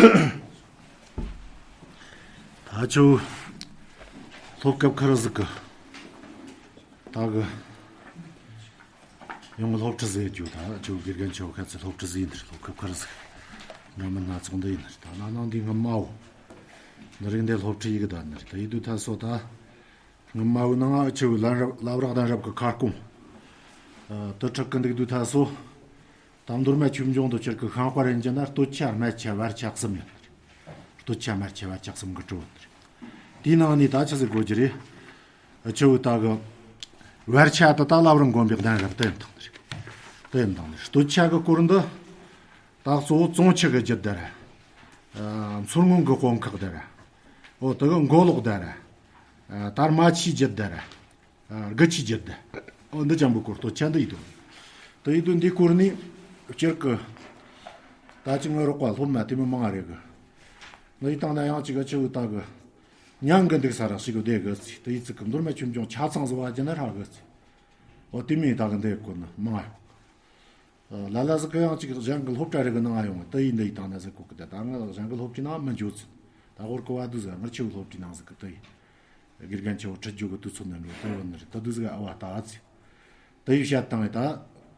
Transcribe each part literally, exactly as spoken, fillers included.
ད་ཁྱོད་སློབ་སྐབས་ཁ་ར་ཟིག་གི་ད་གི་ཡང་སློབ་ཁྲིད་ཟེར་རྒྱུ། ད་ཁྱོད་དགེ་རྒན་ཆོ་ཁ་ཚི་སློབ་ཁྲིད་ཟིག་ཡིན་ནི་རེད། སློབ་སྐབས་ཁ་ར་ཟིག་འདྲ་མིན་སྣ་ཚོགས་འདི་ཡིན་ནི་རེད། ད་ན་ནང་འདི་ངའི་མ་བོ་འདི་རིགས་འདི་སློབ་ཁྲིད་ཡི་གི་ད་ནི་རེད། ད་ཡིད་དུ་ད་སོ་ད་ངའི་མ་བོའི་ནང་ཨ་ཆུ་བོའི་ལམ་རབ་ལམ་རག་གདན་རབ་གི་ཁ་སྐོང་དུ་ཁྲིད་གི་འདུག་དུས་ད་སོ། ད་མདོ་སྨད་ཆོས་འབྱུང་དུ་ཁྱེར་གི་ཤིང་དཔལ་རིན་གྱི་ན་སྟོད་ཆ་སྨད་ཆ་བར་ཆ་གསུམ་ཡོད་ནི་རེད། སྟོད་ཆ་སྨད་ཆ་བར་ཆ་གསུམ་གི་གྲུབ་ནི་རེད། དེའི་ནང་ནས་ད་ཆི་ཟིག་དགོས་རྒྱུ་རེད། ཨ་ཆུ་བོའི་ད་གི་བར་ཆ་དུ་ད་བླ་བྲང་དགོན་པའི་གདན་རབ་དུ་ཡིན་དང་ནི་རེད། དུ་ཡིན་དང་ནི་རེད། སྟོད་ཆ་གི་སྐོར་འདི་ད་གཙོ་བོ་ཙོང་ཆུ་གི་རྒྱུད་དར། ཨ་མཚོ་སྔོན་གི་དཔོན་ཁག་དར། འོ་དེ་གི་མགོ་ལོག་དར། ཨ་དར་མ་ཆུའི་རྒྱུད་དར། ཨ་དགུ་ཆུའི་རྒྱུད་དར། འོ་འདི་ཅན་པོའི་སྐོར་སྟོད་ཆ་འདི་ཡིན་དོ། དེ་ཡིན་དུས་འདིའི་སྐོར་ནི་སྤྱིར་གི་ད་ཅི་ངའི་རོགས་པ་སློབ་མ་དེ་མི་མང་ང་རེད་གི། ངའི་སྟེང་ན་ཡང་ཅིག་གི་ཆུ་བོའི་ད་གི་མཉམ་གི་འདུག་ས་ར་ཞིག་གི་བསྡད་གི་ཚེ། དེ་ཡིན་ཚིག་གི་མདོ་སྨད་ཆོས་འབྱུང་ཆ་ཚང་བཟོ་བ་བགྱིས་ན་ཧྲ་གི་ཚེ། འོ་དེ་མིན་ད་གི་འདི་སྐོར་ནི་མང་ང་ཡོད། ལ་ལ་ཟིག་གི་ཡང་ཅིག་གཞན་གི་སློབ་གྲྭ་རེ་གི་ནང་ཡོང་བ་དེ་ཡིན་འདི་ཡི་སྟེང་ན་ཟིག་གོ་གི། ད་ད་ང་གཞན་གི་སློབ་གྲྭའི་ནང་མི་འཇོག་ཚུལ། ད་ཧོར་གི་བ་དུ་ཟིག་ངར་ཆུ་བོའི་སློབ་གྲྭའི་ནང་ཟིག་གི་དེ་ཡིན། དགེ་རྒན་ཆེ་བོ་ཁྲིད་རྒྱུ་གི་དུས་ཚོད་ནང་འགྲོ་དེ་ཡོད་ནི་རེད། ད་དུ་ཟིག་ཨ་བ་ད་ཨ་ཚི་དེ་ཡི་བཤད་སྟངས་ད་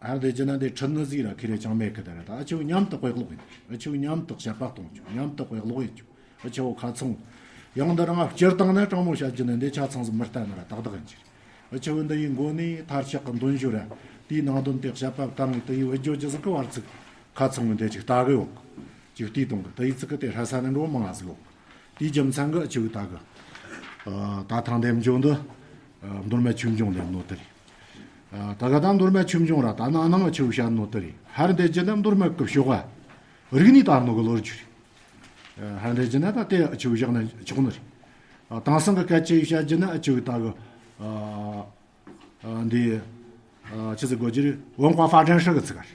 ཧར་དེ་ཅི་ན་འདི་ཁྲིད་ནི་ཟིག་ར་ཁི་རེ་ཅང་མེད་གི། ད་ར་ད་ཨ་ཆུ་བོ་མཉམ་དུ་དཔེ་ཀློག་ཡིན། ཨ་ཆུ་བོ་མཉམ་དུ་དཔྱད་པ་གཏོང་རྒྱུ། མཉམ་དུ་དཔེ་ཀློག་ཡིན་རྒྱུ། ཨ་ཆུ་བོ་ཁ་ཚང་ཡང་འདི་རང་སྤྱིར་བཏང་ན་དྲང་མོ་བཤད་རྒྱུ་ན་འདི་ཆ་ཚང་ཟིག་མི་ལྟ་ནི་ར་ཏག་ཏག་ཡིན་གྱི་རེད། འུ་ཆོ་བོད་འདི་ཡི་མགོ་ནས་མཐར་ཆགས་ཀྱི་འདོན་ཞོར་ར་དེའི་ནང་དོན་དེ་དཔྱད་པ་བཏང་ངས་དེ་ཡི་བེད་སྤྱོད་ཅི་ཟིག་གི་བར་ཚིག་ཁ་ཚང་བའི་འདི་ཅིག་ལྟ་གི་ཡོད། ཅིག་བལྟས་གཏོང་གི་དེ་ཡི་ཚིག་གི་དེ་ཧྲ་ས་ནི་འགྲོ་མང་ང་ཟིག་ཡོད། དེའི་རྒྱུ་མཚན་གི་འུ་ཆོ་བོའི་ད་གི་ད་ཐང་འདེམས་འཇོག་འདི་མདོ་སྨད་ཆོས་འབྱུང་འདེམས་ནོ་དེ་རེད། ད་ག་ད་མདོ་སྨད་ཆོས་འབྱུང་ར་ད་ནང་ནང་འུ་ཆོ་བོའི་བཤད་ནོ་དེ་རེད། ཧར་འདི་རྒྱུ་ན་མདོ་སྨད་གི་ཕྱོགས་ག་རིག་གནས་དར་ནོ་གི་ལོ་རྒྱུས་རེད། ཧར་འདི་རྒྱུ་ན་ད་དེ་འུ་ཆོ་བོའི་བཞག་ན་ཆོག་ནི་རེད། དེང་སང་གི་སྐད་ཆ་ཡི་བཤད་རྒྱུ་ན་འུ་ཆོ་བོའི་ད་གི་ཨ་འདི་ཨ་ཆི་ཟིག་གོ་རྒྱུ་རེད། 文化发展史 གི་ཚིག་ག་རེད།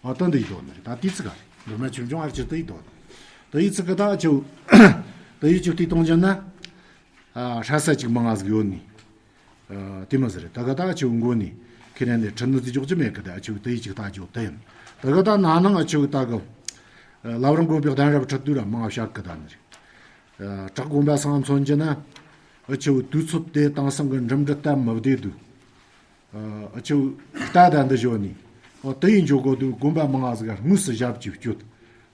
ཨ་ད་འདི་ཡི་དོན་རེད། ད་དེའི་ཚིག་ག་རེད། མདོ་སྨད་ཆོས་འབྱུང་ཨ་ཅི་དེ་ཡི་དོན་རེད། ད་ཡི་ཚིག་གི་ད་ཨ་ཆུ་ད་ཡི་ཆུ་དེ་གཏོང་རྒྱུ་ན་ཨ་ཧྲ་ས་ཅིག་མང་ང་ཟིག་ཡོད་ནི། ཨ་དེ་མ་ཟིག་རེད། ད་ག་ད་ཨ་ཆུ་མགོ་ནི་ཁེ་རེ་ནས་ཁྲིད་ནི་ཟིག་འཇོག་རྒྱུ་མེད་གི། ད་ཨ་ཆུ་ད་ཡི་ཅིག་ད་འཇོག་དེ་ཡིན། ད་ག་ད་ན་ནང་ཨ་ཆུ་ད་གི་ལ་བྲང་དགོན་པའི་གདན་རབས་ཁྲིད་དུས་ར་མང་ང་བཤད་གི་ད་ནི་རེད། བྲག་དགོན་པ་སང་མཚོན་གྱི་ན་འུ་ཆོ་དུས་ཚོད་དེ་དེང་སང་གི་འགྲིམ་འགྲུལ་སྟབས་མི་བདེ་དུས། འུ་ཆོ་རྟ་དང་འདི་བཞོན་ནས་འོ་དེ་ཡི་འཇོག་གོ་དུས་དགོན་པ་མང་ང་ཟིག་དངོས་སུ་ཞབས་ཀྱིས་བསྐྱོད།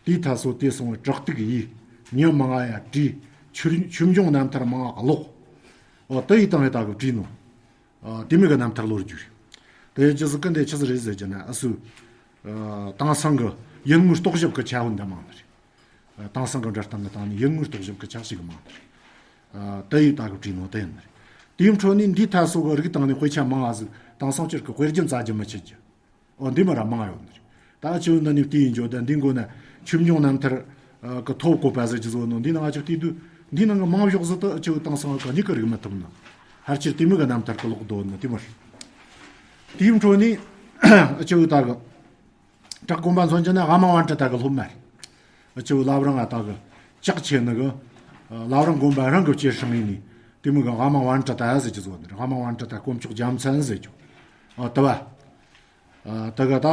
དེའི་ཐད་སོ་དེ་སོང་བའི་བྲག་ཐིག་ཡིས་མྱི་མང་ང་ཡ་བྲིས། ཆོས་ཆོས་འབྱུང་རྣམ་ཐར་མང་ང་ཀློག། འོ་དེ་ཡི་སྟེང་ངས་ད་གི་བྲིས་ནོ། དེ་མི་གི་རྣམ་ཐར་ལོ་རྒྱུས་རེད། དེ་ཡི་ཅི་ཟིག་གི་འདི་ཆི་ཟིག་རེད་ཟེར་གྱི་ན་ཨ་སུ། དེང་སང་གི་ཡུལ་དངོས་རྟོག་ཞིབ་གི་ཁྱད་བོན་འདི་མང་ནི་རེད། དེང་སང་གི་འདྲ་སྟངས་གི་སྟེང་ནས་ཡུལ་དངོས་རྟོག་ཞིབ་གི་ཆ་ཞིག་མང་ནི་རེད། དེ་ཡི་ད་གི་བྲིས་ནོ་དེ་ཡིན་ནི་རེད། དེའི་འཕྲོ་ནས་འདིའི་ཐད་སོ་གི་རིགས་སྟེང་ནས་དཔེ་ཆ་མང་ང་ཟིག་དེང་སང་སྤྱིར་གི་དཔེ་རྒྱུན་རྩ་རྒྱུན་མི་ཆད་རྒྱུ། འོ་འདི་མི་ར་མང་ཡོད་ནི་རེད། ད་ཨ་ཆུ་འདི་ནས་བལྟས་ཡིན་འཇོག་ད་འདི་མགོ་ན་ཆོས་འབྱུང་རྣམ་ཐར་གི་ཐོབ་གོ་པ་ཟེར་གྱི་བཟོ་ནོ་འདི་ནང་ཨ་ཆུ་བལྟས་དུས་འདི་ནང་གི་མང་ཕྱོགས་ཟིག་ཏུ་ཨ་ཆུ་དེང་སང་གི་གཉིས་ཀ་རིག་མི་ཐུབ་ནི། ཧར་ཆེར་དེ་མི་གི་རྣམ་ཐར་གི་ལོག་དོ་ནི་དེ་མི་རེད། དེའི་འཕྲོ་ནས་ཨ་ཆུ་ད་གི་བྲག་དགོན་པ་མཚོན་གྱི་ན་ཨ་མ་དབང་ཁྲིད་ད་གི་སློབ་མ་རེད། ཨ་ཆུ་ལ་བྲང་ང་ད་གི་ལྕགས་ཆེ་ནི་གི་ལ་བྲང་དགོན་པ་རང་གི་སྐྱེད་སྲིང་ཡིན་ནི་དེ་མི་གི་ཨ་མ་དབང་ཁྲིད་ད་ཟེར་གྱི་བཟོ་ནི་རེད། ཨ་མ་དབང་ཁྲིད་ད་དཀོན་མཆོག་རྒྱལ་མཚན་ཟེར་གྱི་ཨ་དེ་བ། ཨ་དེ་གི་ད་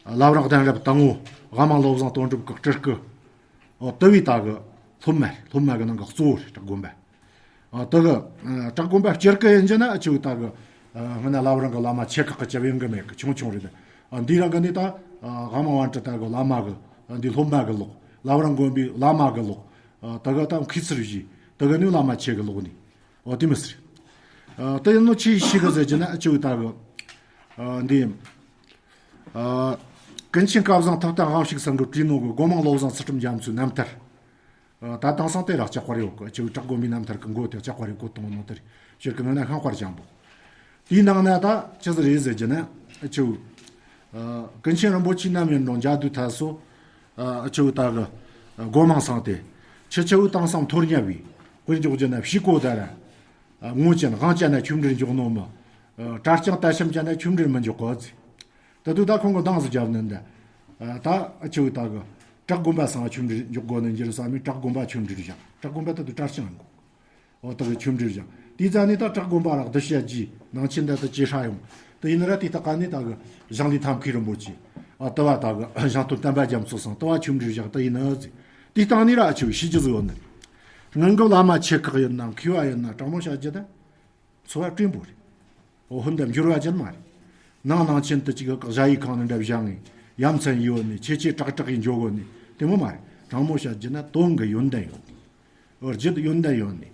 ལ་བྲང་གདན་རབས་དང་པོ་ཨ་མ་བློ་བཟང་དོན་གྲུབ་ཀྱི་སྤྲུལ་སྐུ། ཨོ་དེ་བས་ད་གི་སློབ་མ་རེད། སློབ་མ་གི་ནང་གི་གཙོ་བོ་རེད་བྲག་དགོན་པ། ཨ་དེ་གི་ཨ་བྲག་དགོན་པ་སྤྱིར་གི་ཡིན་གྱི་ན་ཨ་ཆུ་ད་གི་ཨ་སྔ་ན་ལ་བྲང་གི་བླ་མ་ཆེ་ཁག་གི་ཅི་ཡོང་གི་མེད་གི་ཆུང་ཆུང་རེད། ཨ་འདི་རང་གི་ནི་ད་ཨ་ཨ་མ་དབང་ཁྲིད་ད་གི་བླ་མ་གི་ཨ་འདི་སློབ་མ་གི་ལོག་ལ་བྲང་དགོན་པའི་བླ་མ་གི་ལོག་ཨ་དེ་གི་ད་མཁས་ཚུལ་བཞི་དེ་གི་ནི་བླ་མ་ཆེ་གི་ལོག་ནི། ཨོ་དེ་མི་སྲིད། ཨ་དེ་ཡིན་ནོ་ཆི་ཞིག་གི་ཟེར་གྱི་ན་ཨ་ཆུ་ད་གི་ཨ་འདི་ཨ་ཀུན་མཁྱེན་སྐལ་བཟང་ཐུབ་བསྟན་དབང་ཕྱུག་ཚང་གི་བྲིས་ནོ་གི་སྒོ་མང་བློ་བཟང་ཚུལ་ཁྲིམས་རྒྱ་མཚོའི་རྣམ་ཐར། ཨ་ད་དེང་སང་དེ་ར་ལྕགས་པར་ཡོད་གི། ཨ་ཆུ་བྲག་དགོན་པའི་རྣམ་ཐར་གི་མགོ་དེ་ལྕགས་པར་ཡོད་གོ་གཏོང་ནོ་དེ་རེད། སྤྱིར་གི་ངོས་ན་ཤིང་དཔལ་ལྗང་པོ། དེའི་ནང་ན་ད་ཅི་ཟིག་རེད་ཟེར་གྱི་ན་ཨ་ཆུ་ཨ་ཀུན་མཁྱེན་རིན་པོ་ཆེ་རྣམ་གཉིས་འགྲོ་མཇལ་དུས་ཐད་སོ། ཨ་ཆུ་ད་གི་སྒོ་མང་སང་དེ་ཁྱེད་ཆུ་དེང་སང་མཐོ་རྙ་བའི་དཔེར་འཇོག་རྒྱུ་ན་ཕྱི་གོ་ད་ར་ཨ་ངོ་ཅན་དབང་ཅན་ན་ཆོས་འབྲེལ་འཇོག་ནོ་མི། ཨ་གྲྭ་རྐྱང་རྟ་ཤམ་ཅན་ན་ཆོས་འབྲེལ་མི་འཇོག་གོ་ཟེར། ད་དུས་ད་ཁོང་གི་འདང་ཟིག་རྒྱབ་ནི་འདི། ཨ་ད་ཨ་ཆུ་ད་གི་བྲག་དགོན་པ་སང་ཆོས་འབྲེལ་འཇོག་དགོ་ནི་འགྱུར་བསམ་མི་བྲག་དགོན་པ་ཆོས་འབྲེལ་བཞག་བྲག་དགོན་པ་ད་དུས་གྲྭ་རྐྱང་ཡིན་གོ། འོ་ད་གི་ཆོས་འབྲེལ་བཞག་དེའི་རྩ་ནས་ད་བྲག་དགོན་པ་ར་གདུལ་བྱ་རྗེ་ནང་ཆེན་འདི་ད་ཇེ་ཧྲ་ཡོང་། དེ་ཡིན་ན་ར་དེའི་ཐད་ཀ་ནས་ད་གི་ཞང་བློན་ཐབས་མཁས་རིན་པོ་ཆེ། ཨ་དེ་བ་ད་གི་ཞང་སྟོན་བསྟན་པ་རྒྱ་མཚོ་སང་དེ་བ་ཆོས་འབྲེལ་བཞག་དེ་ཡིན་ནི་ཟེར། དེའི་སྟེང་ནས་ར་ཨ་ཆུ་ཤི་རྒྱུ་ཟིག་ཡོད་ནི་རེད། སྔོན་གི་བླ་མ་ཆེ་ཁག་ཡིན་ན་མཁས་པ་ཡིན་ན་དྲང་མོ་བཤད་རྒྱུ་ན། འཚོ་བ་བཀྲེན་པོ་རེད། འོ་ཧོན་དེ་འགྱུར་བ་ཅན་མ་རེད། ནང་ནང་ཆེན་དུ་ཅིག་གི་གཞལ་ཡས་ཁང་ནས་འདྲ་བཞག་ངས་ཡ་མཚན་ཡོད་ནི་ཆེ་ཆེ་དྲག་དྲག་གིས་འཇོག་གོ་ནི་དེ་མོ་མ་རེད། དྲང་མོ་བཤད་རྒྱུ་ན་དོན་གི་ཡོན་ཏན་ཡོད་ནི། འོ་རྒྱུ་ཡོན་ཏན་ཡོད་ནི།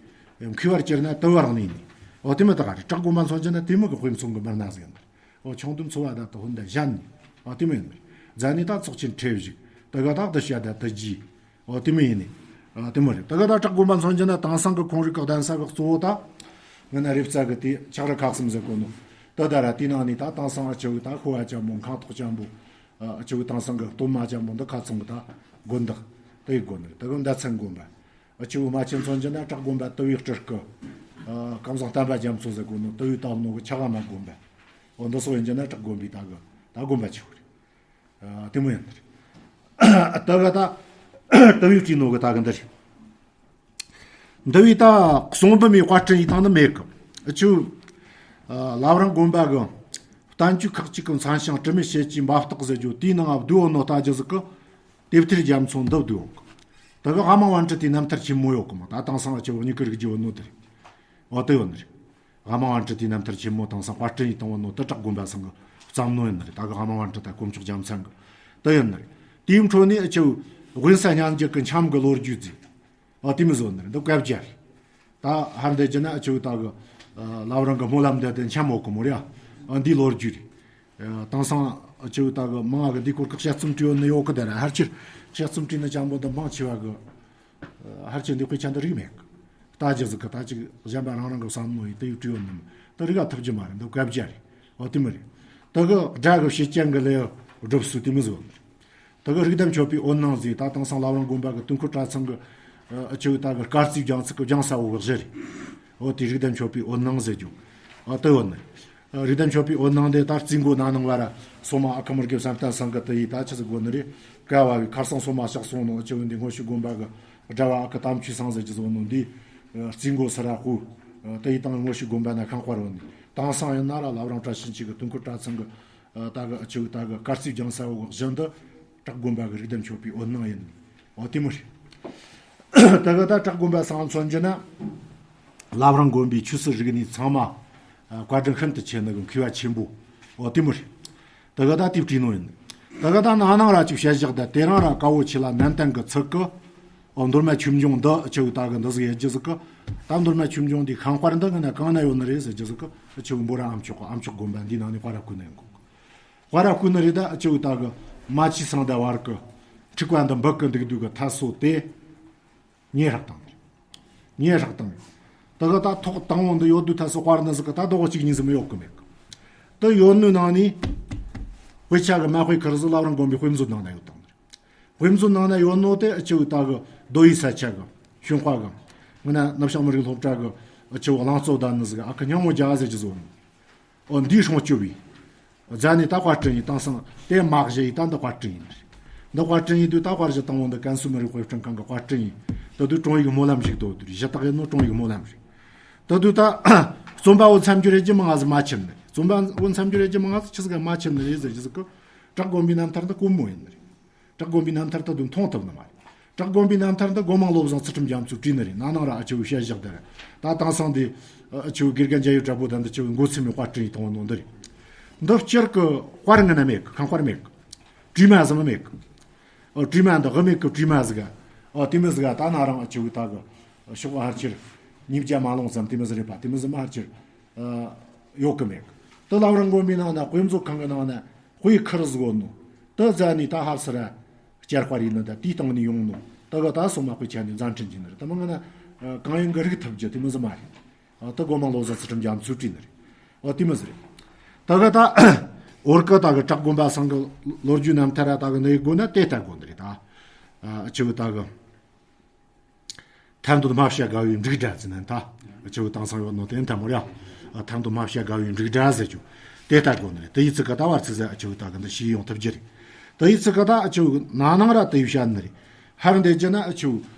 མཁས་པར་གྱུར་ན་དུ་བར་ནི་ནི། འོ་དེ་མོ་ད་ག་རེད། བྲག་དགོན་པ་མཚོན་རྒྱུ་ན་དེ་མོ་གི་དཔེ་མཚོན་གི་མི་སྣ་ཟིག་ཡིན་ནི་རེད། འོ་ཆུང་དུས་འཚོ་བ་ད་དུ་ཧོན་དེ་གཞན་ནི། འོ་དེ་མོ་ཡིན་ནི་རེད། རྫ་ནི་ད་ཚོགས་ཆེན་ཁྲེ་བཞུགས་དེ་ག་ད་དུ་བཤད་ད་དུ་རྒྱས། འོ་དེ་མོ་ཡིན་ནི། འོ་དེ་མོ་རེད། དེ་ག་ད་བྲག་དགོན་པ་མཚོན་རྒྱུ་ན་དེང་སང་གི་ཁོང་རིགས་གི་གདན་ས་གི་གཙོ་བོ་ད། ང་ན་རེབ་རྩ་གི་དེ་ཆག་ར་ཁག་གསུམ་ཟེར་གོ་ནོ། ད་ད་ར་དེའི་ནང་ནས་ད་དེང་སང་ཨ་ཆུ་གི་ད་ཤོ་བ་ཅན་པོ་མཁན་ཐོག་ཅན་པོ། ཨ་ཆུ་གི་དེང་སང་གི་སྟོད་མ་ཅན་པོ་འདི་ཁ་ཚང་གི་ད་དགོན་བདག་དེ་ཡི་དགོན་ནི་རེད། དེ་གི་མདའ་ཚན་དགོན་པ། ཨ་ཆུ་གི་མ་ཆེན་མཚོན་རྒྱུ་ན་བྲག་དགོན་པ་དུ་བའི་སྤྲུལ་སྐུ། ཨ་ཀམ་བཟང་བསྟན་པ་རྒྱ་མཚོ་ཟེར་གོ་ནོ་དུ་བའི་སྟག་ནོ་གི་ཆ་ག་མ་དགོན་པ། འོ་འདི་སོགས་ཡིན་རྒྱུ་ན་བྲག་དགོན་པའི་ད་གི་ད་དགོན་པ་ཆེ་བོ་རེད། ཨ་དེ་མོ་ཡིན་ནི་རེད། ད་ག་ད་དུ་བའི་སྤྲུལ་ནོ་གི་ད་གི་འདི་རེད། འདི་བའི་ད་གསུང་འབུམ་མའི་དཔར་སྐྲུན་ཡི་སྟེང་ནི་མེད་གི། ཨ་ཆུ། ཨ་བླ་བྲང་དགོན་པ་གི་བསྟན་བཅོས་ཁག་ཅིག་གི་མཚན་བྱང་དྲི་མེད་ཞལ་གྱི་འབབ་སྟེགས་ཟེར་རྒྱུ་དེའི་ནང་ང་བསྡུས་ཡོད་ནོ་ལྟ་རྒྱུ་ཟིག་གི། དེབ་ཐེར་རྒྱ་མཚོ་འདི་བསྡུས་ཡོད་གི། ད་གི་ཨ་མ་པཎ་ཌི་ཏའི་རྣམ་ཐར་ཆེན་མོ་ཡོད་གི་མོ། ད་དེང་སང་ཨ་ཆུ་བོ་གཉིས་ཀི་རིག་རྒྱུ་ཡོད་ནོ་དེ་རེད། འོ་དེ་ཡོད་ནི་རེད། ཨ་མ་པཎ་ཌི་ཏའི་རྣམ་ཐར་ཆེན་མོ་དེང་སང་དཔར་སྐྲུན་ཡི་བཏང་བ་ནོ་དེ་བྲག་དགོན་པ་ཚང་གི་བརྩམས་ནོ་ཡིན་ནི་རེད། ད་གི་ཨ་མ་པཎ་ཌི་ཏ་དཀོན་མཆོག་རྒྱལ་མཚན་གི་དེ་ཡིན་ནི་རེད། དེའི་འཕྲོ་ནས་ཨ་ཆུ་དབེན་ས་སྙན་རྒྱུད་ཀྱི་འཆམ་གི་ལོ་རྒྱུས་ཟིག་ཨ་དེ་མོ་བཟོ་ནི་རེད། འདི་བཀའ་བརྒྱད་རེད། ད་ཧར་འདི་རྒྱུ་ན་ཨ་ཆུ་ད་གི་ཨ་བླ་བྲང་གི་སྨོན་ལམ་འདི་དེ་འཆམ་འོག་གི་མོ་རེད། ཨ་འདིའི་ལོ་རྒྱུས་རེད། ཨ་དེང་སང་ཨ་ཆུ་ད་གི་མང་ང་གི་འདི་སྐོར་གི་དཔྱད་རྩོམ་བྲིས་ཡོད་ནི་ཡོད་གི། དེ་ར་ཕལ་ཆེར་དཔྱད་རྩོམ་བྲིས་ནི་ཅན་པོ་འདི་མང་ཆེ་བ་གི་ཨ་ཕལ་ཆེར་འདི་དཔེ་ཆ་འདི་རིག་མེད་གི། ལྟ་རྒྱུ་ཟིག་གི་ད་ཅིག་གཞན་པ་རང་རང་གི་བསམ་བློ་ཡིས་དེ་ཡི་བྲིས་ཡོད་ནི་མིན། དེ་རིག་ག་ཐུབ་རྒྱུ་མ་རེད། འདི་བཀའ་བརྒྱད་རེད། འོ་དེ་མོ་རེད། དེ་གི་སྒྲ་གི་བྱེད་རྐྱེན་གི་ལས་སྒྲུབ་སྲོལ་དེ་མོ་ཟིག་ཡོད་ནི་རེད། དེ་གི་རིགས་ལྡན་མཆོད་པའི་འོད་སྣང་ཟེར། ད་དེང་སང་བླ་བྲང་དགོན་པ་གི་དུས་འཁོར་གྲྭ་ཚང་གི་ཨ་ཆུ་ད་གི་སྐར་རྩིས་སྦྱང་ཚིག་གི་སྦྱང་ས་བོ་གི་གཞི་རེད། འོ་དེ་རིགས་ལྡན་མཆོད་པའི་འོད་སྣང་ཟེར་རྒྱུ། ཨ་དེ་ཡོད་ནི། ཨ་རིགས་ལྡན་མཆོད་པའི་འོད་སྣང་དེ་ད་རྩིས་འགོ་ན་ནིང་བར་སོ་མ་ཨ་ཁུ་མི་དགེ་བསམ་གཏན་ཚང་གི་དེ་ཡིས་ད་ཆི་ཟིག་དགོ་ནི་རེད། ཀ་བ་བའི་ཁར་སང་སོ་མ་ཕྱག་སོང་ནོ་ཨ་ཆུ་འདི་སྔོན་ཤུགས་དགོན་པ་གི་སྒྲ་བ་ཨ་ཁུ་དམ་ཆོས་ཚང་ཟེར་རྒྱུ་ཟིག་ནོ་འདི། ཨ་རྩིས་འགོ་སི་ར་ཧུ། ཨ་དེ་ཡི་དང་སྔོན་ཤུགས་དགོན་པ་ན་ཁང་དཔར་ཡོད་ནི། དེང་སང་ཡིན་ན་ར་བླ་བྲང་བཀྲ་ཤིས་འཁྱིལ་གི་དུས་འཁོར་གྲྭ་ཚང་གི་ཨ་ད་གི་ཨ་ཆུ་ད་གི་སྐར་རྩིས་སྦྱང་ས་བོ་གི་གཞི་འདི་བྲག་དགོན་པ་གི་རིགས་ལྡན་མཆོད་པའི་འོད་སྣང་ཡིན་ནི། འོ་དེ་མོ་རེད། ད་གི་ད་བྲག་དགོན་པ་སང་མཚོན་རྒྱུ་ན། བླ་བྲང་དགོན་པའི་ཆོས་སྲིད་རིག་གནས་ཚང་མ་ཨ་བཀའ་དྲིན་ཤིན་ཏུ་ཆེ་ནི་གི་མཁས་པ་ཆེན་པོ། འོ་དེ་མོ་རེད། ད་གི་ད་དེ་བྲིས་ནོ་ཡིན། ད་གི་ད་ན་ནིང་ར་ཅིག་བཤད་བཞག་ད་དེ་རིང་ར་དཀའ་བོ་ཆེ་ལ་ནན་ཏན་གི་ཚིག་གི། འོ་མདོ་སྨད་ཆོས་འབྱུང་འདི་ཨ་ཆུ་ད་གི་འདི་ཟིག་ཡེ་རྒྱུ་ཟིག་གི། ད་མདོ་སྨད་ཆོས་འབྱུང་འདི་ཤིང་དཔར་འདི་ངི་ན་གང་ན་ཡོད་ནི་རེད་ཟེར་རྒྱུ་ཟིག་གི། ཨ་ཆུ་འབོ་ར་ཨ་མཆོག་གི་ཨ་མཆོག་དགོན་པ་འདི་ནང་ནས་དཔར་ར་བརྐོས་ནི་ཡིན་གོ། དཔར་ར་བརྐོས་ནི་རེད། ད་ཨ་ཆུ་ད་གི་རྨ་ཆུ་སང་ད་བར་གི་འཁྲུག་པ་འདི་འབུད་གི་འདུག་འདུག་གི་ཐ་སོ་དེ། ངས་ཧྲག་བཏང་ནི་རེད། ངས་ཧྲག་བཏང་། ད་གི་ད་ཐོག་དང་བོ་འདི་ཡོད་དུས་ཐ་སོ་དཔར་ནི་ཟིག་གི་ད་རྡོག་གཅིག་གཉིས་ཟིག་མི་ཡོད་གི་མེད་གི། ད་ཡོད་ནི་ནང་ནས་དཔེ་ཆ་གི་མ་དཔེ་ཁུར་ཟིག་བླ་བྲང་དགོན་པའི་དཔེ་མཛོད་ནང་ན་ཡོད་བཏང་ནི་རེད། དཔེ་མཛོད་ནང་ན་ཡོད་ནོ་དེ་ཨ་ཆུ་ད་གི་རྡོ་ཡི་ས་ཆ་གི་ཤུན་ཧྭ་གི། ངི་ན་ནུབ་བྱང་མི་རིགས་སློབ་གྲྭ་གི་ཨ་ཆུ་གླིང་གཙོ་བདག་ནི་ཟིག་ཨ་ཁུ་སྙིང་མོ་རྒྱ་ཟེར་གྱི་ཟིག་ཡོད་ནི། འོ་འདིའི་སྲུང་སྐྱོབ་བྱས། རྫ་ནས་ད་དཔར་སྐྲུན་ཡིན། དེང་སང་དེ་མ་གཞི་ཡིན་ད་འདི་དཔར་སྐྲུན་ཡིན། འདི་དཔར་སྐྲུན་ཡིན་དུས་ད་དཔར་གཞི་དང་བོ་འདི་ཀན་སུའུ་མི་རིགས་དཔེ་སྐྲུན་ཁང་གི་དཔར་སྐྲུན་ཡིན། ད་དུས་དྲུང་ཡིག་སྨོན་ལམ་ཞིག་ཏུ་དུས་གཞི་བཏགས་ཡིན་ནོ་དྲུང་ཡིག་སྨོན་ལམ་རེད། ད་དུས་ད་རྩོམ་པ་བོ་མཚམས་སྦྱོར་ཡེ་རྒྱུ་མང་ང་ཟིག་མ་ཁྱེར་ནི་རེད། རྩོམ་པ་བོ་མཚམས་སྦྱོར་ཡེ་རྒྱུ་མང་ང་ཟིག་ཆི་ཟིག་ག་མ་ཁྱེར་ནི་རེད་ཟེར་རྒྱུ་ཟིག་གི། བྲག་དགོན་པའི་རྣམ་ཐར་འདི་དཀོན་མོ་ཡིན་ནི་རེད། བྲག་དགོན་པའི་རྣམ་ཐར་ད་དུང་མཐོང་ཐུབ་ནི་མ་རེད། བྲག་དགོན་པའི་རྣམ་ཐར་འདི་སྒོ་མང་བློ་བཟང་ཚུལ་ཁྲིམས་རྒྱ་མཚོས་བྲིས་ནི་རེད། ན་ནིང་ར་ཨ་ཆུ་བཤད་བཞག་དེ་རེད། ད་དེང་སང་འདི་ཨ་ཆུ་དགེ་རྒན་འཇམ་དབྱངས་གྲགས་པོ་དང་འདི་ཆུ་མགོ་ཚེམ་མའི་དཔར་སྐྲུན་ཡིས་བཏང་བ་ནོ་འདི་རེད། འདི་སྤྱིར་གི་དཔར་ངི་ན་མེད་གི། ཁང་དཔར་མེད་གི། བྲིས་མ་ཟིག་མ་མེད་གི། ཨ་བྲིས་མ་འདི་གི་མེད་གི། བྲིས་མ་ཟིག་ག་ཨ་དེ་མོ་ཟིག་ག་ད་ན་རང་ཨ་ཆུ་ད་གི་ཤོག་ཧར་ཆེར་ཉིས་བརྒྱ་མ་ལོངས་ཙམ་དེ་མོ་ཟིག་རེད་པ། དེ་མོ་ཟིག་མ་ཧར་ཆེར་ཨ་ཡོད་གི་མེད་གི། ད་བླ་བྲང་དགོན་པའི་ནང་ན་དཔེ་མཛོད་ཁང་གི་ནང་ན་དཔེ་ཁུར་ཟིག་ཡོད་ནོ། ད་རྫ་ནས་ད་ཧར་སི་ར་བསྐྱར་དཔར་ཡིན་ནོ། ད་དེའི་སྟེང་ནས་ཡོང་ནོ། ད་གི་ད་སོ་མ་དཔེ་ཆ་ནས་མཛའ་འཕྲིན་གྱི་ནི་རེད། ད་མ་ང་ན་ཨ་གང་ཡིན་གི་རིག་ཐུབ་རྒྱུ་དེ་མོ་ཟིག་མ་རེད། ཨ་ད་སྒོ་མང་བློ་བཟང་ཚུལ་ཁྲིམས་རྒྱ་མཚོས་བྲིས་ནི་རེད། ཨ་དེ་མོ་ཟིག་རེད། ད་གི་ད་འོར་གི་ད་གི་བྲག་དགོན་པ་ཚང་གི་ལོ་རྒྱུས་རྣམ་ཐར་ར་ད་གི་འདི་ཡི་སྒོ་ན་དེ་ལྟ་དགོ་ནི་རེད། ད་ཨ་ཆུ་གི་ད་གི་ཐར་འདོད་སྨྲ་བྱ་དགའ་བའི་འབྲུག་སྒྲ་ཟེར་ནས་ད། ཨ་ཆུ་གི་དེང་སང་ཡོད་ནོ་དེ་ཐལ་མོ་ར། ཨ་ཐར་འདོད་སྨྲ་བྱ་དགའ་བའི་འབྲུག་སྒྲ་ཟེར་རྒྱུ། དེ་ལྟ་དགོ་ནི་རེད། དེ་ཡི་ཚིག་ག་ད་བར་ཚིག་ཟེར་ཨ་ཆུ་གི་ད་གི་འདི་ཤེས་ཡོང་ཐུབ་རྒྱུ་རེད། དེ་ཡི་ཚིག་ག་ད་ཨ་ཆུ་གི་ན་ནིང་ར་དེ་ཡི་བཤད་ནི་རེད། ཧར་འདི་རྒྱུ་ན་ཨ་ཆུ།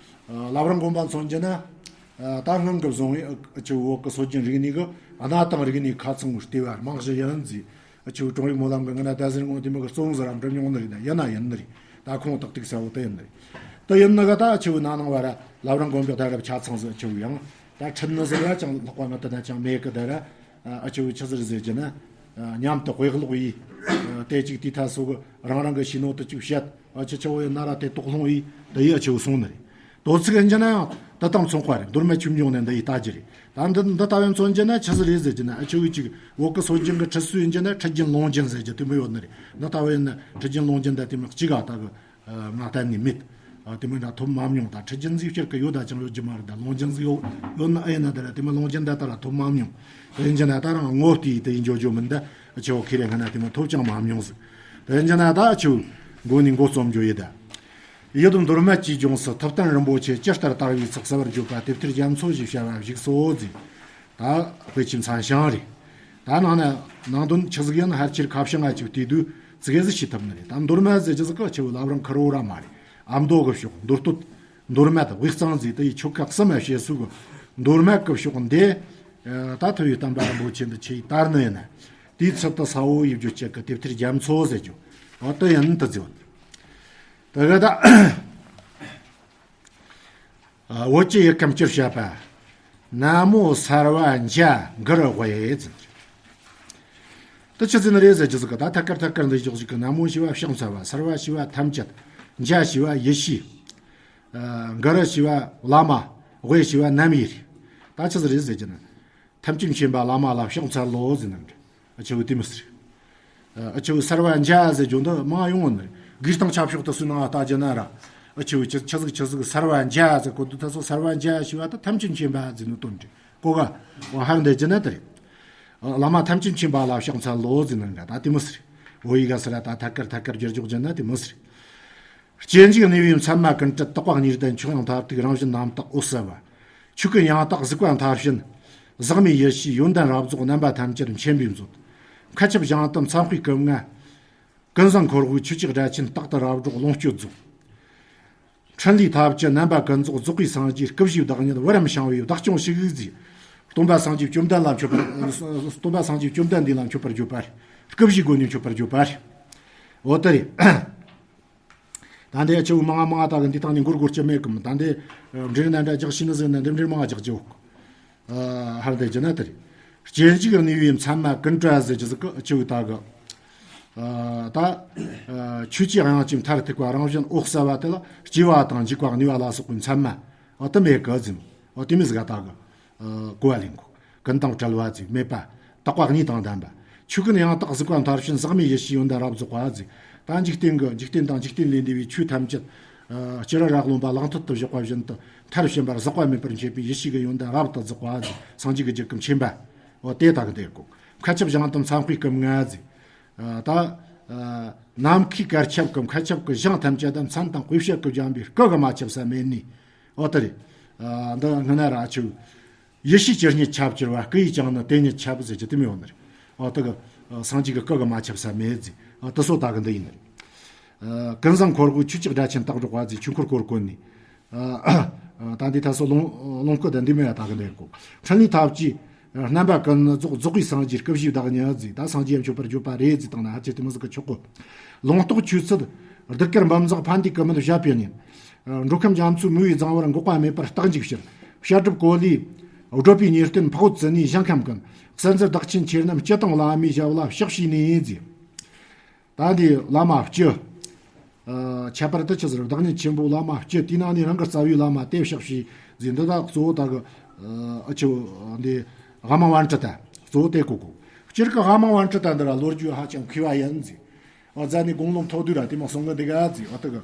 ཨ་བླ་བྲང་དགོན་པ་མཚོན་རྒྱུ་ན། ཨ་ད་སྔོན་གི་བཟུང་བའི་ཨ་ཆུ་བོད་གི་སྲོལ་རྒྱུན་རིག་གནས་གི་གནའ་དེང་རིག་གནས་ཁ་ཚང་བའི་ལྟེ་བ་རྨང་གཞི་ཡིན་ཟེར། ཨ་ཆུ་དྲུང་ཡིག་སྨོན་ལམ་གི་ངི་ན་ད་ཟེར་ངོ་དེ་མོ་གི་རྩོམ་ཟིག་ར་འབྲི་མྱོང་ནི་རེད། ད་ཡིན་ན་ཡིན་ནི་རེད། ད་ཁོང་ཏག་ཏིག་གསལ་བོ་དེ་ཡིན་ནི་རེད། དེ་ཡིན་ན་ག་ད་ཨ་ཆེ་བོ་ན་ནང་བ་ར་བླ་བྲང་དགོན་པའི་ད་རབ་ཆ་ཚང་ཟིག་ཨ་ཆེ་བོ་ཡང་ད་ཁྲིད་ནི་ཟིག་ར་ཅང་ལྷག་པ་ང་ད་ན་ཅང་མེད་གི། ད་ར་ཨ་ཆེ་བོ་ཆི་ཟིག་ཟེར་གྱི་ན། མཉམ་དུ་དཔེ་ཀློག་ཡིས། དེ་གཅིག་དེའི་ཐད་སོ་གི་རང་རང་གི་ཤེས་ནོ་དེ་གཅིག་བཤད། ཨ་ཆེ་ཆེ་བོ་ཡིན་ན་ར་དེ་དོགས་སློང་ཡིས་དེ་ཡིས་ཨ་ཆེ་བོ་སོང་ནི་རེད། དོ་ཚིགས་ཡིན་གྱི་ན་ཡང་དེ་དང་མཚུངས་པ་རེད། མདོ་སྨད་ཆོས་འབྱུང་ནས་འདི་ཡིས་ལྟ་རྒྱུ་རེད། ད་འདི་འདི་ལྟ་བས་མཚོན་གྱི་ན་ཆི་ཟིག་རེད་ཟེར་གྱི་ན། ཨ་ཆེ་བོ་གཅིག་བོད་ཀྱི་སྲོལ་རྒྱུན་གྱི་ཁྲིད་སྲོལ་ཡིན་གྱི་ན་ཁྲིད་རྒྱུན་ལུང་རྒྱུན་ཟེར་གྱི་དེ་མོ་ཡོད་ནི་རེད། འདི་ལྟ་བས་ཡིན་ན་ཁྲིད་རྒྱུན་ལུང་རྒྱུན་ད་དེ་མོ་གཅིག་ག་ད་གི་ང་གཏན་ནས་མེད། ཨ་དེ་མོ་འདྲ་ཐོབ་མ་མྱོང་། ད་ཁྲིད་རྒྱུན་ཟིག་སྤྱིར་གི་ཡོད་ད་ཅང་ཡོད་རྒྱུ་མ་རེད། ད་ལུང་རྒྱུན་ཟིག་ཡོད་ཡོད་ན་ཨེ་ཡིན་ན་ད་ར་དེ་མོ་ལུང་རྒྱུན་ད་ད་ར་ཐོབ་མ་མྱོང་། དེ་ཡིན་གྱི་ན་ད་རང་ངོ་བལྟས་དེ་ཡིན་འཇོག་རྒྱུ་མིན་ད། ཨ་ཆེ་བོ་ཁེ་རེ་ང་ན་དེ་མོ་ཐོབ་ཅང་མ་མྱོང་ཟིག། དེ་ཡིན་གྱི་ན་ད་ཨ་ཆེ་བོ་མགོ་ནས་མགོ་རྩོམ་རྒྱུ་ཡིན་ད། ཡུལ་མདོར་སྨད་ཀྱི་ལྗོངས་སུ་ཐུབ་བསྟན་རིན་པོ་ཆེ་ཇི་ལྟར་དར་བའི་ཚུལ་གསལ་བར་བརྗོད་པ་དེབ་ཐེར་རྒྱ་མཚོ་ཞེས་བྱ་བ་བཞུགས་སོ་ཟེར། ད་དཔེ་ཆའི་མཚན་བྱང་རེད། ད་ནང་ན་ནང་དོན་ཆི་ཟིག་ཡིན་ཧར་ཆེར་ཁ་བྱང་ང་ཅིག་བལྟས་དུས་ཙི་གེ་ཟིག་ཤེས་ཐུབ་ནི་རེད། ད་མདོར་སྨད་ཟེར་གྱི་ཟིག་གི་ཆེ་བོ་བླ་བྲང་ཁུ་རོ་ར་མ་རེད། ཨ་མདོ་གི་ཕྱོགས་མདོ་སྟོད་མདོར་སྨད་དབུས་གཙང་ཟེར་དེ་ཡི་ཆོལ་ཁ་གསུམ་ལ་བཤད་སྲོལ་གི་མདོར་སྨད་གི་ཕྱོགས་འདི། ད་ཐུབ་པའི་བསྟན་པ་རིན་པོ་ཆེ་འདི་ཆེ་ཡི་དར་ནི་ཡིན་ན། དེའི་ཚུལ་དུ་ས་བོ་ཡི་བརྗོད་བྱེད་ཀྱི་དེབ་ཐེར་རྒྱ་མཚོ་ཟེར་རྒྱུ། འོ་དེ་ཡིན་དུ་ཟེར་བ། དེ་ག་ད། ཨ། བོད་ཀྱི་ཡུལ་ཁམས་སྤྱིར་བཤད་པ། ན་མོ་གསར་བ་འཇའ་གུ་རུ་དབྱེ་ཟེར། དེ་ཆི་ཟེར་ནི་རེད་ཟེར་གྱི་ཟིག་གི་ད་ཐད་ཀར་ཐད་ཀར་འདི་འཇོག་ཞིག་གི། ན་མོ་ཞེས་པ་ཕྱག་འཚལ་བ། གསར་བ་ཞེས་པ་ཐམས་ཅད། འཇའ་ཞེས་པ་ཡེ་ཤེས། ཨ། གུ་རུ་ཞེས་པ་བླ་མ། དབྱེ་ཞེས་པ་རྣམ་དབྱེ་རེད། ད་ཆི་ཟིག་རེད་ཟེར་གྱི་ན། ཐམས་ཅད་མཁྱེན་པ་བླ་མ་ལ་ཕྱག་འཚལ་ལོ་ཟེར་ནི་འདྲ། ཨ་ཆེ་བོ་དེ་མོ་ཟེར། ཨ་ཆེ་བོ་གསར་བ་འཇའ་ཟེར་རྒྱུ་འདི་མང་ཡོང་ནི་རེད། གུས་སྟངས་ཆབ་ཤོག་ཏུ་སུ་ནང་ལྟ་རྒྱུ་ན་ར། ཨ་ཆེ་བོ་ཆི་ཆི་ཟིག་ཆི་ཟིག་གསར་བ་འཇའ་ཟེར་གོ་དུས་ད་སོ་གསར་བ་འཇའ་ཞེས་པ་ད་ཐམས་ཅད་མཁྱེན་པ་ཟེར་ནི་དོན་འདྲ་གོ་ག་འོ་ཧར་འདེད་རྒྱུ་ན་དེ་རེད། ཨ། བླ་མ་ཐམས་ཅད་མཁྱེན་པ་ལ་ཕྱག་འཚལ་ལོ་ཟེར་ནི་འདྲ་ད་དེ་མོ་ཟེར། འོ་ཡི་ག་ཟེར་ར་ད་ཐད་ཀར་ཐད་ཀར་བསྒྱུར་འཇོག་རྒྱུ་ན་དེ་མོ་ཟེར། སྐྱེ་འཇིག་གནས་པའི་མཚན་མ་ཀུན་བྲལ། དག་པ་གཉིས་ལྡན་ཆོས་དབྱིངས་མཐར་ཐུག་རང་བཞིན་རྣམ་དག་འོད་གསལ་བ། ཆོས་ཀུན་ཡང་དག་གཟིགས་པ་མཐར་ཕྱིན། ཟག་མེད་ཡེ་ཤེས་ཡོན་ཏན་རབ་རྫོགས། རྣམ་པ་ཐམས་ཅད་མཁྱེན་པའི་མཛོད། མཁའ་ཁྱབ་ཞིང་དུ་མཚན་དཔེའི་སྐུ་ལྔ། ཀུན་བཟང་འཁོར་དབུས་ཆོས་ཀྱི་སྒྲ་ཆེན་རྟག་ཏུ་རབ་སྒྲོགས་ལོངས་སྤྱོད་རྫོགས། འཕྲིན་ལས་ཐབས་ཀྱི་རྣམ་པ་ཀུན་རྫོགས་རྫོགས་པའི་སངས་རྒྱས་སྐུ་བཞིའི་བདག་ཉིད་བུ་རམ་ཤིང་བའི་བདག་སྐྱོང་ཞིག་ཟེར། སྟོན་པ་སངས་རྒྱས་བཅོམ་ལྡན་ལ་མཆོད་པར། སྟོན་པ་སངས་རྒྱས་བཅོམ་ལྡན་འདས་ལ་མཆོད་པར་བརྗོད་པ་རེད། སྐུ་བཞིའི་སྒོ་ནས་མཆོད་པར་བརྗོད་པ་རེད། འོ་དེ་རེད། ད་འདི་ཆུ་མང་ང་མང་ང་ད་གི་འདི་སྟེང་ནས་འགོར་འགོར་ཆ་མེད་གི་མོ། ད་འདི་འབྲེལ་ན་འདྲ་རྒྱག་ཤེས་ནི་ཟེར་ན་འདི་འབྲེལ་མང་ང་རྒྱག་རྒྱུ། ཨ། ཧར་འདི་རྒྱུ་ན་དེ་རེད། སྐྱེ་འཇིག་གནས་པའི་མཚན་མ་ཀུན་བྲལ་ཟེར་རྒྱུ་ཟིག་གི་ཆུ་ད་གི། ཨ། ད་ཨ་ཆོས་ཀྱི་དབྱིངས་ཀྱི་མཐར་ཐུག་པ་རང་བཞིན་འོད་གསལ་བ་དེ་ལ་སྐྱེ་བ་དང་འཇིག་པ་གནས་པ་ལ་སོགས་པའི་མཚན་མ། ཨ། དེ་མེད་གི་ཟེར། ཨ། དེ་མོ་ཟིག་ག་ད་གི། ཨ། གོ་བ་ལེན་དགོས། ཀུན་དང་བྲལ་བ་ཟེར་མེད་པ། དག་པ་གཉིས་དང་ལྡན་པ། ཆོས་ཀུན་ཡང་དག་གཟིགས་པ་མཐར་ཕྱིན། ཟག་མེད་ཡེ་ཤེས་ཡོན་ཏན་རབ་རྫོགས་པ་ཟེར། ད་འཇིག་རྟེན་གྱི་འཇིག་རྟེན་དང་འཇིག་རྟེན་ལས་འདས་པའི་ཆོས་ཐམས་ཅད། ཨ། ཅི་ར་ར་རློམ་པ་ལག་མཐིལ་དུ་བཞག་པ་བཞིན་དུ་མཐར་ཕྱིན་པར་ཟག་པ་མེད་པར་མཁྱེན་པའི་ཡེ་ཤེས་ཀྱི་ཡོན་ཏན་རབ་ཏུ་རྫོགས་པ་ཟེར། སངས་རྒྱས་ཀྱི་རྒྱུད་ཀྱི་མཁྱེན་པ། འོ་དེ་དག་འདི་གོ། མཁའ་ཁྱབ་ཞིང་དུ་མཚན་དཔེའི་སྐུ་ལྔ་ཟེར། ཨ། ད་ཨ་ནམ་མཁའི་གར་ཁྱབ་ཀྱི་མཁའ་ཁྱབ་ཀྱི་ཞིང་ཐམས་ཅད་དུ་མཚན་དང་དཔེ་བྱད་ཀྱིས་བརྒྱན་པའི་སྐུ་གིས་མ་ཁྱབ་ས་མེད་ནི། འོ་དེ་རེད། ཨ། འདི་སྔོན་ན་ར་ཆུ། ཡེ་ཤེས་ཇི་སྙེད་ཁྱབ་གྱུར་པ། སྐུ་ཡིས་ཀྱང་ནི་དེ་སྙེད་ཁྱབ་ཟེར་གྱི་དེ་མོ་ཡོད་ནི་རེད། འོ་དེ་གི་སངས་རྒྱས་ཀྱི་སྐུ་གིས་མ་ཁྱབ་ས་མེད་ཟེར། འོ་དེ་སོ་ད་གི་འདི་ཡིན་ནི་རེད། ཨ། ཀུན་བཟང་འཁོར་དབུས་ཆོས་ཀྱི་སྒྲ་ཆེན་རྟག་སྒྲོགས་པ་ཟེར། ཆོས་འཁོར་བསྐོར་བསྐོར་ནས། ཨ། ད་འདི་ད་སོ་ལོངས་ལོངས་སྐུ་དང་འདི་མོ་ཡ་ད་གི་འདི་གོ། འཕྲིན་ལས་ཐབས་ཀྱི་རྣམ་པ་ཀུན་རྫོགས་རྫོགས་པའི་སངས་རྒྱས་སྐུ་བཞིའི་བདག་ཉིད་ཟེར། ད་སངས་རྒྱས་མཆོད་པར་བརྗོད་པ་རེད་ཟེར་བཏང་ན་ཧ་ཅང་དེ་མོ་ཟིག་གི་ཆོག་གོ། ལུང་རྟོགས་ཆོས་ཚུལ་གདུགས་དཀར་འབུམ་འཛག་ཕན་བདེའི་སྐུ་མལ་བཞད་པའི་གཉེན། འགྲོ་ཁམས་རྒྱ་མཚོའི་མུ་བའི་རྫིང་བུར་འགོག་པ་མེད་པར་རྟག་འཇུག་ཕྱིར། བཤད་སྒྲུབ་གོ་ལའི་བགྲོད་པའི་ཉེར་སྟོན་འཕགས་བོད་བཙུན་ནས་ཞིང་ཁམས་ཀུན། གསན་ཟིན་བདག་ཆེན་ཁྱེད་རྣམས་སྤྱི་དང་བླ་མའི་ཞབས་ལ་ཕྱག་བྱས་ནས་ཟེར། ད་འདི་བླ་མ་སྤྱི། ཨ། ཁྱད་པར་དུ་ཆི་ཟེར། བདག་ཉིད་ཆེན་པོ་བླ་མ་སྤྱི། དེའི་ནང་ནས་རང་གི་རྩ་བའི་བླ་མ་དེ་ཕྱག་བྱས་ཟེར། འདི་དག་གཙོ་བོ་ད་གི། ཨ། ཆུ་འདི་དབང་མང་པཎ་ཌི་ཏ་གཙོ་བོ་དེ་གོ་གོ། སྤྱིར་གི་དབང་མང་པཎ་ཌི་ཏ་འདི་ར་ལོ་རྒྱུས་ཧ་ཅང་མཁས་པ་ཡིན་ཟེར། ཨ། རྫ་ནས་དགུང་ལོ་མཐོ་དུས་ར་དེ་མོ་གསུང་གི་འདུག་ག་ཟེར། ཨ། ད་གི།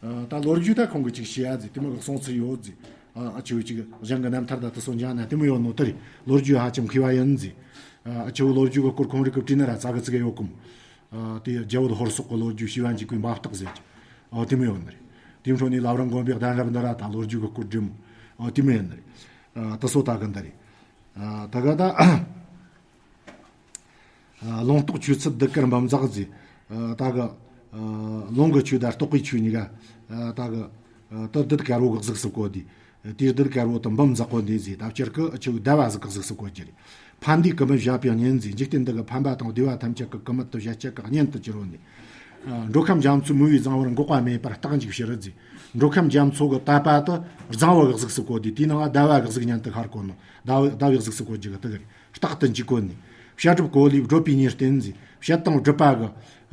ཨ། ད་ལོ་རྒྱུས་ད་ཁོང་གིས་ཅིག་བཤད་ཡ་ཟེར། དེ་མོ་གི་གསུང་ཚུལ་ཡོད་ཟེར། ཨ། ཨ་ཆུ་ཅིག་གཞན་གི་རྣམ་ཐར་ད་དེ་སོ་འཇག་ན་དེ་མོ་ཡོད་ནོ་དེ་རེད། ལོ་རྒྱུས་ཧ་ཅང་མཁས་པ་ཡིན་ཟེར། ཨ། ཨ་ཆུ་ལོ་རྒྱུས་གི་སྐོར་ཁོང་རིགས་གི་བྲིས་ན་ར་ཙག་གི་ཙིག་གི་ཡོད་གི་མོ། ཨ། དེ་རྒྱ་བོད་ཧོར་སོག་གི་ལོ་རྒྱུས་བྱིས་པ་འཇིགས་པའི་འབབ་སྟེགས་ཟེར་གྱི། ཨ། དེ་མོ་ཡོད་ནི་རེད། དེའི་འཕྲོ་ནས་བླ་བྲང་དགོན་པའི་གདན་རབས་འདི་ར་ད་ལོ་རྒྱུས་གི་སྐོར་འབྲི་མོ། ཨ། དེ་མོ་ཡོད་ནི་རེད། ཨ། དེ་སོ་ད་གི་འདི་རེད། ཨ། ད་ག་ད། ཨ། ལུང་རྟོགས་ཆོས་ཚུལ་གདུགས་དཀར་འབུམ་འཛག་ཟེར། ཨ། ད་གི། ཨ། ལུང་གི་ཆོས་དང་རྟོགས་པའི་ཆོས་གཉིས་ཀ། ཨ། ད་གི། ཨ། དེ་གདུགས་དཀར་བོ་གི་གཟུགས་སུ་བཀོད་དེ། དེ་གདུགས་དཀར་བོ་དེ་འབུམ་འཛག་པོ་འདི་ཟེར། ད་སྤྱིར་གི་ཆོས་ཟླ་བ་ཟིག་གི་གཟུགས་སུ་བཀོད་རྒྱུ་རེད། ཕན་བདེའི་སྐུ་མལ་བཞད་པའི་གཉེན་ཟེར། འཇིག་རྟེན་འདི་གི་ཕན་པ་དང་བདེ་བ་ཐམས་ཅད་ཀྱི་སྐུ་མལ་དུ་བཞད་བྱེད་ཀྱི་གཉེན་དུ་གྱུར་བ་ནི། འགྲོ་ཁམས་རྒྱ་མཚོའི་མུ་བའི་གཙང་བོར་འགོག་པ་མེད་པར་རྟག་འཇུག་ཕྱིར་ཟེར། འགྲོ་ཁམས་རྒྱ་མཚོ་གི་དད་པ་དེ་གཙང་བོ་གི་གཟུགས་སུ་བཀོད་དེ། དེའི་ནང་ཟླ་བ་གི་གཟུགས་བརྙན་དུ་ཤར་བཀོད་ནོ། ཟླ་བ་ཟླ་བའི་གཟུགས་སུ་བཀོད་རྒྱུ་གི་དེ་གི་རྟག་ཏུ་འཇུག་བཀོད་ནས། བཤད་སྒྲུབ་གོ་ལའི་བགྲོད་པའི་ཉེར་བསྟན་ཟེར། བཤད་དང་སྒྲུབ་པ་གི།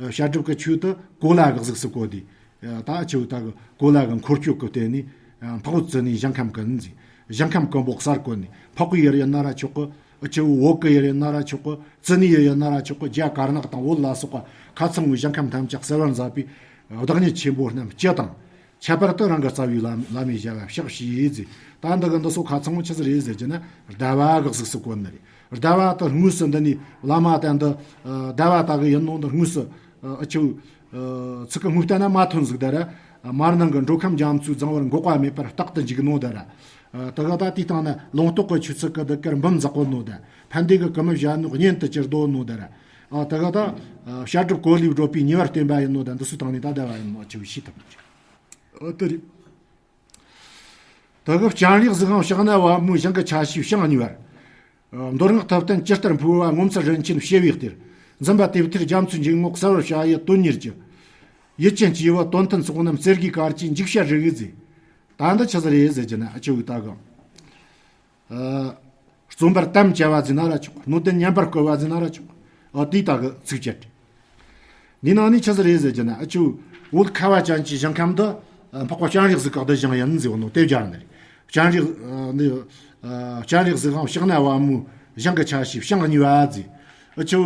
བཤད་སྒྲུབ་ཀྱི་ཆོས་དེ་གོ་ལ་གི་གཟུགས་སུ་བཀོད་དེ། ད་ཨ་ཆུ་ད་གི་གོ་ལ་གི་འཁོར་སྐྱོད་ཀྱི་སྟེང་ནས། འཕགས་བོད་བཙུན་ནས་ཞིང་ཁམས་ཀུན་ཟེར། ཞིང་ཁམས་ཀུན་པོ་གསར་བཀོད་ནས། འཕགས་པའི་ཡུལ་ཡིན་ན་ར་ཆོག་གི། ཨ་ཆུ་བོད་ཀྱི་ཡུལ་ཡིན་ན་ར་ཆོག་གི། བཙུན་ནས་ཡུལ་ཡིན་ན་ར་ཆོག་གི། རྒྱ་དཀར་ནག་དང་བོད་ལ་སོགས་པ་ཁ་ཚང་བའི་ཞིང་ཁམས་ཐམས་ཅད་གསལ་བར་མཛད་པའི་བདག་ཉིད་ཆེན་པོ་རྣམས་སྤྱི་དང་། ཁྱད་པར་དུ་རང་གི་རྩ་བའི་བླ་བླ་མའི་ཞབས་ལ་ཕྱག་བྱས་ཟེར། ད་འདི་གི་འདི་ཚོ་ཁ་ཚང་བོ་ཆི་ཟིག་རེད་ཟེར་རྒྱུ་ན། ཟླ་བ་གི་གཟུགས་སུ་བཀོད་ནི་རེད། ཟླ་བ་དེ་དངོས་སུ་འདི་ནས་བླ་མ་དེ་འདི་ཟླ་བ་དག་གི་ཡིན་ནོ། འདི་དངོས་སུ་ཨ་ཆུ་ཚིག་གི་དངོས་བསྟན་ན་མ་ཐོན་ཟིག་ད་ར། མར་ནང་གི་འགྲོ་ཁམས་རྒྱ་མཚོའི་གཙང་བོར་འགོག་པ་མེད་པར་རྟག་ཏུ་འཇུག་ནོ་ད་ར། ཨ་དེ་ག་ད་དེའི་སྟེང་ན་ལུང་རྟོགས་ཀྱི་ཆོས་ཚིག་གི་དེ་ཀར་འབུམ་འཛག་གོ་ནོ་ད། ཕན་བདེ་གི་ཀུ་མུད་བཞག་ནོ་གཉེན་དུ་གྱུར་དོ་ནོ་ད་ར། ཨ་དེ་ག་ད་བཤད་སྒྲུབ་གོ་ལའི་བགྲོད་པའི་ཉེ་བར་བསྟན་པ་ཡིན་ནོ་ད། འདི་ཚོའི་སྟེང་ནས་ད་ཟླ་བ་ཡིན་ནོ་ཨ་ཆུ་ཤེས་ཐུབ། ཨ་དེ་རེད། དེ་གི་སྤྱན་རས་གཟིགས་དབང་ཕྱག་ན་པདྨོ་ཞིང་གི་ཆ་བྱད་ཕྱག་གཉིས་པ། མདོ་སྔགས་ཐུབ་བསྟན་ཇི་ལྟར་འཕོ་བ། ངོ་མཚར་རིན་ཆེན་བྱེ་བའི་གཏེར། འཛིན་པ་དེབ་ཐེར་རྒྱ་མཚོའི་འཇུག་ངོགས་གསལ་བར་བྱ་ཡི་དོན་གཉེར་གྱི། ཡུལ་ཅན་སྐྱེས་བུ་དོན་མཐུན་ཚོགས་རྣམས་བཙལ་དགོས་གལ་ཆེའི་འཇུག་བྱ་རིགས་ཟེར། ད་འདི་ཆི་ཟིག་རེད་ཟེར་རྒྱུ་ན། ཨ་ཆུ་བོའི་ད་གི། ཨ་རྩོམ་པར་དམ་བཅའ་བ་ཟེར་ན་ར་ཆོག་རྣོ་ལྡན་ཉམས་པར་བསྐུལ་བ་ཟེར་ན་ར་ཆོག་ཨ་དེའི་ད་གི་ཚིགས་བཅད། འདི་ནང་ནས་ཆི་ཟིག་རེད་ཟེར་རྒྱུ་ན། ཨ་ཆུ་བོད་ཁ་བ་ཅན་གྱི་ཞིང་ཁམས་འདི་འཕགས་པ་སྤྱན་རས་གཟིགས་ཀྱི་གདུལ་ཞིང་ཡིན་ཟེར་བ་ནོ། དེ་སྦྱར་ནི་རེད། སྤྱན་རས་ཨ་འདི་ཨ་སྤྱན་རས་གཟིགས་དབང་ཕྱག་ན་པདྨོ་ཞིང་གི་ཆ་བྱད་ཕྱག་གཉིས་པ་ཟེར། ཨ་ཆུ་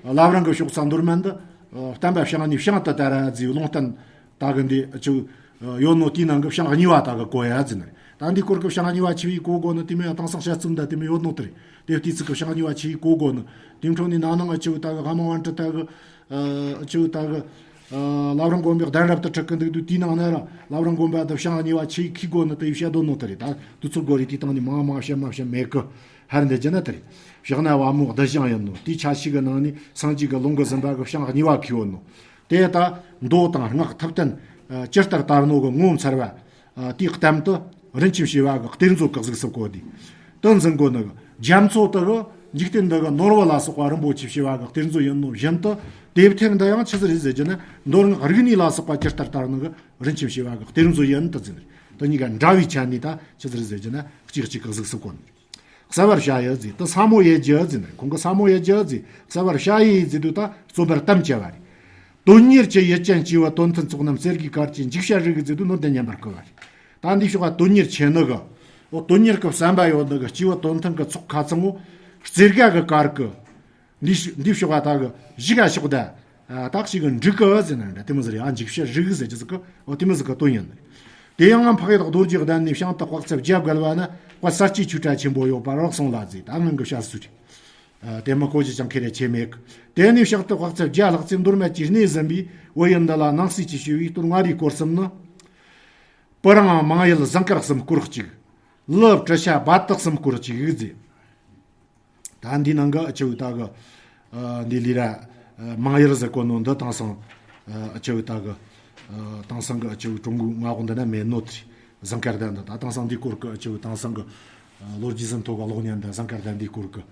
བླ་བྲང་གི་ཕྱོགས་ས་མདོར་མན་འདི་བསྟན་པ་བྱང་ནས་བྱང་དུ་དར་ཟེར་བའི་ལུང་བསྟན་ད་གི་འདི་ཨ་ཆུ་ཡོད་ནོ། དེའི་ནང་གི་ཕྱག་གཉིས་པ་ད་གི་བཀོད་ཡ་ཟེར་ནི་རེད། ད་འདི་སྐོར་གི་ཕྱག་གཉིས་པ་ཆི་བས་གོ་དགོས་ནི། དེ་མིན་ཡང་དེང་སང་དཔྱད་རྩོམ་ད་དེ་མིན་ཡོད་ནོ་དེ་རེད། དེ་ལྟའི་ཚིག་གི་ཕྱག་གཉིས་པ་ཆི་བས་གོ་དགོས་ནི། དེ་འཕྲོ་ནས་ན་ནིང་ཨ་ཆུ་བོའི་ད་གི་ཨ་མ་པཎ་ཌི་ཏ་གི་ཨ་ཨ་ཆུ་བོའི་ད་གི་ཨ་བླ་བྲང་དགོན་པའི་གདན་རབ་ཏུ་ཁྲིད་གི་འདུག་དུས། དེའི་ནང་ན་ར་བླ་བྲང་དགོན་པ་དུ་ཕྱག་གཉིས་པ་ཆི་བས་འཁྱེར་དགོས་ནི་དེ་བཤད་དོ་ནོ་དེ་རེད། ད་དུས་ཚོད་འགོར་རེ་དེའི་སྟེང་ནས་མང་མང་བཤད་མ་བཤད་མེད་གི། ཧར་འདི་རྒྱུ་ན་དེ་རེད། ཕྱག་ན་པདྨོ་གདུལ་ཞིང་ཡིན་ནོ། དེའི་ཆ་བྱད་གི་ནང་ནས་སངས་རྒྱས་ཀྱི་ལུང་གིས་ཟིན་པ་གི་ཕྱག་གཉིས་པ་འཁྱེར་ཡོད་ནོ། དེ་ད་མདོ་དང་སྔགས་ཐུབ་བསྟན་ཨ་ཇི་ལྟར་དར་ནོ་གི་ངོ་མཚར་བ། ཨ་དེའི་གཏམ་དེ་རིན་ཆེན་བྱེ་བ་གི་གཏེར་མཛོད་ཀྱི་གཟུགས་སུ་བཀོད་དེ། དེ་འཛིན་གོ་ནི་གི་རྒྱ་མཚོ་དེ་གི་འཇིག་རྟེན་འདི་གི་ནོར་བུ་ལ་སོགས་པ་རིན་པོ་ཆེ་བྱེ་བ་གི་གཏེར་མཛོད་ཡིན་ནོ་བཞིན་དུ། དེབ་ཐེར་འདི་ཡང་ཆི་ཟིག་རེད་ཟེར་རྒྱུ་ན། མདོ་སྔགས་རིག་གནས་ལ་སོགས་པ་ཇི་ལྟར་དར་ནི་གི་རིན་ཆེན་བྱེ་བ་གི་གཏེར་མཛོད་ཡིན་དུ་འཛིན་རེད། དེ་གཉིས་ཀ་འདྲ་བའི་ཆ་ནས་ད་ཆི་ཟིག་རེད་ཟེར་རྒྱུ་ན། གཅིག་གཅིག་གི་གཟུགས་སུ་བཀོད་ནི་རེད། གསལ་བར་བྱ་ཡི་ཟེར། དེ་ས་མོ་ཡི་རྒྱུ་ཟེར་ནི་རེད། ཁོང་གི་ས་མོ་ཡི་རྒྱུ་ཟེར། གསལ་བར་བྱ་ཡི་ཟེར་དུས་ད་རྩོམ་པར་དམ་བཅའ་བ་རེད། དོན་གཉེར་གྱི་ཡུལ་ཅན་སྐྱེས་བུ་དོན་མཐུན་ཚོགས་རྣམས་བཙལ་དགོས་གལ་ཆེའི་འཇུག་བྱ་རིགས་ཟེར་དུས་ནོར་ལྡན་ཉམས་པར་བསྐུལ་བ་རེད། ད་འདི་ཕྱོགས་ཀ་དོན་གཉེར་ཆེ་ནི་གི། འོ་དོན་གཉེར་གི་བསམ་པ་ཡོད་ནི་གི་སྐྱེས་བུ་དོན་མཐུན་གི་ཚོགས་ཁ་ཚང་བོ་བཙལ་དགོས་གལ་གི། འདི་ཤ- འདི་ཕྱོགས་ཀ་ད་གི་གཞི་ག་ཕྱོགས་ད། ཨ་ད་གཅིག་གི་འགྲིག་གི་ཟེར་ན་འདྲ། དེ་མོ་ཟེར་ཡ། འཇུག་བྱ་རིགས་ཟེར་རྒྱུ་ཟིག་གི། འོ་དེ་མོ་ཟིག་གི་དོན་ཡིན་ནི། དེ་ཡང་འཕགས་ཡུལ་རྡོ་རྗེ་གདན་ནས་བྱང་དུ་དཔག་ཚད་བརྒྱ་བརྒལ་བ་ན་དཔལ་གསལ་བྱེད་ཆོས་གྲྭ་ཆེན་པོ་ཡོད་པར་གསུངས་ལ་ཟེར། ད་སྔོན་གི་བཤད་སྲོལ་རེད། ཨ་དེ་མོ་གོ་རྒྱུ་ཅང་ཁེ་རེ་ཆེ་མེད་གི། དེ་ནས་བྱང་དུ་དཔག་ཚད་བརྒྱ་ལྷག་ཙམ་མདོ་སྨད་ཀྱི་གནས་ཟིན་པའི་བོད་ཡུལ་འདི་ལ་ནང་གསེས་ཀྱི་ཞུ་བའི་སྟོད་མངའ་རིས་སྐོར་གསུམ་ནི། སྤུ་རང་མང་ཡུལ་ཟངས་དཀར་གསུམ་སྐོར་གཅིག་ལི་བྲུ་ཤ་རྦ་ཏི་གསུམ་སྐོར་གཅིག་ཟེར། ད་འདི་ནང་གི་ཨ་ཆུ་བོའི་ད་གི་ཨ་འདི་ལི་ར་ཨ་མང་ཡུལ་ཟེར་གོ་ནོ་འདི་དེང་སང་ཨ་ཨ་ཆུ་བོའི་ད་གི་ཨ་དེང་སང་གི་ཨ་ཆུ་བོའི་ཀྲུང་གོའི་མངའ་འོག་འདི་ན་མེད་ནོ་དེ། ཟངས་དཀར་གདན་འདི། ད་དེང་སང་འདི་སྐོར་གི་ཨ་ཆུ་བོའི་དེང་སང་གི་ཨ་ལོ་རྒྱུས་ཟིན་ཐོ་གི་གློག་བརྙན་འདི། ཟངས་དཀར་གདན་འདི་སྐོར་གི་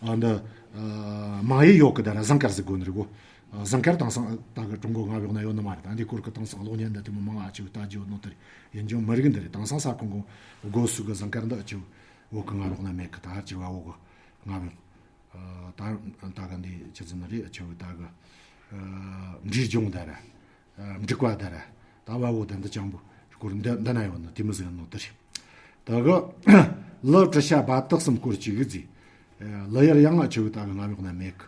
ཨ་འདི་ཨ་མང་ཡུལ་ཡོད་གི། ད་ར་ཟངས་དཀར་ཟེར་གོ་ནི་རེད་གོ། ཨ་ཟངས་དཀར་དེང་སང་ད་གི་ཀྲུང་གོ་མངའ་འོག་ན་ཡོད་ནི་མ་རེད། ད་འདི་སྐོར་གི་དེང་སང་གློག་བརྙན་འདི་དེ་མོ་མང་ཨ་ཆུ་བོའི་ལྟ་རྒྱུ་ཡོད་ནོ་དེ་རེད། ཡིན་ཀྱང་མི་རིགས་འདི་རེད། དེང་སང་ས་ཁོངས་གོ་སྒོ་སུ་གི་ཟངས་དཀར་འདི་ཨ་ཆུ་བོའི་གི་མངའ་འོག་ན་མེད་གི། ད་ཧར་གྱི་བ་འོག་གི་མངའ་འོག་ཨ་ད་ད་ག་འདི་ཆི་ཟེར་ནི་རེད། ཨ་ཆུ་བོའི་ད་གི་ཨ་འབྲས་ལྗོངས་ད་ར། ཨ་འབྲུག་པ་ད་ར། ད་བ་འོག་ད་འདི་ཅང་པོ་སྐོར་འདི་འདི་ན་ཡོད་ནི་དེ་མོ་ཟིག་ཡིན་ནོ་དེ་རེད། ད་གི་ལི་བྲུ་ཤ་རྦ་ཏི་གསུམ་སྐོར་གཅིག་ཟེར། ཨ་ལི་ཡུལ་ཡང་ཨ་ཆུ་བོའི་ད་གི་མངའ་འོག་ན་མེད་གི།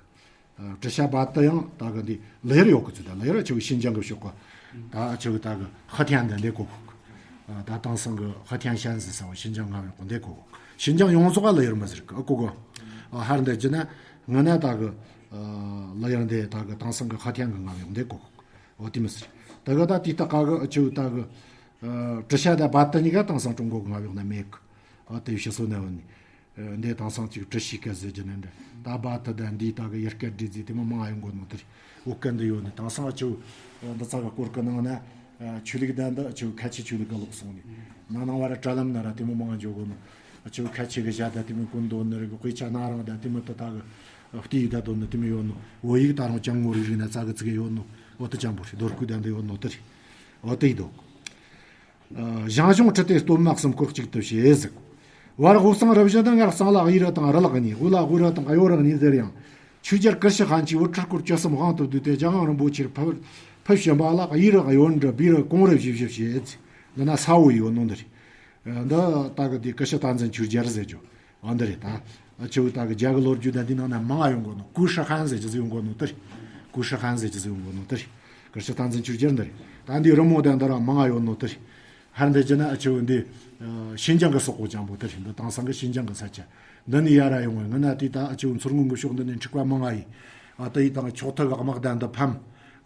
ཨ་བྲུ་ཤ་རྦ་ཏི་ཡང་ད་གི་འདི་ལི་ཡུལ་ཡོད་གི་ཚུལ། ད་ལི་ཡུལ་ཨ་ཆུ་བོའི་ཤིན་ཅང་གི་ཕྱོགས་གི། ད་ཨ་ཆུ་བོའི་ད་གི་ཧི་ཐན་ད་འདི་གོ་གི། ཨ་ད་དེང་སང་གི་ཧི་ཐན་ཤན་ཟེར་ས་བོ་ཤིན་ཅང་མངའ་འོག་འདི་གོ་གི། ཤིན་ཅང་ཡོངས་རྫོགས་ལི་ཡུལ་མི་ཟེར་གི། ཨ་གོ་གི། ཨ་ཧར་འདི་རྒྱུ་ན་ང་ན་ད་གི་ཨ་ལི་ཡུལ་འདི་ད་གི་དེང་སང་གི་ཧི་ཐན་གི་མངའ་འོག་འདི་གོ་གི། འོ་དེ་མོ་ཟེར། ད་གི་ད་དེའི་སྟག་ག་གི་ཨ་ཆུ་བོའི་ད་གི་ཨ་བྲུ་ཤ་དང་རྦ་ཏི་གཉིས་ཀ་དེང་སང་ཀྲུང་གོ་གི་མངའ་འོག་ན་མེད་གི། ཨ་དེ་ཕྱི་སོ་ན་བ་ནི། ཨ་འདི་དེང་སང་ཅིག་བྲུ་ཤའི་སྐད་ཟེར་རྒྱུ་ནི་འདྲ། ད་རྦ་ཏི་དང་འདི་ད་གི་ཡུལ་སྐད་འདྲ་ཟེར་དེ་མོ་མང་ཡོང་གོ་ནོ་དེ་རེད། འོ་སྐད་འདི་ཡོད་ནི། དེང་སང་ཨ་ཆུ་བོའི་འདི་ཚ་གི་སྐོར་གི་ནང་ན་ཨ་ཆོས་ལུགས་དང་འདི་ཨ་ཆུ་བོའི་ཁ་ཆེ་ཆོས་ལུགས་གི་ལོག་སོང་ནི། ན་ནིང་བ་ར་དྲ་ལམ་ན་ར་དེ་མོ་མང་འཇོག་གོ་ནོ། ཨ་ཆུ་བོའི་ཁ་ཆེ་གི་ཞྭ་དང་དེ་མོ་གོན་དོ་ནི་རེད་གི། དཔེ་ཆ་ན་རང་དང་དེ་མོ་ད་ད་གི་ཨ་བལྟས་ཡི་ད་དོ་ནི་དེ་མོ་ཡོད་ནོ། བོད་ཡིག་ད་རུང་ཅང་ངོ་རིག་རིག་ན་ཚ་གི་ཚིག་གི་ཡོད་ནོ། འོ་དེ་ཅང་པོ་རེད། རྡོ་བརྐོས་དང་འདི་ཡོད་ནོ་དེ་རེད། འོ་དེ་ཡི་དོག་ཞང་ཞུང་ཁྲི་སྟེང་སྟོད་མ་གསུམ་སྐོར་གཅིག་ཏུ་བྱེད་ཟིག་བར་དབུས་གཙང་རུ་བཞི་དང་། སྔར་གཙང་ལ་གཡས་རུ་དང་རུ་ལག་གཉིས། དབུས་ལ་དབུས་རུ་དང་གཡོ་རུ་གཉིས་ཟེར་ཡང་། ཆོས་རྒྱལ་ཀུ་ཤྲི་ཧན་གྱིས་བོད་ཁྲི་སྐོར་བཅུ་གསུམ་དབང་དུ་བསྡུས་ཏེ། རྒྱལ་དབང་རིན་པོ་ཆེར་ཕུལ་ཕུལ་བྱིན་པ་ལ། གཡས་རུ་གཡོན་རུ་སྦས་རུ་གོང་རུ་བཞི་བཞི་བྱེད་ཟིག་འདི་ན་ས་འོག་ཡོད་ནོ་འདི་རེད། འདི་ད་གི་དེ་ཀུ་ཤྲི་སྟག་འཛིན་ཆོས་རྒྱལ་ཟེར་རྒྱུ། ཨ་འདི་རེད་ད། ཨ་ཆེའུ་ད་གི་རྒྱ་གི་ལོ་རྒྱུས་ད་འདི་ནང་ན་མང་ང་ཡོང་གོ་ནོ། ཀུ་ཤྲི་ཧན་ཟེར་གྱི་ཟིག་ཡོང་གོ་ནོ་དེ་རེད། ཀུ་ཤྲི་ཧན་ཟེར་གྱི་ཟིག་ཡོང་གོ་ནོ་དེ་རེད། ཀུ་ཤྲི་སྟག་འཛིན་ཆོས་རྒྱལ་འདི་རེད། ད་འདི་རི་མོ་དང་འདི་ར་མང་ང་ཡོད་ནོ་དེ་རེད། ཧར་འདི་ཅི་ན་ཨ་ཆེའུ་འདི། ཨ་ཤིན་ཅང་གི་སོག་པོ་ཅང་པོ་དེ་རེད། འདི་དེང་སང་གི་ཤིན་ཅང་གི་ས་ཆ། འདི་ནས་ཡར་ར་ཡོང་བའི་ང་ན་དེ་ད་ཨ་ཆེའུ་མཚོ་སྔོན་གི་ཕྱོགས་འདི་ནས་འཁྲུག་པ་མང་ང་ཡིན། ཨ་དེ་ཡི་དང་ཁྱོག་ཐུ་གི་དམག་དང་འདི་ཕམ།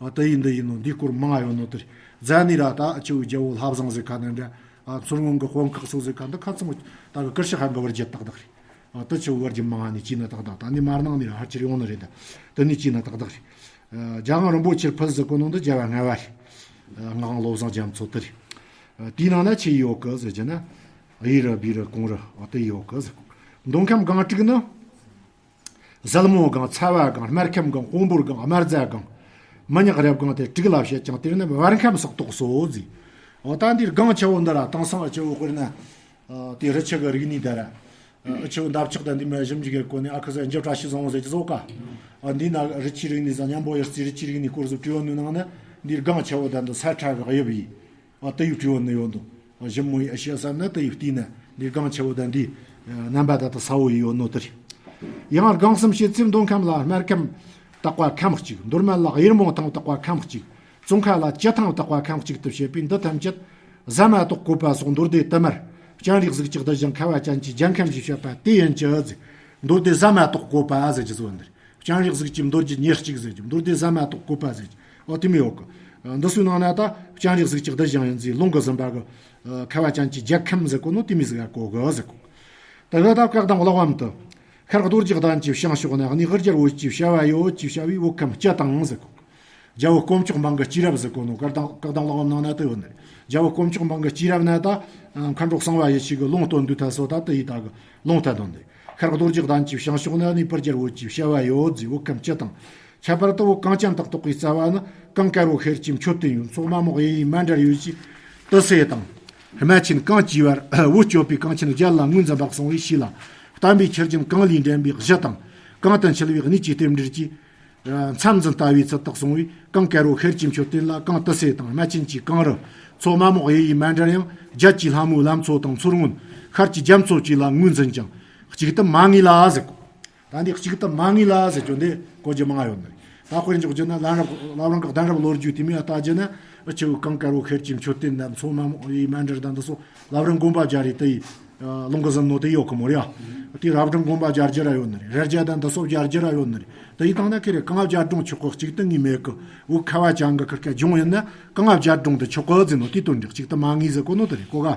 ཨ་དེ་ཡི་འདི་ཡིན་ནོ། འདི་སྐོར་མང་ང་ཡོད་ནོ་དེ་རེད། རྫ་ནས་ར་ད་ཨ་ཆེའུ་རྒྱལ་པོ་ལྷ་བཟང་ཟེར་ཁ་ནས་འདྲ། ཨ་མཚོ་སྔོན་གི་དཔོན་ཁག་སོགས་ཟེར་ཁ་འདི་ཁ་ཚང་ད་གི་ཀུ་ཤྲི་ཧན་གི་བར་གྱི་ཏག་ཏག་རེད། ཨ་དེ་ཆེའུ་བར་གྱི་མང་ང་ནས་ཅི་ན་ཏག་ཏག་ད་ནི་མར་ནང་ནས་ར་ཧར་ཆེར་ཡོང་ནི་རེད། ད་དེ་ནས་ཅི་ན་ཏག་ཏག་རེད། རྒྱལ་དབང་རིན་པོ་ཆེར་ཕུལ་ཟེར་གོ་ནོ་འདི་རྒྱལ་བ་ལྔ་པ་རེད། ཨ་ངག་དབང་བློ་བཟང་རྒྱ་མཚོ་དེ་རེད། ཨ་དེའི་ནང་ན་ཆི་ཡོད་གི་ཟེར་གྱི་ན། གཡས་རུ་སྦས་རུ་གོང་རུ་ཨ་དེ་ཡོད་གི་ཟེར། མདོ་ཁམས་སྒང་དྲུག་ནི། ཟལ་མོ་སྒང་། ཚ་བ་སྒང་། སྨར་ཁམས་སྒང་། སྤོ་འབོར་སྒང་། དམར་རྫ་སྒང་། མི་ཉག་རབ་སྒང་སྟེ་དྲུག་ལ་བཤད་ཀྱང་། དེར་ནི་བར་ཁམས་སོག་ཏོག་སོ་ཟེར། འོ་ད་འདིར་སྒང་ཆེ་བོ་འདི་ར་དེང་སང་ཨ་ཆེ་བོ་དཔེར་ན། ཨ་དེ་རི་ཆུ་གི་རིག་གནས་དེ་ར། ཨ་ཆེ་བོ་འདབ་ཆགས་དང་འདི་མ་ཞིབ་འཇུག་གི་སྒོ་ནས་ཨ་ཁུ་ས་འཇིབ་བཀྲ་ཤིས་བཟང་བོ་ཟེར་གྱི་བཟོ་ཀ་ཨ་འདི་ན་རི་ཆུའི་རིག་གནས་ཟ་མཉམ་པོ་ཡར་རྩིས་རི་ཆུའི་རིག་གནས་སྐོར་ཟིག་བྲིས་ཡོད་ནི་ནང་ན། འདིར་སྒང་ཆེ་བོ་དང་འདི་ས་ཁྲ་གི་དབྱིབས་ཡིན། ཨ་དེ་ཡི་བྲིས་ཡོད་ནི་ཡོད་འདུག་ཨ་ཞིབ་མོ་ཡི་ཨ་ཤེས་བསམ་ན་དེ་ཡི་བལྟས་ན་འདི་སྒང་ཆེ་བོ་དང་འདི། ཨ་རྣམ་པ་ད་ལྟ་ས་འོག་ཡི་ཡོད་ནོ་དེ་རེད། ཡང་སྒང་གསུམ་བཤད་ཚེ། མདོ་ཁམས་ལ་སྨར་ཁམས་བཏགས་པ་ཁམས་གཅིག་མདོ་སྨད་ལ་གཡེར་མོ་ཐང་བཏགས་པ་ཁམས་གཅིག་ཙོང་ཁ་ལ་སྤྱི་ཐང་བཏགས་པ་ཁམས་གཅིག་ཏུ་བཤད་པས། འདི་ཐམས་ཅད་ཟ་མ་ཏོག་བཀོད་པ་སོགས་མདོ་སྡེ་དུ་མར། སྤྱན་རས་གཟིགས་ཀྱི་གདུལ་ཞིང་ཁ་བ་ཅན་གྱི་རྒྱལ་ཁམས་ཞེས་བཤད་པ་དེ་ཡིན་གྱི་ཟེར། མདོ་སྡེ་ཟ་མ་ཏོག་བཀོད་པ་ཟེར་གྱི་བཟོ་འདིར། སྤྱན་རས་གཟིགས་ཀྱི་མདོ་རྒྱུད་ཉེར་གཅིག་ཟེར་གྱི་མདོ་སྡེ་ཟ་མ་ཏོག་བཀོད་པ་ཟེར་གྱི། ཨོ་དེ་མི་ཡོད་གི་འདི་ཚོའི་ནང་ན་ད་སྤྱན་རས་གཟིགས་ཀྱི་གདུལ་ཞིང་ཡིན་ཟེར། ལུང་གི་ཟིན་པ་གི་ཁ་བ་ཅན་གྱི་རྒྱལ་ཁམས་ཟེར་གོ་ནོ་དེ་མི་ཟིག་ག་གོ་གི་ཟེར་གོ། ད་གི་ད་བཀའ་གདམས་གླེགས་བམ་དུ། ཤར་རྡོ་རྗེ་གདན་གྱི་བྱང་ཕྱོགས་ན། གནས་དབུ་རྒྱལ་བོད་ཀྱི་བྱ་བ་ཡོད་ཅེས་བྱ་བའི་བོད་ཁམས་སྤྱི་དང་ཟེར་གོ། རྒྱལ་པོ་དཀོན་མཆོག་འབངས་ཀྱི་སྐྱེས་རབས་ཟེར་གོ་ནོ། བཀའ་གདམས་བཀའ་གདམས་གླེགས་བམ་ནང་ན་དེ་ཡོད་ནི། རྒྱལ་པོ་དཀོན་མཆོག་འབངས་ཀྱི་སྐྱེས་རབས་ན་ད། མཁའ་འགྲོ་གསང་བ་ཡེ་ཤེས་ཀྱི་ལུང་སྟོན་དུས་ད་སོ་ད་དེ་ཡི་ད་གི་ལུང་ད་དོན་དེ། ཤར་རྡོ་རྗེ་གདན་གྱི་བྱང་ཕྱོགས་ན། གནས་དབུ་རྒྱལ་བོད་ཀྱི་བྱ་བ་ཡོད་ཟེར། བོད་ཁམས་སྤྱི་དང་། ཁྱད་པར་དུ་བོད་གངས་ཅན་དག་ཐོག་གི་རྩ་བ་ནི། གངས་དཀར་པོ་ཤེལ་གྱི་མཆོད་རྟེན་ཡོད། མཚོ་རྨ་རྨོག་གཡས་གཡོན་མཎྜལ་ཡོད་ཅེས་དེ་སྲས་དང་། རྨ་ཆེན་གངས་ཀྱི་བར་བོད་སྐྱོབ་པའི་གངས་ཆེན་རྒྱལ་ལ་ངོས་འཛིན་པ་གསུངས་པའི་ཞིག་ལ། བསྟན་པའི་ཆུ་རྒྱུན་གངས་ལས་འདྲེན་པའི་གཞི་དང་། གངས་དང་འཁྱིལ་བའི་གནས་ཀྱི་རྟེན་འབྲེལ་གྱི། མཚམས་འཛིན་ལྟ་བུའི་ཚུལ་དུ་གསུངས་པའི་གངས་དཀར་པོ་ཤེལ་གྱི་མཆོད་རྟེན་ལ། གངས་དེ་སྲས་དང་རྨ་ཆེན་གྱི་གངས་རི། མཚོ་རྨ་རྨོག་གཡས་གཡོན་མཎྜལ་ཡང་། རྒྱལ་གྱི་ལྷ་མོའི་བླ་མཚོ་དང་མཚོ་སྔོན། ཤར་གྱི་རྒྱ་མཚོ་བཅས་ལ་ངོས་འཛིན་ཀྱང་། གཅིག་ཏུ་མ་ངེས་ལ་ཟེར་གོ། ད་འདི་གཅིག་ཏུ་མ་ངེས་ལ་ཟེར་རྒྱུ་འདི་གོ་རྒྱུ་མང་ང་ཡོད་ནི་རེད། ད་དཔེར་འཇོག་རྒྱུ་ན་ལམ་རིམ་བླ་བྲང་གི་གདན་རབས་ལོ་རྒྱུས་དེ་མོ་ཡ་ལྟ་རྒྱུ་ན། ཨ་ཆེའུ་གངས་དཀར་པོ་ཤེལ་གྱི་མཆོད་རྟེན་དང་མཚོ་རྨ་རྨོག་གཡས་གཡོན་མཎྜལ་དང་འདི་སོགས་བླ་བྲང་དགོན་པ་རྒྱ་རེ་དེ་ཡི། ཨ་ལུང་གི་ཟིན་ནོ་དེ་ཡོད་གི་མོ་རེད་ཡ། དེ་རབ་བྲང་དགོན་པ་རྒྱ་རྒྱུ་ར་ཡོད་ནི་རེད། རྭ་རྒྱ་དང་འདི་སོགས་རྒྱ་རྒྱུ་ར་ཡོད་ནི་རེད། དེ་ཡི་སྟེང་ན་ཁེ་རེ་གངས་ལྔ་བརྒྱ་སྒྲོམ་ཆོག་གི་གཅིག་ཏུ་ངེས་མེད་གི། འོ་ཁ་བ་ཅན་གི་ཁིར་ཀ་ལྗོངས་ཡིན་ན་གངས་ལྔ་བརྒྱ་སྒྲོམ་དུ་ཆོག་གི་ཟེར་ནོ་དེ་དོན་འགྲིག་གཅིག་ཏུ་མ་ངེས་ཟེར་གོ་ནོ་དེ་རེད་གོ་ག་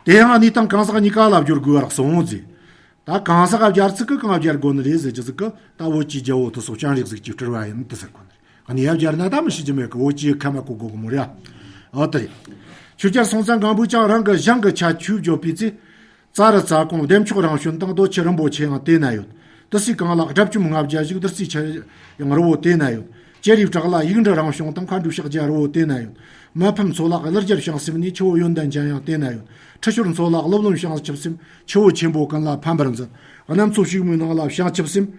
དེ་ཡང་གནས་སྟངས་གང་ཟག་གཉིས་ཀ་ལ་སྦྱོར་དགོས་པར་གསུངས་ཟེར། ད་གང་ཟག་སྦྱར་ཚིག་གི་གང་སྦྱར་དགོས་ནི་རེད་ཟེར་གྱི་ཟིག་གི། ད་བོད་ཀྱི་རྒྱལ་པོ་དེ་སོགས་སྤྱན་རས་གཟིགས་ཀྱི་སྤྲུལ་པ་ཡིན་དུ་ཟེར་གོ་ནི་རེད། གནས་ཡ་སྦྱར་ན་ད་མི་ཤེས་ཀྱི་མེད་གི། བོད་ཀྱི་ཁ་མ་གོ་གོ་གི་མོ་རེད། ཨ་དེ་རེད། ཆོས་རྒྱལ་སྲོང་བཙན་སྒམ་པོས་ཀྱང་རང་གི་ཞིང་གི་ཁྱད་ཆོས་བརྗོད་པའི་ཚེ། རྩ་རུ་རྩ་ཀོང་བདེ་མཆོག་རང་བྱོན་དང་། རྡོ་རྗེ་རིན་པོ་ཆེ་ཡང་དེ་ན་ཡོད། ཏི་སེའི་གངས་ལ་དགྲ་བཅོམ་ལྔ་བརྒྱ་བཞུགས། བདུད་རྩིའི་ཆུ་ཡང་རི་བོ་དེ་ན་ཡོད། ཅེ་རིའི་བྲག་ལ་ཡིག་འབྲུ་རང་བྱུང་དང་། མཁའ་འགྲོའི་ཕྱག་རྒྱ་རི་བོ་དེ་ན་ཡོད། མི་ཕམ་མཚོ་ལ་ཀླུ་རྒྱལ་བྱང་སེམས་ནས། ཆུ་བོ་ཡོན་ཏན་ཅན་ཡང་དེ་ན་ཡོད། ཁྲི་ཤོར་མཚོ་ལ་ཀླུ་བློན་བྱང་ཆུབ་སེམས། ཆུ་བོ་ཆེན་པོ་ཀུན་ལ་ཕན་པར་མཛད། གནམ་མཚོ་ཕྱུག་མོའི་ནང་ལ་བྱང་ཆུབ་སེམས།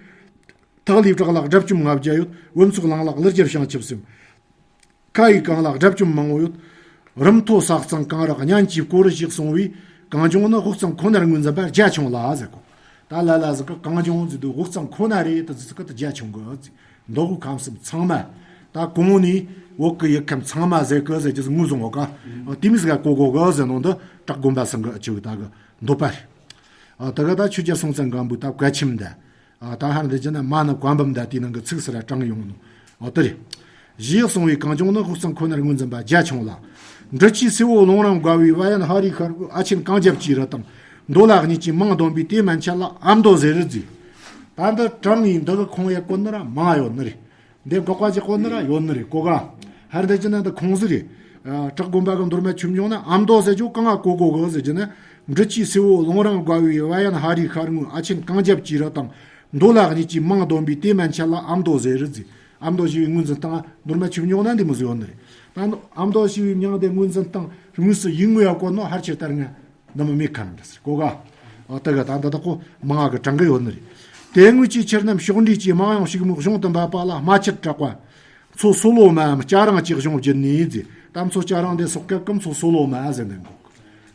ཐག་ལུའི་བྲག་ལ་དགྲ་བཅོམ་ལྔ་བརྒྱ་ཡོད། བོད་མཚོ་གླིང་ལ་ཀླུ་རྒྱལ་བྱང་ཆུབ་སེམས། ཁ་ཡི་གངས་ལ་དགྲ་བཅོམ་མང་བོ་ཡོད། རུམ་མཐོ་ས་གཙང་གངས་རི་གཉན་གྱིས་བསྐོར་ཞེས་གསུངས་པས། གངས་ལྗོངས་ནི་དབུས་གཙང་ཁོ་ནར་ངོས་འཛིན་པ་རྒྱ་ཆུང་ལ་ཟེར་གོ། ད་ལ་ལ་ཟིག་གི་གངས་ལྗོངས་ཟེར་དུས་དབུས་གཙང་ཁོ་ན་རེད། དེ་ཟིག་གི་དེ་རྒྱ་ཆུང་གི་ཟེར། མདོ་དབུས་ཁམས་གསུམ་ཚང་མ། ད་གོང་ནས་བོད་ཀྱི་ཡུལ་ཁམས་ཚང་མ་ཟེར་གི་ཟེར་གྱི་ཟིག་ངོས་བཟུང་བ་ཀ། དེ་མི་ཟིག་ག་གོ་གོ་གི་ཟེར་ནོ་འདི་བྲག་དགོན་པ་སང་གི་ཨ་ཆུ་ད་གི་འདོད་པ་རེད། ད་གི་ད་ཆོས་རྒྱལ་སྲོང་བཙན་སྒམ་པོའི་ད་བཀའ་ཆེམས་འདི། ཨ་ད་ཧར་འདི་ཅི་ན་མ་ནི་བཀའ་འབུམ་ད་དེའི་ནང་གི་ཚིག་སི་ར་དྲངས་ཡོང་ནོ། ཨོ་དེ་རེད། ཞེས་གསུངས་པས། གངས་ལྗོངས་ནི་དབུས་གཙང་ཁོ་ནར་ངོས་འཛིན་པ་རྒྱ་ཆུང་ལ། འབྲི་ཆུའི་སེར་པོ་ལུང་རིང་བརྒལ་བའི། བ་ཡན་ཧ་རིའི་ཤར་ཨ་ཆེན་གངས་རྒྱབ་ཀྱི་རི་དང་། མདོ་ལ་གཉིས་ཀྱི་མིང་བསྡོམས་པས། དེ་མན་ཆད་ལ་ཨ་མདོ་ཟེར་རི་ཟེར། ད་འདི་དྲངས་ཡིན་འདི་གི་ཁུངས་ཡེ་བཀོད་ནི་ར་མང་ཡོད་ནི་རེད། འདི་འགོག་པ་ཅིག་བཀོད་ནི་ར་ཡོད་ནི་རེད་གོ་ག་ཧར་འདི་ཅི་ན་འདི་ཁུངས་ཟིག་རེད། ཨ་བྲག་དགོན་པ་གི་མདོ་སྨད་ཆོས་འབྱུང་ན་ཨ་མདོ་ཟེར་རྒྱུ་གང་ང་གོ་གོ་གི་ཟེར་རྒྱུ་ན། འབྲི་ཆུའི་སེར་པོ་ལུང་རིང་བརྒལ་བའི། བ་ཡན་ཧ་རིའི་ཤར་ངོས་ཨ་ཆེན་གངས་རྒྱབ་ཀྱི་རི་དང་། མདོ་ལ་གཉིས་ཀྱི་མིང་བསྡོམས་པས། དེ་མན་ཆད་ལ་ཨ་མདོ་ཟེར་རི་ཟེར། ཨ་མདོ་ཞི་བའི་ངོས་འཛིན་སྟངས་ནོར་མ་ཆུ་མྱོང་ན་འདི་མོ་ཟིག་ཡོད་ནི་རེད། ད་ཨ་མདོ་ཞི་བའི་མྱང་འདི་ངོས་འཛིན་སྟངས་དངོས་སུ་ཡིན་ངོས་ཡག་གོ་ནོ་ཧར་ཆེར་ལྟར་ང་འདི་མོ་མེད་ཁ་ནི་འདྲ་ཟེར་གོ་ག་ཨ་ད་ག་ད་འདི་དག་གོ་མང་ང་གི་གྲངས་ཀ་ཡོད་ནི་རེད། དེ་དངོས་ཀྱི་ཆུ་རྣམས་ཕྱོགས་འདྲེས་ཀྱི་མང་ཡང་ཕྱུག་མོ་གཞུང་དུ་འབབ་པ་ལ་རྨ་ཆུར་གྲགས་པ། མཚོ་སོ་ལོ་མའམ་སྐྱ་རེངས་ཀྱི་གཞུང་བརྒྱུད་ནས་ཟེར། ད་མཚོ་སྐྱ་རེངས་དེ་སོག་སྐད་ཀྱི་མཚོ་སོ་ལོ་མ་ཟེར་ནས་གོ།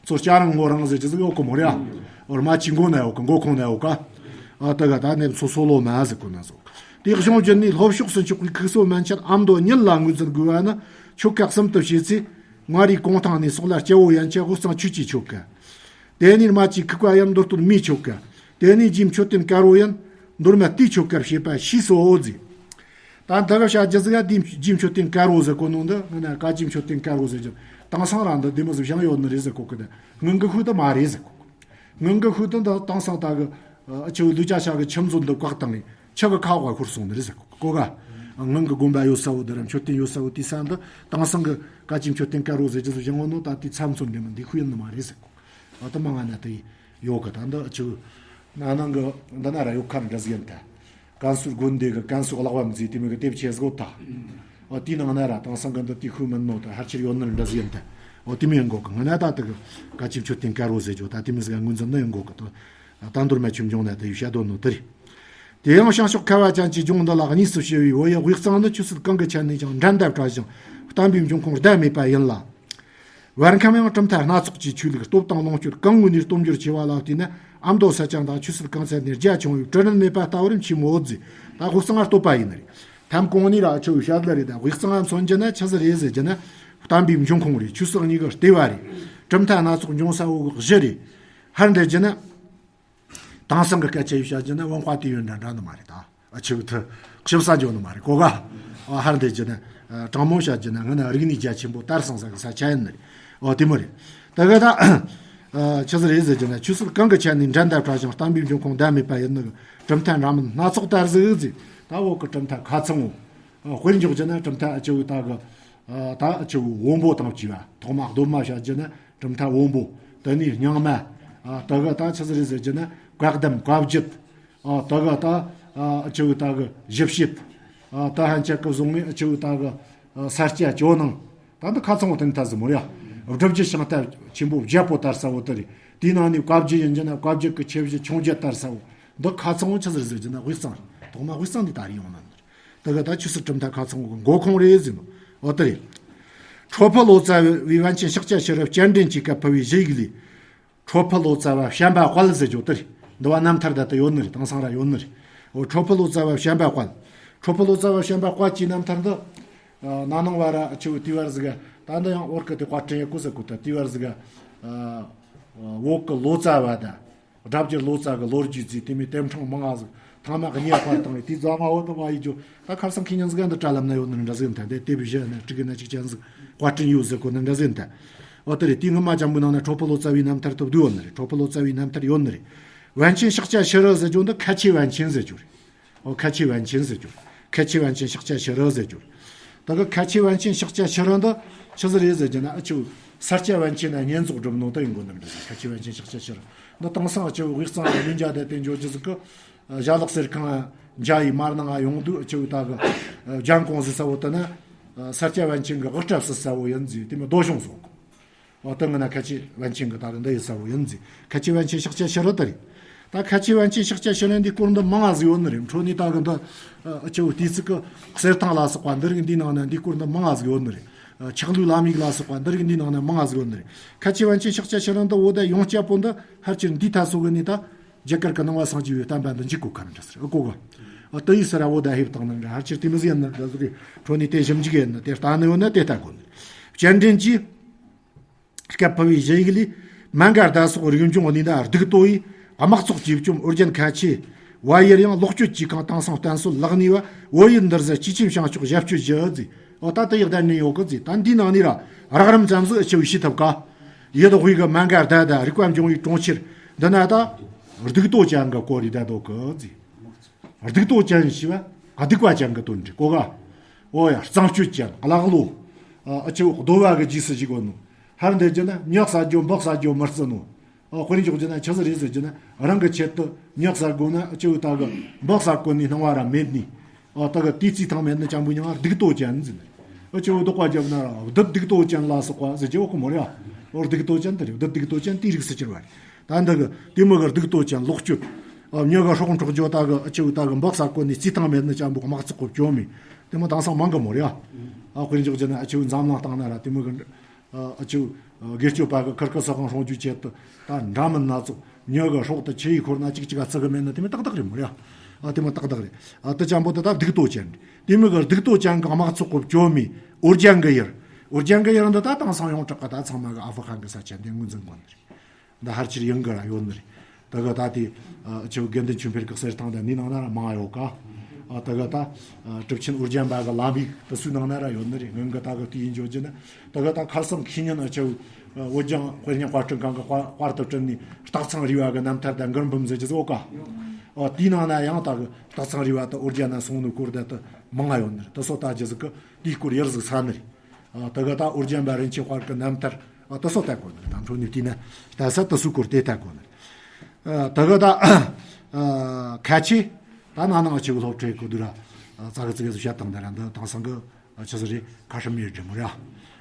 མཚོ་སྐྱ་རེངས་སྔོ་རེངས་ཟེར་གྱི་ཟིག་ཡོད་གི་མོ་རེད་ཨ། འོ་རྨ་ཆུའི་མགོ་ན་ཡོད་གི་མགོ་ཁུངས་ན་ཡོད་ག་ཨ་ད་ག་ད་ནས་མཚོ་སོ་ལོ་མ་ཟེར་གོ་ན་ཟོ། དེ་གཞུང་བརྒྱུད་ནས་ལྷོ་ཕྱོགས་སུ་འཕྱོག་པའི་ཁུག་སོ་མན་ཆད་ཨ་མདོ་ཉིད་ལ་ངོས་འཛིན་དགོས་པ་ནི་ཆོ་ག་གསུམ་དུ་བྱས་ཚེ། མངའ་རིས་གུང་ཐང་ནས་སོག་ལ་སྐྱ་བོ་ཡན་ཆད་དབུས་གཙང་ཆོས་ཀྱི་ཆོ་ག་དེ་ནས་རྨ་ཆུའི་ཁུག་པ་ཡང་མདོ་སྟོད་མིའི་ཆོ་ག་དེ་ནས་རྗེ་མཆོད་རྟེན་དཀར་བོ་ཡན་མདོ་སྨད་ལྟའི་ཆོ་གར་བྱེད་པ་ཞེས་སོ་ཟེར། ད་འདི་ག་བྱ་རྒྱུ་ཟིག་ག་དེ་རྗེ་མཆོད་རྟེན་དཀར་བོ་ཟེར་གོ་ནོ་འདི་ང་ན་བཀའ་རྗེ་མཆོད་རྟེན་དཀར་བོ་ཟེར་རྒྱུ། དེང་སང་རང་འདི་འདི་མོ་ཟིག་བཞེངས་ཡོད་ནི་རེད་ཟེར་གོ་གི་ད། སྔོན་གི་ཤུལ་དུ་མ་རེད་ཟེར་གོ་གི་སྔོན་གི་ཤུལ་དུ་འདི་དེང་སང་ད་གི་ཨ་ཆུ་ལུ་ཅག་ཤ་གི་ཆུ་མཛོད་འདི་བཀག་བཏང་ངས་ཆུ་གི་ཁ་འོག་ཤོར་སོང་ནི་རེད་ཟེར་གོ་གི་གོ་ག་སྔོན་གི་དགོན་པ་ཡོད་ས་བོ་འདི་ར་མཆོད་རྟེན་ཡོད་ས་བོ་དེ་ས་འདི་དེང་སང་གི་བཀའ་རྗེ་མཆོད་རྟེན་དཀར་བོ་ཟེར་རྒྱུ་ཟིག་བཞེངས་ཡོད་ནོ་ད་དེ་ཚ་མཚོན་འདི་མོ་འདི་ཤུལ་ཡིན་ནི་མ་རེད་ཟེར་གོ། ཨ་ད་མང་ང་ན་དེ་ཡོད་གི་ད་འདི་ཨ་ཆུ། ན་ནང་གི་འདི་ན་ར་ཡོད་ཁ་འདྲ་ཟིག་ཡིན་ད། ཀན་སུའུ་དགོན་སྡེ་གི་ཀན་སུའུ་གླེགས་བམ་ཟེར་དེ་མོ་གི་དེབ་ཆེ་ཟིག་ད། ཨོ་དེའི་ནང་ན་ར་དེང་སང་གི་འདི་དེ་ཤུལ་མིན་ནོ་ད་ཧར་ཆེར་ཡོད་ནི་འདྲ་ཟིག་ཡིན་ད། ཨོ་དེ་མོ་ཡིན་གོ་གི་ང་ན་ད་དེ་གི་བཀའ་ཆེན་མཆོད་རྟེན་དཀར་བོ་ཟེར་རྒྱུ་ད་དེ་མོ་ཟིག་ངོས་འཛིན་ནི་ཡིན་གོ་གི་ད། ད་མདོ་སྨད་ཆུ་མྱོང་ན་དེ་ཡི་བཤད་དོན་ནོ་དེ་རེད། དེ་ཡང་བྱང་ཕྱོགས་ཁ་བ་ཅན་གྱི་ལྗོངས་འདི་ལ་གཉིས་སུ་ཕྱེ་བའི་བོད་ཡུལ་དབུས་གཙང་ནི་ཆོས་སྲིད་གང་གི་ཆ་ནས་ཀྱང་འགྲན་ཟླ་བྲལ་ཞིང་བསྟན་པའི་འབྱུང་ཁུངས་ཟླ་མེད་པ་ཡིན་ལ། བར་ཁམས་ཡང་གྲུབ་མཐའ་སྣ་ཚོགས་ཀྱི་ཆོས་ལུགས་སྟོབས་དང་ལོངས་སྤྱོད་གང་ངོས་ནས་སྟོབས་འབྱོར་ཆེ་བ་ལ་བལྟས་ན་ཨ་མདོ་ས་ཆ་དང་ཆོས་སྲིད་གང་ཚད་ནས་རྒྱ་ཆུང་བའི་གྲུ་རིན་མེད་པ་ལྟ་བུར་མཆིས་མོད་ཟེར། ད་དབུས་གཙང་ང་སྟོད་པ་ཡིན་ནི་རེད། ཐམ་གོང་ནས་ར་ཆུ་བོའི་བཤད་ལ་རེད་ད་དབུས་གཙང་ང་མཚོན་རྒྱུ་ན་ཆི་ཟིག་རེད་ཟེར་རྒྱུ་ན། བསྟན་པའི་འབྱུང་ཁུངས་རེད་ཆོས་སྲིད་གཉིས་ཀྱི་ལྟེ་བ་རེད། གྲུབ་མཐའ་སྣ་ཚོགས་འབྱུང་ས་བོ་གི་གཞི་རེད། ཧར་འདི་རྒྱུ་ན། དེང་སང་གི་སྐད་ཆ་ཡིས་བཤད་རྒྱུ་ན་文化底蕴འདྲ་འདྲ་ནི་མ་རེད་ད། ཨ་ཆུ་ཐུ་ཞིབ་ས་འཇོག་ནི་མ་རེད་གོ་ག་ཨ་ཧར་འདི་རྒྱུ་ན་ཨ་དྲང་མོ་བཤད་རྒྱུ་ན་ང་ན་རིག་གནས་རྒྱ་ཆེན་པོ་དར་སོང་ས་གི་ས་ཆ་ཡིན་ནི་རེད། ཨོ་དེ་མོ་རེད། ད་ག་ད་ཨ་ཆི་ཟིག་རེད་ཟེར་རྒྱུ་ན་ཆོས་སྲིད་གང་གི་ཆ་ནས་འགྲན་ཟླ་བྲལ་ཞིང་བསྟན་པའི་འབྱུང་ཁུངས་ཟླ་མེད་པ་ཡིན་ནི་གི་གྲུབ་མཐའ་འདྲ་མིན་སྣ་ཚོགས་དར་ཟིག་ཟིག་ད་འོག་གི་གྲུབ་མཐའ་ཁ་ཚང་བོ། ཨ་དཔེར་འཇོག་རྒྱུ་ན་གྲུབ་མཐའ་ཨ་ཆུ་བོའི་ད་གི་ཨ་ད་ཨ་ཆུ་བོའི་བོན་པོ་དང་བཅས་པ་ཐོག་མ་གདོད་མ་བཤད་རྒྱུ་ན། གྲུབ་མཐའ་བོན་པོ། དེ་ནས་རྙིང་མ། ཨ་ད་ག་ད་ཆི་ཟིག་རེད་ཟེར་རྒྱུ་ན་བཀའ་གདམས་བཀའ་བརྒྱུད། ཨ་ད་ག་ད་ཨ་ཆི་བོ་ད་གི་ཞིབ་བཤད། ཨ་ད་ཧན་ཆད་གི་བཟུང་ངས་ཨ་ཆི་བོ་ད་གི་ཨ་ས་སྐྱ་ཇོ་ནང་། ད་འདི་ཁ་ཚང་བོ་དེ་ནི་ད་ཟིག་མོ་རེད་ཡ། སྒྲུབ་བརྒྱུད་ཤིང་རྟ་ཆེན་པོ་བརྒྱད་པོ་དར་ས་བོ་དེ་རེད། དེའི་ནང་ནས་བཀའ་བརྒྱུད་ཡིན་རྒྱུ་ན་བཀའ་བརྒྱུད་ཀྱི་ཆེ་བཞི་ཆུང་བརྒྱད་དར་ས་བོ། འདི་ཁ་ཚང་བོ་ཆི་ཟིག་རེད་ཟེར་རྒྱུ་ན་དབུས་གཙང་རེད། ཐོག་མ་དབུས་གཙང་འདི་དར་ཡོང་ནི་རེད། ད་ག་ད་ཆོས་སྲིད་གྲུབ་མཐའ་ཁ་ཚང་བོ་གི་མགོ་ཁུངས་རེད་ཟེར་ནོ། འོ་དེ་རེད། ཁྲོ་ཕུ་ལོ་ཙཱ་བའི་པཎ་ཆེན་ཤཱཀྱ་ཤྲཱི་སྤྱན་འདྲེན་གྱིས་བཀབ་ཕུལ་བའི་གཞི་ཡིག་ལས། ཁྲོ་ཕུ་ལོ་ཙཱ་བ་བྱམས་པ་དཔལ་ཟེར་རྒྱུ་དེ་རེད། འདི་བ་རྣམ་ཐར་ད་ལྟ་ཡོད་ནི་རེད། དེང་སང་ར་ཡོད་ནི་རེད། འོ་ཁྲོ་ཕུ་ལོ་ཙཱ་བ་བྱམས་པ་དཔལ། ཁྲོ་ཕུ་ལོ་ཙཱ་བ་བྱམས་པ་དཔལ་གྱི་རྣམ་ཐར་འདི། ཨ་ན་ནིང་བར་ར་ཆུ་བོ་དེ་བར་ཟིག་ག་ད་འདི་ཡང་འོར་གི་དེ་བཀའ་དྲིན་ཡོད་གི་ཟེར་གོ་ད་དེ་བར་ཟིག་ག་ཨ་བོད་གི་ལོ་ཙཱ་བ་ད། སྒྲ་བསྒྱུར་ལོ་ཙཱ་གི་ལོ་རྒྱུས་བརྩིས་དེ་མོ་དེབ་ཕྲེང་མང་ང་ཟིག་ཐང་མ་གི་ཉེ་བར་བཏང་བའི་དེ་རྫ་མ་བོ་དང་བ་ཡི་ཇོ་ད་ཁར་སང་ཁེ་ཉིན་ཟིག་འདི་དྲ་ལམ་ན་ཡོད་ནི་འདྲ་ཟིག་ཡིན་ད། དེ་དེབ་བཞི་ནི་དྲུག་གི་ན་གཅིག་ཅན་ཟིག་བཀའ་དྲིན་ཡོད་ཟེར་གོ་ནི་འདྲ་ཟིག་ཡིན་ད། འོ་དེ་རེད། དེའི་སྔོན་མ་ཅང་པོའི་ནང་ན་ཁྲོ་ཕུ་ལོ་ཙཱ་བའི་རྣམ་ཐར་དུ་བསྡུས་ཡོད་ནི་རེད། ཁྲོ་ཕུ་ལོ་ཙཱ་བའི་རྣམ་ཐར་ཡོད་ནི་རེད། པཎ་ཆེན་ཤཱཀྱ་ཤྲཱི་ཟེར་རྒྱུ་འདི་ཁ་ཆེ་པཎ་ཆེན་ཟེར་རྒྱུ་རེད། ཨོ་ཁ་ཆེ་པཎ་ཆེན་ཟེར་རྒྱུ། ཁ་ཆེ་པཎ་ཆེན་ཤཱཀྱ་ཤྲཱི་ཟེར་རྒྱུ། ད་གི་ཁ་ཆེ་པཎ་ཆེན་ཤཱཀྱ་ཤྲཱི་འདི་ཆི་ཟིག་རེད་ཟེར་རྒྱུ་ན་ཨ་ཆུ་ས་སྐྱ་པཎ་ཆེན་ན་བསྙེན་རྫོགས་སྒྲུབ་ནོ་ད་ཡིན་དགོས་ནི་འདྲ་ཟིག་ཁ་ཆེ་པཎ་ཆེན་ཤཱཀྱ་ཤྲཱི་འདི་དེང་སང་ཨ་ཆུ་དབུས་གཙང་གི་གླིང་རྒྱ་བསྡད་དེ་འཇོ་རྒྱུ་ཟིག་གི་ཞྭ་ལག་གསེར་ཁང་འཇའ་ཡི་མར་ནང་ང་ཡོང་དུས་ཨ་ཆུ་ད་གི་ལྗང་གུང་ཟེར་ས་བོ་དེ་ན་ས་སྐྱ་པཎ་ཆེན་གི་དབུ་སྐྲ་བསིལ་ས་བོ་ཡིན་ཟིག་དེ་མོ་རྡོ་གཞུང་བཟོ་གོ། འོ་ད་ང་ན་ཁ་ཆེ་པཎ་ཆེན་གི་ད་གི་འདི་ཡི་ས་བོ་ཡིན་ཟིག་ཁ་ཆེ་པཎ་ཆེན་ཤཱཀྱ་ཤྲཱི་དེ་རེད། ད་ཁ་ཆེ་པཎ་ཆེན་ཤཱཀྱ་ཤྲཱི་འདི་སྐོར་འདི་མང་ང་ཟིག་ཡོད་ནི་རེད། འཕྲོ་ནི་ད་གི་འདི་ཨ་ཆུ་དུས་ཚིགས་གི་གསེར་ཐང་ལ་སོགས་པ་འདི་རིགས་འདིའི་ནང་ན་འདི་སྐོར་འདི་མང་ང་ཟིག་ཡོད་ནི་རེད། ཨ་ཆག་ལུས་ལམ་ཡིག་ལ་སོགས་པ་འདི་རིགས་འདིའི་ནང་ན་མང་ང་ཟིག་ཡོད་ནི་རེད། ཁ་ཆེ་པཎ་ཆེན་ཤཱཀྱ་ཤྲཱི་འདི་འོ་ད་ཡོངས་ཁྱབ་པོ་འདི་ཧར་ཆེར་འདི་ཐ་སོ་གི་ནི་ད་རྒྱ་གར་གི་ནང་པ་སངས་རྒྱས་པའི་བསྟན་པ་འདི་འཇིག་གོ་ཁ་ནི་འདྲ་ཟེར་ཨ་གོ་ག་ཨ་ད་ཡི་ས་ར་འོ་ད་ཧེབ་བཏང་ནི་འདྲ་ཧར་ཆེར་དེ་མི་ཟིག་ཡིན་ནི་འདྲ་ཟིག་གི་འཕྲོ་ནི་དེ་ཞིབ་འཇུག་ཡིན་ནི་དེ་ལྟ་ནི་ཡོད་ན་དེ་ལྟ་དགོས་ནི། སྤྱན་འདྲེན་གྱིས། སྐབས་འཕུར་བའི་གཞི་ཡིག་ལས། མན་ག་ཟླ་སོགས་རིག་འབྱུང་གནས་ན་གདུགས་སྟོད་ཡི། དམག་ཚོགས་ཀྱི་བཅོམ་ཨོ་རྒྱན་ཁ་ཆེ། བ་ཡུལ་ཡང་ལོག་སྤྱོད་ཀྱི་ཁང་དེང་སང་བསྟན་སྲོལ་ལག་ནུས་པ། བོད་ཡུལ་འདི་ཟ་ཅི་ཆེན་བྱང་ཕྱོགས་ཞབས་ཕྱི་བཞི་ཟིག་ཨོ་ད་ལྟ་ཡག་ད་ནི་ཡོད་གི་ཟིག་ད་འདིའི་ནང་ནས་ར་རགས་རིམ་ཙམ་ཟིག་ཨ་ཆེ་བའི་ཤི་ཐུབ་ག་ཡུལ་དབུས་གི་མན་ག་ཟླ་ད་རིག་པ་འབྱུང་བའི་གྲོང་ཁྱེར་འདི་ན་ད་གདུགས་སྟོད་ཅན་གི་སྐོར་རེ་ད་དོ་གི་ཟིག་གདུགས་སྟོད་ཅན་ཞེས་པ་གདུག་པ་ཅན་གི་དོན་འདྲི་གོ་ག་ཨོ་ཡ་གཙང་སྤྱོད་ཅན་གླག་ལོ། ཨ་ཆེ་བོ་གདོལ་བ་གི་རྗེས་སུ་ཞུགས་གོ་ནོ། ཧར་འདི་རྒྱུ་ན་ཉག་ཟ་རྒྱུ་འབག་ཟ་རྒྱུ་མི་བརྩི་ནོ། ཨོ་དཔེར་འཇོག་རྒྱུ་ན་ཆི་ཟིག་རེད་ཟེར་རྒྱུ་ན་རང་གི་ཆེད་དུ་ཉག་ཟ་དགོས་ན་ཨ་ཆེ་བོ་ད་གི་འབག་ཟ་གོ་ནི་སྣང་བ་ར་མེད་ནི། ཨ་ད་གི་དེའི་རྩིས་ཐང་མེད་ན་ཅན་པོ་མྱིང་ང་སྡིག་ཏོ་ཅན་ཟེར་ནི། ཨ་ཅེ་བོ་བདག་པ་རྒྱབ་ན་ར་བདུད་སྡིག་ཏོ་ཅན་ལ་སོགས་པ་ཟེར་གྱི་ཡོད་གི་མོ་རེད་ཡ། འོ་སྡིག་ཏོ་ཅན་དེ་རེད། བདུད་སྡིག་ཏོ་ཅན་དེའི་རིགས་སུ་གྱུར་བ་རེད། ད་འདི་གི་དེ་མོ་གི་སྡིག་ཏོ་ཅན་ལོག་སྤྱོད། ཨ་མྱི་གི་སྲོག་འཕྲོག་རྒྱུ། ད་གི་ཨ་ཅེ་བོ་ད་གི་འབག་ས་བཀོད་ནས་རྩིས་ཐང་མེད་ན་ཅན་པོ་དམག་ཚོགས་གོ་བཅོམ་མི། དེ་མོ་དེང་སང་མང་གི་མོ་རེད་ཡ། ཨ་དཔེར་འཇོག་རྒྱུ་ན་ཨ་ཅེ་བོ་འཛམ་གླིང་སྟེང་ན་ར་དེ་མོ་གི་ཨ་ཅིག་སྒེར་གཅོད་པ་གི་ཁིར་ཁིར་ས་ཁང་སྲུང་སྐྱོབ་ཆེད་དུ་ད་འདྲ་མིན་སྣ་ཚོགས། མྱི་གི་སྲོག་དེ་ཆུ་ཡིས་ཁོར་ན་གཅིག་གཅིག་ག་བརྩི་གི་མེད་ན་དེ་མོ་ཏག་ཏག་རེད་མོ་རེད། ཨ་དེ་མོ་ཏག་ཏག་རེད། ཨ་དེ་ཅན་པོ་དེ་ད་སྡིག་ཏོ་ཅན་རེད། དེ་མོ་གི་སྡིག་ཏོ་ཅན་གི་དམག་ཚོགས་གོ་བཅོམ་མི་ཨོ་རྒྱན་གི་ཡུལ། ཨོ་རྒྱན་གི་ཡུལ་འདི་ད་དེང་སང་ཡོངས་གྲགས་གི་ད་ཚང་མ་གི་ཨ་ཧྥི་ཧན་གི་ས་ཆ་འདི་ངོས་འཛིན་གོ་ནི་རེད། འདི་ཧར་ཆེར་ཡང་གི་ར་ཡོད་ནི་རེད། ད་ག་ད་དེ་ཨ་ཆེ་བོ་དགེ་འདུན་ཆོས་འཕེལ་གི་གསེར་ཐང་དང་འདིའི་ནང་ན་ར་མང་ཡོད་ཀ། ཨ་ད་ག་ད་ཨ་གྲུབ་ཆེན་ཨོ་རྒྱན་པ་གི་ལམ་ཡིག་དེ་ཚོའི་ནང་ན་ར་ཡོད་ནི་རེད། སྔོན་གི་ད་ག་དེ་ཡིན་བརྗོད་རྒྱུ་ན། ད་ག་ད་ཁ་སང་ཁི་ཉིན་ཨ་ཆེ་བོ་ཨ་བོད་ལྗོངས་དཔེ་རྙིང་དཔར་སྐྲུན་ཁང་གི་དཔར་དཔར་དུ་བསྐྲུན་ནས་སྟག་ཚང་རིག་པ་གི་རྣམ་ཐར་དང་མགུར་འབུམ་ཟེར་གྱི་ཟིག་ཡོད་ཀ། ཨ་དེའི་ནང་ན་ཡང་ད་ག་སྟག་ཚང་རིག་པ་དེ་ཨོ་རྒྱན་ན་སོང་ནོ་སྐོར་དེ་དེ་མང་ང་ཡོད་ནི་རེད། དེ་ཚོ་ལྟ་རྒྱུ་ཟིག་གི་དེའི་སྐོར་ཡུལ་ཟིག་ས་ནི་རེད། ཨ་ད་ག་ད་ཨོ་རྒྱན་པ་རིན་ཆེན་དཔལ་གི་རྣམ་ཐར། ཨ་དེ་ཚོ་ལྟ་དགོས་ནི་རེད། ད་འཕྲོ་ནི་དེ་ན་ལྟ་ས་དེ་ཚོའི་སྐོར་དེ་ལྟ་དགོས་ནི་རེད། ཨ་ད་ག་ད་ཨ་ཁ་ཆེ་ད་ན་ནང་ཨ་ཆེ་བོ་སློབ་ཁྲིད་གི་དུས་ར་ཨ་ཙག་གི་ཙིག་གི་བཤད་སྟངས་དེ་ར་འདི་དེང་སང་གི་ཨ་ཆི་ཟིག་རེད། ཁ་ཧྲི་མི་རེད་མོ་ར།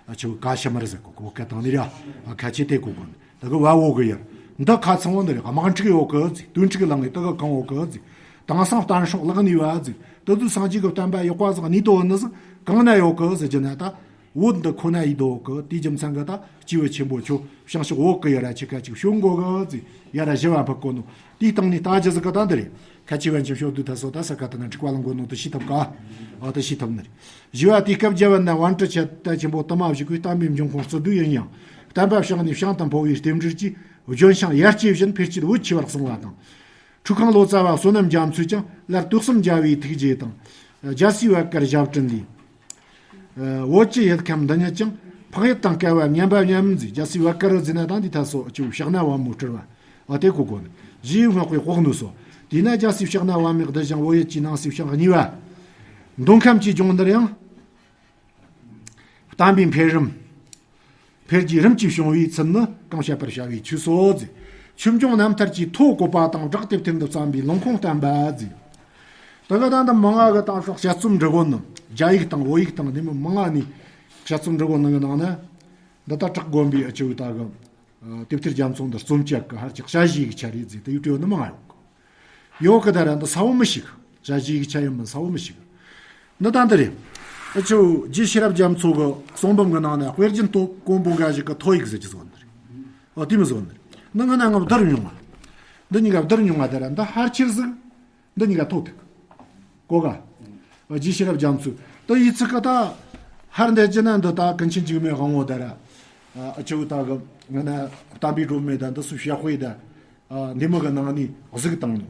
ཨ་ཆེ་བོ་ཀ་ཤི་མར་ཟེར་གོ་གོ་སྐད་བཏང་ནི་ར། ཨ་ཁ་ཆེ་དེ་གོ་གོ་ནི། ད་གི་བ་འོ་གི་ཡར། འདི་ཁ་ཚང་བོ་འདི་རེད། དམག་འཁྲུག་ཡོད་གི་ཟིག། དུས་འཁྲུག་ལངས་ངེ་ད་གི་གང་འོ་གི་ཟིག། དེང་སང་གཏན་སྲོག་བརླག་ནི་བ་ཟིག། དེ་དུས་སངས་རྒྱས་ཀྱི་བསྟན་པ་ཡག་པ་ཟིག་གནས་དོ་ནི་ཟིག་གང་ན་ཡོད་གི་ཟེར་རྒྱུ་ན། ད་བོད་འདི་ཁོ་ན་ཡིན་དོ་གི། དེའི་རྒྱུ་མཚན་གི་ད་སྐྱེས་བུ་ཆེན་པོ་ཁྱོད་བྱང་ཕྱོགས་འོ་གི་ཡར་ར་ཆི་ཁ་ཅིག་བྱོན་དགོ་གི་ཟིག། ཡར་ར་ཞུ་བ་ཕུལ་གོ་ནོ། དེའི་སྟེང་ནས་ལྟ་རྒྱུ་ཟིག་གི་ད་འདི་རེད། ཁ་ཆེ་བན་ཆེན་ཞོ་དུས་ད་སོ་ད་ས་ཁ་ད་ན་འཁྲུག་པ་ལང་གོ་ནོ་དེ་ཤེས་ཐུབ་ག། ཨ་དེ་ཤེས་ཐུབ་ནི་རེད། ཞུ་བ་དེ་སྐབས་རྒྱལ་བ་ན་བན་དྲུག་ཆེན་ད་ཆེན་པོ་དུ་མ་བཞི་གི་བསྟན་པའི་འབྱུང་ཁུངས་གཙོ་བསྡུས་ཡིན་ཡང་། བསྟན་པ་ཕྱོགས་ནས་བྱང་དུ་འཕོ་བའི་རྟེན་འབྲེལ་གྱིས། ལྗོན་ཤིང་ཡར་སྐྱེས་བཞིན་འཕེལ་རྒྱས་འོད་ཆེ་བར་གསུངས་པ་དང་། ཁྲུས་ཁང་ལོ་ཙཱ་བ་བསོད་ནམས་རྒྱ་མཚོས་ཀྱང་སླར་དུག་གསུམ་སྦྱར་བའི་ཐུགས་རྗེ་དང་། རྒྱལ་སྲས་བད་དཀར་ཞབས་དྲུང་ལས། བོད་ཀྱི་ཡུལ་ཁམས་འདི་ཉིད་ཀྱང་། འཕགས་ཡུལ་དང་སྐལ་བ་མཉམ་པ་མཉམ་མིན་མཛོད། རྒྱལ་སྲས་བད་དཀར་ཟེར་ན་ད་འདི་ད་སོ་ཅིག་ཕྱག་ན་པདྨོ་སྤྲུལ་བ། ཨ་དེ་གོ་དགོས་ནི། གཞི་ཡི་བསྔགས་པའི་དཔོག་ནུས་སོ། དེས་ན་རྒྱལ་སྲས་ཕྱག་ན་པདྨོའི་གདུལ་ཞིང་བོད་ཡུལ་གྱི་སྣང་སྲིད་ཕྱོགས་གཉིས་པ། མདོ་ཁམས་ཀྱི་ལྗོངས་འདིར་ཡང་། བསྟན་པའི་འཕེལ་རིམ། འཕེལ་རྒྱས་རིམ་གྱིས་བྱུང་བའི་ཚུལ་ནི་གང་བཤད་པར་བྱ་བའི་ཆོས་སོ་ཟེར། ཆོས་འབྱུང་རྣམ་ཐར་གྱི་ཐོ་བཀོད་པ་དང་སྦྲགས་ཏེ་དེབ་ཐེར་འདི་བརྩམས་པའི་ལུང་ཁུངས་བསྟན་པ་ཟེར། ད་ག་ད་འདི་མང་ང་གི་དེང་སང་དཔྱད་རྩོམ་འབྲི་གོ་ནི། རྒྱ་ཡིག་དང་བོད་ཡིག་དང་འདི་མི་མང་ང་ནས་དཔྱད་རྩོམ་འབྲི་གོ་ནི་གི་ནང་ན། འདི་ད་བྲག་དགོན་པའི་ཨ་ཅེ་བོ་ད་གི་དེབ་ཐེར་རྒྱ་མཚོ་འདི་རྩོམ་བྱེད་གི་ཧར་གྱི་དཔྱད་གཞིའི་ཆ་རེད་ཟེར་དེ་ཡུ་ཏེ་ཡོད་ནི་མང་ང་ཡོད་གི། ཡོད་གི་ད་ར་འདི་ས་བོ་མི་ཤེས་གི། དཔྱད་གཞིའི་ཆ་ཡིན་མིན་ས་བོ་མི་ཤེས་གི། འདི་ད་འདི་རེད། ཨ་ཅོ་རྗེ་ཤེས་རབ་རྒྱ་མཚོ་གི་གསུང་འབུམ་གི་ནང་ན་དཔེ་རྒྱུན་ཐོ་དཀོན་པོ་འགའ་ཞིག་གི་ཐོ་ཡིག་ཟེར་གྱི་བཟོ་འདི་རེད། ཨ་དེ་མི་བཟོ་འདི་རེད། འདི་ང་ན་ང་བསྡུར་མྱོང་ང་། འདི་གཉིས་ཀ་བསྡུར་མྱོང་ང་ད་ར་འདི་ཧར་ཆེར་ཟིག། འདི་གཉིས་ཀ་ཐོ་ཐུག་གོ་ག། ཨ་རྗེ་ཤེས་རབ་རྒྱ་མཚོ་ད་ཡིག་ཚིག་གི་ད་ཧར་འདི་ཅི་ན་འདི་ད་ཀུན་མཁྱེན་འཇིགས་མེད་དབང་པོ་ད་ར། ཨ་ཅོ་ད་གི་ང་ན་བསྟན་པའི་སྒྲོན་མེ་ད་འདི་སུ་ཞྭ་དཔེ་ད། ཨ་འདི་མི་གི་ནང་ནས་གཟིགས་བཏང་ནོ།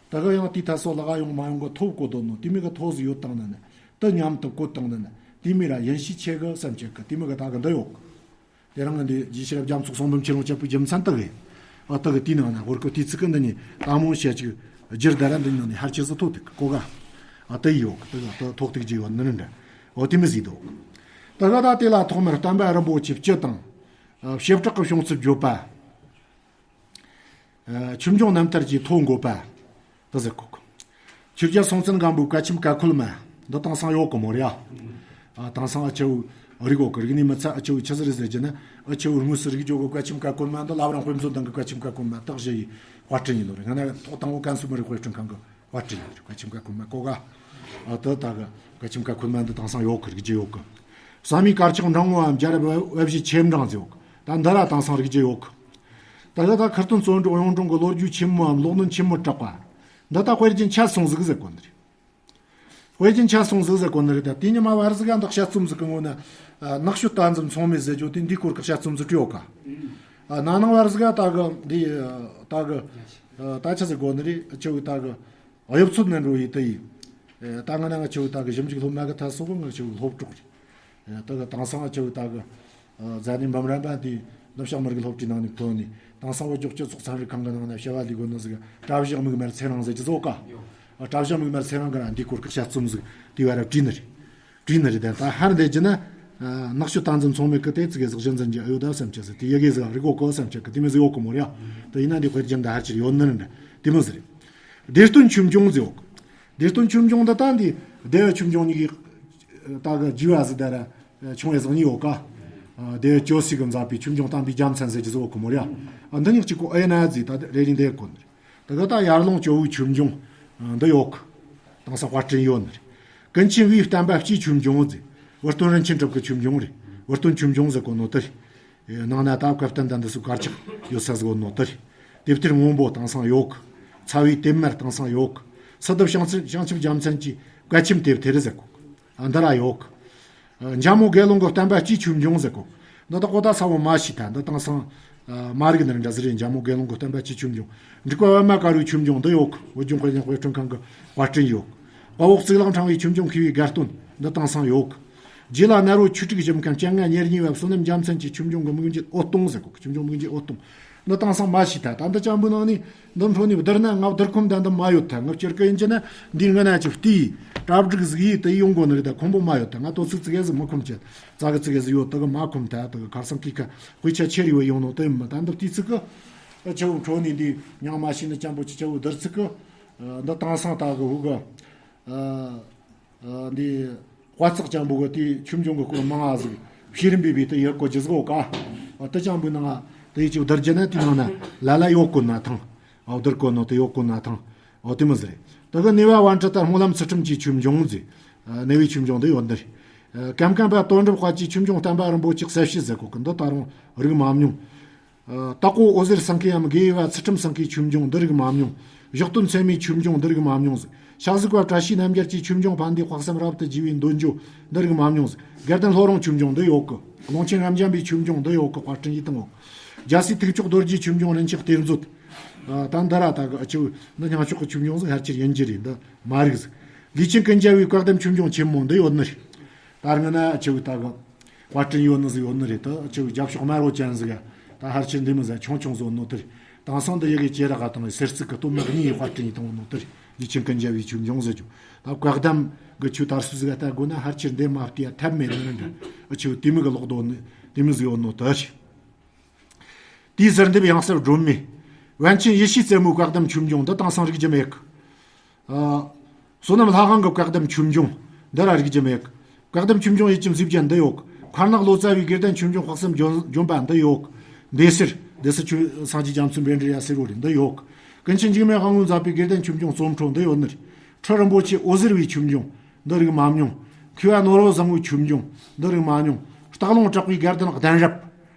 ད་ག་ཡང་དེ་ད་སོ་ལ་ག་ཡོང་མ་ཡོང་གི་ཐོ་བཀོད་དོ་ནོ། དེ་མི་གི་ཐོ་ཟིག་ཡོད་བཏང་ན་ནི། དེ་མཉམ་དུ་བཀོད་བཏང་ན་ནི། དེ་མི་ར་ཡིན་ཤས་ཆེ་གི་བསམ་ཆེ་གི། དེ་མི་གི་ད་གི་འདི་ཡོད་གི། དེ་རང་གི་འདི་རྗེ་ཤེས་རབ་རྒྱ་མཚོ་གསུང་འབུམ་ཆེན་མོ་བཅད་པའི་རྒྱུ་མཚན་དག་གི། ཨ་དག་གི་དེའི་ནང་ན་ཧོར་གི་དུས་ཚིགས་གི་འདི་ནི་ད་མོ་བཤད་ཅིག་རྒྱུར་ད་ར་འདི་ནང་ནས་ཧར་ཆེ་ཟིག་ཐོ་ཐུག་གི་གོ་ག། ཨ་དེ་ཡོད་གི། དེ་ག་ད་ཐོག་ཐུག་རྒྱུ་ཡོད་ནི་ནི་འདྲ། ཨོ་དེ་མི་ཟིག་འདུག། ད་ག་ད་དེ་ལ་ཐོག་མར་བསྟན་པ་རིན་པོ་ཆེ་སྤྱི་དང་། ཨ་བྱེ་བྲག་གི་བྱུང་ཚུལ་བརྗོད་པ། ཆོས་འབྱུང་རྣམ་ཐར་གྱི་ཐོ་འགོད་པ། དེ་ཟེར་གོ་གི། ཆོས་རྒྱལ་སྲོང་བཙན་སྒམ་པོའི་བཀའ་ཆེམས་ཀ་ཁོལ་མ། འདི་དེང་སང་ཡོད་གི་མོ་རེད་ཨ། ཨ་དེང་སང་ཨ་ཅེ་བོ་རིག་གོ་གི། རིག་ནི་མི་ཚད་ཨ་ཅེ་བོ་ཆི་ཟིག་རེད་ཟེར་རྒྱུ་ན། ཨ་ཅེ་བོ་དངོས་སུ་རིག་རྒྱུ་གི་བཀའ་ཆེམས་ཀ་ཁོལ་མ་འདི་བླ་བྲང་དཔེ་མཛོད་ནང་གི་བཀའ་ཆེམས་ཀ་ཁོལ་མ་དག་བཞི་ཡི་དཔར་སྐྲུན་ཡིན་ནོ་རེད། ང་ན་ཐོག་དང་པོ་ཀན་སུའུ་མི་རིགས་དཔེ་སྐྲུན་ཁང་གི་དཔར་སྐྲུན་ཡིན་ནོ་རེད། བཀའ་ཆེམས་ཀ་ཁོལ་མ་གོ་ག། ཨ་དེ་ད་གི་བཀའ་ཆེམས་ཀ་ཁོལ་མ་འདི་དེང་སང་ཡོད་གི། རིག་རྒྱུ་ཡོད་གི། བསམ་ཡས་དཀར་ཆག་འབྲིང་བོའམ་རྒྱལ་རབས་དབལ་བཞེས་ཆེ་འབྲིང་ཟེར་ཡོད་གི། ད་འདི་ར་དེང་སང་རིག་རྒྱུ་ཡོད་གི། ད་ལྟ་ད་ཁིར་སྟོན་བརྩོན་འགྲུས་གཡུང་དྲུང་གི་ལོ་རྒྱུས་ཆེན་མོའམ་ལོག་གནོན་ཆེན་མོ་གྲགས་པ། འདི་ད་དཔེ་རྒྱུན་ཆད་སོང་ཟིག་ཟེར་གོ་ནི་རེད། དཔེ་རྒྱུན་ཆད་སོང་ཟིག་ཟེར་གོ་ནི་རེད། ད་དེ་ཉི་མ་བར་ཟིག་ག་འདི་དཔྱད་རྩོམ་ཟིག་གི་ངོ་ན། ཨ་ནགས་ཤོད་རྟ་འཛིན་མཚུངས་མེད་ཟེར་རྒྱུ་དེ་འདིའི་སྐོར་གི་དཔྱད་རྩོམ་ཟིག་བྲིས་ཡོད་ཀ། ཨ་ན་ནིང་བར་ཟིག་ག་ད་གི་འདི་ད་གི་ཨ་ད་ཆི་ཟེར་གོ་ནི་རེད། ཨ་ཅེ་བོ་ད་གི་གཡུ་མཚོ་ནས་འགྲོ་ཡི་དེ་ཡི། ཨ་ད་ང་ན་ང་ཅེ་བོ་ད་གི་ཞིབ་འཇུག་སློབ་མ་གི་ད་སོ་གི་ང་ཅེ་བོ་སློབ་གྲོགས་རེད། ཨ་ད་གི་དེང་སང་ང་ཅེ་བོ་ད་གི་ཨ་རྫ་ནས་འབུམ་རམས་པ་དེ་ནུབ་བྱང་མི་རིགས་སློབ་གྲྭའི་ནང་ནས་ཐོན་ནས། དེང་སང་བོད་ལྗོངས་སྤྱི་ཚོགས་ཚན་རིག་ཁང་གི་ནང་ན་བྱ་བ་ལས་དགོས་ནི་ཟིག་གྲྭ་བཞག་མིག་དམར་ཚེ་རིང་ཟེར་གྱི་ཟོ་ཀ། ཨ་གྲྭ་བཞག་མིག་དམར་ཚེ་རིང་གི་ར་འདིའི་སྐོར་གི་དཔྱད་རྩོམ་ཟིག་དེ་བ་ར་བྲིས་ནི་རེད། བྲིས་ནི་རེད། དེ་ད་ཧར་འདེད་རྒྱུ་ན། ཨ་ནགས་ཤོད་རྟ་འཛིན་མཚུངས་མེད་གི་དེ་ཙི་གེ་ཟིག་གཞི་འཛིན་རྒྱུ་ཨ་ཡོད་ད་བསམ་ཆེ་ཟིག། དེ་ཡི་གེ་ཟིག་རིག་གོ་གོ་བསམ་ཆེ་གི། དེ་མོ་ཟིག་ཡོད་གི་མོ་རེད་ཡ། དེ་ཡིན་ན་འདི་དཔེ་རྒྱུན་ད་ཧར་ཆེར་ཡོད་ནི་རེད། དེ་མོ་ཟིག་རེད། བདེ་སྟོན་ཆོས་འབྱུང་ཟེར་ཡོད་གི། བདེ་སྟོན་ཆོས་འབྱུང་འདི་ད་འདི་ སྡེ་བའི་ཆོས་འབྱུང་གཉིས་ཀྱི་ད་གི་རྒྱུ་བ་ཟིག་ད་ར་ཆུང་བའི་ཟིག་གཉིས་ཡོད་ཀ། སྡེ་བའི་ཇོ་སི་གི་མཛད་པའི་ཆོས་འབྱུང་བསྟན་པའི་རྒྱལ་མཚན་ཟེར་གྱི་ཟིག་ཡོད་གི་མོ་ར། འདི་གཉིས་གཅིག་གོ་ཨེ་ན་ཟིག་ད་རེ་རེ་འདེ་གོ་ནི་རེད། ད་གི་ད་ཡར་ཀླུང་ཇོ་བོའི་ཆོས་འབྱུང་འདི་ཡོད་གི། དེང་སང་དཔར་སྐྲུན་ཡོད་ནི་རེད། ཀུན་མཁྱེན་བུའི་བསྟན་པ་སྤྱིའི་ཆོས་འབྱུང་ཟིག། བུ་སྟོན་རིན་ཆེན་གྲུབ་ཀྱི་ཆོས་འབྱུང་རེད། བུ་སྟོན་ཆོས་འབྱུང་ཟེར་གོ་ནོ་དེ་རེད། ནང་ན་ད་བཀའ་བསྟན་དང་འདི་ཚོ་གར་ཆག་ཡོད་ས་ཟིག་ཡོད་ནོ་དེ་རེད། དེབ་ཐེར་སྔོན་པོ་དེང་སང་ཡོད་གི། ཚ་བའི་དེབ་དམར་དེང་སང་ཡོད་གི། སི་ཏུ་བྱང་ཆུབ་བྱང་ཆུབ་རྒྱལ་མཚན་གྱི་བཀའ་ཆེམས་དེབ་ཐེར་ཟེར་གོ་གི། འདི་ར་ཡོད་གི། འཇམ་མོ་དགེ་སློང་གི་བསྟན་པ་སྤྱིའི་ཆོས་འབྱུང་ཟེར་གོ་གི། འདི་ད་གོ་ད་ས་བོ་མ་ཤི་ཐལ། འདི་དེང་སང་མ་རིག་ནི་འདྲ་ཟིག་རེད། འཇམ་མོ་དགེ་སློང་གི་བསྟན་པ་སྤྱིའི་ཆོས་འབྱུང་། འབྲུག་པ་པདྨ་དཀར་པོའི་ཆོས་འབྱུང་འདི་ཡོད་གི། བོད་ལྗོངས་དཔེ་ཆ་དཔེ་སྐྲུན་ཁང་གི་དཔར་སྐྲུན་ཡོད་གི། དཔའ་བོ་གཙུག་ལག་ཕྲེང་བའི་ཆོས་འབྱུང་མཁས་པའི་དགའ་སྟོན་འདི་དེང་སང་ཡོད་གི། རྗེ་ལ་ནཱ་རོ་ཆོས་དྲུག་བཞུགས་མཁན་སྤྱན་སྔ་ཉེར་གཉིས་པ་བསོད་ནམས་རྒྱལ་མཚན་གྱི་ཆོས་འབྱུང་གི་མིག་འབྱེད་འོད་སྟོང་ཟེར་གོ་གི། ཆོས་འབྱུང་མིག་འབྱེད་འོད་སྟོང་། འདི་དེང་སང་མ་ཤི་ཐལ། ད་འདི་ཅན་པོའི་ནང་ནས་འདི་འཕྲོ་ནས་བསྡུར་ན་ང་བསྡུར་ཁོམ་ད་འདི་མ་ཡོད་ཐལ། ང་བསྐྱར་སྐད་ཡིན་གྱི་ན་འདིའི་སྔ་ན་ཅིག་བལྟས། གྲ་སྒྲིག་ཟིག་ཡས་དེ་ཡོང་དགོ་ནི་རེད། ད་ཁོམ་པོ་མ་ཡོད་ཐལ། ང་དོ་ཚིག་ཙི་གེ་ཟིག་མི་ཁོམ་ཆེད་ཙ་གི་ཙི་གེ་ཟིག་ཡོད། དེ་གི་མ་ཁོམ་ཐལ། དེ་གི་ཁར་སང་གི་ཁ་དཔེ་ཆ་ཆེ་རེ་བ་ཡོང་ནོ་དེ་མི། ད་འདི་བལྟས་ཚིག་གི་ཆེ་བོ་འཕྲོ་ནས་འདི་མྱང་མ་ཤི་ནི་ཅན་པོ་ཆེ་ཆེ་བོ་བསྡུར་ཚིག་གི། འདི་དེང་སང་ད་གི་འུ་གི། འདི་དཔའ་རྩལ་ཅན་པོ་གི་དེའི་ཆོས་འབྱུང་གི་སྐོར་མང་ང་ཟིག་བཤད་རིམ་པའི་བེ་དེ་ཡོད་གོ་རྒྱུ་ཟིག་ཡོད་ཀ། དེ་ཅན་པོའི་ནང་དེ་ཡི་ཅིག་བསྡུར་རྒྱུ་ན་དེའི་ནང་ན་ལ་ལ་ཡོད་གོ་ན་ཐང་། འོ་བསྡུར་གོ་ནོ་དེ་ཡོད་གོ་ན་ཐང་། འོ་དེ་མི་ཟེར། དེ་གི་གནས་པ་པཎ་ཌི་ཏ་སྨོན་ལམ་ཚུལ་ཁྲིམས་ཀྱི་ཆོས་འབྱུང་ཟེར། གནས་པའི་ཆོས་འབྱུང་འདི་ཡོད་འདིར། ཀམ་ཀམ་པ་དོན་གྲུབ་དཔལ་གྱི་ཆོས་འབྱུང་བསྟན་པ་རིན་པོ་ཆེ་གསལ་བྱེད་ཟེར་གོ་གི། འདི་ད་རུང་རིག་མ་མྱོང་། ཨ། སྟག་པོ་འོད་ཟེར་སེང་གེའམ་དགེ་བའི་བ་ཚུལ་ཁྲིམས་སེང་གེའི་ཆོས་འབྱུང་འདི་རིག་མ་མྱོང་། གཞོགས་སྟོན་ཚད་མའི་ཆོས་འབྱུང་འདི་རིག་མ་མྱོང་ཟིག། ཤ་གཟུགས་པ་བཀྲ་ཤིས་རྣམ་རྒྱལ་གྱི་ཆོས་འབྱུང་ཕན་བདེ་དཔག་བསམ་རབ་ཏུ་རྒྱས་པའི་འདོད་འཇོ་འདི་རིག་མ་མྱོང་ཟིག། དགེ་ལྡན་ལྷོ་རོང་ཆོས་འབྱུང་འདི་ཡོད་གི། ཀློང་ཆེན་རབ་འབྱམས་པའི་ཆོས་འབྱུང་འདི་ཡོད་གི། དཔར་སྐྲུན་ཡིས་བཏང་ངོ་། རྒྱལ་སྲས་ཐུགས་མཆོག་རྡོ་རྗེའི་ཆོས་འབྱུང་རིན་ཆེན་གཏེར་མཛོད། ཨ། ད་འདི་ར་ད་གི་ཨ་ཆུ་འདི་སྙན་ཤོག་གི་ཆོས་འབྱུང་ཟིག་ཧར་ཆེར་ཡིན་རྒྱུ་རེད། འདི་མ་རིག་ཟིག། ལུས་ཅན་ཀུན་རྒྱལ་བའི་བཀའ་གདམས་ཆོས་འབྱུང་ཆེན་མོ་འདི་ཡོད་ནི་རེད། ད་སྔ་ན་ཨ་ཆུ་ད་གི། དཔར་སྐྲུན་ཡོད་ནི་ཟིག་ཡོད་ནི་རེད། ད་ཁྱོད་རྒྱབ་ཕྱོགས་དམར་བོ་ཅན་ཟིག་ཡ། ད་ཧར་ཆེར་འདི་མི་ཟ་ཆུང་ཆུང་ཟིག་ཡོད་ནོ་དེ་རེད། དེང་སང་འདི་ཡི་གེ་ཅེ་ར་ག་དང་གསེར་གཙིགས་གི་སྟོད་སྨད་གཉིས་ཡི་དཔར་སྐྲུན་ཡིས་བཏང་ནོ་དེ་རེད། ལུས་ཅན་ཀུན་རྒྱལ་བའི་ཆོས་འབྱུང་ཟེར་རྒྱུ། ད་བཀའ་གདམས་གི་ཆོས་དར་སྲོལ་ཟིག་ཡ་ལྟ་དགོས་ན་ཧར་ཆེར་འདི་མ་བལྟས་ཡ་ཐབས་མེད་ནི་རེད། ཨ་ཆུ་དེ་མི་གི་ལོག་རྡོ་ནི་དེ་མི་ཟིག་ཡོད་ནོ་དེ་རེད། དེའི་ཟུར་འདེབས་ཡང་སར་སྒྲོན་མེ། པཎ་ཆེན་ཡེ་ཤེས་རྩེ་མོའི་བཀའ་གདམས་ཆོས་འབྱུང་འདི་དེང་སང་རིག་རྒྱུ་མེད་གི། ཨ། བསོད་ནམས་ལྷ་ཁང་གི་བཀའ་གདམས་ཆོས་འབྱུང་འདི་ར་རིག་རྒྱུ་མེད། བཀའ་གདམས་ཆོས་འབྱུང་ཡིད་ཀྱི་མཛེས་རྒྱན་འདི་ཡོད། མཁར་ནག་ལོ་ཙཱ་བའི་དགེ་ལྡན་ཆོས་འབྱུང་དཔག་བསམ་ལྗོན་ལྗོན་པ་འདི་ཡོད། སྡེ་སྲིད་སྡེ་སྲིད་ཆོས་སངས་རྒྱས་རྒྱ་མཚོའི་འབེན་འདྲེ་ཡ་ཟེར་བོ་རེད་འདི་ཡོད། ཀུན་མཁྱེན་འཇིགས་མེད་དབང་པོས་མཛད་པའི་དགེ་ལྡན་ཆོས་འབྱུང་རྩོམ་འཕྲོ་འདི་ཡོད་ནི་རེད། ཁྲི་རིན་པོ་ཆེ་འོད་ཟེར་བའི་ཆོས་འབྱུང་འདི་རིག་མ་མྱོང་། མཁས་པ་ནོར་བུ་བཟང་པོའི་ཆོས་འབྱུང་འདི་རིག་མ་མྱོང་། སྟག་ལུང་གྲགས་པའི་དགེ་ལྡན་གདན་རབས།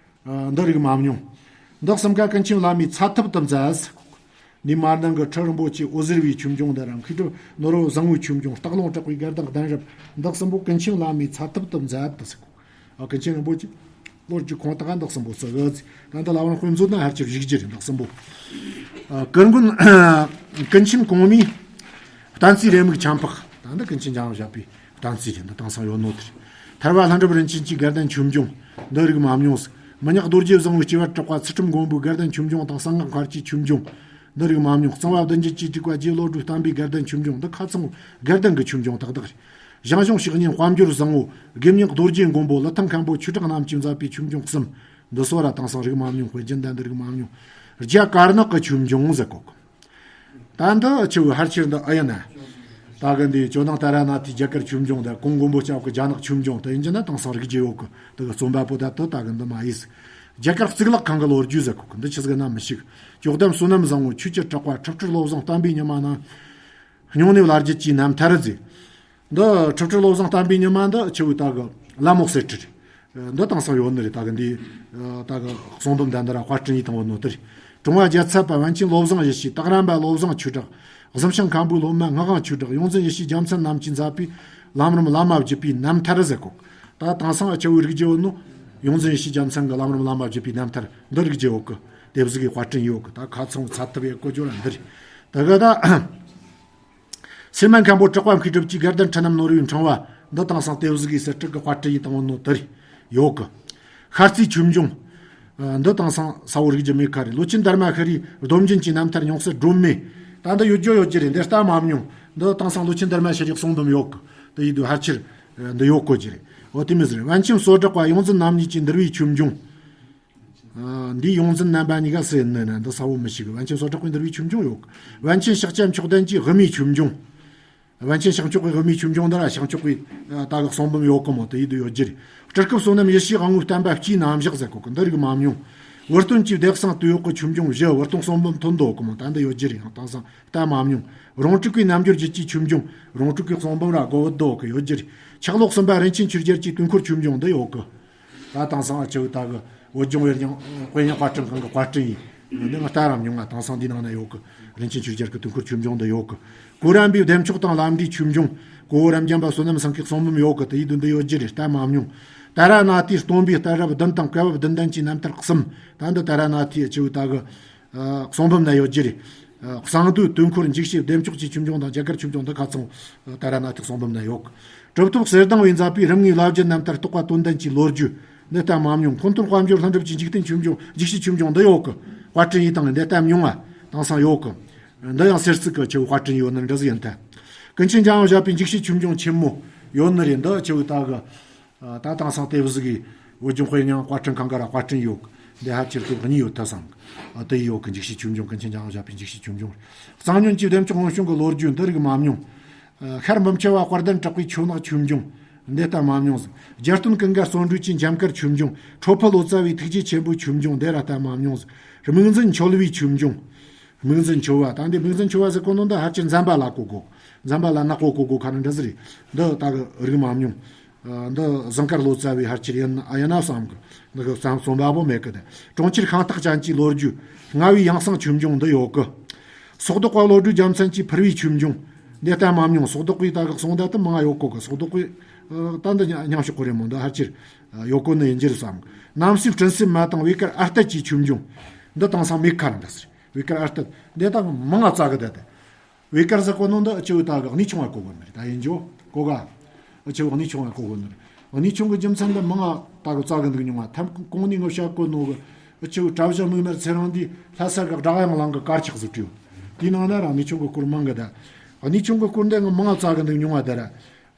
ཨ། འདི་རིག་མ་མྱོང་། འདི་གསུམ་ཀ་ཀུན་མཁྱེན་བླ་མས་ཚ་ཐབས་དུ་མཛད། འདི་མར་ནང་གི་ཁྲི་རིན་པོ་ཆེ་འོད་ཟེར་བའི་ཆོས་འབྱུང་འདི་ར་མཁས་གྲུབ་ནོར་བུ་བཟང་པོའི་ཆོས་འབྱུང་སྟག་ལུང་གྲགས་པའི་དགེ་ལྡན་གདན་རབས་འདི་གསུམ་པོ་ཀུན་མཁྱེན་བླ་མས་ཚ་ཐབས་དུ་མཛད་དུ་ཟེར་གོ། ཨ། ཀུན་མཁྱེན་རིན་པོ་ཆེ་ལོ་རྒྱུས་ཁོང་དག་འདི་གསུམ་པོ་ཟེར་གི། ད་འདི་ལ་བར་དཔེ་མཛོད་ན་ཧར་ཆེར་བཞུགས་རྒྱུ་རེད་འདི་གསུམ་པོ། ཨ། ཀུན་མཁྱེན་ཀུན་མཁྱེན་གོང་མའི་བསྟན་རྩིས་རེའུ་མིག་ཁྱད་འཕགས། ད་འདི་ཀུན་མཁྱེན་འཇམ་དབྱངས་བཞད་པའི་བསྟན་རྩིས་རེད། འདི་དེང་སང་ཡོད་ནོ་དེ་རེད། ཐར་པ་ལྷུན་གྲུབ་རིན་ཆེན་གྱི་དགེ་ལྡན་ཆོས་འབྱུང་འདི་རིག་མ་མྱོང་ཟིག། མི་ཉག་རྡོ་རྗེ་བཟང་པོའི་སྐྱེ་བར་གྲགས་པ་ཚུལ་ཁྲིམས་མགོན་པོའི་དགེ་ལྡན་ཆོས་འབྱུང་དང་གསང་སྔགས་མཁར་གྱི་ཆོས་འབྱུང་འདི་རིག་མ་མྱོང་། གཙང་པ་བདུན་འགྱུར་གྱིས་བསྒྲིགས་པ་རྗེ་བློ་གྲོས་བསྟན་པའི་དགེ་ལྡན་ཆོས་འབྱུང་འདི་ཁ་ཚང་དགེ་ལྡན་གྱི་ཆོས་འབྱུང་ཏག་ཏག་རེད། ཞང་ཞུང་ཕྱག་གཉེན་དཔལ་འབྱོར་བཟང་པོ་དགེ་བསྙེན་རྡོ་རྗེ་མགོན་པོ་ཀླུ་ཐང་མཁན་པོ་ཆོས་གྲགས་རྣམས་ཀྱིས་མཛད་པའི་ཆོས་འབྱུང་གསུམ་འདི་སོགས་ར་དེང་སང་རིག་མ་མྱོང་། དཔེ་རྒྱུན་ལྡན་འདི་རིག་མ་མྱོང་། རྒྱ་དཀར་ནག་གི་ཆོས་འབྱུང་ཟེར་གོ་གི། ད་འདི་ཆུ་བོའི་ཕལ་ཆེར་འདི་ཨ་ཡིན་ན། ད་གི་འདི་ཇོ་ནང་ཏཱ་ར་ནཱ་ཐའི་རྒྱ་གར་ཆོས་འབྱུང་དང་གོང་མགོན་པོ་སྐྱབས་ཀྱི་རྒྱ་ནག་ཆོས་འབྱུང་དེ་ཡིན་གྱི་ན་དེང་སང་རིག་རྒྱུ་ཡོད་གི། དེ་གི་རྩོམ་པ་པོ་ད་དེ་ད་གི་འདི་མ་ཡིས། རྒྱ་གར་གཙུག་ལག་ཁང་གི་ལོ་རྒྱུས་ཟེར་གོ་གི། འདི་ཆི་ཟིག་ན་མི་ཤེས་གི། ཇོ་གདམས་བསོད་ནམས་བཟང་པོ་ཆོས་ཀྱི་གྲགས་པ་ཁྲི་སྤྲུལ་བློ་བཟང་བསྟན་པའི་ཉི་མ་ན། སྨྱུང་གནས་བླ་བརྒྱུད་ཀྱི་རྣམ་ཐར་ཟེར། འདི་ཁྲི་སྤྲུལ་བློ་བཟང་བསྟན་པའི་ཉི་མ་འདི་ཆུ་བོའི་ད་གི་ལ་མོ་གསེར་ཁྲི་རེད། འདི་དེང་སང་ཡོད་ནི་རེད། ད་གི་འདི་ད་གི་གསུང་འབུམ་དང་འདི་ར་དཔར་སྐྲུན་ཡིས་བཏང་བ་ནོ་དེ་རེད། གྲོང་པ་རྒྱལ་ཚབ་པ་པཎ་ཆེན་བློ་བཟང་ཡེ་ཤེས། སྟག་རམ་པ་བློ་བཟང་ཆོས་གྲགས། གཟིམ་ཤང་མཁན་པོའི་སློབ་མ་སྔགས་དབང་ཆོས་གྲགས། ཡོངས་འཛིན་ཡེ་ཤེས་རྒྱལ་མཚན་རྣམས་ཀྱིས་མཛད་པའི་ལམ་རིམ་བླ་མ་བརྒྱུད་པའི་རྣམ་ཐར་ཟེར་གོ། ད་དེང་སང་ཨ་ཆུ་བོའི་རིག་རྒྱུ་ཡོད་ནོ། ཡོངས་འཛིན་ཡེ་ཤེས་རྒྱལ་མཚན་གྱི་ལམ་རིམ་བླ་མ་བརྒྱུད་པའི་རྣམ་ཐར་འདི་རིག་རྒྱུ་ཡོད་གི། དེབ་གཟུགས་ཀྱི་དཔར་སྐྲུན་ཡོད་གི། ད་ཁ་ཚང་ཚ་ཐབས་ཡེ་གོ་སྦྱོར་ར་འདི་རེད། ད་གི་ད། སེར་སྨད་མཁན་པོ་གྲགས་པ་མཁས་གྲུབ་ཀྱིས་དགེ་ལྡན་ཁྲི་གནམ་ནོར་བུའི་འཕྲེང་བ་འདི་དེང་སང་དེབ་གཟུགས་ཀྱི་གསེར་ཁྲི་གི་དཔར་སྐྲུན་ཡིས་བཏང་བ་ནོ་དེ་རེད་ཡོད་གི། ཤར་རྩིས་ཆོས་འབྱུང་། ཨ། འདི་དེང་སང་ས་བོ་རིག་རྒྱུ་མེད་ཁ་རེད། ལོ་ཆེན་དར་མ་ཤྲཱི་སྡོམ་རྒྱུན་གྱི་རྣམ་ཐར་ཉུང་གསལ་སྒྲོན་མེ། ད་འདི་ཡོད་རྒྱུ་ཡོད་རྒྱུ་རེད། འདི་ལྟ་མ་མྱོང་། འདི་དེང་སང་ལོ་ཆེན་དར་མ་ཤྲཱིའི་གསུང་འབུམ་ཡོད་གི། དེ་ཡིན་དུས་ཕལ་ཆེར་འདི་ཡོད་གོ་རྒྱུ་རེད། འོ་དེ་མི་ཟེར། པཎ་ཆེན་བསོད་གྲགས་པ་ཡོངས་འཛིན་རྣམ་གཉིས་ཀྱིས་འདུལ་བའི་ཆོས་འབྱུང་། ཨ། འདིའི་ཡོངས་འཛིན་རྣམ་པ་གཉིས་ཀ་སུ་ཡིན་ནི་ན་འདི་ས་བོ་མི་ཤེས་གི། པཎ་ཆེན་བསོད་གྲགས་པས་འདུལ་བའི་ཆོས་འབྱུང་ཡོད་གི། པཎ་ཆེན་ཤཱཀྱ་མཆོག་ལྡན་གྱིས་དབུ་མའི་ཆོས་འབྱུང་། པཎ་ཆེན་ཤཱཀ་མཆོག་གི་དབུ་མའི་ཆོས་འབྱུང་འདི་ར་ཤཱཀ་མཆོག་གི་ད་གི་གསུང་འབུམ་ཡོད་གི་མོ། དེ་ཡིད་དུ་ཡོད་རྒྱུ་རེད། སྤྲུལ་སྐུ་བསོད་ནམས་ཡེ་ཤེས་དབང་པོའི་བསྟན་པ་སྤྱིའི་རྣམ་གཞག་ཟེར་གོ་གི། འདི་རིགས་མ་མྱོང་། བུ་སྟོན་གྱི་སྡེ་གསང་སྟོད་འོག་གི་ཆོས་འབྱུང་བཞི། བུ་སྟོན་གསུང་འབུམ་ཐོན་འདུག་གི་མོ། ད་འདི་ཡོད་རྒྱུ་རེད། ཡང་དེང་སང་ལྟ་མ་མྱོང་། རོང་སྤྲུག་གི་རྣལ་འབྱོར་རྒྱུད་ཀྱི་ཆོས་འབྱུང་། རོང་སྤྲུག་གི་གསུང་འབུམ་ར་གོ་བུ་འདུག་གི་ཡོད་རྒྱུ་རེད། ཕྱག་ལོག་གསུམ་པ་རིན་ཆེན་ཆོས་རྒྱལ་གྱི་དུས་འཁོར་ཆོས་འབྱུང་འདི་ཡོད་གི། ད་དེང་སང་ཨ་ཆེ་བོ་ད་གི་བོད་ལྗོངས་དབུས་གཙང་དཔེ་རྙིང་དཔར་སྐྲུན་ཁང་གི་དཔར་སྐྲུན་ཡིན། འདི་ང་ལྟ་ར་མྱོང་ང་། དེང་སང་འདི་ནང་ན་ཡོད་གི། རིན་ཆེན་ཆོས་རྒྱལ་གྱི་དུས་འཁོར་ཆོས་འབྱུང་འདི་ཡོད་གི། གུ་རམ་པའི་བདེ་མཆོག་དང་ལམ་འབྲས་ཆོས་འབྱུང་། གོ་བོ་རབ་འབྱམས་པ་བསོད་ནམས་ཚང་གི་གསུང་འབུམ་ཡོད་གི། དེ་ཡིད་དུ་འདི་ཡོད་རྒྱུ་རེད། ལྟ་མ་མྱོང་། ཏཱ་ར་ནཱ་ཐའི་སྟོན་པའི་གཏད་རབས་བདུན་དང་བཀའ་བབས་བདུན་ལྡན་གྱི་རྣམ་ཐར་གསུམ། ད་འདི་ཏཱ་ར་ནཱ་ཐའི་ཨ་ཆེ་བོ་ད་གི་ཨ་གསུང་འབུམ་ན་ཡོད་རྒྱུ་རེད། ཨ་གསང་འདུས་དུས་འཁོར་འཇིགས་བྱེད་བདེ་མཆོག་གི་ཆོས་འབྱུང་དང་རྒྱ་གར་ཆོས་འབྱུང་འདི་ཁ་ཚང་ཨ་ཏཱ་ར་ནཱ་ཐའི་གསུང་འབུམ་ན་ཡོད། གྲུབ་ཐོབ་གསེར་ལྡང་བས་མཛད་པའི་རིམ་ལྔའི་བླ་བརྒྱུད་རྣམ་ཐར་རྟོགས་པ་དོན་ལྡན་གྱི་ལོ་རྒྱུས་འདི་ལྟ་མ་མྱོང་། མཁན་ཐོན་དཔལ་འབྱོར་ལྷུན་གྲུབ་ཀྱི་འཇིག་རྟེན་ཆོས་འབྱུང་འཇིགས་བྱེད་ཆོས་འབྱུང་འདི་ཡོད་གི། དཔར་སྐྲུན་ཡིན་དང་འདི་ལྟ་མྱོང་ང་། དེང་སང་ཡོད་གི། འདི་ཡང་གསེར་གཙིགས་ཀྱི་ཆེ་བོ་དཔར་སྐྲུན་ཡོད་ནི་འདྲ་ཟིག་ཡིན་ཐལ། ཀུན་མཁྱེན་འཇམ་དབྱངས་བཞད་པའི་འཇིགས་བྱེད་ཆོས་འབྱུང་ཆེན་མོ་ཡོད་ནི་རེད། འདི་ཆེ་བོ་ད་གི། ཨ་ད་དེང་སང་དེབ་གཟུགས་ཀྱི་བོད་ལྗོངས་དཔེ་རྙིང་དཔར་སྐྲུན་ཁང་ག་ར་དཔར་སྐྲུན་ཡོད། འདི་ཧ་ཅིར་དེབ་གཉིས་ཡོད་ཐལ་སང་། ཨ་དེ་ཡོད་གི། འཇིགས་བྱེད་ཆོས་འབྱུང་། ཀུན་མཁྱེན་འཇམ་དབྱངས་བཞད་པའི་འཇིགས་བྱེད་ཆོས་འབྱུང་། གཙང་སྨྱོན་གྱི་བདེ་མཆོག་སྔོན་བྱུང་གི་ལོ་རྒྱུས་འདི་རིགས་མ་མྱོང་། ཨ་ཤར་འབུམ་ཆེ་བ་དཔལ་ལྡན་གྲགས་པའི་ཆོས་ནག་ཆོས་འབྱུང་། འདི་ལྟ་མ་མྱོང་ཟིག་རྒྱལ་སྟོན་ཀུན་དགའ་བརྩོན་འགྲུས་ཀྱི་འཇམ་དཀར་ཆོས་འབྱུང་། ཁྲོ་ཕུ་ལོ་ཙཱ་བའི་ཐུགས་རྗེ་ཆེན་པོའི་ཆོས་འབྱུང་། འདི་ར་ལྟ་མ་མྱོང་ཟིག་དམིགས་འཛིན་འཆོལ་བའི་ཆོས་འབྱུང་། དམིགས་འཛིན་འཆོལ་བ། ད་འདི་དམིགས་འཛིན་འཆོལ་བ་ཟེར་གོ་ནོ་འདི་ཧ་ཅིར་འཛམ་བྷ་ལ་གོ་དགོས། འཛམ་བྷ་ལ་ནག་པོ་གོ་དགོས་ཁ་ན་འདྲ་ཟིག་རེད། འདི་ད་གི་རིགས་མ་མྱོང་། ཨ་འདི་ཟངས་དཀར་ལོ་ཙཱ་བའི་ཕལ་ཆེར་ཡིན་ཨ་ཡིན་ན་བསམ་གི། འདི་གི་བསམ་བསམ་པ་པོ་མེད་གི། དེ་གྲོང་ཁྱེར་ཤིང་སྟག་ཅན་གྱི་ལོ་རྒྱུས། རྔ་བའི་ཡང་གསང་ཆོས་འབྱུང་འདི་ཡོད་གི། སོག་བདག་པ་བློ་གྲོས་རྒྱལ་མཚན་གྱིས་ཕུལ་བའི་ཆོས་འབྱུང་། འདི་ལྟ་མ་མྱོང་། སོག་བདག་པའི་ད་གི་གསུང་ད་དུ་མང་ཡོད་གོ་གི། སོག་བདག་པའི་ཨ་ད་འདི་མཉམ་ཞོག་གོ་རེད་མོ། འདི་ཕལ་ཆེར་ཡོད་གོ་ནི་ཡིན་རྒྱུ་རེད་བསམ་གི། རྣམ་སྲས་སྤྲིན་གསེབ་མ་དང་བེ་དཀར་ཨར་སྟག་གི་ཆོས་འབྱུང་། འདི་དེང་སང་མེད་ཁ་རང་འདྲ་ཟེར། བེ་དཀར་ཨར་སྟག་འདི་ད་གི་མང་ང་བཙལ་གི། ད་དེ་བེ་དཀར་ཟེར་གོ་ནོ་འདི་ཨ་ཆེ་བོ་ད་གི་གནས་ཆུང་བ་གོ་གོ་ནི་རེད། ད་ཡིན་རྒྱུ་གོ་ག་ཨ་ཆེ་བོ་གནས་ཆུང་བ་གོ་གོ་ནི་རེད། གནས་ཆུང་གི་རྒྱུ་མཚན་འདི་མང་ང་ད་གི་བཙལ་གི་འདུག་མྱོང་བ། ཐམ་གོང་ནས་ངོ་བཤད་གོ་ནོ་གི་ཨ་ཆེ་བོ་གྲྭ་བཞི་མིག་དམར་ཚེ་རིང་འདི་ལྷ་ས་གི་སྒྲག་ཡང་གླིང་གི་དཀར་ཆག་ཟིག་བྲིས་ཡོད། དེའི་ནང་ན་རང་གནས་ཆུང་གི་སྐོར་མང་གི། ད་གནས་ཆུང་གི་སྐོར་འདི་ང་མང་ང་བཙལ་གི་འདུག་མྱོང་བ། ད་ར་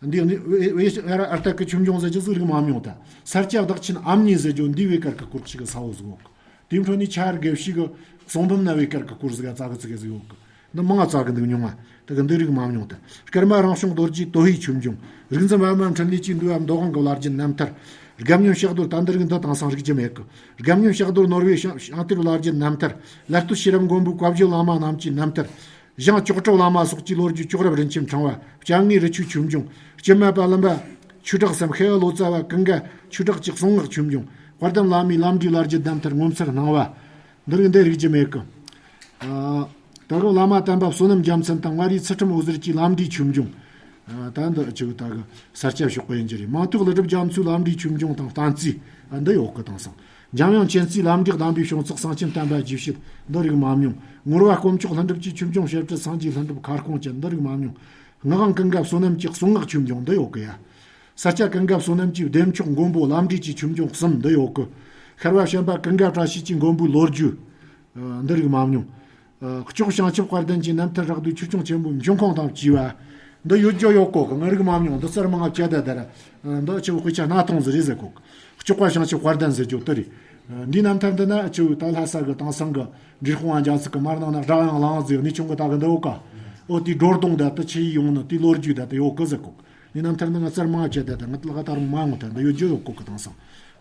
འདི་ནི་བེ་བེ་ཨར་སྟག་གི་ཆོས་འབྱུང་ཟེར་རྒྱུ་ཟིག་རིགས་མ་མྱོང་། ད་ས་སྐྱ་བདག་ཆེན་ཨ་མྱེས་ཟེར་རྒྱུ་འདི་བེ་དཀར་གི་སྐོར་ཞིག་གི་ས་བོ་ཟིག་ཡོད་གི། དེའི་འཕྲོ་ནས་ཆར་དགེ་བཤེས་ཀྱི་གསུང་འབུམ་ན་བེ་དཀར་གྱི་སྐོར་ཟིག་ག་ཙག་གི་ཙིག་གེ་ཟིག་ཡོད་གི། འདི་མང་ང་བཙལ་གི་འདུག་མྱོང་ང་། དེ་གི་འདི་རིགས་མ་མྱོང་། ད་སྐར་མ་རང་བྱུང་རྡོ་རྗེ་ཏོ་ཧེའི་ཆོས་འབྱུང་། རིག་འཛིན་པདྨ་འཕྲིན་ལས་ཀྱིས་འདུལ་བ་མདོ་དབང་གི་བླ་རྒྱུད་རྣམ་ཐར། སྒམ་སྨྱོན་ཕྱག་རྡོར། ད་འདི་རིགས་འདི་དེང་སང་རིག་རྒྱུ་མེད་གི། སྒམ་སྨྱོན་ཕྱག་རྡོར་ནོར་བུའི་ཤང་ཤང་ཏེར་བླ་རྒྱུད་རྣམ་ཐར། ལ་སྟོད་ཤེས་རབ་མགོན་པོའི་བཀའ་བརྒྱུད་བླ་མ་རྣམས་ཀྱི་རྣམ་ཐར། ཞང་ལྕོག་གྲུབ་བླ་མ་སོགས་ཀྱི་ལོ་རྒྱུས། ལྕོག་རབ་རིན་ཆེན་ཕྲེང་བ། སྤྱན་སྔའི་རི་ཆོས་ཆོས་འབྱུང་། སྐྱེད་མ་པ་ལུམ་པ་ཆོས་གྲགས་སམ། ཤེས་ཡོན་ལོ་ཙཱ་བ་ཀུན་དགའ་ཆོས་གྲགས་ཀྱི་གསུང་ངག་ཆོས་འབྱུང་། དཔལ་ལྡན་བླ་མའི་ལམ་འབྲས་བླ་རྒྱུད་རྣམ་ཐར་ངོ་མཚར་སྣང་བ། འདི་རིགས་འདི་རིག་རྒྱུ་མེད་གི། ཨ་ད་གི་བླ་མ་དམ་པ་བསོད་ནམས་རྒྱལ་མཚན་དང་མངའ་རིས་ཚུལ་ཁྲིམས་འོད་ཟེར་གྱི་ལམ་འབྲས་ཆོས་འབྱུང་། ཨ་ད་འདི་ཆེ་བོ་ད་གི་ས་སྐྱ་ཕྱོགས་གི་ཡིན་རྒྱུ་རེད། མང་ཐོས་ཀླུ་སྒྲུབ་རྒྱ་མཚོའི་ལམ་འབྲས་ཆོས་འབྱུང་དང་བསྟན་རྩིས། ཨ་འདི་ཡོད་གི། དེང་སང་འཇམ་དབྱངས་མཁྱེན་བརྩེའི་ལམ་འབྲས་གདམས་པའི་བྱང་ཚུལ། གསང་ཆེན་བསྟན་པ་རྒྱས་བཤད་འདི་རིགས་མ་མྱོང་། ངོར་བ་དཀོན་མཆོག་ལྷུན་གྲུབ་ཀྱི་ཆོས་འབྱུང་བཤད་སྤྲུལ། སངས་རྒྱས་ལྷུན་གྲུབ་ཁ་སྐོང་ཅན་འདི་རིགས་མ་མྱོང་། ངག་དབང་ཀུན་དགའ་བསོད་ནམས་ཀྱི་གསུང་ངག་ཆོས་འབྱུང་འདི་ཡོད་གི་ཡ། ས་སྐྱ་ཀུན་དགའ་བསོད་ནམས་ཀྱི་བདེ་མཆོག་མགོན་པོ་ལམ་འབྲས་ཀྱི་ཆོས་འབྱུང་གསུམ་འདི་ཡོད་གི། ཤར་བ་བྱམས་པ་ཀུན་དགའ་བཀྲ་ཤིས་ཀྱི་མགོན་པོའི་ལོ་རྒྱུས། ཨ་འདི་རིགས་མ་མྱོང་། ཨ་སྐྱོགས་བྱང་ཆུབ་དཔལ་ལྡན་གྱི་རྣམ་ཐར་རགས་བསྡུས་ཆོས་སྐྱོང་ཆེན་པོའི་འབྱུང་ཁུངས་དང་བཅས་པ་འདི་ཡོད་རྒྱུ་ཡོད་གོ་གི། ང་རིགས་མ་མྱོང་། འདི་ཚར་མང་ང་བཅད་ད་དེ་ར། ཨ་འདི་ཆེ་བོ་དཔེ་ཆ་སྣ་ཐུང་ཟིག་རེད་ཟེར་གོ་གི། སྐྱོགས་པ་བྱང་ཆུབ་དཔལ་ལྡན་ཟེར་རྒྱུ་དེ་རེད། ཨ་འདིའི་རྣམ་ཐར་འདི་ན་ཆེ་བོ་ད་ལྷ་ས་གི་དེང་སང་གི་འབྲས་སྤུངས་པ་རྒྱ་ཚ་གི་མར་ནང་ན་སྒྲ་དབྱངས་ལང་ཟེར་གནས་ཆུང་གི་ད་གི་འདི་ཡོད་ཀ། ཨོ་དེའི་སྒྲོ་གདོང་ད་དེ་ཆི་ཡི་ཡོང་ནི་དེའི་ལོ་རྒྱུས་ད་དེ་ཡོད་གི་ཟེར་གོ་གི། འདིའི་རྣམ་ཐར་འདི་ང་ཚར་མང་ང་བཅད་ད་དེ་ང་ལ་ག་ད་རུང་མ་ཡོང་ཐལ། འདི་ཡོད་རྒྱུ་ཡོད་གོ་གི། དེང་སང་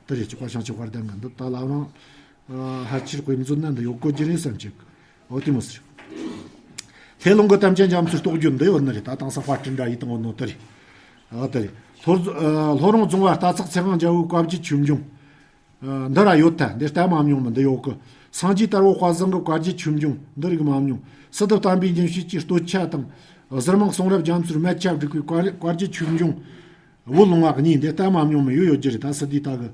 དེ་རེད། སྐྱོགས་པ་བྱང་ཆུབ་དཔལ་ལྡན་གི་འདི་ད་ལ་རང་། ཨ་ཕལ་ཆེར་དཔེ་མཛོད་ན་འདི་ཡོད་གོ་རྒྱུ་རེད་བསམ་གྱི། འོ་དེ་མོ་ཟེར། ལྷས་ལུང་གི་དམ་ཅན་རྒྱ་མཚོའི་རྟོགས་བརྗོད་འདི་ཡོད་ནི་རེད། ད་དེང་སང་དཔར་སྐྲུན་འདྲ་ཡིས་བཏང་བ་ནོ་དེ་རེད། ཨ་དེ་རེད། ལྷོ་ལྷོ་རོང་རྫོང་བ་རྟ་ཚག་ཚེ་དབང་རྒྱལ་པོའི་བཀའ་བརྒྱུད་ཆོས་འབྱུང་། ཨ་འདི་ར་ཡོད་ཐལ། འདི་ལྟ་མ་མྱོང་མི་འདི་ཡོད་གི། སངས་རྒྱས་དར་པོ་དཔལ་བཟང་གི་བཀའ་བརྒྱུད་ཆོས་འབྱུང་འདི་རིགས་མ་མྱོང་། སི་ཏུ་བསྟན་པའི་རྒྱུན་ཤེས་ཀྱི་སྟོད་ཆ་དང་། ཟུར་མང་གསུང་རབ་རྒྱ་མཚོའི་སྨད་ཆ་བསྒྲིགས་པའི་བཀའ་བཀའ་བརྒྱུད་ཆོས་འབྱུང་། བོད་ལུང་བ་གཉིས་འདི་ལྟ་མ་མྱོང་མི་ཡོད་ཡོད་རྒྱུ་རེད། ད་སི་ཏུ་ད་གི་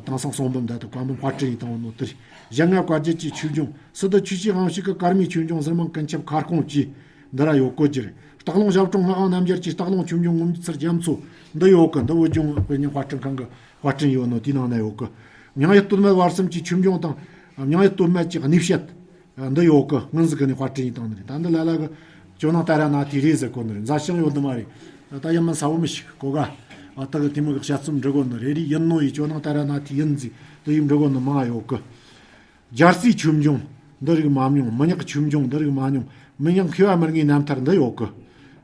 དེང་སང་གསུང་འབུམ་ད་ལྟ་བཀའ་འབུམ་དཔར་སྐྲུན་ཡིས་བཏང་བ་ནོ་དེ་རེད། ཞྭ་ལྔ་བཀའ་བརྒྱུད་ཀྱི་ཆོས་འབྱུང་། སི་ཏུ་ཆོས་ཀྱི་དབང་ཕྱུག་གི་ཀརྨའི་ཆོས་འབྱུང་། ཟུར་མང་ཀུན་ཁྱབ་ཁ་སྐོང་བཅས་འདི་ར་ཡོད་གོ་རྒྱུ་རེད། སྟག་ལུང་ཞབས་དྲུང་ངག་དབང་རྣམ་རྒྱལ་གྱི་སྟག་ལུང་ཆོས་འབྱུང་ངོ་མཚར་རྒྱ་མཚོ་འདི་ཡོད་གི། འདི་བོད་ལྗོངས་དཔེ་རྙིང་དཔར་སྐྲུན་ཁང་གི་དཔར་སྐྲུན་ཡོད་ནོ་དེའི་ནང་ན་ཡོད་གི། མྱང་ཡུལ་སྟོད་སྨད་བར་གསུམ་གྱི་ཆོས་འབྱུང་དང་། མྱང་ཡུལ་སྟོད་སྨད་ཀྱི་གནས་བཤད་འདི་ཡོད་གི། སྔོན་ཟིག་གི་ནས་དཔར་སྐྲུན་ཡིས་བཏང་ནི་རེད། ད་འདི་ལ་ལ་གི་ཇོ་ནང་ཏཱ་ར་ནཱ་ཐའི་རེད་ཟེར་གོ་ནི་རེད། མཛའ་ཞིང་ཡོད་འདི་མ་རེད། ད་ཡིན་མིན་གསལ་བོ་མི་ཤེས་གོ་ག། ཨ་ད་གི་དེ་མོ་གི་དཔྱད་རྩོམ་འབྲི་གོ་ནི་རེད། རེད་ཡིན་ནོ་ཡི་ཇོ་ནང་ཏཱ་ར་ནཱ་ཐའི་ཡིན་ཟིག་དེ་ཡིས་འབྲི་གོ་ནི་མང་ཡོད་གི། རྒྱལ་སྲས་ཆོས་འབྱུང་འདི་རིགས་མ་མྱོང་། མི་ཉག་ཆོས་འབྱུང་འདི་རིགས་མ་མྱོང་། མི་ཉག་མཁས་པ་མི་ལྔའི་རྣམ་ཐར་འདི་ཡོད་གི།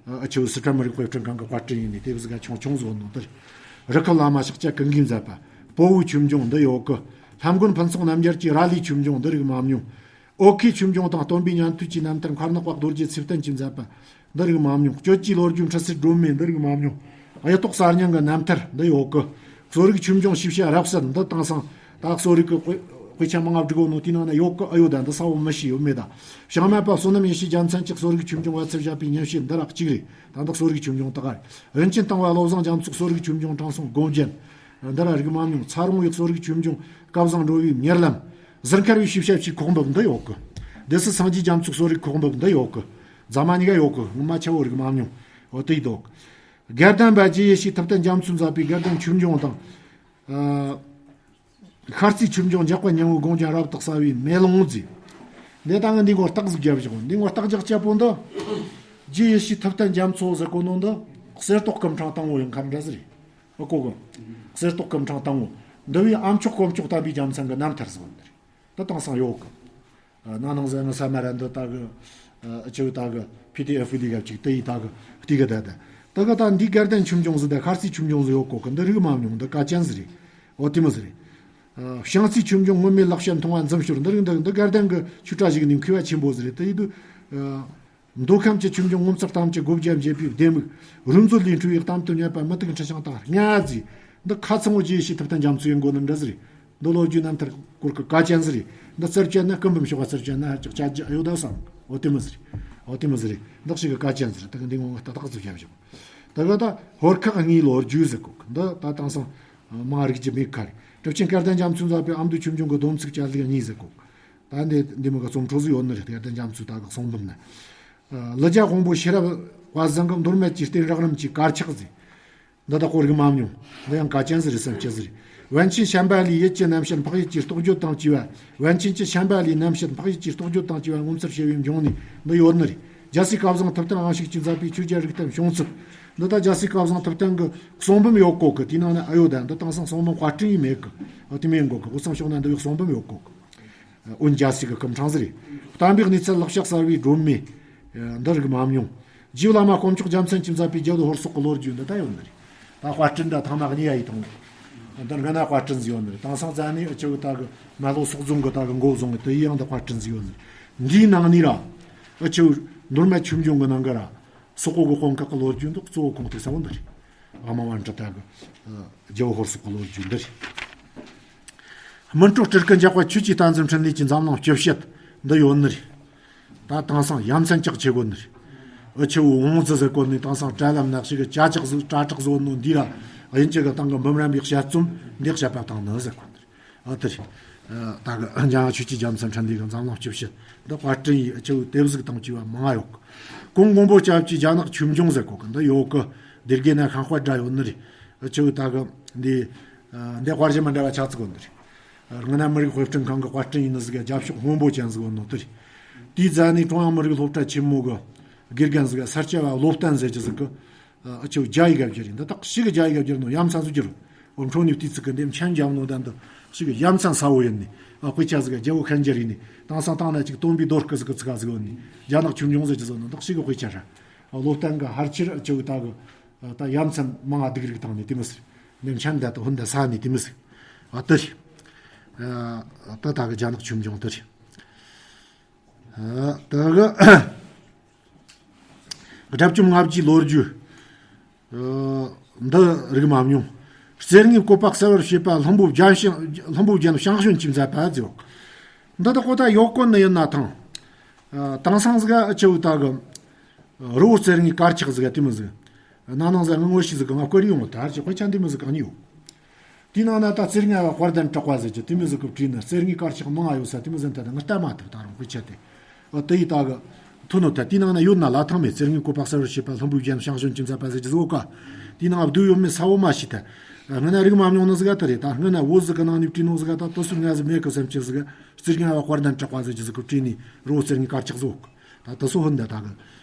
ཨ་ཆེ་བོ་སི་ཁྲོན་མི་རིགས་དཔེ་སྐྲུན་ཁང་གི་བཀའ་དྲིན་ཡིན་ནི་དེ་བཟི་ག་ཆུང་ཆུང་བཟོ་ནོ་དེ་རེད། རི་ཁ་བླ་མ་ཤཱཀྱ་ཀུན་དགའི་མཛད་པ། སྤོ་བོའི་ཆོས་འབྱུང་འདི་ཡོད་གི། ལྷམ་མགོན་ཕུན་ཚོགས་རྣམ་རྒྱལ་གྱི་ར་ལིའི་ཆོས་འབྱུང་འདི་རིགས་མ་མྱོང་། ཨོ་ཁེའི་ཆོས་འབྱུང་དང་སྟོན་པའི་ཉན་ཐོས་ཀྱི་རྣམ་ཐར། མཁར་ནག་པ་རྡོ་རྗེ་ཚེ་བརྟན་གྱི་མཛད་པ་འདི་རིགས་མ་མྱོང་། གཅོད་ཀྱི་ལོ་རྒྱུས་འཕྲུལ་སེལ་སྒྲོན་མེ་འདི་རིགས་མ་མྱོང་། གཡུ་ཐོག་གསར་རྙིང་གི་རྣམ་ཐར་འདི་ཡོད་གི། གསོ་རིག་ཆོས་འབྱུང་ཤེས་བྱ་རབ་གསལ་འདི་དེང་སང་ད་གསོ་རིག་གི་དཔེ་དཔེ་ཆ་མང་ང་བསྒྲིགས་ཡོད་ནོ་དེའི་ནང་ན་ཡོད་གི། ཨ་ཡོད་ད་འདི་ས་བོ་མི་ཤེས་ཡོད་མེད་ད། བྱང་སྨད་པ་བསོད་ནམས་ཡེ་ཤེས་རྒྱལ་མཚན་གྱི་གསོ་རིག་ཆོས་འབྱུང་བ་ཚེ་བཞད་པའི་ཉིན་བྱེད་འདི་ར་གཅིག་རེད། ད་འདི་གསོ་རིག་ཆོས་འབྱུང་དག་རེད། རིན་ཆེན་ཏང་བ་བློ་བཟང་རྒྱ་མཚོའི་གསོ་རིག་ཆོས་འབྱུང་དྲང་སྲོང་སྒོམ་རྒྱན་འདི་ར་རིགས་མ་མྱོང་། ཚ་རོང་བའི་གསོ་རིག་ཆོས་འབྱུང་སྐལ་བཟང་འགྲོ་བའི་གཉེར་ལམ། ཟུར་མཁར་བའི་ཤེས་བྱ་ཆོས་ཁོག་འབུབས་འདི་ཡོད་གི། སྡེ་སྲིད་སངས་རྒྱས་རྒྱ་མཚོའི་གསོ་རིག་ཁོག་འབུབས་འདི་ཡོད་གི། རྫ་མ་གཉིས་ཀ་ཡོད་གི། ངོ་མ་ཆེ་བོ་རིགས་མ་མྱོང་། འོ་དེ་ཡི་འདུག། དགེ་ལྡན་པ་རྗེ་ཡེ་ཤེས་ཐུབ་བསྟན་རྒྱ་མཚོས་མཛད་པའི་དགེ་ལྡན་ཆོས་འབྱུང་དང་། ཨ། ཤར་རྩིས་ཆོས་འབྱུང་འཇག་པ་སྙིང་པོའི་དགོངས་རྒྱན་རབ་ཏུ་གསལ་བའི་མེ་ལོང་མཛེས། འདི་ད་ངས་འདི་ངོ་རྟགས་ཟིག་བརྒྱབ་བཞག། འདི་ངོ་རྟགས་རྒྱག་བྱ་པོ་འདི། རྗེ་ཡེ་ཤེས་ཐུབ་བསྟན་རྒྱ་མཚོ་ཟེར་གོ་ནོ་འདི་གསེར་ཏོག་སྐུ་ཕྲེང་དང་པོ་ཡིན་ཁ་འདྲ་ཟིག་རེད། ཨ་གོ་གི། གསེར་ཏོག་སྐུ་ཕྲེང་དང་པོ། འདི་བའི་ཨ་མཆོག་དཀོན་མཆོག་དམ་པའི་རྒྱལ་མཚན་གྱི་རྣམ་ཐར་ཟེར་བ་འདི་རེད། ད་དེང་སང་ཡོད་གི། ཨ་ན་ནང་ཟེར་ན་ས་མ་ར་འདི་ད་གི། ཨ་ཆེ་བོ་ད་གི་པི་ཌི་ཨེཕ་འདི་ག་ཅིག་དེ་ཡི་ད་གི་དེ་གི་ད་ད། ད་གི་ད་འདི་དགེ་ལྡན་ཆོས་འབྱུང་ཟེར་ད་ཤར་རྩིས་ཆོས་འབྱུང་ཟེར་ཡོད་གོ་གི། འདི་རིགས་མ་མྱོང་། འདི་དཀའ་ཅན་ཟིག་རེད། འོ་དེ་མོ་ཟིག་རེད། ཨ་བྱང་རྩིས་ཆོས་འབྱུང་སྔོན་མའི་ལེགས་བཤད་མཐོང་བ་འཛུམ་ཤོར། འདི་རིགས་འདི་འདི་དགེ་ལྡན་གི་ཆོས་གྲྭ་ཞིག་ནས་མཁས་པ་ཆེན་པོ་ཟིག་རེད། དེ་ཡི་དུ། ཨ་མདོ་ཁམས་ཀྱི་ཆོས་འབྱུང་ངོ་མཚར་ཐམས་ཅད་སྒོ་བརྒྱད་འབྱེད་པའི་ལྡེ་མིག། རུ་མཛོད་ལས་འཕྲོས་པའི་གཏམ་དུ་ཉན་པ་མུ་ཏིག་འཁྲི་ཤིང་དང་ལྔ་ཟིག། འདི་ཁ་ཚང་བོ་རྗེ་ཡེ་ཤེས་ཐུབ་བསྟན་རྒྱ་མཚོ་ཡིན་དགོས་ནི་འདྲ་ཟིག་རེད། འདི་ལོ་རྒྱུས་རྣམ་ཐར་སྐོར་གི་དཀའ་ཅན་ཟིག་རེད། འདི་རྩར་བཅད་ན་སྐུ་འབུམ་ཤོག་པ། རྩར་བཅད་ན་ཅིག་བཅད་རྒྱུ་ཨ་ཡོད་ད་བསམ། འོ་དེ་མོ་ཟིག་རེད། འོ་དེ་མོ་ཟིག་རེད། འདི་ཞིག་གི་དཀའ་ཅན་ཟིག་རེད། ད་གི་འདི་ངོ་ཏག་ཏག་ཟིག་བྱ་བཞག། ད་གི་ད་ཧོར་ཁག་གཉིས་ལོ་རྒྱུས་ཟེར་གོ་གི། འདི་ད་དེང་སང་མང་རིག་རྒྱུ་མེད་ཁ་རེད། གྲུབ་ཆེན་སྐལ་ལྡན་རྒྱ་མཚོས་མཛད་པའི་ཨ་མདོའི་ཆོས་འབྱུང་གི་སྡོམ་ཚིག་བཅད་ལྷུག་གཉིས་ཟེར་གོ་གི། ད་འདི་འདི་མོ་གི་རྩོམ་འཕྲོ་ཟིག་ཡོད་ནི་རེད། སྐལ་ལྡན་རྒྱ་མཚོའི་ད་གི་གསུང་འབུམ་ན། ལི་རྒྱ་དབང་པོ་ཤེས་རབ་དཔལ་བཟང་གི་མདོ་སྨད་ཀྱི་རྟེན་རགས་རིམ་གྱི་དཀར་ཆག་ཟིག། འདི་དག་གོ་རིགས་མ་མྱོང་། འདི་ཡང་དཀའ་ཅན་ཟིག་རེད་བསམ་གྱི་ཟིག་རེད། པཎ་ཆེན་བྱམས་པ་ལའི་ཡིད་ཀྱི་རྣམ་བཤད་འཕགས་ཡུལ་གྱི་རྟོགས་བརྗོད་དང་བཅས་པ། པཎ་ཆེན་གྱི་བྱམས་པ་ལའི་རྣམ་བཤད་འཕགས་ཡུལ་གྱི་རྟོགས་བརྗོད་དང་བཅས་པ་ངོ་མཚར་ཆེ་བའི་འབྱུང་གནས་འདི་ཡོད་ནི་རེད། རྒྱལ་སྲས་སྐལ་བཟང་ཐུབ་བསྟན་དབང་ཕྱུག་གིས་མཛད་པའི་ཆོས་རྒྱལ་རིགས་གཏེར་བྱུང་ཚུལ། འདི་ད་རྒྱལ་སྲས་སྐལ་བཟང་ཐུབ་བསྟན་གྱི་གསུང་འབུམ་ཡོད་གོ་གི། དེའི་ནང་ན་ཨ་ཡོད་ད། འདི་དེང་སང་གསུང་འབུམ་དཔར་སྐྲུན་ཡིན་མེད་གི། འོ་དེ་མིན་གོ་གི། དབུས་གཙང་ཕྱོགས་ན་འདི་བའི་གསུང་འབུམ་ཡོད་གོ་གི། འོན་རྒྱལ་སྲས་ཀྱི་སྐུ་ཕྲེང་ཟིག་རེད། གཏམ་དཔེའི་གནས་ཚད་ལེགས་བཤད་གསལ་བའི་སྒྲོན་མེ། འདི་རིགས་མ་མྱོང་། རྗེ་བླ་མ་དཀོན་མཆོག་རྒྱལ་མཚན་གྱིས་མཛད་པའི་རྒྱལ་པོ་ཧོར་སོག་གི་ལོ་རྒྱུས་འདི་ད་ཡོད་ནི་རེད། ད་དཔར་སྐྲུན་ད་ཐང་ནག་གཉིས་ཡ་ཡི་དང་། འདི་སྔ་ན་དཔར་སྐྲུན་ཟིག་ཡོད་ནི་རེད། དེང་སང་རྩ་ནས་ཨ་ཆེ་བོ་ད་གི་མ་ལོ་སོག་རྫོང་གི་ད་གི་མགོ་བཟུང་གི་དེ་ཡི་ཡང་ད་དཔར་སྐྲུན་ཟིག་ཡོད་ནི་རེད། འདིའི་ནང་ནས་ར་ཨ་ཆེ་བོ་མདོ་སྨད་ཆོས་འབྱུང་གི་ནང་གི་ར་སོག་པོ་གི་དཔོན་ཁག་གི་ལོ་རྒྱུས་འདི་གཙོ་བོ་ཁུངས་ཐེག་ས་བོ་འདི་རེད། ཨ་མ་པཎ་ཌི་ཏ་གི་རྒྱལ་པོ་ཧོར་སོག་གི་ལོ་རྒྱུས་འདི་རེད། སྨིན་གྲོལ་སྤྲུལ་སྐུ་འཇག་པ་ཆོས་ཀྱི་བསྟན་འཛིན་འཕྲིན་ལས་ཀྱི་འཛམ་གླིང་སྤྱི་བཤད་འདི་ཡོད་ནི་རེད། ད་དེང་སང་ཡ་མཚན་ལྕགས་ཆེ་གོ་ནི་རེད། ཨ་ཆེ་བོ་ཝང་ཙི་ཟེར་གོ་ནི། དེང་སང་དྲ་ལམ་ན་ཞིག་གི་ཅ་ཅག་ཟིག་དྲ་གྲགས་ཟིག་ནོ་འདི་ར་དབྱིན་ཇི་གི་སྟེང་གི་འབུམ་རམས་པའི་དཔྱད་རྩོམ་འདི་བཤད་པ་དང་ནི་ཟེར་གོ་ནི་རེད། ཨ་དེ་རེད། ད་གི་འཇང་ཆོས་ཀྱི་རྒྱལ་མཚན་འཕྲིན་ལས་གི་འཛམ་གླིང་སྤྱི་བཤད་འདི་དཔར་སྐྲུན་ཡིས་ཨ་ཆེ་བོ་དེབ་གཟུགས་དང་བཅས་པ་མང་ང་ཡོད་གི། གོང་མགོན་པོ་སྐྱབས་ཀྱི་རྒྱ་ནག་ཆོས་འབྱུང་ཟེར་གོ་གི་འདི་ཡོད་གི། སྡེ་དགེ་ན་ཤིང་དཔལ་འདྲ་ཡོད་ནི་རེད། ཨ་ཆེ་བོ་ད་གི་འདི་འདི་དཔར་གཞི་མི་འདྲ་བ་ཆགས་ཚུགས་གོ་ནི་རེད། སྔ་ན་མི་རིགས་དཔེ་སྐྲུན་ཁང་གི་དཔར་སྐྲུན་ཡིན་ནི་ཟིག་ག་རྒྱབ་ཕྱོགས་སྔོན་པོ་ཅན་ཟིག་ཡོད་ནོ་དེ་རེད། དེའི་རྩ་ནས་ཀྲུང་དབྱང་མི་རིགས་སློབ་གྲྭ་ཆེན་མོ་གི་དགེ་རྒན་ཟིག་ག་ས་སྐྱ་བ་བློ་བརྟན་ཟེར་གྱི་ཟིག་གི། ཨ་ཆེ་བོ་རྒྱ་ཡིག་ག་བསྒྱུར་ཡིན། འདི་དག་ཞིག་གི་རྒྱ་ཡིག་ག་བསྒྱུར་ནོ་ཡ་མཚན་ཟིག་བསྒྱུར། འོ་འཕྲོ་ནས་དུས་ཚིགས་གི་འདེམས་ཆན་རྒྱབ་ནོ་ད་འདི་ཞིག་གི་ཡ་མཚན་ས་བོ་ཡིན་ནི། ཨ་དཔེ་ཆ་ཟིག་ག་རྒྱལ་པོ་ཁན་རྒྱ་ཡིན་ནི། དེང་སང་བཏང་ན་ཅིག་སྟོན་པའི་རྡོ་སྐུ་ཟིག་གི་ཚིག་ག་ཟིག་ཡོད་ནི། རྒྱ་ནག་ཆོས་འབྱུང་ཟེར་གྱི་ཟིག་ནོ་འདི་ཞིག་གི་དཔེ་ཆ་ར། ཨ་བློ་བརྟན་གི་ཧར་ཆེར་ཨ་ཆེ་བོ་ད་གི། ད་ཡ་མཚན་མང་ང་སྡུག་རིགས་དང་ནི་དེ་མི་ཟེར། འདེམས་ཆན་འདི་ད་ཧོན་ད་ས་ནི་དེ་མི་ཟེར། ཨ་དེ་རེད། ཨ་ད་ད་གི་རྒྱ་ནག་ཆོས་འབྱུང་དེ་རེད། ཨ་ད་གི་དགྲ་བཅོམ་ལྔ་བརྒྱའི་ལོ་རྒྱུས་ཨ་འདི་རིགས་མ་མྱོང་། རྩེ་ལྔའི་བཀོད་པ་གསལ་བར་བྱེད་པ་ལྷུན་པོ་རྒྱན་ཞིང་ལྷུན་པོ་རྒྱན་ཞང་ཞུང་གིས་མཛད་པ་ཟེར། འདི་ད་གོ་ད་ཡོད་གོ་ནི་ཡིན་ན་ཐང་། ཨ་དེང་སང་ཟིག་ག་ཨ་ཆེ་བོ་ད་གི་རི་བོ་རྩེ་ལྔའི་དཀར་ཆག་ཟིག་ག་དེ་མི་ཟིག། ན་ནིང་ཟིག་ང་ངོ་ཤེས་ཟིག་གི་ང་བསྐུར་ཡོང་བ་ད་ཅི་དཔེ་ཆ་འདི་མི་ཟིག་གང་ཉིད་ཡོད། དེའི་ནང་ན་ད་རྩེ་ལྔ་བ་དཔལ་ལྡན་གྲགས་པ་ཟེར་གྱི་དེ་མི་ཟིག་གི་བྲིས་ནི། རྩེ་ལྔའི་དཀར་ཆག་མང་ང་ཡོད་ས་དེ་མི་ཟིག་ད་ད་ང་ལྟ་མ་ཐུབ། ད་རུང་དཔེ་ཆ་དེ་ཨ་དེ་ཡི་ད་གི་ཐོན་ནོ་ད། དེའི་ནང་ན་ཡོད་ན་ལ་ཐང་མེད། རྩེ་ལྔའི་བཀོད་པ་གསལ་བར་བྱེད་པ་ལྷུན་པོའི་རྒྱན་ཞང་ཞུང་གིས་མཛད་པ་ཟེར་གྱི་ཟིག་ཡོད་ཀ། དེའི་ནང་བསྡུས་ཡོད་མེད་ས་བོ་མ་ཤེས་ད། སྔ་ན་རིག་མ་མྱོང་ནི་ཟིག་ག་དེ་རེད། ད་སྔ་ན་བོད་ཟིག་གི་ནང་ནས་བྲིས་ནོ་ཟིག་ག་ད་དེ་སུ་ང་ཟིག་མེད་གི་བསམ་གྱི་ཟིག་ག། རྩེ་ལྔ་བ་དཔལ་ལྡན་གྲགས་པ་ཟེར་གྱི་ཟིག་གི་བྲིས་ནི་རི་བོ་རྩེ་ལྔའི་དཀར་ཆག་ཟིག་ཡོད་ཀ། ད་དེ་སུ་ཧོན་ད་ད་གི་ཨ་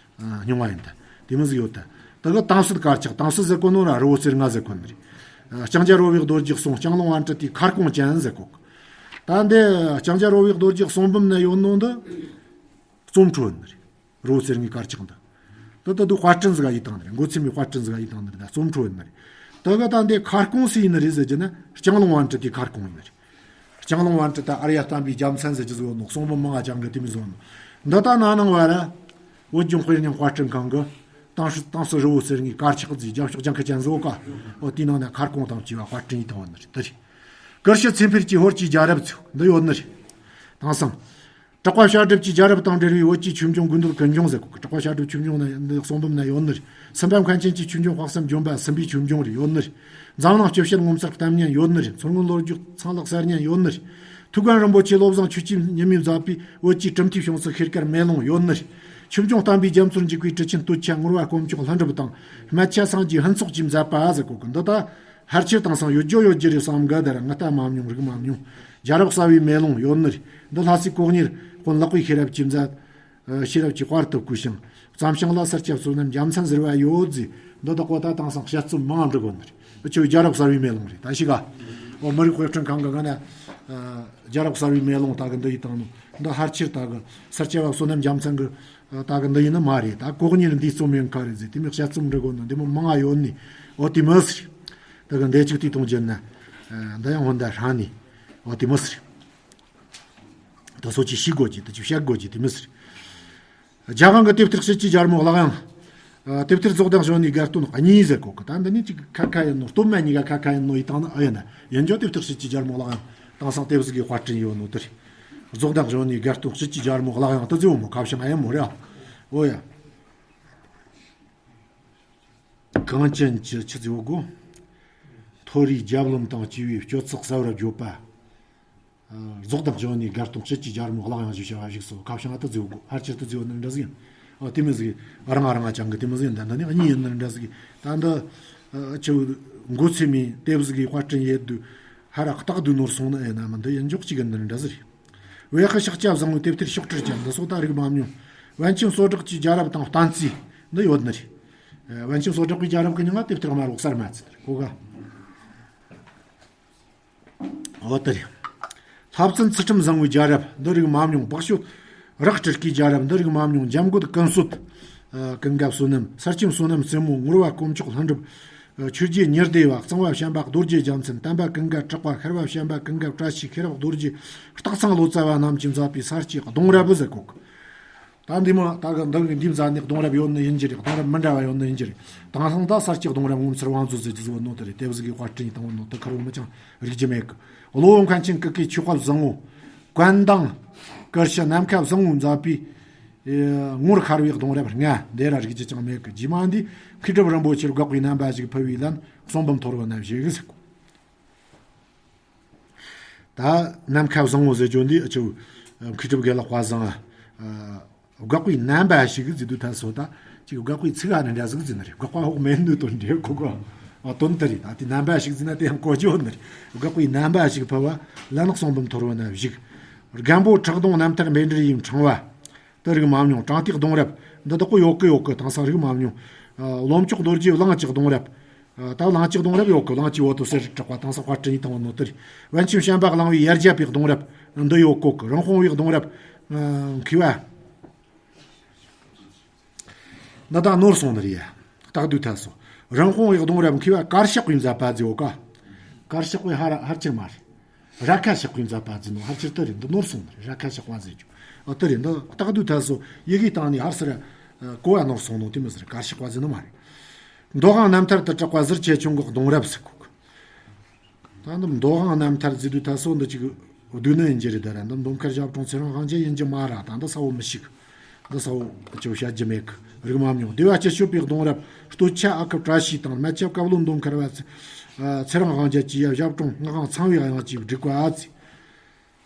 རྙིང་བ་ཡིན་ད། དེ་མོ་ཟིག་ཡོད་ད། ད་གི་དྭངས་སུ་དཀར་ཆག། དྭངས་སུ་ཟེར་གོ་ནོ་ར་རི་བོ་རྩེ་ལྔ་ཟེར་གོ་ནི་རེད། ཨ་ལྕང་སྐྱ་རོལ་པའི་རྡོ་རྗེའི་གསུང་ལྕང་ལུང་པཎ་ཌི་ཏའི་ཁར་སྐོང་ཅན་ཟེར་གོ་གི། ད་འདི་ལྕང་སྐྱ་རོལ་པའི་རྡོ་རྗེའི་གསུང་འབུམ་ན་ཡོད་ནོ་འདི་རྩོམ་འཕྲོ་ནི་རེད། རི་བོ་རྩེ་ལྔའི་དཀར་ཆག་འདི། ད་ད་དུ་དཔར་སྐྲུན་ཟིག་ག་ཡིད་བཏང་ནི་རེད། མགོ་ཚེམ་པའི་དཔར་སྐྲུན་ཟིག་ག་ཡིད་བཏང་ནི་རེད། ད་རྩོམ་འཕྲོ་ཡིན་ནི་རེད། ད་ག་ད་འདི་མཁར་གོང་སུ་ཡིན་ནི་རེད་ཟེར་རྒྱུ་ན་ལྕང་ལུང་པཎ་ཌི་ཏའི་མཁར་གོང་ཡིན་ནི་རེད། ལྕང་ལུང་པཎ་ཌི་ཏ་ཨརྱ་བསྟན་པའི་རྒྱལ་མཚན་ཟེར་རྒྱུ་ཟིག་ཡོད་ནོ། གསུང་འབུམ་མང་ང་ཅང་གི་དེ་མི་བཟོ་ནོ། འདི་ད་ན་ནང་བ་ར། བོད་ལྗོངས་དཔེ་རྙིང་དཔར་སྐྲུན་ཁང་གི་ཏང་སྲིད་ཏང་སྲིད་རི་བོ་གསེར་དངུལ་དཀར་ཆག་རྫིས་རྒྱབ་ཕྱོགས་ལྗང་ཁུ་ཅན་བཟོ་ཀ། འོ་དེའི་ནང་ན་མཁར་གོང་དང་བཅས་པ་དཔར་སྐྲུན་ཡིད་བཏང་བ་ནི་རེད། དེ་རེད། ཀིར་ཤི་ཚེ་འཕེལ་གྱི་ཧོར་གྱི་རྒྱལ་རབས་ཚོ་འདི་ཡོད་ནི་རེད། དེང་སང་། གྲགས་པ་བཤད་སྒྲུབ་ཀྱི་རྒྱལ་རབས་དང་འབྲེལ་བའི་བོད་ཀྱི་ཆོས་འབྱུང་དགུན་དུལ་ཀུན་འབྱུང་ཟེར་གོ། གྲགས་པ་བཤད་སྒྲུབ་ཆོས་འབྱུང་ནི་འདི་གསུང་འབུམ་ན་ཡོད་ནི་རེད། སུམ་པ་མཁན་ཆེན་གྱི་ཆོས་འབྱུང་དཔག་བསམ་ལྗོན་པ་སུམ་པའི་ཆོས་འབྱུང་རེད། ཡོད་ནི་རེད། འཛམ་གླིང་སྤྱི་བཤད་ངོ་མཚར་གཏམ་སྙན་ཡོད་ནི་རེད། མཚོ་སྔོན་ལོ་རྒྱུས་ཚངས་ལག་གསར་རྙིང་ཡོད་ནི་རེད། ཐུའུ་བཀྭན་རིན་པོ་ཆེ་བློ་བཟང་ཆོས་ཀྱི་ཉི་མས་མཛད་པའི་བོད་ཀྱི་གྲུབ་མཐའི་བྱུང་ཚུལ་ཤེལ་དཀར་མེ་ལོང་ཡོད་ནི་རེད། ཆོས་འབྱུང་བསྟན་པའི་རྒྱ་མཚོར་འཇུག་པའི་གྲུ་ཆེན་སྟོད་ཆ་ངོར་བ་དཀོན་མཆོག་ལྷུན་གྲུབ་དང་སྨད་ཆ་སངས་རྒྱས་ཕུན་ཚོགས་ཀྱིས་མཛད་པ་ཟེར་གོ་གི། འདི་ད་ཕལ་ཆེར་དེང་སང་ཡོད་རྒྱུ་ཡོད་རྒྱུ་རེད་བསམ་གི། ད་ར་ང་ལྟ་མ་མྱོང་རིག་མ་མྱོང་། རྒྱལ་རབས་གསར་བའི་མེ་ལོང་ཡོད་ནི་རེད། འདི་ལྷ་སའི་གོ་གཉེར་དཔོན་ལག་པའི་ཤེས་རབ་ཀྱིས་མཛད། ཨ། ཤེས་རབ་ཀྱི་དཔར་དུ་བརྐོས་ཤིང་བརྩམས་ཤིང་ལ་སར་སྐྱ་བསོད་ནམས་རྒྱལ་མཚན་ཟེར་བ་ཡོད་ཟེར། འདི་དག་གོ་ད་དེང་སང་དཔྱད་རྩོམ་མང་འབྲི་གོ་ནི་རེད། འུ་ཆོའི་རྒྱལ་རབས་གསར་བའི་མེ་ལོང་རེད། ད་ཤི་ག་འོ་མི་རིགས་དཔེ་སྐྲུན་ཁང་གི་ག་ན། ཨ། རྒྱལ་རབས་གསར་བའི་མེ་ལོང་ད་གི་འདི་ཡི་དང་ནི་འདི་ཕལ་ཆེར་ད་གི་སར་སྐྱ་བ་བསོད་ནམས་རྒྱལ་མཚན་གི་ད་གི་འདི་ཡིན་ནི་མ་རེད། ད་གོ་གཉིས་ནི་འདིའི་རྩོམ་ཡིན་ཁ་རེད་ཟེར། དེ་མོ་དཔྱད་རྩོམ་འབྲི་གོ་ནི་འདི་མོ་མང་ང་ཡོད་ནི། འོ་དེ་མི་སྲིད། ད་གི་འདས་ཅིག་དུས་གཏོང་རྒྱུ་ན། ཨ། འདི་ཡང་ཧོན་ད་ཧྲ་ནི། འོ་དེ་མི་སྲིད། ད་སོ་ཅི་ཤི་དགོས་ཀྱི་ད་ཅི་བཤད་དགོས་ཀྱི་དེ་མི་སྲིད། རྒྱ་གང་གི་དེབ་ཐེར་དཔྱིད་ཀྱི་རྒྱལ་མོ་གླག་དབྱངས། ཨ། དེབ་ཐེར་རྫོགས་ལྡན་གཞོན་ནུའི་དགའ་སྟོན་གཉིས་ཟེར་གོ་གི། ད་འདི་ནི་ཅིག་ཁ་ཁ་ཡིན་ནོ། སྟོད་སྨད་གཉིས་ཀ་ཁ་ཁ་ཡིན་ནོ་ཡི་དང་ནི་ཨ་ཡིན་ན་ཡིན་རྒྱུ། དེབ་ཐེར་དཔྱིད་ཀྱི་རྒྱལ་མོ་གླག་དབྱངས་དེང་སང་དེབ་གཟུགས་ཀྱི་དཔར་སྐྲུན་ཡོད་ནོ་དེ་རེད། རྫོགས་ལྡན་གཞོན་ནུའི་དགའ་སྟོན་དཔྱིད་ཀྱི་རྒྱལ་མོ་གླག་དབྱངས་དེ་ཟེར་བོ་མོ་ཁ་བྱང་ཨ་ཡིན་མོ་རེད། ཨོ་ཡ། གངས་ཅན་གྱི་ཆུ་ཟེར་བོ་གོ། མཐོ་རིས་རྒྱབ་ལོན་དང་བཅས་པའི་སྤྱོད་ཚུལ་གསལ་བར་བརྗོད་པ། རྫོགས་དང་བྱོན་ནས་དགའ་སྟོན་དཔྱིད་ཀྱི་རྒྱལ་མོ་གླང་ཡང་ཞུ་བྱ་བ་ཞིག་སོ། ཁ་བྱང་ཨ་ཏི་ཛི་འུ་གོ་ཧར་ཆེར་ཏི་ཛི་འུ་ནི་འདྲ་ཟིག་ཡིན། ཨ་ཏི་མི་ཟིག་རང་ང་རང་ང་ཅང་གི་ཏི་མི་ཟིག་ཡིན། ད་འདི་ནི་གཉིས་ཡིན་ནི་འདྲ་ཟིག་ད་འདི་ཨ་ཆུ་མགོ་ཚེ་མི་ཏེབ་ཟིག་གི་དཔར་སྐྲུན་ཡེད་དུ་ཧ་ར་སྟག་དུ་ནོར་སོང་ནི་ཨེ་ན་མི་འདི་ཡིན་འཇོག་ཅིག་ཡིན་ནི་འདྲ་ཟིག་རེད། བེ་ཁི་ཤག་སྐྱ་བཟང་བོའི་ཏེབ་ཐེར་ཤོག་དྲིལ་ཅན་འདི་སོགས་ད་རིག་མ་མྱོང་། པཎ་ཆེན་སོ་བྲག་གི་རྒྱལ་རབས་དང་བསྟན་རྩིས་འདི་ཡོད་ནི་རེད། པཎ་ཆེན་སོ་བྲག་གི་རྒྱལ་རབས་གི་མྱིང་ང་ཏེབ་ཐེར་དམར་པོ་གསར་མ་ཚིག་གོ་ག་འོ་དེ་རེད། ལྷ་བཙུན་ཚུལ་ཁྲིམས་བཟང་བོའི་རྒྱལ་རབས་འདི་རིག་མ་མྱོང་། བག་ཤོད་རག་སྤྲུལ་སྐུའི་རྒྱལ་རབས་འདི་རིག་མ་མྱོང་། འཇམ་མགོན་ཀུན་གསོད། ཨ། ཀུན་དགའ་བསོད་ནམས། ས་སྐྱོན་བསོད་ནམས་རྩེ་མོ། ངོར་བ་དཀོན་མཆོག་ལྷུན་གྲུབ། ཨ། ཆོས་རྗེ་ཉི་ཟླ་བ། གཙང་བ་བྱམས་པ་རྡོ་རྗེ་རྒྱལ་མཚན། བསྟན་པ་ཀུན་དགའ་གྲགས་པ། ཤར་བ་བྱམས་པ་ཀུན་དགའ་བཀྲ་ཤིས། ཤེས་རབ་རྡོ་རྗེ་སྟག་ཚང་ལོ་ཙཱ་བ་རྣམས་ཀྱིས་མཛད་པའི་ས་སྐྱའི་གདུང་རབས་ཟེར་གོ་གི། ད་འདི་མོ་ད་གི་འདི་གི་འདི་མཛད་ནི་གདུང་རབས་ཡོད་ནི་ཡིན་གྱི་རེད། གདུང་རབས་མི་འདྲ་བ་ཡོད་ནི་ཡིན་གྱི་རེད། དེང་སང་ད་ས་སྐྱའི་གདུང་རབས་ངོ་མཚར་བང་མཛོད་ཟེར་གྱི་བཟོ་ནོ་དེ་རེད། དེབ་གཟུགས་ཀྱི་དཔར་སྐྲུན་བཏང་བ་ནོ་དེ་ཁ་རོ་མི་ཅང་རིག་རྒྱུ་མེད་གི། གློ་བོ་མཁན་ཆེན་ཀུ་ཀའི་ཆོས་དཔལ་བཟང་བོ། ཀོན་དང་། ཀིར་ཤི་ནམ་མཁའ་བཟང་བོས་མཛད་པའི། ཨེ། ངོར་ཤར་བའི་གདུང་རབས་ལྔ་འདི་ར་རིག་རྒྱུ་ཅང་མེད་གི། རྗེས་མ་འདི་མཁས་གྲུབ་རིན་པོ་ཆེར་འགག་པའི་རྣམ་པ་ཞིག་ཕུལ་བའི་ལན་གསུང་འབུམ་ཐོར་བུ་ན་བཞི་གི་ཟེར་གོ། ད་ནམ་མཁའ་བཟང་བོ་ཟེར་རྒྱུ་འདི་ཨ་ཆུ། མཁས་གྲུབ་དགེ་ལེགས་དཔལ་བཟང་། ཨ། འགག་པའི་རྣམ་པ་ཞིག་ཟེར་དུས་ད་སོ་ད་ཅིག་འགག་པའི་ཚིག་ཨ་ནི་འདྲ་ཟིག་ཟེར་ནི་རེད། འགག་པ་ཧོག་མེད་འདུག་དོན་འདྲེ་ཁོ་གོ། ཨ། དོན་དེ་རེད། ད་དེ་རྣམ་པ་ཞིག་ཟེར་ན་དེ་ཡང་གོ་རྒྱུ་ནི་རེད། འགག་པའི་རྣམ་པ་ཞིག་ཕུལ་བ་ལན་གསུང་འབུམ་ཐོར་བུ་ན་བཞུགས། རྒན་པོ་ཁྲག་གདོང་རྣམ་ཐར་འབེན་འདྲེ་ཡིས་འཕྲེང་བ། དེ་རིག་མ་མྱོང་། དྲང་ཐིག་གདུང་རབས་འདི་དག་པོ་ཡོད་གི་ཡོད་གི། དེང་སང་རིག་མ་མྱོང་། ཨ། བློ་མཆོག་རྡོ་རྗེ་གླང་གི་གདུང་རབས། ཨ། ད་གླང་གི་གདུང་རབས་ཡོད་གི། གླང་གི་འོ་དོ་གསེར་གྲགས་པ་དེང་སང་དཔར་སྐྲུན་ཡིད་བཏང་བ་ནོ་དེ་རེད། པཎ་ཆེན་བྱམས་པ་གླང་པོའི་ཡར་རྒྱབ་པའི་གདུང་རབས་འདི་ཡོད་གོ་གི། རིན་སྤུངས་པའི་གདུང་རབས། ཨ། མཁས་པ། འདི་ད་ནོར་སོང་ནི་རེད་ཡ། སྟག་དུས་ཐལ་སོ། རིན་སྤུངས་པའི་གདུང་རབས་མཁས་པ་དཀར་ཤོག་པས་མཛད་པ་ཟེར་བོ་ཀ། དཀར་ཤོག་པས་ཧ་ར་ཧར་ཆེར་མ་རེད། ར་ཁ་ཤོག་པས་མཛད་པ་ཟེར་ནོ་ཧར་ཆེར་དེ་རེད། འདི་ནོར་སོང་ནི་རེད། ར་ཁ་ཤོག་པ་ཟེར་རྒྱུ། ཨ། དེ་རེད། འདི་སྟག་དུས་ཐལ་སོ་ཡི་གེ་བཏང་ནས་ཧར་སེར། ཨ། གོ་བ་ནོར་སོང་ནོ་དེ་མི་ཟེར། དཀར་ཤོག་པ་ཟེར་ནི་མ་རེད། མདོ་དབང་རྣམ་ཐར་དུ་གྲགས་པ་ཟུར་ཆེ་ཆུང་གི་གདུང་རབས་ཟེར་གོ་གི། ད་འདི་མདོ་དབང་རྣམ་ཐར་ཟེར་དུས་ད་སོ་འདི་ཅིག་བསྡུས་ནི་ཡིན་གྱི་རེད། ད་ར་འདི་མདོ་མཁར་ཞབས་དྲུང་ཚེ་རིང་དབང་རྒྱལ་ཡིན་གྱི་མ་ར། ད་འདི་གསལ་བོ་མི་ཤེས་གི། འདི་གསལ་བོ་ཅིག་བཤད་རྒྱུ་མེད་གི། རིག་མ་མྱོང་། སྡེ་བ་སྤྱི་སྤྱོད་པའི་གདུང་རབས་སྟོད་ཆ་ཨ་ཁུ་བཀྲ་ཤིས་དང་སྨད་ཆ་བཀའ་བློན་མདོ་མཁར་བ་ཚེ་ཚེ་རིང་དབང་རྒྱལ་གྱི་ཡབ་ཞབས་དྲུང་སྔགས་དབང་ཚངས་པའི་དབྱངས་ཀྱིས་བསྒྲིགས་པ་ཨ་ཙི།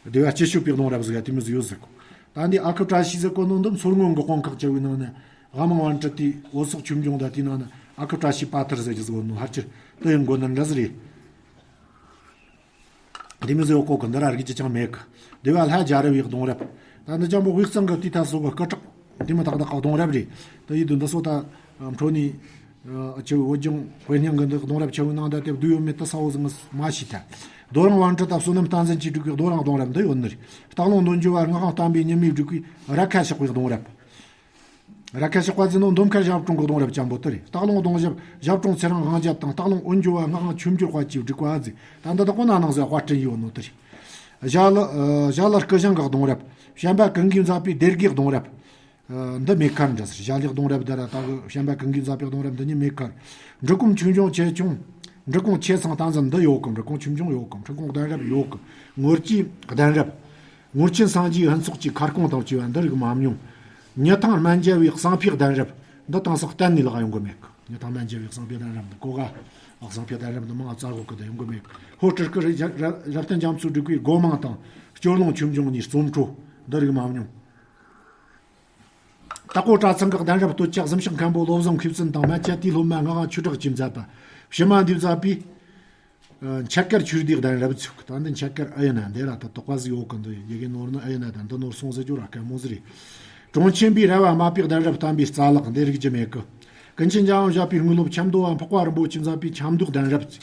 སྡེ་བ་སྤྱི་སྤྱོད་པའི་གདུང་རབས་ཟིག་དེ་མོ་ཟིག་ཡོད་ཟེར་གོ། ད་འདི་ཨ་ཁུ་བཀྲ་ཤིས་ཟེར་གོ་ནོ་འདི་མཚོ་སྔོན་གི་དཔོན་ཁག་ཅིག་ཡིན་ནང་ནས་དབང་མང་པཎ་ཌི་དེ་བོད་སོག་ཆོས་འབྱུང་ད་དེའི་ནང་ནས་ཨ་ཁུ་བཀྲ་ཤིས་པ་ཐར་ཟེར་གྱི་ཟིག་ཡོད་ནོ་ཧར་ཆེར་དེ་ཡིན་དགོས་ནི་འདྲ་ཟིག་རེད། དེ་མོ་ཟིག་ཡོད་གོ་གི། འདི་ར་རིག་རྒྱུ་ཅང་མེད་གི། སྡེ་བ་ལྷ་རྒྱལ་རབས་ཡི་གདུང་རབས། ད་འདི་ཅང་པོ་དབུས་གཙང་གི་དུས་ད་སོ་གི་སྐུ་དྲག་དེ་མོ་ཏག་ཏག་གི་གདུང་རབས་རེད། དེ་ཡིན་དུས་འདི་སོ་ད་འཕྲོ་ནས། ཨ། ཆུ་བོད་ལྗོངས་དཔེ་རྙིང་གི་འདི་གདུང་རབས་ཆུ་བོའི་ནང་ད་དེབ་བསྡུས་ཡོད་མེད་ད་གསལ་བོ་ཟིག་མ་ཤེས་ཐལ། རྡོ་རིང་པཎ་ཌི་ད་བསོད་ནམས་བསྟན་འཛིན་གྱིས་བསྒྲིགས་པའི་རྡོ་རིང་གདུང་རབས་འདི་ཡོད་ནི་རེད། སྟག་ལུང་འདོན་རྒྱུ་བ་སྔགས་དབང་བསྟན་པའི་ཉི་མས་བསྒྲིགས་པའི་ར་ཁ་ཤོག་པའི་གདུང་རབས། ར་ཁ་ཤ་བཀའ་ཟེར་ནོ་འདོམ་ཁ་ཞབས་དྲུང་གི་གདུང་རབས་ཅན་པོ་དེ་རེད། སྟག་ལུང་གདུང་ཞབས་ཞབས་དྲུང་ཚེ་རིང་དབང་རྒྱལ་དང་། སྟག་ལུང་འོན་འགྱུར་བ་ངག་དབང་ཆོས་འབྱོར་དཔལ་གྱིས་བསྒྲིགས་པ་ཟེར། ད་འདི་དག་པོ་ན་ནང་ཟེར་དཔར་སྐྲུན་ཡོད་ནོ་དེ་རེད། ཞྭ་ལུ་ཨ་ཞྭ་ལུ་སྐུ་ཞང་གི་གདུང་རབས། བྱམས་པ་ཀུན་དགའི་མཛད་པའི་སྡེ་དགེའི་གདུང་རབས། ཨ་འདི་མེད་ཁར་འདྲ་ཟེར། ཞྭ་ལུའི་གདུང་རབས་འདི་ར་ད་གི་བྱམས་པ་ཀུན་དགའི་མཛད་པའི་གདུང་རབས་འདི་གཉིས་མེད་ཁར། འབྲི་གུང་ཆོས་འབྱུང་ཆེ་ཆུང་། འབྲི་གུང་ཆེ་ཚང་བསྟན་འཛིན་འདི་ཡོད་གི། འབྲི་གུང་ཆོས་འབྱུང་ཡོད་གི། འབྲི་གུང་གདན་རབས་ཡོད་གི། ངོར་གྱི་གདན་རབས། ངོར་ཆེན་སངས་རྒྱས་ཕུན་ཚོགས་ཀྱི་ཁ་སྐོང་དང་བཅས་པ་འདི་རིགས་མ་མྱོང་། སྙི་ཐང་སྨན་རྒྱལ་བའི་གསང་ཕུག་གདན་རབས་འདི་དེང་སང་གཏན་ནས་ལག་ཡོང་གི་མེད་གི། སྙི་ཐང་སྨན་རྒྱལ་བའི་གསང་ཕུག་གདན་རབས་འདི་གོ་ག། གསང་ཕུག་གདན་རབས་འདི་མང་ང་བཙལ་གོ་གི། འདི་ཡོང་གི་མེད་གི། ཧོར་སྤྲུལ་སྐུ་རབ་རབ་བརྟན་རྒྱ་མཚོས་བསྒྲིགས་པའི་སྒོ་མང་དང་སྐྱོར་ལུང་ཆོས་འབྱུང་གཉིས་རྩོམ་འཕྲོ་འདི་རིགས་མ་མྱོང་། སྟག་ཀོ་གྲྭ་ཚང་གི་གདན་རབས་སྟོད་ཆ་གཟིམ་ཤག་མཁན་པོ་བློ་བཟང་མཁས་བཙུན་དང་སྨད་ཆ་དེའི་སློབ་མ་ངག་དབང་ཆོས་གྲགས་ཀྱིས་མཛད་པ། ཕྱི་མ་འདི་མཛད་པའི་ཨ་འཆད་ཀར་ཆོས་སྡེའི་གདན་རབས་ཚུགས། ད་འདི་འཆད་ཀར་ཨ་ཡ་ན་འདི་ར་ད་དོགས་པ་ཟིག་ཡོད་གི། འདི་ཡི་གེ་ནོར་ན་ཨ་ཡ་ན་ད་འདི་ནོར་སོང་ཟེར་རྒྱུ་ར་དཀའ་མོ་ཟིག་རེད། གྲོང་ཆེན་པའི་ར་བ་མ་པའི་གདན་རབས་བསྟན་པའི་རྩ་ལག་འདི་རིག་རྒྱུ་མེད་གི། ཀུན་མཁྱེན་འཇམ་དབྱངས་བཞད་པའི་དངོས་སློབ་ཆབ་མདོ་བ་འཕགས་པ་རིན་པོ་ཆེས་མཛད་པའི་ཆབ་མདོའི་གདན་རབས།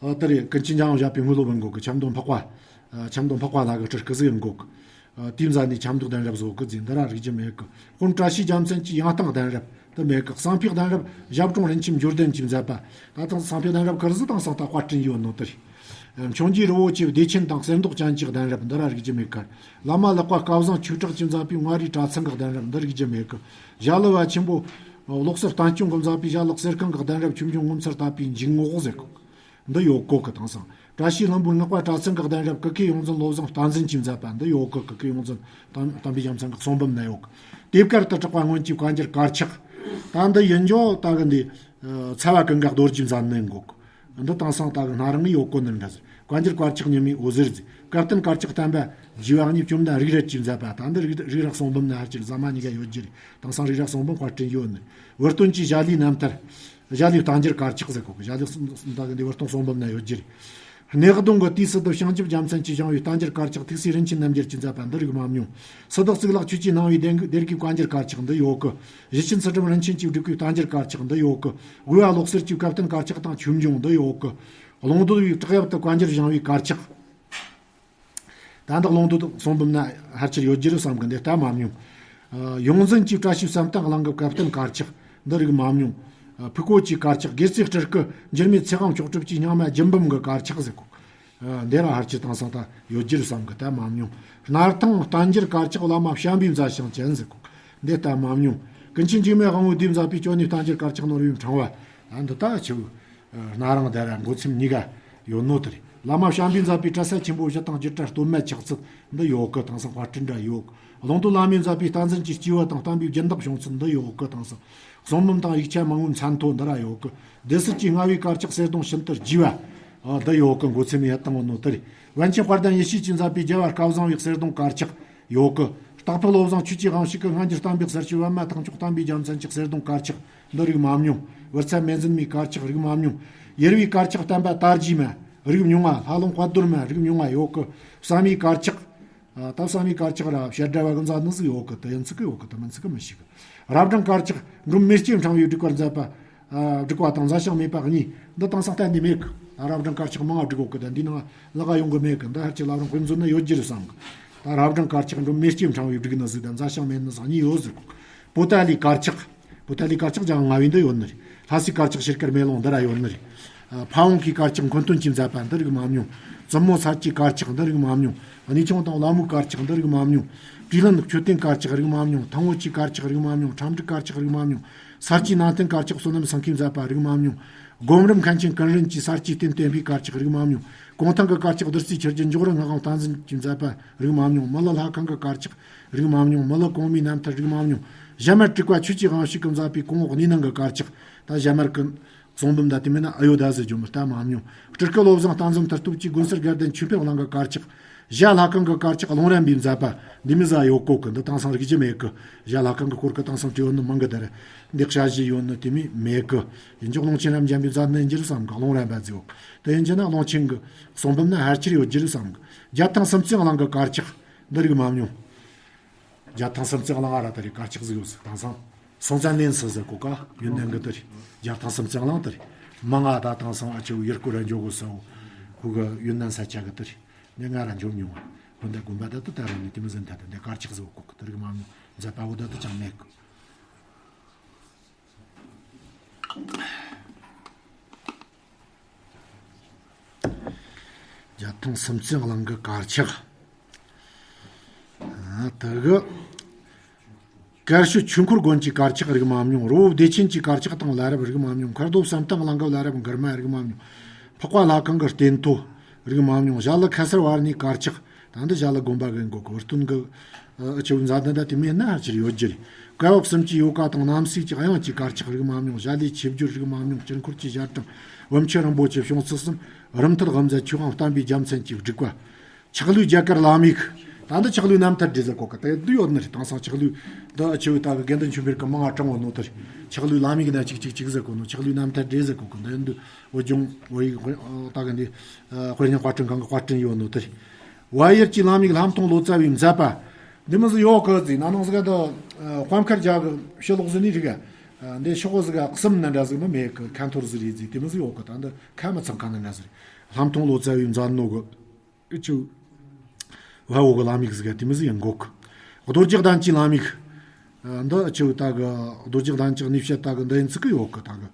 ཨ་ད་རེས་ཀུན་མཁྱེན་འཇམ་དབྱངས་བཞད་པའི་དངོས་སློབ་ཡིན་གོ་གི། ཆབ་མདོ་འཕགས་པ། ཨ་ཆབ་མདོ་འཕགས་པ་ལྷ་གི་སྤྲུལ་སྐུ་ཟིག་ཡིན་གོ་གི། ཨ་དེའི་མཛད་ནས་ཆབ་མདོ་གདན་རབས་བཟོ་གི་ཟེར་འདི་ར་རིག་རྒྱུ་མེད་གི། དཔོན་བཀྲ་ཤིས་རྒྱལ་མཚན་གྱིས་ཡང་སྟེང་གདན་རབས་འདི་མེད་གི། གསང་ཕུག་གདན་རབས་ཞབས་དྲུང་རིན་ཆེན་འབྱོར་ལྡན་གྱིས་མཛད་པ། ད་དང་གསང་ཕུག་གདན་རབས་ཁར་ཟིག་དེང་སང་ད་དཔར་སྐྲུན་ཡོད་ནོ་དེ་རེད། ཨ་འཕྱོངས་རྒྱས་རི་བོ་ཆེ་བདེ་ཆེན་དང་གསེར་མདོག་ཅན་གྱི་གདན་རབས་འདི་ར་རིག་རྒྱུ་མེད་ཁར། བླ་མ་ལེགས་པ་སྐལ་བཟང་ཆོས་གྲགས་ཀྱིས་མཛད་པའི་མངའ་རིས་གྲྭ་ཚང་གི་གདན་རབས་འདི་རིག་རྒྱུ་མེད་གི། ཞྭ་ལུ་བ་ཆེན་པོ་བློ་གསལ་བསྟན་སྐྱོང་གིས་མཛད་པའི་ཞྭ་ལུ་གསེར་ཁང་གི་གདན་རབས་ཆོས་འབྱུང་ངོ་མཚར་ལྟ་བུའི་འཇུག་ངོགས་ཟེར་གོ། འདི་ཡོད་གོ་གི། དེང་སང་བཀྲ་ཤིས་ལྷུན་པོའི་སྔགས་པ་གྲྭ་ཚང་གི་གདན་རབས་ཀུ་ཁེ་ཡོངས་འཛིན་བློ་བཟང་བསྟན་འཛིན་གྱིས་མཛད་པ་འདི་ཡོད་གི། ཀུ་ཁེ་ཡོངས་འཛིན་བསྟན་བསྟན་པའི་རྒྱལ་མཚན་གྱི་གསུང་འབུམ་ན་ཡོད་གི། དེབ་དཀར་དུ་གྲགས་པ་སྔོན་གྱི་བཀའ་འགྱུར་དཀར་ཆག། ད་འདི་ཡིན་འཇོག་ད་གི་འདི་ཚ་བ་ཀུན་དགའ་རྡོ་རྗེས་མཛད་ནི་ཡིན་གོ་གི། འདི་དེང་སང་ད་གི་སྣ་རིང་ངི་ཡོད་གོ་ནི་འདྲ་ཟེར། བཀའ་འགྱུར་དཀར་ཆག་ཉི་མའི་འོད་ཟེར་ཟེར། བཀའ་བསྟན་དཀར་ཆག་བསྟན་པ་རྒྱས་པ་གཉིས་བཅོམ་ལྡན་རིག་རལ་གྱིས་མཛད་པ། ད་འདི་རིག་རིག་རལ་གསུང་འབུམ་ན་ཧར་གྱི་ཟ་མ་གཉིས་ཀ་ཡོད་རྒྱུ་རེད། དེང་སང་རིག་རལ་གསུང་འབུམ་དཔར་སྐྲུན་ཡོད་ནི། བུ་སྟོན་གྱི་ཞྭ་ལུའི་རྣམ་ཐར། ཞྭ་ལུའི་བསྟན་འགྱུར་དཀར་ཆག་ཟེར་གོ་གི། ཞྭ་ལུ་ད་གི་འདི་བུ་སྟོན་གསུང་འབུམ་ན་ཡོད་རྒྱུ་རེད། སྣེ་གདོང་གི་དུས་སུ་དུ་བྱང་ཆུབ་རྒྱལ་མཚན་གྱིས་བཞེངས་པའི་བསྟན་འགྱུར་དཀར་ཆག། ཐུགས་སྲས་རིན་ཆེན་རྣམ་རྒྱལ་གྱིས་མཛད་པ་འདི་རིགས་མ་མྱོང་། སི་བདག་གཙུག་ལག་ཆོས་ཀྱི་སྣང་བའི་སྡེ་སྡེ་དགེའི་བཀའ་འགྱུར་དཀར་ཆག་འདི་ཡོད་གི། གཞིས་ཆེན་ཚུལ་ཁྲིམས་རིན་ཆེན་གྱིས་བསྒྲིགས་པའི་བསྟན་འགྱུར་དཀར་ཆག་འདི་ཡོད་གི། དབུས་པ་ལོག་གསེར་གྱི་བཀའ་བསྟན་དཀར་ཆག་དང་ཆོས་འབྱུང་འདི་ཡོད་གི། ཀློང་རྡོལ་བའི་བྲག་གཡབ་ཏུ་བཀའ་འགྱུར་བཞེངས་པའི་དཀར་ཆག། ད་འདི་ཀློང་རྡོལ་གསུང་འབུམ་ན་ཕལ་ཆེར་ཡོད་རྒྱུ་རེད་བསམ་གི། འདི་ལྟ་མ་མྱོང་། ཨ་ཡོངས་འཛིན་གྱི་བཀྲ་ཤིས་བསམ་གཏན་གླིང་གི་བཀའ་བསྟན་དཀར་ཆག་འདི་རིགས་མ་མྱོང་། ཨ་ཕུག་གོ་གྱི་དཀར་ཆག། དགེ་རྩེ་སྤྲུལ་སྐུ་འགྱུར་མེད་ཚེ་དབང་མཆོག་གྲུབ་ཀྱི་རྙིང་མ་རྒྱུད་འབུམ་གྱི་དཀར་ཆག་ཟེར་གོ། ཨ་འདི་ར་ཕལ་ཆེར་དེང་སང་ད་ཡོད་རྒྱུ་རེད་བསམ་གི། ལྟ་མ་མྱོང་། སྣར་ཐང་བསྟན་འགྱུར་དཀར་ཆག་བླ་མ་བྱམས་པས་མཛད་ཞིང་བྱོན་ཟེར་གོ། འདི་ལྟ་མ་མྱོང་། ཀུན་མཁྱེན་འཇིགས་མེད་དབང་པོའི་སྡེས་མཛད་པའི་སྐྱོན་ནུའི་བསྟན་འགྱུར་དཀར་ཆག་ནོར་བུའི་ཕྲེང་བ། ཨ་འདི་ལྟ་ཆེ་བོ། སྣ་རིང་དེ་ར་མགོ་ཚེམ་གཉིས་ཀ་ཡོད་ནོ་དེ་རེད། བླ་མ་བྱམས་པས་མཛད་པའི་གྲྭ་ས་ཆེན་པོ་བཞི་དང་སྒྱུ་དྲ་སྟོད་སྨད་ཆགས་ཚུལ་འདི་ཡོད་གི། དེང་སང་དཔར་སྐྲུན་འདྲ་ཡོད་གི། ཀློང་རྡོལ་བླ་མས་མཛད་པའི་བསྟན་འཛིན་གྱི་སྐྱེས་བུ་དང་བསྟན་པའི་སྦྱིན་བདག་བྱུང་ཚུལ་འདི་ཡོད་གི། དེང་སང་གསུང་འབུམ་དང་ཡིག་ཆ་མང་བོའི་མཚན་ཐོ་འདི་ར་ཡོད་གི། སྡེ་སྲིད་ཀྱི་རྔ་བའི་དཀར་ཆག་གསེར་གདུང་ཤིན་ཏུ་རྒྱས་པ། ཨ་འདི་ཡོད་གི། མགོ་ཚེམ་ཡ་བཏང་ནོ་དེ་རེད། པཎ་ཆེན་དཔལ་ལྡན་ཡེ་ཤེས་ཀྱིས་མཛད་པའི་རྒྱལ་བ་སྐལ་བཟང་བའི་གསེར་གདུང་དཀར་ཆག་ཡོད་གི། སྟག་ཕུ་བློ་བཟང་ཆོས་ཀྱི་དབང་ཕྱུག་གི་སྔ་འགྱུར་བསྟན་པའི་གསར་བྱེད་པད་མ་ཐང་མཆོག་བསྟན་པའི་རྒྱལ་མཚན་གྱི་གསེར་གདུང་དཀར་ཆག་འདི་རིགས་མ་མྱོང་། བུ་ཚ་སྨན་འཛིན་མའི་དཀར་ཆག་རིགས་མ་མྱོང་། ཡེར་བའི་དཀར་ཆག་བསྟན་པ་དར་རྒྱས་མ་རིགས་མྱོང་ང་། ལྷ་ལུང་དཔལ་རྡོར་མ་རིགས་མྱོང་ང་ཡོད་གི། བསམ་ཡས་དཀར་ཆག། ཨ་ད་བསམ་ཡས་དཀར་ཆག་ར་བཤད་གྲྭ་བ་གི་མཛད་ནི་ཟིག་ཡོད་གི། དེ་ཡིན་ཚིག་གི་ཡོད་གི། དེ་མིན་ཚིག་གི་མི་ཤེས་གི། རབ་འབྲིང་དཀར་ཆག་འབྲོམ་མེ་སྐྱེས་ཕྲེང་བས་བསྒྲིགས་པར་མཛད་པ། ཨ་བསྒྲིགས་པ་དང་མཛད་ཞིང་མེད་པ་གཉིས། འདི་དེང་སང་གཏན་ནས་མེད་གི། ཨ་རབ་འབྲིང་དཀར་ཆག་མང་ང་བསྒྲིགས་ཡོད་གི། ད་འདི་ནང་ལག་ག་ཡོང་གི་མེད་གི། འདི་ཧར་གྱི་བླ་བྲང་དཔེ་མཛོད་ན་ཡོད་རྒྱུ་རེད་བསམ་གི། ད་རབ་འབྲིང་དཀར་ཆག་འབྲོམ་མེ་སྐྱེས་ཕྲེང་བས་བསྒྲིགས་ནི་ཟིག་དང་མཛད་ཞིང་མེད་ནི་ཟིག་གཉིས་ཡོད་ཟེར་གོ། པོ་ཏཱ་ལའི་དཀར་ཆག། པོ་ཏཱ་ལའི་དཀར་ཆག་རྒྱ་གར་མངའ་དབང་འདི་ཡོད་ནི་རེད། ལྷ་སའི་དཀར་ཆག་ཤེལ་དཀར་མེ་ལོང་འདི་ར་ཡོད་ནི་རེད། ཨ་ཕ་བོང་ཁའི་དཀར་ཆག་མཁོ་འདོན་གྱིས་མཛད་པ་འདི་རིགས་མ་མྱོང་། བཙུན་མོ་ཚར་གྱི་དཀར་ཆག་འདི་རིགས་མ་མྱོང་། གནས་ཆུང་དང་ལ་མོའི་དཀར་ཆག་འདི་རིགས་མ་མྱོང་། བྲིས་ལན་མཆོད་རྟེན་དཀར་ཆག་རིགས་མ་མྱོང་། ཐང་བོད་ཀྱི་དཀར་ཆག་རིགས་མ་མྱོང་། ཁྲ་འབྲུག་དཀར་ཆག་རིགས་མ་མྱོང་། ས་སྐྱའི་ནང་རྟེན་དཀར་ཆག་བསོད་ནམས་སེང་གེས་མཛད་པ་རིགས་མ་མྱོང་། སྒོམ་རིམ་མཁན་ཆེན་ཀུན་རིན་གྱིས་ས་སྐྱའི་རྟེན་བསྟན་པའི་དཀར་ཆག་རིགས་མ་མྱོང་། གུང་ཐང་གི་དཀར་ཆག་བདུད་རྩིའི་ཆུ་རྒྱུན་འཇོག་རིན་ངག་དབང་བསྟན་འཛིན་གྱིས་མཛད་པ་རིགས་མ་མྱོང་། མི་ལ་ལྷ་ཁང་གི་དཀར་ཆག་རིགས་མ་མྱོང་། མི་ལ་གོང་མའི་རྣམ་ཐར་རིགས་མ་མྱོང་། ཞྭ་དམར་དྲེགས་པ་ཆོས་ཀྱི་དབང་ཕྱུག་གིས་མཛད་པའི་གོང་འོག་གནས་ནང་གི་དཀར་ཆག། ད་ཞྭ་དམར་གི་གསུང་འབུམ་ད་དེ་མིན་ན་ཨ་ཡོ་ད་ཟེར་རྒྱུ་མི་ལྟ་མ་མྱོང་། སྤྲུལ་སྐུ་བློ་བཟང་བསྟན་འཛིན་མཐུ་སྟོབས་ཀྱིས་དགོན་གསར་དགའ་ལྡན་ཆོས་འཕེལ་གླིང་གི་དཀར་ཆག། ཞྭ་ལྷ་ཁང་གི་དཀར་ཆག་ཀློང་རིན་པས་མཛད་པ་འདི་མི་ཟ་ཡོད་གོ་གི། འདི་དེང་སང་རིག་རྒྱུ་མེད་གི། ཞྭ་ལྷ་ཁང་གི་སྐོར་གི་དེང་སང་བྲིས་ཡོད་ནི་མང་གི། ད་རེད་འདི་ཞྭ་བཞི་ཡོད་ནི་དེ་མི་མེད་གི། ཡིན་ཀྱང་ཀློང་ཆེན་རབ་འབྱམས་པས་མཛད་ནི་ཡིན་རྒྱུ་རེད་བསམ་གི། ཀློང་རིན་པ་ཟེར་ཡོད་གི། དེ་ཡིན་རྒྱུ་ན་ཀློང་ཆེན་གི་གསུང་འབུམ་ན་ཕལ་ཆེར་ཡོད་རྒྱུ་རེད་བསམ་གི། རྒྱ་ཐང་སུམ་རྩེན་གླིང་གི་དཀར་ཆག་འདི་རིགས་མ་མྱོང་། རྒྱ་ཐང་སུམ་རྩེན་གླིང་ཨ་ར་ད་རེད་དཀར་ཆག་ཟིག་ཡོད་ཟིག། དེང་སང་སུང་ཙན་ལན་སི་ཟེར་གོ་ག། ཡུན་ནན་གི་དེ་རེད། རྒྱ་ཐང་སུམ་རྩེན་གླིང་དེ་རེད། མ་ང་ད་དེང་སང་ཨ་ཆེ་བོ་ཡུལ་སྐོར་ར་འཇོག་གོ་ས་བོ། ཁོ་གི་ཡུན་ནན་ས་ཆ་གི་དེ་རེད། ངས་ང་ར་འཇོག་མྱོང་བ། ཁོ་འདི་དགོན་པ་ད་དུ་ད་རུང་ནི་དེ་མི་ཟིན་ཐ་དེ་འདི་དཀར་ཆག་ཟིག་ཡོད་གོ་གི། དེ་རིགས་མ་མྱོང་། མཛད་པ་བོ་ད་དུ་ཅང་མེད་གི། རྒྱལ་ཐང་སུམ་རྩེན་གླིང་གི་དཀར་ཆག་ཨ། དེ་གི་དཀར་ཤོད་ཆོས་འཁོར་དགོན་གྱི་དཀར་ཆག་རིག་མ་མྱོང་། རི་བོ་བདེ་ཆེན་གྱི་དཀར་ཆག་དང་ལ་རབས་རིག་མ་མྱོང་། མཁར་རྡོ་བསམ་གཏན་གླིང་གི་ལ་རབས་མགུར་མ་རིག་མ་མྱོང་། འཕགས་པ་ལྷ་ཁང་གི་རྟེན་ཐོ་རིག་མ་མྱོང་། ཞྭ་ལུ་ཁ་སར་བར་ནས་དཀར་ཆག་ད་འདི་ཞྭ་ལུ་དགོན་པ་གི་འགོ་གི་བུ་སྟོན་གི་ཨ་ཆེ་བོའི་མཛད་འདི་འདྲ་དེ་མེད་ན་ཧ་ཅིར་ཡོད་རྒྱུ་རེད། སྐ་འོག་གསུམ་གྱི་ཡོ་ག་དང་རྣམ་སྲས་ཀྱི་དབྱངས་ཀྱི་དཀར་ཆག་རིག་མ་མྱོང་། ཞྭ་ལུའི་ཆིབས་བསྒྱུར་རིག་མ་མྱོང་། དཀྱིལ་འཁོར་གྱི་ཞལ་གྲངས། བུམ་ཆེན་རིན་པོ་ཆེ་བྱུང་ཚུལ་གསུམ། རུམ་མཐིལ་དབུ་མཛད་ཆོས་དབང་བསྟན་པའི་རྒྱལ་མཚན་གྱི་བསྒྲིགས་པ། ཆག་ལོའི་རྒྱ་གར་བླ་མའི་ཁུག་ད་འདི་ཆག་ལོའི་རྣམ་ཐར་འདྲ་ཟེར་གོ་གི། དེ་འདི་ཡོད་ནི་རེད། དེང་སང་ཆག་ལོའི་འདི་ཨ་ཆེ་བོ་ད་གི་དགེ་འདུན་ཆོས་འཕེལ་གི་མང་ང་དྲངས་ཡོད་ནོ་དེ་རེད། ཆག་ལོའི་བླ་མའི་ཁུག་ན་ཅིག་ཅིག་ཅིག་ཟེར་གོ་ནོ། ཆག་ལོའི་རྣམ་ཐར་འདྲ་ཟེར་གོ་གི། འདི་འདི་བོད་ལྗོངས་བོད་ཡིག་ད་གི་འདི་དཔེ་རྙིང་དཔར་སྐྲུན་ཁང་གི་དཔར་སྐྲུན་ཡོད་ནོ་དེ་རེད། བལ་ཡུལ་གྱི་བླ་མའི་ཁུག་ལྷ་མཐོང་ལོ་ཙཱ་བའི་མཛད་པ། འདི་མི་ཟིག་ཡོད་གི་ཟེར་ན་ནང་ཟིག་ག་འདི་དཔལ་མཁར་རྒྱ་གི་ཕྱི་ལོགས་ཟིག་ནས་རིག་ག་འདི་ཤོག་གོ་ཟིག་ག་གསུམ་ན་འདྲ་ཟིག་མི་མེད་གི། ཁ་འཐོར་ཟིག་རེད་ཟེར། དེ་མི་ཟིག་ཡོད་གི། ད་འདི་ཁ་མི་ཚང་ཁ་ན་འདྲ་ཟིག་རེད། ལྷ་མཐོང་ལོ་ཙཱ་བའི་མཛད་ནོ་གི། ཨི་ཆུ། བལ་བོ་གི་བླ་མའི་ཁུག་ཟིག་དེ་མི་ཟིག་ཡིན་གོ་གི། རྡོ་རྗེ་གདན་གྱི་བླ་མའི་ཁུག་འདི་ཨི་ཆུ་ད་གི་རྡོ་རྗེ་གདན་གྱི་གནས་བཤད་ད་གི་འདི་ཡིན་ཚིག་གི་ཡོད་གི། ད་གི་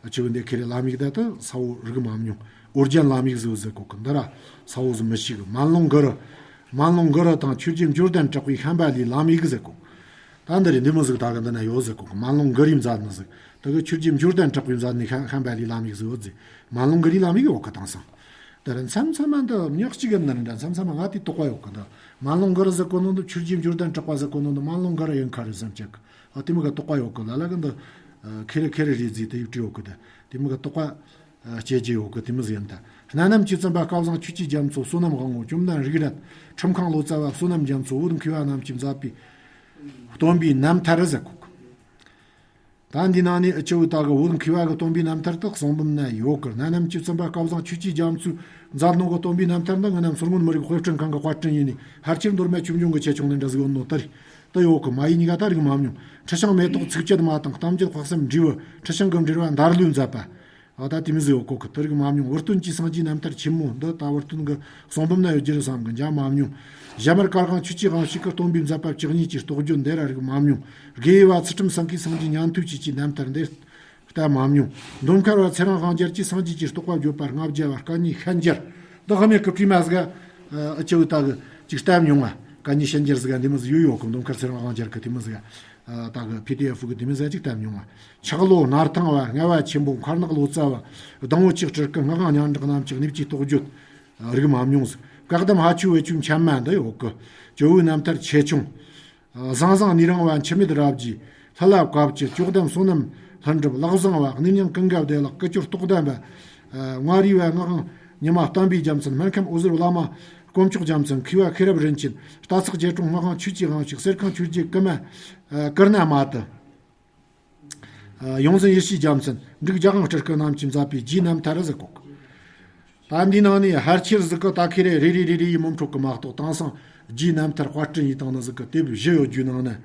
ཨི་ཆུ་འདི་ཁེ་རེ་བླ་མའི་ཁུག་ད་དུ་ས་བོ་རིག་མ་མྱོང་། ཨོ་རྒྱན་བླ་མའི་ཁུག་ཟིག་ཟེར་གོ་གི། འདི་ར་ས་བོ་ཟིག་མི་ཤེས་གི། མན་ལུང་གུ་རུ། མན་ལུང་གུ་རུ་དང་ཆོས་རྗེ་འབྱོར་ལྡན་གྲགས་པའི་ཤམ་བྷ་ལའི་བླ་མའི་ཁུག་ཟེར་གོ། ད་འདི་རེད། འདི་མི་ཟིག་ད་གི་འདི་ན་ཡོད་ཟེར་གོ་གི། མན་ལུང་གུ་རུའི་མཛད་ནི་ཟིག་ད་གི་ཆོས་རྗེ་འབྱོར་ལྡན་གྲགས་པའི་མཛད་ནི་ཤམ་ཤམ་བྷ་ལའི་བླ་མའི་ཁུག་ཟིག་ཡོད་ཟེར། མན་ལུང་གུ་རུའི་བླ་མའི་ཁུག་ཡོད་གི། དེང་སང་། དེ་རིང་མཚམས་མཚམས་མ་འདི་ཉག་གཅིག་གི་ནི་འདྲ། མཚམས་མཚམས་མ་ང་དེ་དོགས་པ་ཡོད་གི། འདི་མན་ལུང་གུ་རུ་ཟེར་གོ་ནོ་འདི་ཆོས་རྗེ་འབྱོར་ལྡན་གྲགས་པ་ཟེར་གོ་ནོ་འདི་མན་ལུང་གུ་རུ་ཡིན་ཁ་རེད་བསམ་ཆག་གི། ཨ་དེ་མི་ག་དོགས་པ་ཡོད་གི། ལ་ལ་གི་འདི་ཁེ་རེ་ཁེ་རེ་རེད་ཟེར་དེ་ཡིག་བྲིས་ཡོད་གི། དེ་དེ་མི་ག་དོགས་པ་སྐྱེ་རྒྱུ་ཡོད་གི། དེ་མི་ཟིག་ཡིན་ད། གནའ་ནམ་ཅི་བཙུན་པ་སྐལ་བཟང་ཆོས་ཀྱི་རྒྱ་མཚོ་བསོད་ནམས་དབང་པོ་བཅོམ་ལྡན་རིགས་རན་ཁྲིམས་ཁང་ལོ་ཙཱ་བ་བསོད་ནམས་རྒྱ་མཚོ་བོད་མཁས་པ་རྣམས་ཀྱིས་མཛད་པའི་སྟོན་པའི་རྣམ་ཐར་ཟེར་གོ་གི། ད་འདི་ནང་ནས་ཨི་ཆུ་ད་གི་བོད་མཁས་པ་གི་སྟོན་པའི་རྣམ་ཐར་དག་གསུང་འབུམ་ན་ཡོད་གི། གནའ་ནམ་ཅི་བཙུན་པ་སྐལ་བཟང་ཆོས་ཀྱི་རྒྱ་མཚོའི་མཛད་ནོ་གི་སྟོན་པའི་རྣམ་ཐར་འདི་ངེད་རྣམས་མཚོ་སྔོན་མི་རིགས་དཔེ་སྐྲུན་ཁང་གི་དཔར་སྐྲུན་ཡིན་ནི་ཕལ་ཆེར་མདོ་སྨད་ཆོས་འབྱུང་གི་ཆེ་ཆུང་ནས་འདྲ་ཟིག་ཡོད་ནོ་ལྟར་དུ་ཡོད་གི། མ་ཡིག་གཉིས་ཀ་ད་རིག་མ་མྱོང་། ཁྲི་བྱང་མེ་ཏོག་ཚིགས་བཅད་མ་དང་གཏམ་རྒྱུད་དཔག་བསམ་འབྲས་བུ། ཁྲི་བྱང་གི་འགྲེལ་བ་འདར་ལོས་མཛད་པ། ཨ་ད་དེ་མི་ཟིག་ཡོད་གོ་གི། དེ་རིག་མ་མྱོང་། བུ་སྟོན་གྱི་སངས་རྒྱས་རྣམ་ཐར་ཆེན་མོ་འདི་ད་བུ་སྟོན་གི་གསུང་འབུམ་ན་ཡོད་རྒྱུ་རེད་བསམ་གི། མཇལ་མ་མྱོང་། ཞྭ་དམར་དཀར་དབང་ཆོས་ཀྱི་དབང་ཕྱུག་གི་སྟོན་པའི་མཛད་པ་བཅུ་གཉིས་ཀྱི་རྟོགས་བརྗོད་འདི་ར་རིག་མ་མྱོང་། དགེ་བའི་བ་ཚུལ་ཁྲིམས་སེང་གེའི་སངས་རྒྱས་ཉན་ཐོས་ཆོས་ཀྱི་རྣམ་ཐར་འདི་བལྟ་མ་མྱོང་། མདོ་མཁར་བ་ཚེ་རིང་དབང་རྒྱལ་གྱིས་སངས་རྒྱས་ཀྱི་རྟོགས་པ་བརྗོད་པ་ལྔ་བརྒྱ་བ་སྐད་གཉིས་ཤན་སྦྱར་འདི་ཧ་མེད་གི་བྲིས་མ་ཟིག་ཨ་ཨི་ཆུ་ད་གི་ཅིག་བལྟ་མྱོང་ང་། སྐད་གཉིས་ཤན་སྦྱར་ཟིག་འདི་མི་ཟིག་ཡོད་ཡོད་གི། མདོ་མཁར་ཚེ་རིང་དབང་རྒྱལ་གི་དེ་མི་ཟིག་ཨ་ད་གི་པི་ཌི་ཨེཕ་གི་དེ་མི་ཟིག་ཅིག་བལྟ་མྱོང་ང་། ཆག་ལོ་སྣར་ཐང་བ་རྔ་བ་ཆེན་པོ་མཁར་ནག་ལོ་ཙཱ་བ་སྡོང་བོ་ཆེ་སྤྲུལ་སྐུ་སྔགས་དབང་སྙན་གྲགས་རྣམས་ཀྱི་གནས་ཀྱི་རྟོགས་བརྗོད་རིག་མ་མྱོང་ཟིག་བཀའ་གདམས་ཧ་ཆུ་བེད་ཆུ་མཆན་མ་འདི་ཡོད་གི། ཇོ་བོའི་རྣམ་ཐར་ཆེ་ཆུང་། ཟང་ཟིང་ནེའུ་རིང་བ་འཆི་མེད་རབ་རྒྱས། ལྷ་བླ་བཀའ་བརྒྱུད། ཇོ་གདམས་བསོད་ནམས་ལྷུན་གྲུབ། ལག་བཟང་བ་གནས་མྱང་ཀུན་དགའ་བདེ་ལེགས། སྐུ་སྐྱོར་རྟོགས་ལྡན་པ། མངའ་རིས་བ་སྔགས་དབང་ཉི་མ་བསྟན་པའི་རྒྱལ་མཚན། སྨན་ཁམས་འོད་ཟེར་བླ་མ་དཀོན་མཆོག་རྒྱལ་མཚན། མཁས་པ་མཁས་རབ་རིན་ཆེན། རྟ་ཚག་རྒྱལ་གྲོང་སྔགས་དབང་ཆོས་ཀྱི་དབང་ཕྱུག་གསེར་ཁང་ཆོས་རྗེ་ཀུ་མ། ཀུར་ན་མ་ཏི། ཡོངས་འཛིན་ཡེ་ཤེས་རྒྱལ་མཚན། འབྲུག་རྒྱལ་དབང་སྤྲུལ་སྐུ་རྣམས་ཀྱིས་མཛད་པའི་རྗེའི་རྣམ་ཐར་ཟེར་གོ། ད་འདིའི་ནང་ནས་ཕལ་ཆེར་ཟིག་གི་ད་ཁེ་རེ་རེ་རེ་རེ་རེ་ཡི་མོ་འཕྲོ་གི་མ་གཏོགས་དེང་སང་རྗེའི་རྣམ་ཐར་དཔར་སྐྲུན་ཡིས་བཏང་ནི་ཟིག་གི་དེབ་བཞི་ཡོད་རྒྱུའི་ནང་ནས།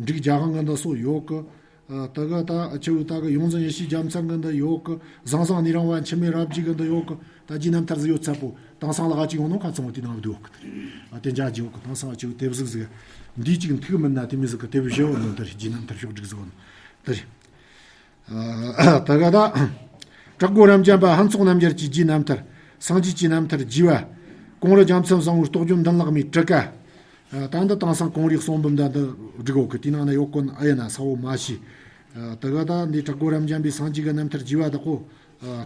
འབྲུག་རྒྱལ་དབང་གི་འདི་སོགས་ཡོད་གི། ད་གི་ད་ཆུ་བོ་ད་གི་ཡོངས་འཛིན་ཡེ་ཤེས་རྒྱལ་མཚན་གི་འདི་ཡོད་གི། ཟང་ཟིང་ནེའུ་རིང་བ་འཆི་མེད་རབ་རྒྱས་གི་འདི་ཡོད་གི། ད་རྗེའི་རྣམ་ཐར་ཟིག་ཡོད་ཚད་པོ་དེང་སང་ལ་ག་ཅིག་ཡོང་ནོ་ཁ་ཚང་བོ་དེ་ནང་བསྡུ་ཡོད་གི། དེ་རེད། ཨ་དེ་འཇའ་རྒྱས་ཡོད་གི། དེང་སང་ཨ་ཆུ་བོ་དེབ་ཟིག་ཟིག་འདིའི་ཅིག་མཐུག་མིན་ན་དེ་མི་ཟིག་གི་དེབ་བཞི་ཡོད་ནོ་འདི་རེད། རྗེའི་རྣམ་ཐར་ཕྱོགས་བསྒྲིགས་ཟིག་ཡོད་ནོ་འདི་རེད། ད་ག་ད། བྲག་སྒོ་རབ་འབྱམས་པ་ཕུན་ཚོགས་རྣམ་རྒྱལ་གྱི་རྗེའི་རྣམ་ཐར། སངས་རྒྱས་ཀྱི་རྣམ་ཐར་རྒྱས་པ། ཀོང་རུ་རྒྱལ་མཚན་བཟང་བོའི་རྟོགས་བརྗོད་མདུན་ལེགས་མའི་དྲི་ཀ། ད་འདི་དེང་སང་ཀོང་རུའི་གསུང་འབུམ་འདི་འདི་བསྒྲིགས་ཡོད་གི། དེའི་ནང་ན་ཡོད་གོ་ན་ཨེ་ཡིན་ན་ས་བོ་མ་ཤེས། ད་ག་ད་འདི་བྲག་སྒོ་རབ་འབྱམས་པའི་སངས་རྒྱས་ཀྱི་རྣམ་ཐར་རྒྱས་པ་དག་གོ།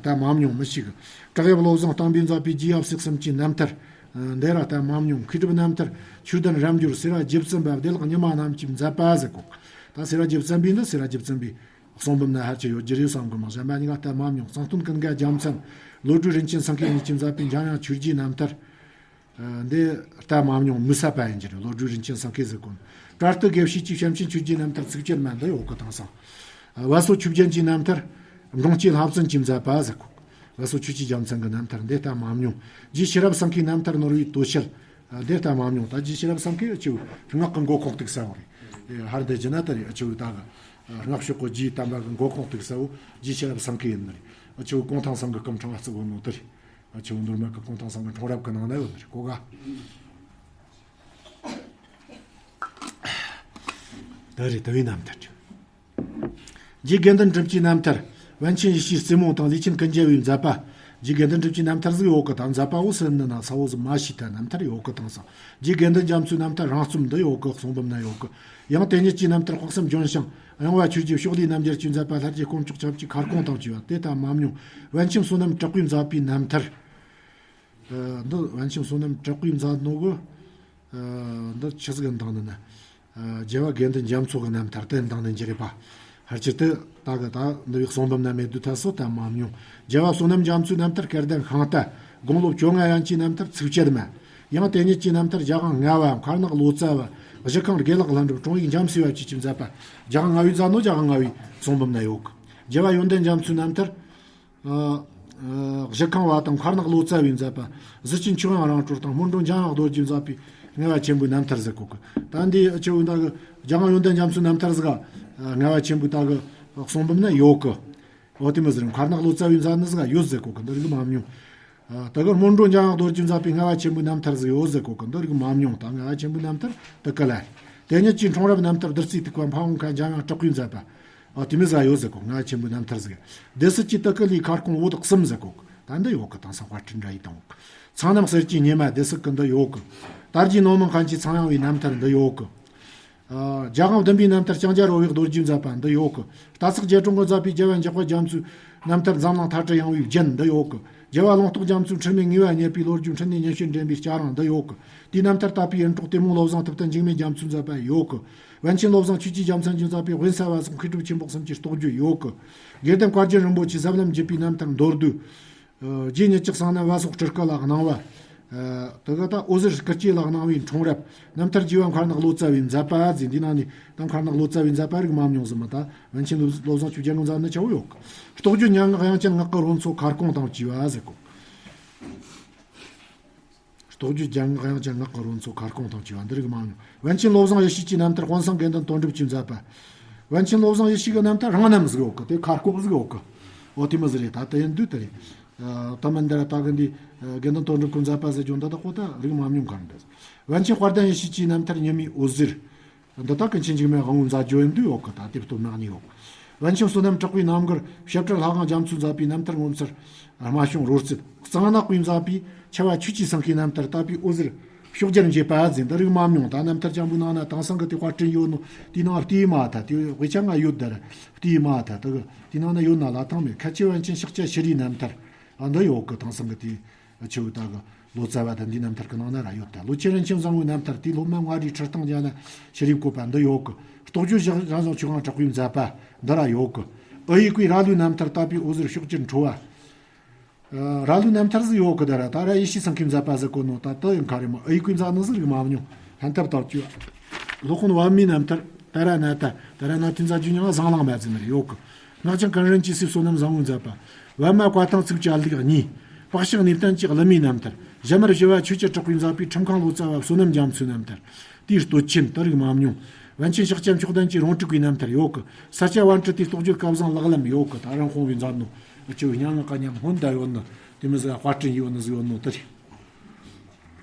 ད་མ་མྱོང་མི་ཤེས་གི། བྲག་གཡབ་བློ་བཟང་བསྟན་པས་མཛད་པའི་རྗེ་ཡབ་སྲས་གསུམ་གྱི་རྣམ་ཐར། འདི་ར་ད་མ་མྱོང་། མཁས་གྲུབ་རྣམ་ཐར་ཆོས་ལྡན་རབ་འབྱོར་སེ་ར་རྗེ་བཙུན་པ་བདེ་ལེགས་ཉི་མ་རྣམས་ཀྱིས་མཛད་པ་ཟེར་གོ། ད་སེ་ར་རྗེ་བཙུན་པའི་འདི་སེ་ར་རྗེ་བཙུན་པའི། གསུང་འབུམ་ན་ཧར་གྱི་ཡོད་རྒྱུ་རེད་བསམ་གི། མ་གཞན་པ་གཉིས་ཀ་ལྟ་མ་མྱོང་། གཙང་སྟོན་ཀུན་དགའ་རྒྱལ་མཚན། བློ་གྲོས་རིན་ཆེན་སེང་གེ་གཉིས་ཀྱིས་མཛད་པའི་འཇམ་དབྱངས་ཆོས་རྗེའི་རྣམ་ཐར། འདི་ལྟ་མ་མྱོང་། མི་ཟད་པ་ཡིན་རྒྱུ་རེད། བློ་གྲོས་རིན་ཆེན་སེང་གེ་ཟེར་གོ། པྲ་ཏི་དགེ་བཤེས་ཀྱི་བྱམས་ཆེན་ཆོས་རྗེའི་རྣམ་ཐར་ཚིགས་བཅད་མ་འདི་ཡོད་གི། དེང་སང་བལ་སོ་ཆོས་རྒྱན་གྱི་རྣམ་ཐར་འབྲོང་སྐྱེས་ལྷ་བཙུན་གྱིས་མཛད་པ་ཟེར་གོ། བལ་སོ་ཆོས་ཀྱི་རྒྱལ་མཚན་གྱི་རྣམ་ཐར་འདི་ལྟ་མ་མྱོང་། རྗེ་ཤེས་རབ་སེང་གེའི་རྣམ་ཐར་ནོར་བུའི་དོ་ཤལ། འདི་ལྟ་མ་མྱོང་། ད་རྗེ་ཤེས་རབ་སེང་གེ་ཆུ་སྔགས་ཀྱི་མགོ་ཁུངས་གཏུགས་ས་བོ་རེད། ཧར་འདི་ཇི་ན་ད་རེད། ཨ་ཆུ་ད་གི་སྔགས་ཕྱོགས་གི་རྗེའི་བསྟན་པ་གི་མགོ་ཁུངས་གཏུགས་ས་བོ་རྗེ་ཤེས་རབ་སེང་གེ་ཡིན་ནི་རེད། ཨ་ཆུ་གུང་ཐང་སེང་གེ་སྐུ་ཕྲེང་བ་བརྩི་གོ་ནོ་དེ་རེད། ཨ་ཆུ་མདོ་སྨད་གི་གུང་ཐང་སེང་གེ་འཁྲུངས་རབས་གི་ནང་ན་ཡོད་ནི་རེད་གོ་ག། ད་རེད། དེ་བའི་རྣམ་ཐར་རེད། རྗེ་དགེ་འདུན་གྲུབ་ཀྱི་རྣམ་ཐར། པཎ་ཆེན་ཡེ་ཤེས་རྩེ་མོ་དང་ལས་ཆེན་ཀུན་རྒྱལ་བའི་མཛད་པ། རྗེ་དགེ་འདུན་གྲུབ་ཀྱི་རྣམ་ཐར་ཟིག་ཡོད་གི། ད་མཛད་པ་འོ་ཟེར་ནི་ན་ས་འོ་ཟིག་མ་ཤེས། ད་རྣམ་ཐར་ཡོད་གི། དེང་སང་རྗེ་དགེ་འདུན་རྒྱ་མཚོའི་རྣམ་ཐར་རང་རྩོམ་འདི་ཡོད་གི། གསུང་འབུམ་ན་ཡོད་གི། ཡང་དེ་ཉིད་ཀྱི་རྣམ་ཐར་དཔག་བསམ་ལྗོན་ཤིང་གཡེང་བ་ཆོས་རྗེ་ཕྱོགས་ལས་རྣམ་རྒྱལ་གྱི་མཛད་པ་ལྷར་བཅས་དཀོན་མཆོག་ཁྱབ་ཀྱི་ཁ་སྐོང་དང་བཅས་པ་དེ་ལྟ་མ་མྱོང་། པཎ་ཆེན་བསོད་ནམས་གྲགས་པའི་མཛད་པའི་རྣམ་ཐར། འདི་པཎ་ཆེན་བསོད་ནམས་གྲགས་པའི་མཛད་ནོ་གི། འདི་ཆི་ཟིག་འདང་ནི་ན། རྒྱལ་བ་དགེ་འདུན་རྒྱ་མཚོ་གི་རྣམ་ཐར་དེ་འདང་ནི་འགྱུར་རེད་པ། ཕལ་ཆེར་དེ་ད་གི་ད་འདི་བའི་གསུང་འབུམ་ན་མེད་དུས་ཐ་སོ་ད་མ་མྱོང་། རྒྱལ་བ་བསོད་ནམས་རྒྱ་མཚོའི་རྣམ་ཐར་སྐལ་ལྡན་ཤིང་རྟ། དགུང་ལོ་བཅོ་ལྔ་ཡན་ཆད་རྣམ་ཐར་ཚིགས་བཅད་མ། ཡང་དེ་ཉིད་ཀྱི་རྣམ་ཐར་རྒྱལ་དབང་ལྔ་བ་མཁར་ནག་ལོ་ཙཱ་བ། གཞི་ཁང་དགེ་ལེགས་ལྷུན་གྲུབ་དྲུང་ཡིག་འཇམ་སྲས་པ་བཅས་ཀྱི་མཛད་པ། རྒྱལ་དབང་ལྔ་བའི་མཛད་ནོ་རྒྱལ་དབང་ལྔ་བའི་གསུང་འབུམ་ན་ཡོད་གི། རྒྱལ་བ་ཡོན་ཏན་རྒྱ་མཚོའི་རྣམ་ཐར། གཞི་ཁང་བ་དང་མཁར་ནག་ལོ་ཙཱ་བའི་མཛད་པ། གཟི་བྱིན་ཆོས་དབྱིངས་རང་གྲོལ་དང་སྨོན་འགྲོ་འཇམ་དབྱངས་རྡོ་རྗེའི་མཛད་པའི་ལྔ་བ་ཆེན་པོའི་རྣམ་ཐར་ཟེར་གོ་གི། ད་འདི་ཆེ་བོ་ད་གི་རྒྱལ་དབང་ཡོན་ཏན་རྒྱ་མཚོའི་རྣམ་ཐར་ཟིག་ག་ལྔ་བ་ཆེན་པོའི་ད་གི་གསུང་འབུམ་ན་ཡོད་གི། འོ་དེ་མི་ཟེར། མཁར་ནག་ལོ་ཙཱ་བའི་མཛད་ནི་ཟིག་ག་ཡོད་ཟེར་གོ་གི། འདི་རིག་མ་མྱོང་། ད་གི་སྨོན་འགྲོ་འཇམ་དབྱངས་རྡོ་རྗེའི་མཛད་པའི་ལྔ་བ་ཆེན་པོའི་རྣམ་ཐར་ཟིག་ཡོད་ཟེར་གོ་གི། འདི་རིག་མ་མྱོང་། ད་ལྔ་བ་ཆེན་པོའི་རྣམ་ཐར་དེ་གི་ལ། དེ་ཉིད་ཀྱི་འཁྲུངས་རབས་རྣམ་ཐར་བདུད་རྩིའི་ཐིགས་པ་འཕགས་ཡུལ་མཁན་འཇམ་དབྱངས་གྲགས་པའི་མཛད་པ། ཨ་དེ་མི་ཟ་ཡོད་ཟེར་གོ། ལྔ་ཆེན་པོའི་རྣམ་ཐར་ཟིག། སྡེ་སྲིད་ཀྱི་དུ་ཀི་ལི་ཁ་སྐོང་འོད་གསུམ་ཟེར་གོ། ད་འདི་ཡོད་གི། དེང་སང་དཔར་སྐྲུན་འདྲ་ཡི་དང་། ཚངས་རྣམ་གསེར་གྱི་སྙེ་མ་སྡེ་སྲིད་ཀྱི་འདི་ཡོད་གི། དར་རྒྱས་ནོར་མང་མཁན་གྱི་ཚངས་དབྱངས་པའི་རྣམ་ཐར་འདི་ཡོད་གི། ཨ་རྒྱལ་དབང་བདུན་པའི་རྣམ་ཐར་ལྕང་སྐྱ་རོལ་བའི་རྡོ་རྗེའི་མཛད་པ་འདི་ཡོད་གི། རྟ་ཚག་རྒྱལ་གྲོང་གི་མཛད་པའི་རྒྱལ་བ་འཇག་པ་རྒྱ་མཚོའི་རྣམ་ཐར་འཛམ་གླིང་མཐའ་བྲལ་ཡངས་པའི་རྒྱན་འདི་ཡོད་གི། རྒྱལ་བ་ལུང་རྟོགས་རྒྱ་མཚོའི་འཁྲུལ་མེད་ངེས་པ་རྙེད་པའི་ལོ་རྒྱུས་འཕྲིན་ལས་ཉི་ཤུ་འདྲེན་པའི་སྐྱ་རེངས་འདི་ཡོད་གི། དེའི་རྣམ་ཐར་དག་པའི་ཡོན་གྲོགས་གཏེར་མོ་བློ་བཟང་ཐུབ་བསྟན་འཇིགས་མེད་རྒྱ་མཚོའི་མཛད་པ་ཡོད་གི། པཎ་ཆེན་བློ་བཟང་ཆོས་ཀྱི་རྒྱལ་མཚན་གྱི་མཛད་པའི་དབེན་ས་བ་སོགས་མཁས་གྲུབ་ཆེན་པོ་གསུམ་གྱི་རྟོགས་བརྗོད་ཡོད་གི། དགེ་ལྡན་བཀའ་བརྒྱུད་རིན་པོ་ཆེའི་ཟབ་ལམ་བརྒྱུད་པའི་རྣམ་ཐར་མདོར་བསྡུས། རྗེ་ཉིད་ཀྱི་གསང་རྣམ་བ་སོགས་སྤྲུལ་སྐུ་ལ་གནང་བ། དེ་ག་ད་འོད་ཟེར་སྐུ་སྐྱེ་ལ་གནང་བའི་འཁྲུངས་རབས། རྣམ་ཐར་རྒྱས་པ་མཁར་ནག་ལོ་ཙཱ་བའི་མཛད་པ་ཟེར། འདི་ནང་ནས་ད་མཁར་ནག་ལོ་ཙཱ་བའི་མཛད་པ་རིག་མ་མྱོང་ཟིན་མ། ད་པཎ་ཆེན་བློ་བཟང་ཆོས་རྒྱལ་གྱི་མཛད་ནི་ཆ་བོ་ཡོད་གི། རྟོགས་བརྗོད་སྙན་ངག་དབྱངས་ཅན་ངག་གི་རོལ་མཚོ་ཁ་སྐོང་དང་བཅས་པ་ཟེར་གོ། རྟོགས་བརྗོད་སྙན་ངག་དབྱངས་ཅན་ངག་གི་རོལ་མཚོ་ཁ་སྐོང་དང་བཅས་པ་འདི་རིག་མ་མྱོང་། པཎ་ཆེན་བློ་བཟང་ཡེ་ཤེས་ཀྱི་རྣམ་ཐར་དཔོན་སེང་དགེ་འདུན་དོན་གྲུབ་ཀྱི་མཛད་པ། པཎ་ཆེན་བློ་བཟང་ཡེ་ཤེས་ཀྱི་རྣམ་ཐར་རང་རྣམ་ཟིག་ཡོད་གི། དེ་ཁ་སྐོང་ཟིག་ཡོད་གི། འོ་དེ་མི་ཟིག་རེད། ད་དེ་ཡིན་དུས་དེ་རེད། ཨ་ད་མི་འདི་ར་ད་གི་འདི་ཨ་དགེ་འདུན་དོན་གྲུབ་ཀྱི་མཛད་པ་ཟེར་རྒྱུ་འདི་དག་པོ་ད་རིག་མ་མྱོང་གང་འདྲ། པཎ་ཆེན་དཔལ་ལྡན་ཡེ་ཤེས་ཀྱི་རྣམ་ཐར་ཉི་མའི་འོད་ཟེར། འདི་དག་ཀུན་མཁྱེན་འཇིགས་མེད་དབང་པོའི་མཛད་སྦྱོར་ཡིན་དུས་ཡོད་གི། ད་དེབ་སྟོད་ནང་ནས་ཡོད། པཎ་ཆེན་བསོད་ནམས་གྲགས་པའི་རྣམ་མགུར་བཤད་སྒྲུབ་ལྷ་དབང་རྒྱ་མཚོའི་མཛད་པའི་རྣམ་ཐར་ངོ་མཚར་རྨད་བྱུང་རོལ་རྩེད། གཙང་ནག་པོའི་མཛད་པའི་ཆེ་བ་ཆོས་ཀྱི་སེང་གེའི་རྣམ་ཐར་དག་པའི་འོད་ཟེར་ཕྱོགས་བརྒྱར་འགྱེད་པ་ཟེར། འདི་རིག་མ་མྱོང་། ད་རྣམ་ཐར་རྐྱང་པོའི་ནང་ན་དེང་སང་གི་དེ་བཀའ་དྲིན་ཡོད་ནོ། དེའི་ནང་བལྟས་མ་ཐལ། དེ་དབུས་ཆ་ང་ཡོད་དར་བལྟས་མ་ཐལ། དེ་གི་དེའི་ནང་ན་ཡོད་ན་ལ་ཐང་མེད། ཁ་ཆེ་པཎ་ཆེན་ཤཱཀྱ་ཤྲཱིའི་རྣམ་ཐར་ཨ་འདི་ཡོད་གི། དེང་སང་གི་དེ་ཆེ་བོ་ད་གི་ལོ་ཙཱ་བ་དང་འདིའི་རྣམ་ཐར་གི་ནང་ན་ར་ཡོད་དེ། ལོ་ཆེན་རིན་ཆེན་བཟང་པོའི་རྣམ་ཐར་དེའི་སློབ་མ་མངའ་རིས་ཁྲི་སྟེང་རྒྱ་ན་ཤྲཱིའི་བཀོད་པ་འདི་ཡོད་གི། རྟོགས་བརྗོད་ཞང་ཞང་ཞུང་ཆོས་དབང་གྲགས་པའི་མཛད་པ་འདི་ར་ཡོད་གི། ཨ་ཡིག་པའི་ར་ལོའི་རྣམ་ཐར་དག་པའི་འོད་ཟེར་ཕྱོགས་བཅུར་འཕྲོ་བ། ཨ་ར་ལོའི་རྣམ་ཐར་ཟིག་ཡོད་གི། ད་ར་ད་ར་ཡེ་ཤེས་སེང་གེའི་མཛད་པ་ཟེར་གོ་ནོ། ད་དེ་ཡང་ག་རེ་མོ། ཨ་ཡིག་པའི་མཛད་ནི་ཟིག་རིག་མ་མྱོང་། ལྷན་ཐབས་དག་བཅོས། སློབ་དཔོན་པདྨའི་རྣམ་ཐར། ཏཱ་ར་ནཱ་ཐ། ཏཱ་ར་ནཱ་ཐའི་མཛད་རྒྱུན་ཡང་བཟང་ལང་མ་ཟེར་ནི་རེད་ཡོད་གི། སྔགས་འཆང་ཀུན་རིན་གྱི་སྲས་བསོད་ནམས་བཟང་པོའི་མཛད་པ། པདྨ་བཀའ་ཐང་ཚིགས་བཅད་ལེགས་གཉིས། དཔག་བཞག་གནས་བརྟན་གྱི་ཀླུ་མིའི་རྣམ་ཐར། ཞྭ་དམར་ཞི་བ་ཆོས་ཀྱི་གྲགས་པའི་མཛད་པའི་ཁྲིམས་ཁང་ལོ་ཙཱ་བ་བསོད་ནམས་རྒྱ་མཚོའི་རྣམ་ཐར། དེའི་སྟོད་ཆེན་དེ་རིག་མ་མྱོང་། པཎ་ཆེན་ཤཱཀྱ་མཆོག་ལྡན་གྱི་རོང་དྲུག་པའི་རྣམ་ཐར་ཡོད་གི། ས་སྐྱ་པཎྜི་ཏའི་རྟོགས་བརྗོད་སྐལ་བཟང་ལག་ལེན་ཡོད་གི། ད་རང་ཁོང་བའི་མཛད་ནོ། ཨ་ཅོ་སྙན་ངག་ག་མཉམ་སྔོན་བསྡད་ཡོད་ནི་དེ་མི་ཟིག་དཔར་སྐྲུན་ཡོད་ནི་ཟིག་ཡོད་ནོ་དེ་རེད།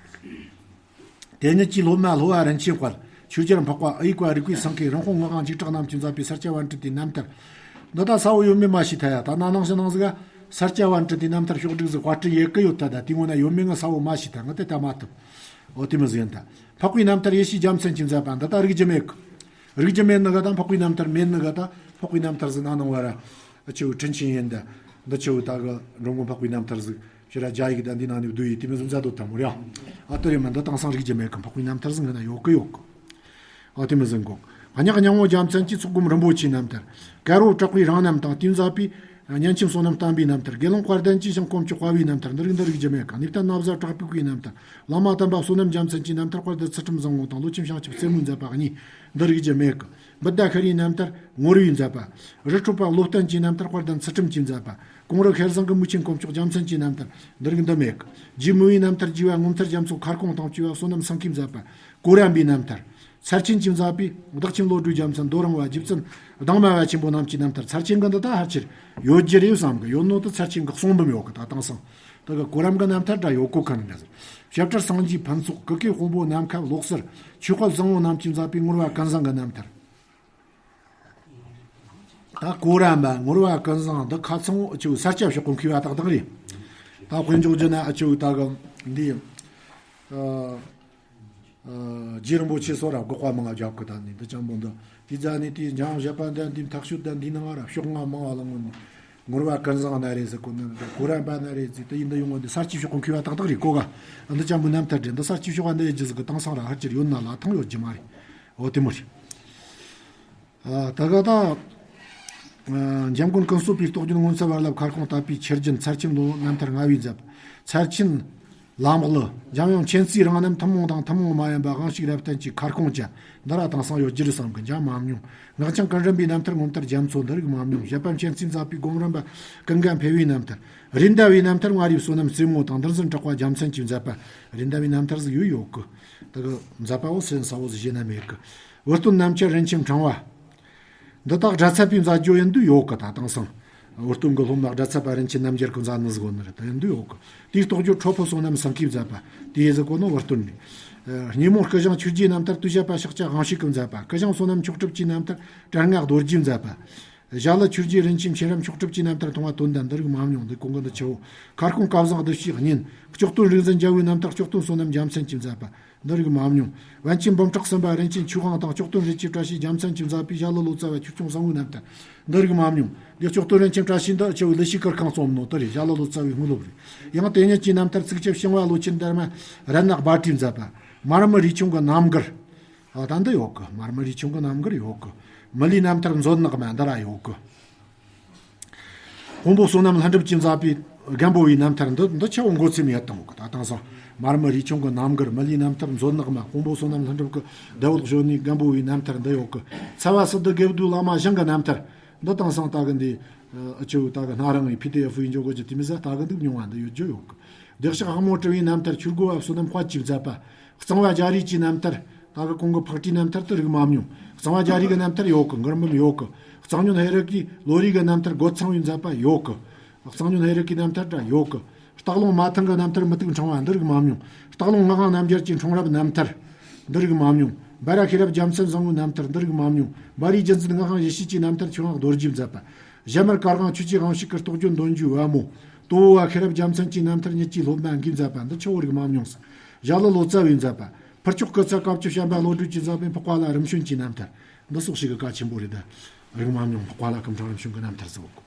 དེ་ཉིད་ཀྱི་སློབ་མ་བསླུ་བ་རིན་ཆེན་དཔལ། ཆོས་རྒྱལ་འཕགས་པ། ཨ་ཡིག་པ་རིག་པའི་སེང་གེ། རིན་སྤུངས་ངག་དབང་འཇིགས་སྐྲག་རྣམས་ཀྱི་མཛད་པའི་ས་སྐྱ་པཎྜི་ཏའི་རྣམ་ཐར། འདི་ད་ས་བོ་ཡོད་མེད་མ་ཤེས་ཐལ་ཡ། ད་ན་ནང་ཞིག་ནང་ཟིག་ག་ས་སྐྱ་པཎྜི་ཏའི་རྣམ་ཐར་ཕྱོགས་བསྒྲིགས་ཟིག་དཔར་སྐྲུན་ཡེ་གི་ཡོད་ཐལ། ད་དེ་ངོ་ན་ཡོད་མེད་ང་ས་བོ་མ་ཤེས་ཐལ། ང་དེ་ལྟ་མ་ཐུབ། འོ་དེ་མི་ཟིག་ཡིན་ད། འཕགས་པའི་རྣམ་ཐར་ཡེ་ཤེས་རྒྱལ་མཚན་གྱི་མཛད་པ། འདི་ད་རིག་རྒྱུ་མེད་གི། རིག་རྒྱུ་མེད་ནི་ག་ད་འཕགས་པའི་རྣམ་ཐར་མེད་ནི་ག་ད། འཕགས་པའི་རྣམ་ཐར་ཟིག་ན་ནང་བ་ར། ཨ་ཆེའུ་ཁྲིན་ཆིན་ཡིན་ད། འདི་ཆེའུ་ད་གི་འགྲོ་མགོན་འཕགས་པའི་རྣམ་ཐར་ཟིག་ཕྱི་ར་རྒྱ་ཡིག་ད་འདི་ནང་ནས་བསྡུས་ཡིས་དེ་མི་ཟིག་མཛད་དོ་ཐལ་མོ་རེད། ཨ་དེ་རེད་མ། འདི་དེང་སང་རིག་རྒྱུ་མེད་གི། འཕགས་པའི་རྣམ་ཐར་ཟིག་ངོ་ན་ཡོད་གི་ཡོད་གི། ཨ་དེ་མི་ཟིག་གོ། སྙག་སྙིང་པོ་རྒྱལ་མཚན་གྱི་ཚོགས་སྒོམ་རིན་པོ་ཆེའི་རྣམ་ཐར། དཀར་པོ་གྲགས་པའི་རང་རྣམ་དང་དེའི་མཛད་པའི་གཉན་ཆེན་བསོད་ནམས་བསྟན་པའི་རྣམ་ཐར། དགེ་སློང་དཔལ་ལྡན་གྱི་ཞིང་དཀོན་མཆོག་དཔའ་བོའི་རྣམ་ཐར། འདི་རིགས་འདི་རིག་རྒྱུ་མེད་གི། གནས་བརྟན་ན་བཟའ་གྲགས་པའི་སྐུའི་རྣམ་ཐར། བླ་མ་དམ་པ་བསོད་ནམས་རྒྱལ་མཚན་གྱི་རྣམ་ཐར། དཔལ་ལྡན་ཚུལ་ཁྲིམས་བཟང་པོ་དང་ལོ་ཆེན་བྱང་ཆུབ་རྩེ་མོའི་མཛད་པ་གཉིས། འདི་རིག་རྒྱུ་མེད་གི། བུདྡྷ་ཤྲཱིའི་རྣམ་ཐར་ངོར་བའི་མཛད་པ། རི་ཁྲོད་པ་བློ་བརྟན་གྱི་རྣམ་ཐར། དཔལ་ལྡན་ཚུལ་ཁྲིམས་ཀྱི་མཛད་པ། ཀོང་རུ་ཤེལ་བཟང་གི་མུས་ཆེན་དཀོན་མཆོག་རྒྱལ་མཚན་གྱི་རྣམ་ཐར། འདི་རིགས་འདི་མེད་གི། རྗེ་མི་བོའི་རྣམ་ཐར་རྒྱས་པ་ངོ་མཚར་རྒྱ་མཚོ་ཁ་སྐོང་དང་བཅས་པ་བསོད་ནམས་སེང་གེའི་མཛད་པ། གོ་རམས་པའི་རྣམ་ཐར། ཚར་ཆེན་གྱི་མཛད་པའི་བདག་ཆེན་བློ་གྲོས་རྒྱལ་མཚན། རྡོ་རིང་བ་རྗེ་བཙུན་གདང་མ་བ་ཆེན་པོ་རྣམས་ཀྱི་རྣམ་ཐར། ཚར་ཆེན་གྱི་འདི་ད་ཕལ་ཆེར་ཡོད་རྒྱུ་རེད་བསམ་གི། ཡོད་ནོ་དེ་ཚར་ཆེན་གྱི་གསུང་འབུམ་ཡོད་གི། ད་དེང་སང་དེ་གི་གོ་རམས་གི་རྣམ་ཐར་འདྲ་ཡོད་གོ་གི་ནི་འདྲ་ཟེར། བཤད་སྒྲར་སངས་རྒྱས་ཕུན་ཚོགས། གུ་གེ་དཔོན་པོ་ནམ་མཁའ་ལོག་གསལ། ཆོས་དཔལ་བཟང་པོ་རྣམས་ཀྱི་མཛད་པའི་ངོར་བ་ཀུན་བཟང་གི་རྣམ་ཐར། ད་གོ་རམས་པ་ངོར་བ་ཀུན་བཟང་འདི་ཁ་ཚང་འུ་ཆོ་ས་སྐྱ་ཕྱོགས་གི་མཁས་པ་ཏག་ཏག་རེད། ད་དཔེ་འཇོག་རྒྱུ་ན་འུ་ཆོ་ད་གི་འདི། ཨ། ཨ། རྗེ་རིན་པོ་ཆེ་སོགས་ར་འགོག་པ་མང་བ་རྒྱབ་གི་ད་ནི་འདི་ཅང་པོ་འདི། དེ་ཟ་ནི་དེ་འཇང་བཞད་པ་འདི་འདི་ཐག་ཆོད་ད་འདི་ནང་ར་ཕྱོགས་ལྔ་མང་བ་ལ་ངོ་ནི། ངོར་བ་ཀུན་བཟང་ན་རེད་ཟེར་གོ་ནི་གོ་རམས་པ་ན་རེད་ཟེར་དེ་ཡིན་འདི་ཡོང་ངོ་འདི་ས་སྐྱའི་ཕྱོགས་གི་མཁས་པ་ཏག་ཏག་རེད་གོ་ག་འདི་ཅང་པོ་རྣམ་ཐར་རེད། འདི་ས་སྐྱའི་ཕྱོགས་ཨ་འདི་ཡི་རྒྱུ་ཟིག་གི་དེང་སང་ར་ཧར་གྱི་ཡོད་ན་ལ་ཐང་ཡོད་རྒྱུ་མ་རེད། འོ་དེ་མོ་རེད། ཨ། ད་ག་ད། ཨ། འཇམ་མགོན་ཀུན་གསོ་པའི་རྟོགས་བརྗོད་མངོན་གསལ་བར་ལབ་ཁ་སྐོང་བཏབ་པའི་ཆེར་རྒྱུན་ཚར་ཆེན་ལོ་རྣམ་ཐར་ལྔ་བའི་མཛད་པ། ཚར་ཆེན་ལམ་གླུ། འཇམ་དབྱངས་མཁྱེན་བརྩེའི་རང་རྣམ་ཐུན་མོང་དང་ཐུན་མོང་མ་ཡིན་པ་དབང་ཕྱུག་རབ་བརྟན་གྱི་ཁ་སྐོང་བཅས་འདི་ར་དེང་སང་ཡོད་རྒྱུ་རེད་བསམ་གི་འཇང་མ་མྱོང་། ངག་འཆང་ཀུན་རིན་པའི་རྣམ་ཐར་ངོ་མཚར་རྒྱ་མཚོ་འདི་རིགས་མ་མྱོང་། བཞད་པ་མཁྱེན་བརྩེས་མཛད་པའི་སྒོམ་རམས་པ་ཀུན་དགའ་འཕེལ་བའི་རྣམ་ཐར། རེད་མདའ་བའི་རྣམ་ཐར་མངའ་རིས་བསོད་ནམས་རྩེ་མོ་དང་། འདིར་འཛིན་གྲགས་པ་རྒྱལ་མཚན་གྱི་མཛད་པ། རེད་མདའ་བའི་རྣམ་ཐར་ཟིག་ཡོད་ཡོད་གི། ད་གི་མཛད་པ་འོ་སེམས་ས་འོ་ཟིག་བཞེད་ན་མེད་གི། འུར་སྟོན་རྣམ་འཁྱེར་རིན་ཆེན་ཕྲེང་བ། འདི་དག་སྒྲ་ཚད་པའི་མཛད་སྒོ་ཡིན་དུས་ཡོད་གི། ད་དེང་སང་འུར་སྟོན་གི་སློབ་མ་སྒྲ་ཚད་པ་རིན་ཆེན་རྣམ་རྒྱལ་གི་མཛད་ནི་ཟིག་ཡོད་ནི་རེད། ད་ཡིན་དུས་ཡོད་གི། དེའི་རྟོགས་བརྗོད་ཁྲོ་ཕུ་བསོད་ནམས་སེང་གེའི་མཛད་པ་དེ་ཡི་ཟིག་གོ་ནི་འུར་སྟོན་རེད། ཉིན་མོ་སྐུ་ཞིང་ཆོས་རྗེའི་རྣམ་ཐར་དུས་བཞད་པ་ཤཱཀྱ་དབང་ཕྱུག་གི་མཛད་པ། སྐུ་ཞིང་བསོད་ནམས་མཆོག་གྲུབ་ཀྱི་རྣམ་ཐར་དྲན་ངག་རྡོ་རྗེའི་མཛད་པ། ཞྭ་ལུ་ཆོས་རྗེ་རིན་ཆེན་མཁྱེན་རབ་མཆོག་གྲུབ་ཀྱི་རྣམ་ཐར་མཐོང་བ་དོན་ལྡན་འདི་རིགས་མ་མྱོང་། འདི་གོང་གི་འདི་ཆེ་བོ། ཁ་སྐོང་སྐལ་བཟང་བདུད་བཞིའི་གཉེན། སྐྱོགས་སྟོན་རིག་འཛིན་རྒྱལ་བོའི་རྣམ་ཐར་སྐྱོགས་སྟོན་བསོད་ནམས་རྒྱལ་མཚན་གྱི་མཛད་པ། འདི་རིགས་མ་མྱོང་། པཎ་ཆེན་འབུམ་ཕྲག་གསུམ་པ་རིན་ཆེན་ཆོས་དབང་དང་སྐྱོགས་སྟོན་རིན་ཆེན་བཀྲ་ཤིས་རྒྱལ་མཚན་གྱི་མཛད་པའི་ཞྭ་ལུ་ལོ་ཙཱ་བ་ཆོས་སྐྱོང་བཟང་བོའི་རྣམ་ཐར། འདི་རིགས་མ་མྱོང་། འདི་སྐྱོགས་སྟོན་རིན་ཆེན་བཀྲ་ཤིས་འདི་ཆེ་བོ་ལི་ཤི་ཀིར་ཁང་རྩོམ་ནོ་དེ་རེད། ཞྭ་ལུ་ལོ་ཙཱ་བའི་དངོས་སློབ་རེད། ཡང་དེ་ཉིད་ཀྱི་རྣམ་ཐར་ཚིགས་བཅད་ཤིང་བ་ལོ་ཆེན་དར་མ་ར་ནག་སྦ་ཏྲིའི་མཛད་པ། མར་མི་རས་ཆུང་གི་རྣམ་མགུར། ཨ། ད་འདི་ཡོད་གི། མར་མི་རས་ཆུང་གི་རྣམ་མགུར་ཡོད་གི། མི་ལའི་རྣམ་ཐར་མཛོད་ནག་མ་འདི་ར་ཡོད་གི། དཔོན་པོ་བསོད་ནམས་ལྷུན་གྲུབ་ཀྱིས་མཛད་པའི་རྒན་པོ་བའི་རྣམ་ཐར་འདི་འདི་ཆེ་བོ་མགོ་ཚེམ་ཡོད་དང་གི། ད་དེང་སང་མར་མི་རས་ཆུང་གི་རྣམ་མགུར། མི་ལའི་རྣམ་ཐར་མཛོད་ནག་མ། དཔོན་པོ་བསོད་ནམས་ལྷུན་གྲུབ་ཀྱིས་ལྡེ་བོད་གཞོན་ནུའི་རྒན་པོ་བའི་རྣམ་ཐར་འདི་ཡོད་གི། ཚ་བ་སི་ཏུ་དགེ་བསྡུས་བླ་མ་ཞང་གི་རྣམ་ཐར་འདི་དེང་སང་ད་གི་འདི། ཨ། ཆེ་བོ་ད་གི་སྣ་རིང་བའི་པི་ཌི་ཨེཕ་ཡིན་འཇོག་གོ་རྒྱུ་དེ་མི་ཟ། ད་གི་འདུག་མྱོང་བ་འདི་ཡོད་རྒྱུ་ཡོད་གི། བདེ་གཤེགས་ཕག་མོ་གྲུ་པའི་རྣམ་ཐར། ཆོས་སྒོ་བ་བསོད་ནམས་དཔལ་གྱིས་མཛད་པ། གཙང་བ་རྒྱ་རས་ཀྱི་རྣམ་ཐར། ད་གི་གོང་གི་ཕག་གྲུའི་རྣམ་ཐར་དེ་རིགས་མ་མྱོང་། གཙང་བ་རྒྱ་རས་ཀྱི་རྣམ་ཐར་ཡོད་གི། མགུར་འབུམ་ཡོད་གི། གཙང་སྨྱོན་ཧེ་རུ་ཀའི་ལོ་རས་ཀྱི་རྣམ་ཐར། རྒོད་ཚང་བའི་མཛད་པ་ཡོད་གི། གཙང་སྨྱོན་ཧེ་རུ་ཀའི་རྣམ་ཐར་འདྲ་ཡོད་གི། སྟག་ལུང་མ་ཐང་གི་རྣམ་ཐར་མུ་ཏིག་ཕྲེང་བ་འདི་རིགས་མ་མྱོང་། སྟག་ལུང་ངག་དབང་རྣམ་རྒྱལ་གྱི་འཁྲུངས་རབས་རྣམ་ཐར་འདི་རིགས་མ་མྱོང་། སྦ་ར་ཤེས་རབ་རྒྱལ་མཚན་བཟང་བོའི་རྣམ་ཐར་འདི་རིགས་མ་མྱོང་། སྦ་རའི་རྒྱུད་འཛིན་ངག་དབང་ཡེ་ཤེས་ཀྱི་རྣམ་ཐར་ཆོས་དབང་རྡོ་རྗེས་མཛད་པ། ཞྭ་དམར་དཀར་དབང་ཆོས་ཀྱི་དབང་ཕྱུག་གི་རྟོགས་བརྗོད་འདོན་རྒྱུའི་བ་མོ། དོ་བོ་བ་ཤེས་རབ་རྒྱལ་མཚན་གྱི་རྣམ་ཐར་ཉིད་ཀྱི་སློབ་མ་འགའི་མཛད་པ་འདི་ཆེ་བོ་རིགས་མ་མྱོང་ཟེར། ཞྭ་ལུ་ལོ་ཙཱ་བའི་མཛད་པ། ཕུར་ལྕོག་སྐུ་ཚ་དཀར་སྐྱོབ་བྱམས་པ་བློ་གྲོས་ཀྱིས་མཛད་པའི་འཕགས་པ་ལྷ་རིམ་བྱོན་གྱི་རྣམ་ཐར། འདི་སོགས་ཤིག་གི་གལ་ཆེན་པོ་རེད་ད། རིགས་མ་མྱོང་། འཕགས་པ་ལྷ་སྐུ་ཕྲེང་རིམ་བྱོན་གྱི་རྣམ་ཐར་ཟེར་གོ།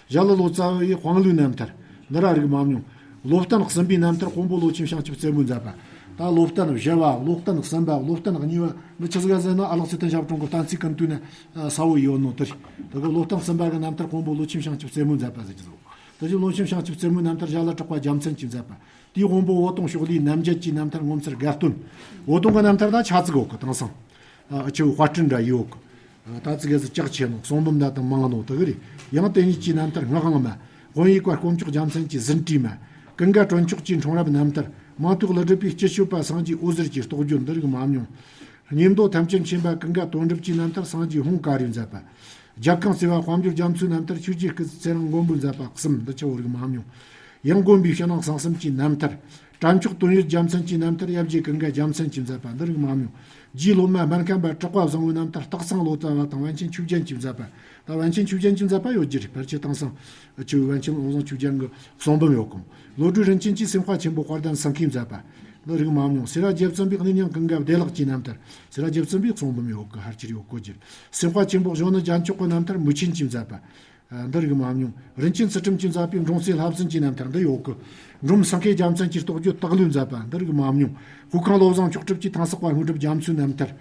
ཞྭ་ལུ་ལོ་ཙཱ་བའི་དཔང་ལུའི་རྣམ་ཐར་འདི་ར་རིགས་མ་མྱོང་། བློ་བརྟན་གསུམ་པའི་རྣམ་ཐར་དཔོན་པོ་ལོ་ཆེན་བྱང་ཆུབ་རྩེ་མོའི་མཛད་པ། ད་བློ་བརྟན་བཞི་བ། བློ་བརྟན་གསུམ་པ། བློ་བརྟན་གཉིས་པ་འདི་ཆི་ཟིག་ག་ཟེར་ན། ཨ་ལགས་ཚེ་བརྟན་ཞབས་དྲུང་གི་བསྟན་རྩིས་ཀུན་བཏུས་ན་ས་བོ་ཡོད་ནོ་དེ་རེད། ད་གི་བློ་བརྟན་གསུམ་པ་གི་རྣམ་ཐར་དཔོན་པོ་ལོ་ཆེན་བྱང་ཆུབ་རྩེ་མོའི་མཛད་པ་ཟེར་གྱི་འདུག་དེ་བཞིན་ལོ་ཆེན་བྱང་ཆུབ་རྩེ་མོའི་རྣམ་ཐར་ཞྭ་ལུ་གྲགས་པ་རྒྱལ་མཚན་གྱིས་མཛད་པ། དེའི་དབང་པོ་འོད་སྟོང་ཕྱོགས་ལས་རྣམ་རྒྱལ་གྱི་རྣམ་ཐར་ངོ་མཚར་དགའ་སྟོན། འོད་སྟོང་གི་རྣམ་ཐར་ད་ཆ་ཙིག་ཡོད་གི། དེང་སང་ཨ་ཆེ་བོ་དཔར་སྐྲུན་འདྲ་ཡོད་གི། ད་ཙིག་གེ་ཟིག་ལྕགས་ཆེ་ནོ་གསུང་འབུམ་ད་དང་མང་ནོ་དེ་གི་རེད། ཡང་དེ་ཉིད་ཀྱི་རྣམ་ཐར་ངག་དབང་མ། དབོན་ཡིག་པ་དཀོན་མཆོག་རྒྱལ་མཚན་གྱི་ཟིན་བྲིས་མ། ཀུན་དགའ་དཀོན་མཆོག་གི་འཁྲུངས་རབས་རྣམ་ཐར། མང་ཐོས་ཀླུ་སྒྲུབ་པའི་སྤྱི་སྤྱོད་པ་སངས་རྒྱས་འོད་ཟེར་གྱི་རྟོགས་བརྗོད་འདི་རིགས་མ་མྱོང་། སྙིང་མདོ་ཐམས་ཅད་མཁྱེན་པ་ཀུན་དགའ་དོན་གྲུབ་ཀྱི་རྣམ་ཐར་སངས་རྒྱས་ཧཱུྃ་ཀ་རུའི་མཛད་པ། རྒྱལ་ཁང་བརྩེ་བ་དཔལ་འབྱོར་རྒྱ་མཚོའི་རྣམ་ཐར། ཆོས་རྗེ་སྐུ་ཚེ་ཚེ་རིང་མགོན་པོའི་མཛད་པ་གསུམ་འདི་ཆེ་བོ་རིགས་མ་མྱོང་། ཡང་མགོན་པོའི་ཕྱི་ནང་གསང་གསུམ་གྱི་རྣམ་ཐར། དྲ་མཆོག་དོན་ཡོད་རྒྱལ་མཚན་གྱི་རྣམ་ཐར། ཡབ་རྗེ་ཀུན་དགའ་རྒྱལ་མཚན་གྱི་མཛད་པ་འདི་རིགས་མ་མྱོང་། རྗེ་སློབ་མ་སྨན་ཁམས་པ་གྲགས་པ་བཟང་བོའི་རྣམ་ཐར། སྟག་ཚང་ལོ་ཙཱ་བ་དང་པཎ་ཆེན་ཆོས་རྒྱན་གྱི་མཛད་པ། ད་པཎ་ཆེན་ཆོས་རྒྱན་གྱི་མཛད་པ་ཡོད་རྒྱུ་རེད། ཕལ་ཆེར་དེང་སང་ཆེ་བོའི་པཎ་ཆེན་བློ་བཟང་ཆོས་རྒྱན་གྱི་གསུང་འབུམ་ཡོད་གི། བློ་གྲོས་རིན་ཆེན་གྱི་སེམས་དཔའ་ཆེན་པོ་དཔལ་ལྡན་སེང་གེའི་མཛད་པ། འདི་རིགས་མ་མྱོང་། སེ་ར་བརྒྱད་བཙུན་པའི་གནས་རྙིང་ཀུན་དགའ་བདེ་ལེགས་ཀྱི་རྣམ་ཐར། སེ་ར་བརྒྱད་བཙུན་པའི་གསུང་འབུམ་ཡོད་གི། ཕལ་ཆེར་ཡོད་གོ་རྒྱུ། སེམས་དཔའ་ཆེན་པོ་གཞོན་ནུ་རྒྱལ་མཆོག་གི་རྣམ་ཐར་མུས་ཆེན་གྱི་མཛད་པ། ཨ། འདི་རིགས་མ་མྱོང་། རིན་ཆེན་ཚུལ་ཁྲིམས་ཀྱིས་མཛད་པའི་འབྲོང་རྩེ་བསླབ་གསུམ་གྱི་རྣམ་ཐར་འདི་ཡོད་གི། འབྲོམ་སེང་གེ་རྒྱལ་མཚན་གྱི་རྟོགས་བརྗོད་སྟག་ལུའི་མཛད་པ་འདི་རིགས་མ་མྱོང་། ཧུའུ་ཁང་བློ་བཟང་མཆོག་གྲུབ་ཀྱི་ཐང་སག་པ་དངོས་གྲུབ་རྒྱ་མཚོའི་རྣམ་ཐར།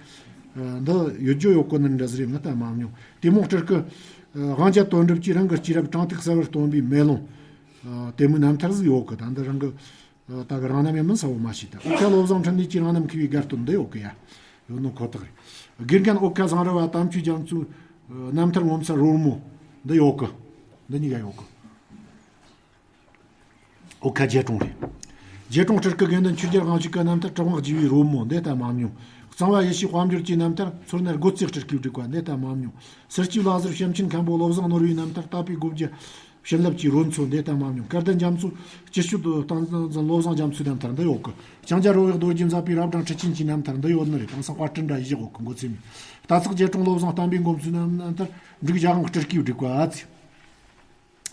ཨ། འདི་ཡོད་རྒྱུ་ཡོད་གོ་ནི་འདྲ་ཟིག་རེད། ངས་ད་མ་མྱོང་། དེ་མོ་སྤྲུལ་སྐུ་དབང་རྒྱལ་དོན་གྲུབ་ཀྱིས་རང་གི་སྐྱེས་རབས་དྲང་ཐིག་གསལ་བར་སྟོན་པའི་མེ་ལོང་། ཨ། དེ་མོའི་རྣམ་ཐར་ཟིག་ཡོད་གི། ད་འདི་རང་གི། ཨ། ད་གི་རང་རྣམ་ཡང་མིན་ས་བོ་མ་ཤེས། ད་ཨོ་ཁ་བློ་བཟང་འཕྲིན་ལས་ཀྱིས་རང་རྣམ་མཁས་པའི་དགའ་སྟོན་འདི་ཡོད་གི་ཡ། ཡོད་ནོ་ཁོ་ཐག་རེད། དགེ་རྒན་ཨོ་ཁ་བཟང་རི་བ་དམ་ཆོས་རྒྱ་མཚོའི་རྣམ་ཐར་ངོ་མཚར་རོལ་མོ་འདི་ཡོད་གི། འདི་གཉིས་ཀ་ཡོད་གི། ཨོ་ཁ་རྒྱལ་གྲོང་རེད། རྒྱལ་གྲོང་སྤྲུལ་སྐུ་དགེ་འདུན་ཆོས་རྒྱལ་དབང་ཕྱུག་གི་རྣམ་ཐར་གྲུབ་དབང་རྒྱས་པའི་རོལ་མོ་འདི་ལྟ་མ་མྱོང་། གཙང་བ་ཡེ་ཤེས་དཔལ་འབྱོར་གྱི་རྣམ་ཐར། མཚོ་སྣ་རྒོད་རྩེ་སྤྲུལ་སྐུའི་སྒྲིག་པ་འདི་ལྟ་མ་མྱོང་། སེར་སྐྱའི་བླ་ཟུར་བྱམས་ཆེན་མཁན་པོ་བློ་བཟང་ནོར་བུའི་རྣམ་ཐར་དད་པའི་སྒོ་བརྒྱད། བྱིན་རླབས་ཀྱི་རོལ་མཚོ་འདི་ལྟ་མ་མྱོང་། སྐལ་ལྡན་རྒྱ་མཚོ་སྤྱི་སྤྱོད་དུ་སྟངས་འཛིན་བློ་བཟང་རྒྱ་མཚོའི་རྣམ་ཐར་འདི་ཡོད་གི། ལྕང་སྐྱ་རོལ་དབྱངས་རྡོ་རྗེ་མཛད་པའི་རབ་འབྲིང་ཁྲི་ཆེན་གྱི་རྣམ་ཐར་འདི་ཡོད་ནི་རེད། དེང་སང་དཔར་སྐྲུན་འདྲ་ཡི་བཞག་ཡོད་གི། མགོ་ཚོས་མེད། རྟ་ཚོགས་རྒྱལ་དྲུང་བློ་བཟང་བསྟན་པའི་མགོན་མཚོའི་རྣམ་ཐར་འབྲུག་རྒྱལ་དབང་སྤྲུལ་སྐུའི་སྒྲིག་པ་ཨ་ཙི།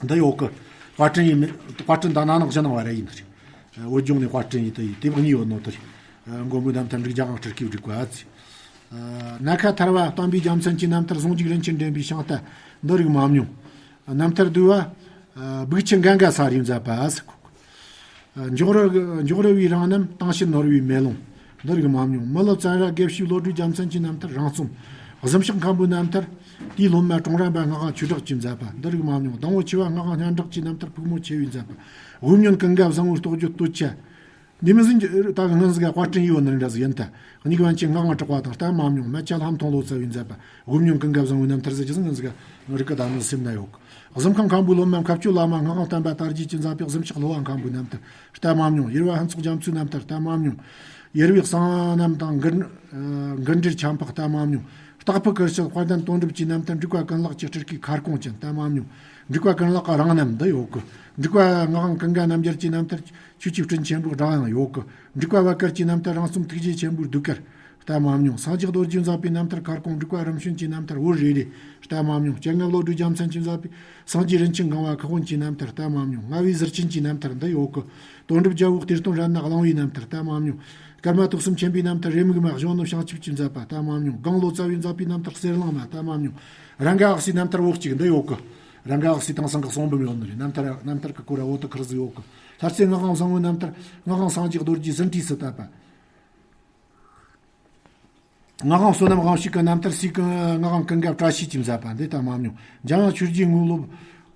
འདི་ཡོད་གི། དཔར་སྐྲུན་ཡིན་མིན། དཔར་སྐྲུན་དང་ན་ནག་གཞི་ནང་བ་ར་ཡིན་ནི་རེད། བོད་ལྗོངས་ནས་དཔར་སྐྲུན་ཡིན་དུ་ཡིན་དེ་བག་ཉིས་ཡོད་ནོ་དེ་རེད། མགོན་པོའི་རྣམ་ཐར་འབྲུག་རྒྱལ་དབང་སྤྲུལ་སྐུའི་སྒྲིག་པ་ཨ་ཙི། ནམ་མཁའ་ཐར་བ་སྟོན་པའི་རྒྱལ་མཚན་གྱི་རྣམ་ཐར་ཟུང་འཇུག་རིན་ཆེན་འདྲེན་པའི་ཤིང་རྟ་འདི་རིགས་མ་མྱོང་། རྣམ་ཐར་བསྡུས་པ། སྦུག་ཆུ་གངྒཱ་ས་རིའི་མཛད་པ་ཟེར་གོ། འཇོག་རུ་འཇོག་རུ་བའི་རང་རྣམ་དྭངས་ཤེལ་ནོར་བུའི་མེ་ལོང་འདི་རིགས་མ་མྱོང་། མི་ལོ་བཙན་ར་དགེ་བཤེས་བློ་གྲོས་རྒྱལ་མཚན་གྱི་རྣམ་ཐར་རང་རྩོམ། གཟིམ་ཤག་མཁན་པོའི་རྣམ་ཐར་དེའི་སློབ་མ་ཀྲོང་ར་པ་སྔགས་དབང་ཆོས་གྲགས་ཀྱི་མཛད་པ་འདི་རིགས་མ་མྱོང་། སྡོང་བོ་ཆེ་བ་སྔགས་དབང་སྙན་གྲགས་ཀྱི་རྣམ་ཐར་ཕུག་མོ་ཆེ་བའི་མཛད་པ། དབུ་མྱོན་ཀུན་དགའ་བཟང་བོའི་རྟོགས་བརྗོད་སྟོད་ཆ། འདི་མི་ཟིན་གྱི་ད་གི་སྔོན་ཟིག་ག་དཔར་སྐྲུན་ཡོད་ནི་འདྲ་ཟིག་ཡིན་ད། གཉིས་ཀ་བན་ཆེན་ངག་དབང་གྲགས་པ་དང་རྟ་མ་མྱོང་། སྨད་ཆ་ལྷ་མཐོང་ལོ་ཙཱ་བའི་མཛད་པ། དབུ་མྱོན་ཀུན་དགའ་བཟང་བོའི་རྣམ་ཐར་ཟེར་གྱི་ཟིག་སྔོན་ཟིག་ག་ང་རིག་གི་ད་ནི་སེམས་ན་ཡོད་གི། གཟིམ་ཁང་མཁན་པོའི་སློབ་མ་མཁའ་སྤྱོད་བླ་མ་སྔགས་དབང་བསྟན་པ་དར་རྒྱས་ཀྱི་མཛད་པའི་གཟིམ་ཤག་ལྷོ་བ་མཁན་པོའི་རྣམ་ཐར་རྟ་མ་མྱོང་། ཡེར་བ་ཕུན་ཚོགས་རྒྱ་མཚོའི་རྣམ་ཐར་རྟ་མ་མྱོང་། ཡེར་བའི་གསང་རྣམ་དང་མགུར་མགུར་འགྲེལ་ཆབ་འཕགས་རྟ་མ་མྱོང་། སྟག་ཕུ་ཀིར་ཤེལ་དཔལ་ལྡན་དོན་གྲུབ་ཀྱི་རྣམ་ཐར་འབྲུག་པ་ཀུན་ལེགས་ཀྱི་སྤྲུལ་སྐུའི་ཁ་སྐོང་ཅན་རྟ་མ་མྱོང་། འབྲུག་པ་ཀུན་ལེགས་ཀྱི་རང་རྣམ་འདི་ཡོད་གི། འབྲུག་པ་ངག་དབང་ཀུན་དགའ་རྣམ་རྒྱལ་གྱི་རྣམ་ཐར་ཆོས་ཀྱི་སྤྲིན་ཆེན་པོའི་སྒྲ་དབྱངས་ཡོད་གི། འབྲུག་པ་བད་དཀར་གྱི་རྣམ་ཐར་རང་རྩོམ་ཐུགས་རྗེ་ཆེན་པོའི་ཟློས་གར་རྟ་མ་མྱོང་། སངས་རྒྱས་རྡོ་རྗེས་མཛད་པའི་རྣམ་ཐར་ཁ་སྐོང་འབྲུག་པ་རིམ་བྱོན་གྱི་རྣམ་ཐར་འོད་རེ་རེ་རྟ་མ་མྱོང་། སྤྱན་སྔ་བློ་གྲོས་རྒྱལ་མཚན་གྱིས་མཛད་པའི་སངས་རྒྱས་རིན་ཆེན་གང་བ་ཁུ་དབོན་གྱི་རྣམ་ཐར་རྟ་མ་མྱོང་། རྔ་བའི་ཟུར་ཆེན་གྱི་རྣམ་ཐར་འདི་ཡོད་གི། དོན་གྲུབ་རྒྱལ་པོ་གཏེར་སྟོན་ར་ནག་གླིང་བུའི་རྣམ་ཐར་རྟ་མ་མྱོང་། ཀརྨ་ཐུགས་གསུམ་མཁྱེན་པའི་རྣམ་ཐར་རེ་མིག་མ་གཞོན་ནུ་བྱང་ཆུབ་ཀྱི་མཛད་པ་རྟ་མ་མྱོང་། སྒང་ལོ་ཙཱ་བས་མཛད་པའི་རྣམ་ཐར་གསེར་གླིང་མ་རྟ་མ་མྱོང་། ར་འགའ་ཨག་སིའི་རྣམ་ཐར་འོག་གཅིག་འདི་ཡོད་གི། ར་འགའ་ཨག་སིའི་དེང་སང་གི་གསུང་འབུམ་ཡོད་ནི་རེད། རྣམ་ཐར་རྣམ་ཐར་གི་སྐོར་འོ་དུ་ཁུར་ཟིག་ཡོད་གི། ལྷ་རྩེ་ངག་དབང་བཟང་བོའི་རྣམ་ཐར་ངག་དབང་སངས་རྒྱས་རྡོ་རྗེ་ཟིན་བྲིས་སུ་བཏབ་པ། ངག་དབང་བསོད་ནམས་དབང་ཕྱུག་གི་རྣམ་ཐར་སི་ཀུན་ངག་དབང་ཀུན་དགའ་བཀྲ་ཤིས་ཀྱིས་མཛད་པ་འདི་ལྟ་མ་མྱོང་། འཇམ་དབྱངས་ཆོས་རྗེའི་དངོས་སློབ་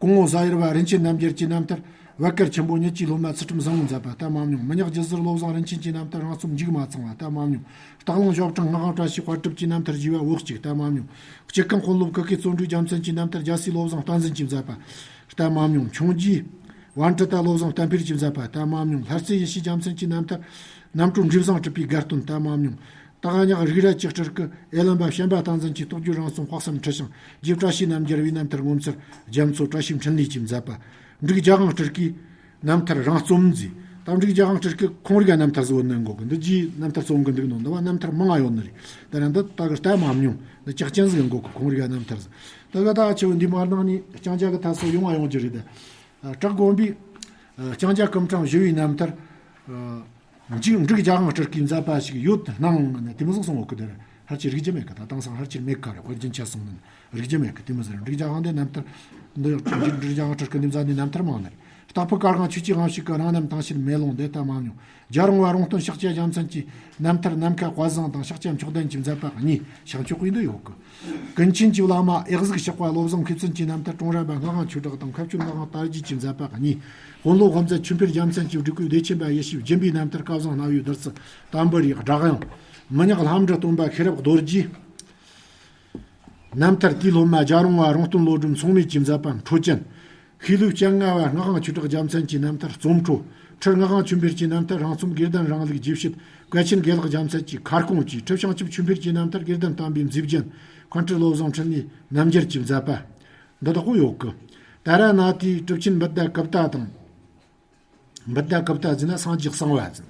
སྐུ་ངོ་བཟའ་ཡུལ་བ་རིན་ཆེན་རྣམ་རྒྱལ་གྱི་རྣམ་ཐར་བད་དཀར་ཆེན་པོ་ཉིད་ཀྱི་སློབ་མ་ཚུལ་ཁྲིམས་བཟང་བོས་མཛད་པ་ལྟ་མ་མྱོང་། མི་ཉག་རྒྱུད་ཟུར་བློ་བཟང་རིན་ཆེན་གྱི་རྣམ་ཐར་རང་རྩོམ་འཇིག་མ་ཚང་བ་ལྟ་མ་མྱོང་། སྟག་ལུང་ཞོ་བྲང་ངག་དབང་བཀྲ་ཤིས་དཔལ་གྲུབ་ཀྱི་རྣམ་ཐར་ཞེས་པ་འོག་གཅིག་ལྟ་མ་མྱོང་། སྐྱེ་ཁམས་དཔོན་སློབ་ཀུ་ཀའི་བརྩོན་འགྲུས་རྒྱལ་མཚན་གྱི་རྣམ་ཐར་རྒྱལ་སྲས་བློ་བཟང་བསྟན་འཛིན་གྱིས་མཛད་པ་ལྟ་མ་མྱོང་། འཕྱོངས་རྒྱས་བན་དྲུ་ཏ་བློ་བཟང་བསྟན་འཕེལ་གྱིས་མཛད་པ་ལྟ་མ་མྱོང་། ལྷ་རྩེ་ཡེ་ཤེས་རྒྱལ་མཚན་གྱི་རྣམ་ཐར་རྣམ་གྲོལ་འབྲས་བཟང་གྲུབ་པའི་དགའ་སྟོན་ལྟ་མ་མྱོང་། སྟག་ཉག་རིགས་རལ་གྱི་སྤྲུལ་སྐུ་ཨེ་ལོན་པ་བྱམས་པ་བསྟན་འཛིན་གྱི་རྟོགས་བརྗོད་རང་གསུང་དཔག་བསམ་འཁྲི་ཤིང་རྗེ་བཀྲ་ཤིས་རྣམ་རྒྱལ་བའི་རྣམ་ཐར་ངོ་མཚར་རྒྱ་མཚོ་བཀྲ་ཤིས་འཕྲིན་ལས་ཀྱིས་མཛད་པ། འབྲུག་རྒྱལ་དབང་སྤྲུལ་སྐུའི་རྣམ་ཐར་རང་རྩོམ་མཛད། ད་འབྲུག་རྒྱལ་དབང་སྤྲུལ་སྐུ་ཁོང་རིག་རྣམ་ཐར་ཟེར་བོ་ནི་འགོ་གི་འདི་རྗེའི་རྣམ་ཐར་རྩོམ་གི་འདུག་ནོ། འདི་བ་རྣམ་ཐར་མང་ང་ཡོད་ནི་རེད། ད་ར་འདི་ད་གི་ལྟ་མ་མྱོང་འདི་ལྕགས་ཅན་ཟིག་འགོ་གི་ཁོང་རིག་རྣམ་ཐར་ཟེར། ད་ག་ད་ཆེ་བོ་འདི་མ་ནང་ནས་ལྕང་སྐྱ་གི་ཐད་སོ་ཡོང་ང་ཡོང་རྒྱུ་རེད། ད་བྲག་དགོན་པའི་ལྕང་སྐྱ་སྐུ་ཕྲེང་བཞི་བའི་རྣམ་ཐར། འཇིག་འབྲུག་རྒྱལ་དབང་སྤྲུལ་སྐུའི་མཛད་པ་ཞིག་ཡོད་སྣང་ནས་དེ་མོ་ཟིག་གསུང་འོག་གི་དེར་ཕལ་ཆེར་རིག་རྒྱུ་མེད་གི། ད་དེང་སང་ཕལ་ཆེར་མེད་ག་རེ། དཔེ་རྒྱུན་ཆད་སོང་ནས་རིག་རྒྱུ་མེད་གི། དེ་མོ་ཟེར་འབྲུག་རྒྱལ་དབང་འདི་རྣམ་ཐར་འདི་འབྲུག་རྒྱལ་དབང་སྤྲུལ་སྐུ་འདི་མཛད་ནི་རྣམ་ཐར་མང་ནི་རེད། སྟག་ཕུ་དཀར་དབང་ཆོས་ཀྱི་དབང་ཕྱུག་གི་རང་རྣམ་དྭངས་ཤེལ་མེ་ལོང་འདི་ལྟ་མ་མྱོང་། རྒྱལ་རོང་བ་རོང་སྟོན་ཤཱཀྱ་རྒྱལ་མཚན་གྱི་རྣམ་ཐར་ནམ་མཁའ་དཔལ་བཟང་དང་ཤཱཀྱ་མཆོག་ལྡན་གྱི་མཛད་པ་གཉིས་ཤིང་མཆོག་གི་འདི་ཡོད་གི། ཀུན་མཁྱེན་གྱི་བླ་མ་ཨེ་གཟུགས་གཤེགས་པ་བློ་བཟང་མཁས་བཙུན་གྱི་རྣམ་ཐར་ཀྲོང་ར་པ་སྔགས་དབང་ཆོས་གྲགས་དང་མཁའ་སྤྱོད་ངག་དབང་དར་རྒྱས་ཀྱི་མཛད་པ་གཉིས། དཔོན་སློབ་དབུ་མཛད་ཆོས་འཕེལ་རྒྱལ་མཚན་གྱི་སྒྲིག་བཀོད་བདེ་ཆེན་པ་ཡེ་ཤེས་སྦྱིན་པའི་རྣམ་ཐར་སྐལ་བཟང་སྣང་བའི་བདུད་རྩི་དམ་པ་རིའི་སྒྲ་དབྱངས། མི་ཉག་ལྷ་འབྲི་སྟོན་པ་ཤེས་རབ་རྡོ་རྗེའི་རྣམ་ཐར་དེའི་སློབ་མ་རྒྱལ་རོང་བ་རོང་སྟོན་བློ་སྒྲོན་མཚུངས་མེད་ཀྱི་མཛད་པ་འཕྲོད་ཅན། ཤེས་ལྷུན་སྤྱན་སྔ་བ་སྔགས་དབང་ཆོས་གྲགས་རྒྱལ་མཚན་གྱི་རྣམ་ཐར་རྩོམ་འཕྲོ། ཁྲི་སྔགས་དབང་ཆོས་འཕེལ་གྱི་རྣམ་ཐར་རང་རྩོམ་དགེ་ལྡན་རིང་ལུགས་རྗེ་བཤད་བཀའ་ཆེན་དགེ་ལེགས་རྒྱལ་མཚན་གྱི་ཁ་སྐོང་བཅས། ཁྲི་བྱང་ཆུབ་ཆོས་འཕེལ་གྱི་རྣམ་ཐར་དགེ་ལྡན་བསྟན་པའི་མཛེས་རྒྱན་མཁན་སྤྲུལ་བློ་བཟང་འཕྲིན་ལས་རྣམ་རྒྱལ་གྱི་མཛད་པ་འདི་དག་པོ་ཡོད་གི། ད་ར་ན་དེའི་གྲུབ་ཆེན་བུདྡྷ་གུཔྟ་དང་། བུདྡྷ་གུཔྟ་ཟེར་ན་སངས་རྒྱས་གསང་བ་ཟེར།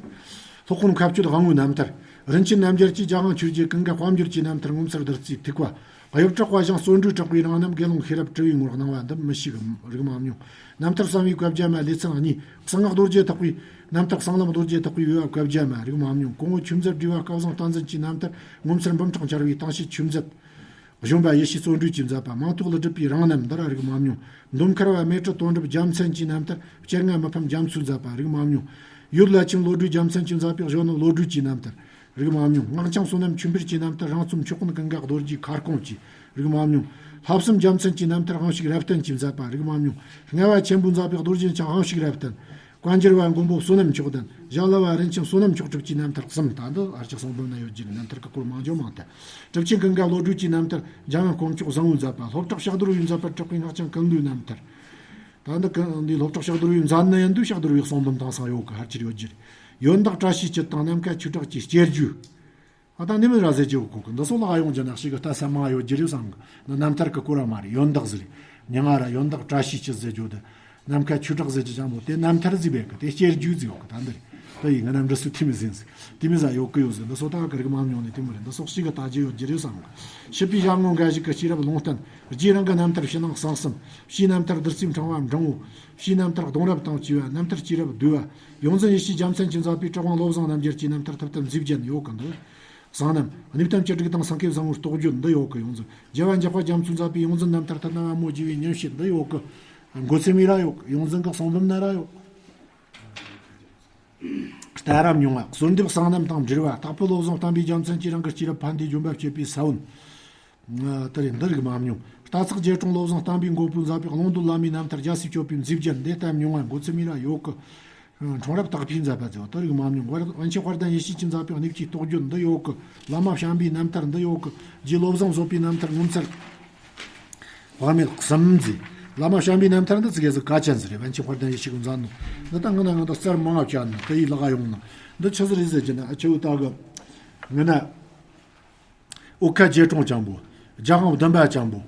སློབ་དཔོན་མཁའ་སྤྱོད་དབང་བོའི་རྣམ་ཐར། རིན་ཆེན་རྣམ་རྒྱལ་གྱི་རྒྱལ་དབང་ཆོས་རྗེ་ཀུན་དགའ་དཔལ་འབྱོར་གྱི་རྣམ་ཐར་ངོ་མཚར་བདུད་རྩིའི་ཐིགས་པ། གཡུ་བྲག་པ་ཞང་བརྩོན་འགྲུས་གྲགས་པའི་རང་རྣམ་དགེ་སློང་ཤེས་རབ་གྲུབ་པའི་ངོར་སྣང་བ་འདི་མི་ཤེས་གི་རིགས་མ་མྱོང་། རྣམ་ཐར་གསང་བའི་བཀའ་རྒྱ་མ་ལེ་ཚན་གཉིས། གསང་སྔགས་རྡོ་རྗེ་ཐེག་པའི་རྣམ་ཐར་གསང་ལམ་རྡོ་རྗེ་ཐེག་པའི་འོས་པ་བཀའ་རྒྱ་མ་རིགས་མ་མྱོང་། གོང་འོག་ཆོས་མཛད་སྒྲོས་པ་སྐལ་བཟང་བསྟན་འཛིན་གྱི་རྣམ་ཐར་ངོ་མཚར་འབུམ་ཕྲག་འཆར་བའི་གཏམ་བཤད་ཆོས་མཛད། གཞོན་པ་ཡེ་ཤེས་བརྩོན་འགྲུས་ཀྱིས་མཛད་པ་མང་ཐོག་ལ་སྒྲུབ་པའི་རང་རྣམ་འདི་ར་རིགས་མ་མྱོང་། མདོ་མཁར་བ་མལ་གྲུ་དོན་གྲུབ་རྒྱལ་མཚན་གྱི་རྣམ་ཐར་སྤྱན་སྔ་མི་ཕམ་རྒྱ་མཚོས་མཛད་པ་རིགས་མ་མྱོང་། ཡུལ་བླ་ཆེན་བློ་གྲོས་རྒྱལ་མཚན་གྱིས་མཛད་པའི་གཞོན་ནུ་བློ་གྲོས་ཀྱི་རྣམ་ཐར་རིགས་མ་མྱོང་། སྔགས་འཆང་བསོད་ནམས་ཆོས་འཕེལ་གྱི་རྣམ་ཐར་རང་རྩོམ་མཆོག་དཔོན་ཀུན་དགའ་རྡོ་རྗེའི་ཁ་སྐོང་བཅས་རིགས་མ་མྱོང་། ལྷ་བསམ་རྒྱལ་མཚན་གྱི་རྣམ་ཐར་དབང་ཕྱུག་རབ་བརྟན་གྱིས་མཛད་པ་རིགས་མ་མྱོང་། རྔ་བ་ཆེན་པོས་མཛད་པའི་རྡོ་རྗེ་འཆང་དབང་ཕྱུག་རབ་བརྟན། བཀའ་འགྱུར་བ་མགོན་པོ་བསོད་ནམས་མཆོག་ལྡན། ཞྭ་ལུ་བ་རིན་ཆེན་བསོད་ནམས་མཆོག་གྲུབ་ཀྱི་རྣམ་ཐར་གསུམ། ད་འདི་ཨ་ཅག་གསུང་འབུམ་ན་ཡོད་རྒྱུ་རེད། རྣམ་ཐར་གི་སྐོར་མང་ཇོ་མང་ཐལ། གྲུབ་ཆེན་ཀུན་དགའ་བློ་གྲོས་ཀྱི་རྣམ་ཐར་འཇམ་དབྱངས་དཀོན་མཆོག་བཟང་བོས་མཛད་པ། ལྷོ་བྲག་ཕྱག་རྡོར་བས་མཛད་པར་གྲགས་པའི་སྔགས་འཆང་ཀུན་ལུའི་རྣམ་ཐར། ད་འདི་ཀུན་འདི་ལྷོ་བྲག་ཕྱག་རྡོར་བས་མཛད་ནི་ཡིན་དུས་ཕྱག་རྡོར་བའི་གསུང་འབུམ་དེང་སང་ཡོད་གི་ཕལ་ཆེར་ཡོད་རྒྱུ་རེད། ཡོན་བདག་བཀྲ་ཤིས་སྐྱིད་དང་ནམ་མཁའ་ཆོས་གྲགས་ཀྱི་སྐྱེ་རྒྱུད། ཨ་ད་ནི་མི་ར་ཟེར་གྱི་ཡོད་གོ་གི། འདི་སོགས་ལ་ཨ་ཡོང་རྒྱུ་ནག་ཤིག་གི་ལྟ་ས་མ་ཡོད་རྒྱུ་རེད་བསམ་གི། འདི་རྣམ་ཐར་གི་སྐོར་བ་མ་རེད། ཡོན་བདག་ཟེར་རེད། མྱ་ངན་ར་ཡོན་བདག་བཀྲ་ཤིས་སྐྱིད་ཟེར་རྒྱུ་དེ། ནམ་མཁའ་ཆོས་གྲགས་ཟེར་གྱི་ཅང་པོ་དེ་རྣམ་ཐར་ཟིག་བས་གི་དེ་སྐྱེ་རྒྱུ་ཟིག་ཡོད་གི་ད་འདིར། དེ་ཡིན་ང་རྣམ་འདྲི་སུ་ཐི་མི་ཟིན་ཟིག་དེ་མི་ཟ་ཡོད་གི་ཡོད་ཟིག་འདི་སོ་ད་གི་རིག་མ་མྱོང་ནས་དེ་མི་རེད། འདི་སོགས་ཤིག་གི་ལྟ་རྒྱུ་ཡོད་རྒྱུ་རེད་བསམ་གི། ཤི་བའི་ཞལ་ངོ་འགའ་ཞིག་གི་སྐྱེས་རབས་ལུང་བསྟན། རྗེ་རང་གི་རྣམ་ཐར་ཕྱི་ནང་གསང་གསུམ། ཕྱིའི་རྣམ་ཐར་བདུད་རྩིའི་ཕྲེང་བ་འབྲིང་བོ། ཕྱིའི་རྣམ་ཐར་གདུང་རབས་དང་བཅས་པ། རྣམ་ཐར་སྐྱེས་རབས་བསྡུས་པ། ཡོངས་འཛིན་ཡེ་ཤེས་རྒྱལ་མཚན་གྱིས་མཛད་པའི་གྲུབ་དབང་བློ་བཟང་རྣམ་རྒྱལ་གྱི་རྣམ་ཐར་ཐུབ་བསྟན་མཛེས་རྒྱན་ཡོད་གི་འདུག་གསང་རྣམ་གནས་བརྟན་བཅུ་དྲུག་དང་སེང་གེ་བཟང་པོའི་རྟོགས་བརྗོད་འདི་ཡོད་གི། ཡོངས་འཛིན་རྒྱལ་བ་མཇལ་ཁ་རྒྱ་མཚོས་མཛད་པའི་ཡོངས་འཛིན་རྣམ་ཐར་ཐུབ་བསྟན་པདྨོ་རྒྱས་པའི་ཉིན་བྱེད་འདི་ཡོད་གི། མགོ་ཚེ་མི་ར་ཡོད་གི། ཡོངས་འཛིན་གི་གསུང་འབུམ་ན་ར་ཡོད་གི། ལྟ་རབ་མྱོང་བ་གསོལ་འདེབས་གསང་རྣམ་དང་འབྲེལ་བ་དྭགས་པོ་བློ་བཟང་བསྟན་པའི་རྒྱལ་མཚན་གྱིས་རང་གི་སྐྱེས་རབས་ཕན་བདེའི་ལྗོན་པ་སྤྱད་པའི་ས་བོན། ཨ། དེ་རེད། འདི་རིག་མ་མྱོང་། རྟ་ཚག་རྗེ་དྲུང་བློ་བཟང་བསྟན་པའི་མགོན་པོས་མཛད་པའི་ཀློང་རྡོལ་བླ་མའི་རྣམ་ཐར་རྒྱལ་སྲས་སྤྱོད་པའི་མཛེས་རྒྱན་འདི་ལྟ་མྱོང་བ་མགོ་ཚེ་མི་ར་ཡོད་གི། འཁྲུངས་རབས་དག་པས་མཛད་པ་མཛེས་པ་དེ་རིག་མ་མྱོང་། པཎ་ཆེན་དཔལ་ལྡན་ཡེ་ཤེས་ཀྱིས་མཛད་པའི་གནས་ཀྱི་རྟོགས་བརྗོད་འདི་ཡོད་གི། བླ་མ་བྱམས་པའི་རྣམ་ཐར་འདི་ཡོད་གི། རྗེ་བློ་བཟང་བཟོད་པའི་རྣམ་ཐར་ངོ་མཚར། བག་མེད་གསུམ་མཛེས། བླ་མ་བྱམས་པའི་རྣམ་ཐར་འདི་ཙི་གེ་ཟིག་གལ་ཆེན་ཟིག་རེད། པཎ་ཆེན་དཔལ་ལྡན་ཡེ་ཤེས་ཀྱིས་མཛད་ནོ། འདི་ད་ང་ན་ང་ད་རྩར་མང་ང་བྱ་ནི་དེ་ཡི་ལག་ཡོང་ནི་འདི་ཆི་ཟིག་རེད་ཟེར་གྱི་ན། ཨ་ཆེ་བོ་ད་གི་ང་ན། ཨོ་ཁ་རྗེ་དྲུང་ཅང་པོ། རྒྱལ་དབང་བདུན་པ་ཅང་པོ།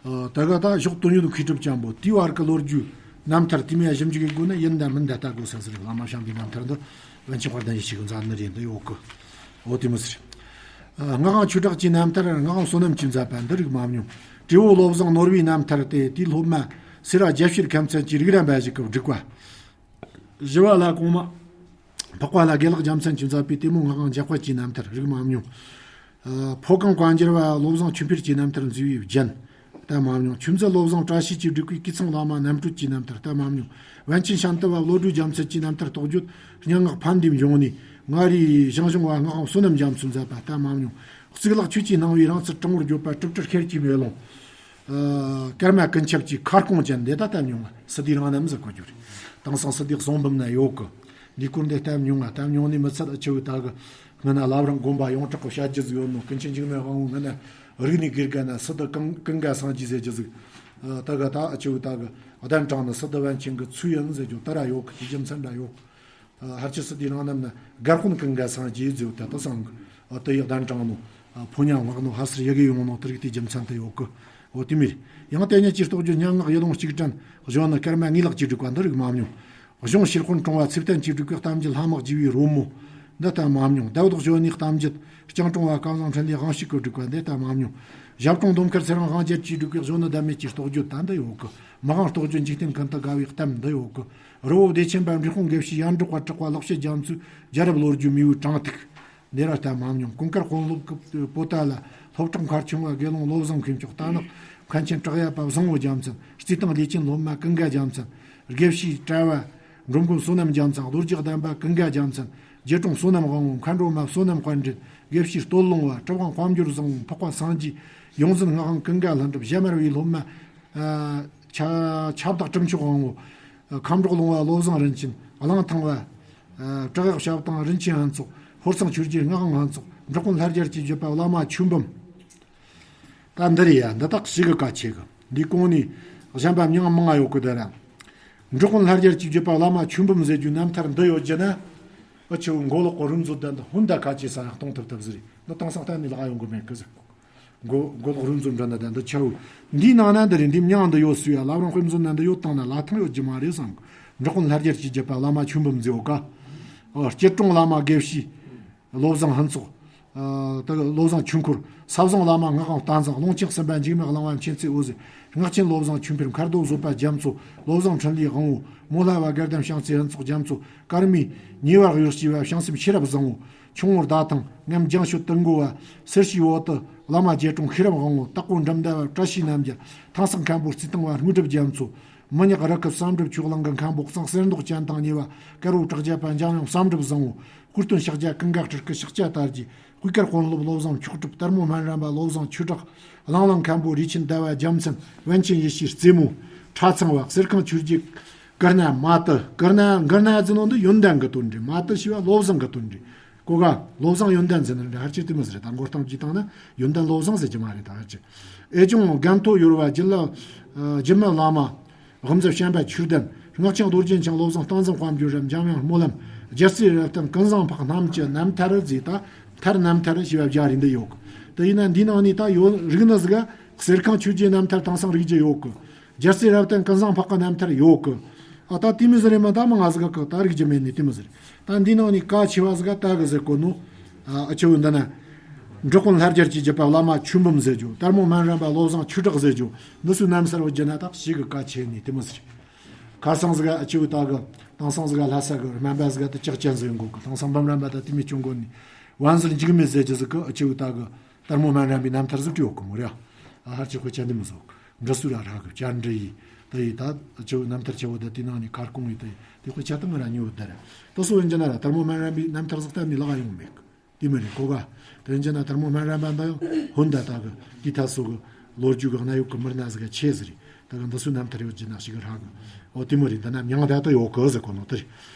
ཨ། ད་ག་ད་ཞོགས་དོན་ཡོད་མཁས་གྲུབ་ཅང་པོ་དེའི་བར་གྱི་ལོ་རྒྱུས་རྣམ་ཐར་དེ་མིན་ཞིབ་འཇུག་གི་སྒོ་ནས་ཡིན་ད་མིན་ད་ལྟ་དགོས་ས་ཟེར། བླ་མ་བྱམས་པའི་རྣམ་ཐར་འདི་པཎ་ཆེན་དཔལ་ལྡན་ཡེ་ཤེས་ཀྱིས་མཛད་ནི་རེད། འདི་ཡོད་གི། འོ་དེ་མི་ཟེར། ཨ། སྔགས་དབང་ཆོས་གྲགས་ཀྱི་རྣམ་ཐར་སྔགས་དབང་བསོད་ནམས་ཀྱིས་མཛད་པ་འདི་རིག་མ་མྱོང་། དྲེའུ་བློ་བཟང་ནོར་བུའི་རྣམ་ཐར་དེ་དེའི་སློབ་མ་སེ་ར་རྒྱལ་ཕྱིར་ཁམས་ཚན་གྱི་རིགས་རམས་པ་ཞིག་གིས་བསྒྲིགས་པ། ཞི་བ་ལྷ་གོང་མ། འཕགས་པ་ལྷ་དགེ་ལེགས་རྒྱལ་མཚན་གྱིས་མཛད་པའི་གཏེ་མོ་སྔགས་དབང་འཇམ་དཔལ་གྱི་རྣམ་ཐར་རིག་མ་མྱོང་། ཨ། ཕོ་བྲང་བཀའ་འགྱུར་བ་བློ་བཟང་ཆོས་འཕེལ་གྱི་རྣམ་ཐར་མཛེས་པའི་རྒྱན། ལྟ་མ་མྱོང་། ཆོས་མཛད་བློ་བཟང་བཀྲ་ཤིས་ཀྱིས་བསྒྲིགས་པའི་སྐུ་ཚང་བླ་མ་རྣམ་སྤྲུལ་གྱི་རྣམ་ཐར་ལྟ་མ་མྱོང་། པཎ་ཆེན་ཤཱནྟ་པ་བློ་གྲོས་རྒྱལ་མཚན་གྱི་རྣམ་ཐར་རྟོགས་བརྗོད་སྙན་ངག་ཕན་བདེའི་འབྱུང་གནས། མངའ་རིས་ཞང་ཞུང་བ་སྔགས་དབང་བསོད་ནམས་རྒྱལ་མཚན་མཛད་པ་ལྟ་མ་མྱོང་། གཙུག་ལག་ཆོས་ཀྱི་སྣང་བས་རང་ཚུལ་དྲང་བོར་བརྗོད་པ་གྲུབ་གྲུབ་ཤེར་གྱི་མེ་ལོང་། ཨ། ཀརྨ་ཀུན་ཁྱབ་ཀྱི་ཁ་སྐོང་ཅན་འདི་ད་ལྟ་མྱོང་བ་སི་ཏཱའི་རང་རྣམ་ཟེར་གོ་རྒྱུ་རེད། དེང་སང་སི་ཏཱའི་གསུང་འབུམ་ན་ཡོད་གི། འདི་སྐོར་འདི་ལྟ་མྱོང་ང་ལྟ་མྱོང་ནི་མི་ཚད་ཨ་ཆེ་བོ་ད་གི། སྔོན་ན་བླ་བྲང་དགོན་པ་ཡོངས་གྲགས་གི་བཤད་རྒྱུ་ཟིག་ཡོད་ནོ། ཀུན་མཁྱེན་འཇིགས་མེད་དབང་པོ་སྔོན་ན་རིག་གནས་དགེ་རྒན་ན་སི་ཏཱ་ཀུན་ཀུན་དགའ་སངས་རྒྱས་ཟེར་རྒྱུ་ཟིག་ཨ། ད་ག་ད་ཨ་ཆེ་བོ་ད་གི་གདན་དྲངས་ནི་སི་ཏཱ་པཎ་ཆེན་གི་ཚུལ་ཡིན་ཟེར་རྒྱུ་ད་ར་ཡོད་གི། དེ་རྒྱུ་མཚན་འདྲ་ཡོད་གི། ཨ། ཧར་ཆི་སི་དེའི་ནང་རྣམས་ན་སྒར་དཔོན་ཀུན་དགའ་སངས་རྒྱས་ཟེར་ད་ལྟ་སང་གི། ཨ། དེ་ཡི་གདན་དྲངས་ནོ། ཨ། ཕོ་ཉ་མངགས་ནོ་ཧ་སར་ཡ་གི་ཡོང་ནོ་དེ་རིགས་དེ་རྒྱུ་མཚན་དེ་ཡོད་གི། འོ་དེ་མིར། ཡང་དེ་ཉིད་ཀྱི་རྟོགས་བརྗོད་སྙན་ངག་ཡིད་ལུང་གཅིག་དྲན་གཞོན་ནུ་ཀརྨ་ངེས་ལགས་ཀྱིས་བསྒྲིགས་པ་འདི་རིག་མ་མྱོང་། གཞུང་ཤེར་དཔོན་དྲུང་བ་ཚེ་བརྟན་གྱིས་བསྒྲིགས་པའི་གཏམ་རྒྱུད་ལྷ་དམག་རྒྱས་པའི་རོལ་མོ། འདི་ལྟ་མ་མྱོང་། ཟླ་བ་བདག་གཞོན་ནུའི་གཏམ་རྒྱུད་སྤྱང་གྲུང་བ་སྐལ་བཟང་འཕྲིན་ལས་དབང་ཕྱུག་གིས་བསྒྲིགས་པ་འདི་ལྟ་མ་མྱོང་། ཞབས་དྲུང་མདོ་མཁར་ཚེ་རིང་དབང་རྒྱལ་གྱིས་བསྒྲིགས་པའི་གཞོན་ནུ་ཟླ་མེད་ཀྱི་རྟོགས་བརྗོད་ད་འདི་ཡོད་གི། མི་དབང་རྟོགས་བརྗོད་འཇིག་རྟེན་ཀུན་ཏུ་དགའ་བའི་གཏམ་འདི་ཡོད་གི། རི་བོ་བདེ་ཆེན་པ་འབྲི་གུང་དགེ་བཤེས་ཡར་འབྲོག་པ་གྲགས་པ་ལེགས་བཤད་རྒྱ་མཚོའི་རྒྱལ་རབས་ལོ་རྒྱུས་མེས་པོའི་དྲང་ཐིག་འདི་ར་ལྟ་མ་མྱོང་། གོང་དཀར་དཔོན་སློབ་ཀྱི་པོ་ཏཱ་ལ། སློབ་གྲོགས་མཁར་ཆུང་བ་དགེ་སློང་བློ་བཟང་མཁས་མཆོག་རྟ་ནག་མཁན་ཆེན་བྲག་གཡབ་པ་བཟང་བོ་རྒྱལ་མཚན། རྩིས་སྟེང་ལས་ཅན་སློབ་མ་ཀུན་དགའ་རྒྱལ་མཚན། དགེ་བཤེས་གྲྭ་བ་འབྲོམ་མགོན་བསོད་ནམས་རྒྱལ་མཚན། རྡོ་རྗེ་གདན་པ་ཀུན་དགའ་རྒྱལ་མཚན། རྗེ་དྲུང་བསོད་ནམས་དབང་པོ། མཁའ་འགྲོ་མ་བསོད་ནམས་དཔལ་འཕྲིན། དགེ་བཤེས་སྟོད་ལུང་བ། གྲུབ་དབང་དཔལ་འབྱོར་བཟང་བོ། འཕགས་པ་སངས་རྒྱས། ཡོངས་འཛིན་སྔགས་དབང་ཀུན་དགའ་ལྷུན་གྲུབ། ཞྭ་དམར་བའི་སློབ་མ། ཨ། ཆ་ཆབ་བདག་གྲུབ་མཆོག་དབང་བོ། ཁམས་འབྲོག་ལུང་བ་བློ་བཟང་རིན་ཆེན། གླང་ཐང་བ། ཨ། བྲག་གཡག་ཞབས་དང་རིན་ཆེན་ཕུན་ཚོགས། ཧོར་སེང་ཆོས་རྗེ་སྔགས་དབང་ཕུན་ཚོགས། འབྲི་གུང་ལྷ་རྒྱལ་གྱི་བརྒྱུད་པ་བླ་མ་ཆོས་འབུམ། ད་འདི་རེད་ཡ། འདི་དག་ཞིག་གི་བཀའ་ཆེ་གི། འདིའི་གོང་ནས་གཞན་པ་མྱིང་མང་ང་ཡོད་གི་དེ་ར། འབྲི་གུང་ལྷ་རྒྱལ་གྱི་བརྒྱུད་པ་བླ་མ་ཆོས་འབུམ་ཟེར་རྒྱུའི་རྣམ་ཐར་འདི་ཡོད་རྒྱུ་ན། ཨ་ཆེ་བོ་མགོ་ལོག་གི་རུས་མཛོད་དང་འདི་ཧུན་ད་ཁ་ཆེ་ས་ཡང་གཏོང་ཐུབ་ཐུབ་ཟིག་རེད། འདི་དེང་སང་གཏན་ནས་ལག་ཡོང་གི་མེད་གི་ཟེར། མགོ་མགོ་ལོག་རུས་མཛོད་འདྲ་ན་ད་འདི་ཆེ་བོ། འདིའི་ནང་ན་འདི་རེད། འདི་མྱིང་འདི་ཡོད་སུ་ཡ། བླ་བྲང་དཔེ་མཛོད་ན་འདི་ཡོད་བཏང་ན་ལ་ཐང་ཡོད་རྒྱུ་མ་རེད་བསམ་གི། འབྲི་གུང་ལྷ་རྒྱལ་གྱི་བརྒྱུད་པ་བླ་མ་ཆོས་འབུམ་ཟེར་ཡོད་ཀ། ཨོ། སྐྱིད་གྲོང་བླ་མ་དགེ་བཤེས། བློ་བཟང་ཕུན་ཚོགས། ཨ། ད་བློ་བཟང་ཆོས་འཁོར། ས་བཟང་བླ་མ་སྔགས་དབང་བསྟན་བཟང་། ཀློང་ཆེན་སེམས་དཔའ་འཇིགས་མེད་གླིང་པ་མཁྱེན་བརྩེ་འོད་ཟེར། སྔགས་ཆེན་བློ་བཟང་ཆོས་འཕེལ། མཁར་རྡོ་བཟོད་པ་རྒྱ་མཚོ། བློ་བཟང་འཕྲིན་ལས་དབང་བོ། མོ་ལྷ་བ་དགའ་ལྡན་བྱང་རྩེ་ཕུན་ཚོགས་རྒྱ་མཚོ། ཀརྨའི་ཉེ་བར་གཡོ་སྐྱེས་པ་བྱང་སེམས་ཤེས་རབ་བཟང་བོ། ཁྱུང་པོ་ཟླ་ཐང་། ངམ་ལྗང་ཤོད་དུ་མགོ་བ། གསེར་ཕྱིའི་འོག་ཏུ་བླ་མ་རྗེ་དྲུང་ཤེས་རབ་དབང་བོ། དྭགས་པོ་འགྲམ་ཟླ་བ་བཀྲ་ཤིས་རྣམ་རྒྱལ། ཐང་སང་མཁན་པོ་རྩིས་སྟེང་བ་དངོས་གྲུབ་རྒྱ་མཚོ། མི་ཉག་རི་ཁུ་བསམ་གྲུབ་ཆོས་གླིང་གི་མཁན་པོ་གཙང་གསེར་མདོག་ཅན་དང་ཉེ་བ་དཀར་བོ་བྲག་བརྒྱ་པ་འཇམ་དབྱངས་བསམ་གྲུབ་བཟང་བོ། སྐུ་སྟོན་ཕྱག་རྒྱ་ཀུན་དགའ་སྤྲུལ་སྐུ་ཕྱག་རྒྱ་དར་རྒྱས། དབུས་དཀར་དཔོན་སློབ་བློ་བཟང་མཆོག་གྲུབ། དར་མོ་སྨན་རམས་པ་བློ་བཟང་ཆོས་གྲགས། གླང་ལང་མཁན་པོ་རས་ཆེན་ཟླ་བ་རྒྱལ་མཚན། པཎ་ཆེན་ཡེ་ཤེས་རྩེ་མོ། ཁྲ་ཚང་བ། གསེར་ཁང་ཆོས་རྗེ། ཀིར་ན་མ་ཏི། ཀིར་ན་ཀིར་ན་ཟེར་ནོ་འདི་ཡོན་ཏན་གི་དོན་རེད། མ་ཏི་ཞེས་པ་བློ་བཟང་གི་དོན་རེད། གོ་ག་བློ་བཟང་ཡོན་ཏན་ཟེར་ནི་རེད། ཧར་ཆེ་དེ་མི་ཟེར། ད་མགོ་རྟིང་གཅིག་བཏང་ན་ཡོན་ཏན་བློ་བཟང་ཟེར་གྱི་མ་རེད། ད་ཧར་ཆེ། ཨེ་ཅུང་རྒན་ཐོ་ཡོར་བ། རྒྱུད་ལ། ཨ། རྒྱུད་མི་བླ་མ། དབུ་མཛད་བྱམས་པ་ཆོས་ལྡན། སྔགས་ཆེན་རྡོ་རྗེ་འཆང་། བློ་བཟང་བསྟན་འཛིན་དཔལ་འབྱོར་རབ། འཇམ་དབྱངས་སྨོན་ལམ། རྒྱལ་སྲས་རབ་བརྟན། ཀུན་བཟང་འཕགས། རྣམས་ཀྱི་རྣམ་ཐར་ཟེར། ད་ཐར་རྣམ་ཐར་ཞེས་པ་བརྒྱ་རེ་འདི་ཡོད་གི། དེ་ཡིན་ན་འདིའི་ནང་ནས་ད་ཡོད་རིག་ནི་ཟིག་ག་གསེར་ཁང་ཆོས་རྗེའི་རྣམ་ཐར་དེང་སང་རིག་རྒྱུ་ཡོད་གི། རྒྱལ་སྲས་རབ་བརྟན་ཀུན་བཟང་འཕགས་ཀྱི་རྣམ་ཐར་ཡོད་གི། ཨ་ད་དེ་མོ་ཟིག་རེད་མ། ད་མང་ང་ཟིག་ག་ད་རིག་རྒྱུ་མེད་ནི་དེ་མོ་ཟིག་རེད། ད་འདི་ནང་ནས་གལ་ཆེ་བ་ཟིག་ག་ད་གི་ཟེར་གོ་ནོ། ཨ་ཨ་ཆེ་བོ་འདི་ན། འབྲི་གུང་ལྷ་རྒྱལ་གྱི་བརྒྱུད་པ་བླ་མ་ཆོས་འབུམ་ཟེར་རྒྱུ། དར་མོ་སྨན་རམས་པ་བློ་བཟང་ཆོས་གྲགས་ཟེར་རྒྱུ། འདི་ཚོའི་རྣམ་ཐར་བོ་བརྒྱུད་ན་ད་ཞེ་གི་གལ་ཆེ་ནི་དེ་མོ་ཟིག་རེད། ཁ་སང་ཟིག་ག་ཨ་ཆེ་བོ་ད་གི། དེང་སང་ཟིག་ག་ལྷ་ས་གི་སྨན་པ་ཟིག་ག་དེ་ལྕགས་ཅན་ཟིག་ཡོང་གོ་གི། དེང་སང་འབུམ་རམས་པ་ད་དེ་མོ་བྱུང་གོ་ནི། བན་ཟིལ་འཇིགས་མེད་ཟེར་རྒྱུ་ཟིག་གི་ཨ་ཆེ་བོ་ད་གི། དར་མོ་སྨན་རམས་པའི་རྣམ་ཐར་ཟིག་ཡོད་གི་མོ་ར། ཨ་ཧར་ཆེ་ཁོ་ཆ་འདི་མི་ཟོག་འབྲི་སྲོལ་ར་ར་གི་བཅར་འདྲི་ཡིས་དེ་ཡིས་ད་ཆེ་བོ་རྣམ་ཐར་ཆེ་བོ་དེ་དེ་ནང་ནས་ཁར་གོང་ཡིས་དེ་དེ་ཁོ་ཆ་དང་ར་ཉོ་བ་དེ་ར། དེ་སོ་ཡིན་རྒྱུ་ན་ར་དར་མོ་སྨན་རམས་པའི་རྣམ་ཐར་ཟིག་གཏན་ནས་ལག་ཡོང་མེད་གི། དེ་མི་རེད་གོ་ག་དེ་ཡིན་རྒྱུ་ན་དར་མོ་སྨན་རམས་པ་འདི་ཡང་ཧོན་ད་ད་གི་དེ་ཐ་སོ་གི་ལོ་རྒྱུས་གི་གནད་ཡོད་གི་མི་སྣ་ཟིག་ག་ཆེ་ཟིག་རེད། ད་གི་འདི་སོ་རྣམ་ཐར་ཡོད་རྒྱུ་ན་ཞིག་གི་ར་གི། ཨོ་དེ་མི་རེད། འདི་ན་མྱང་ད་དུ་ཡོད་གི་ཟེར་གོ་ནོ་དེ་རེད།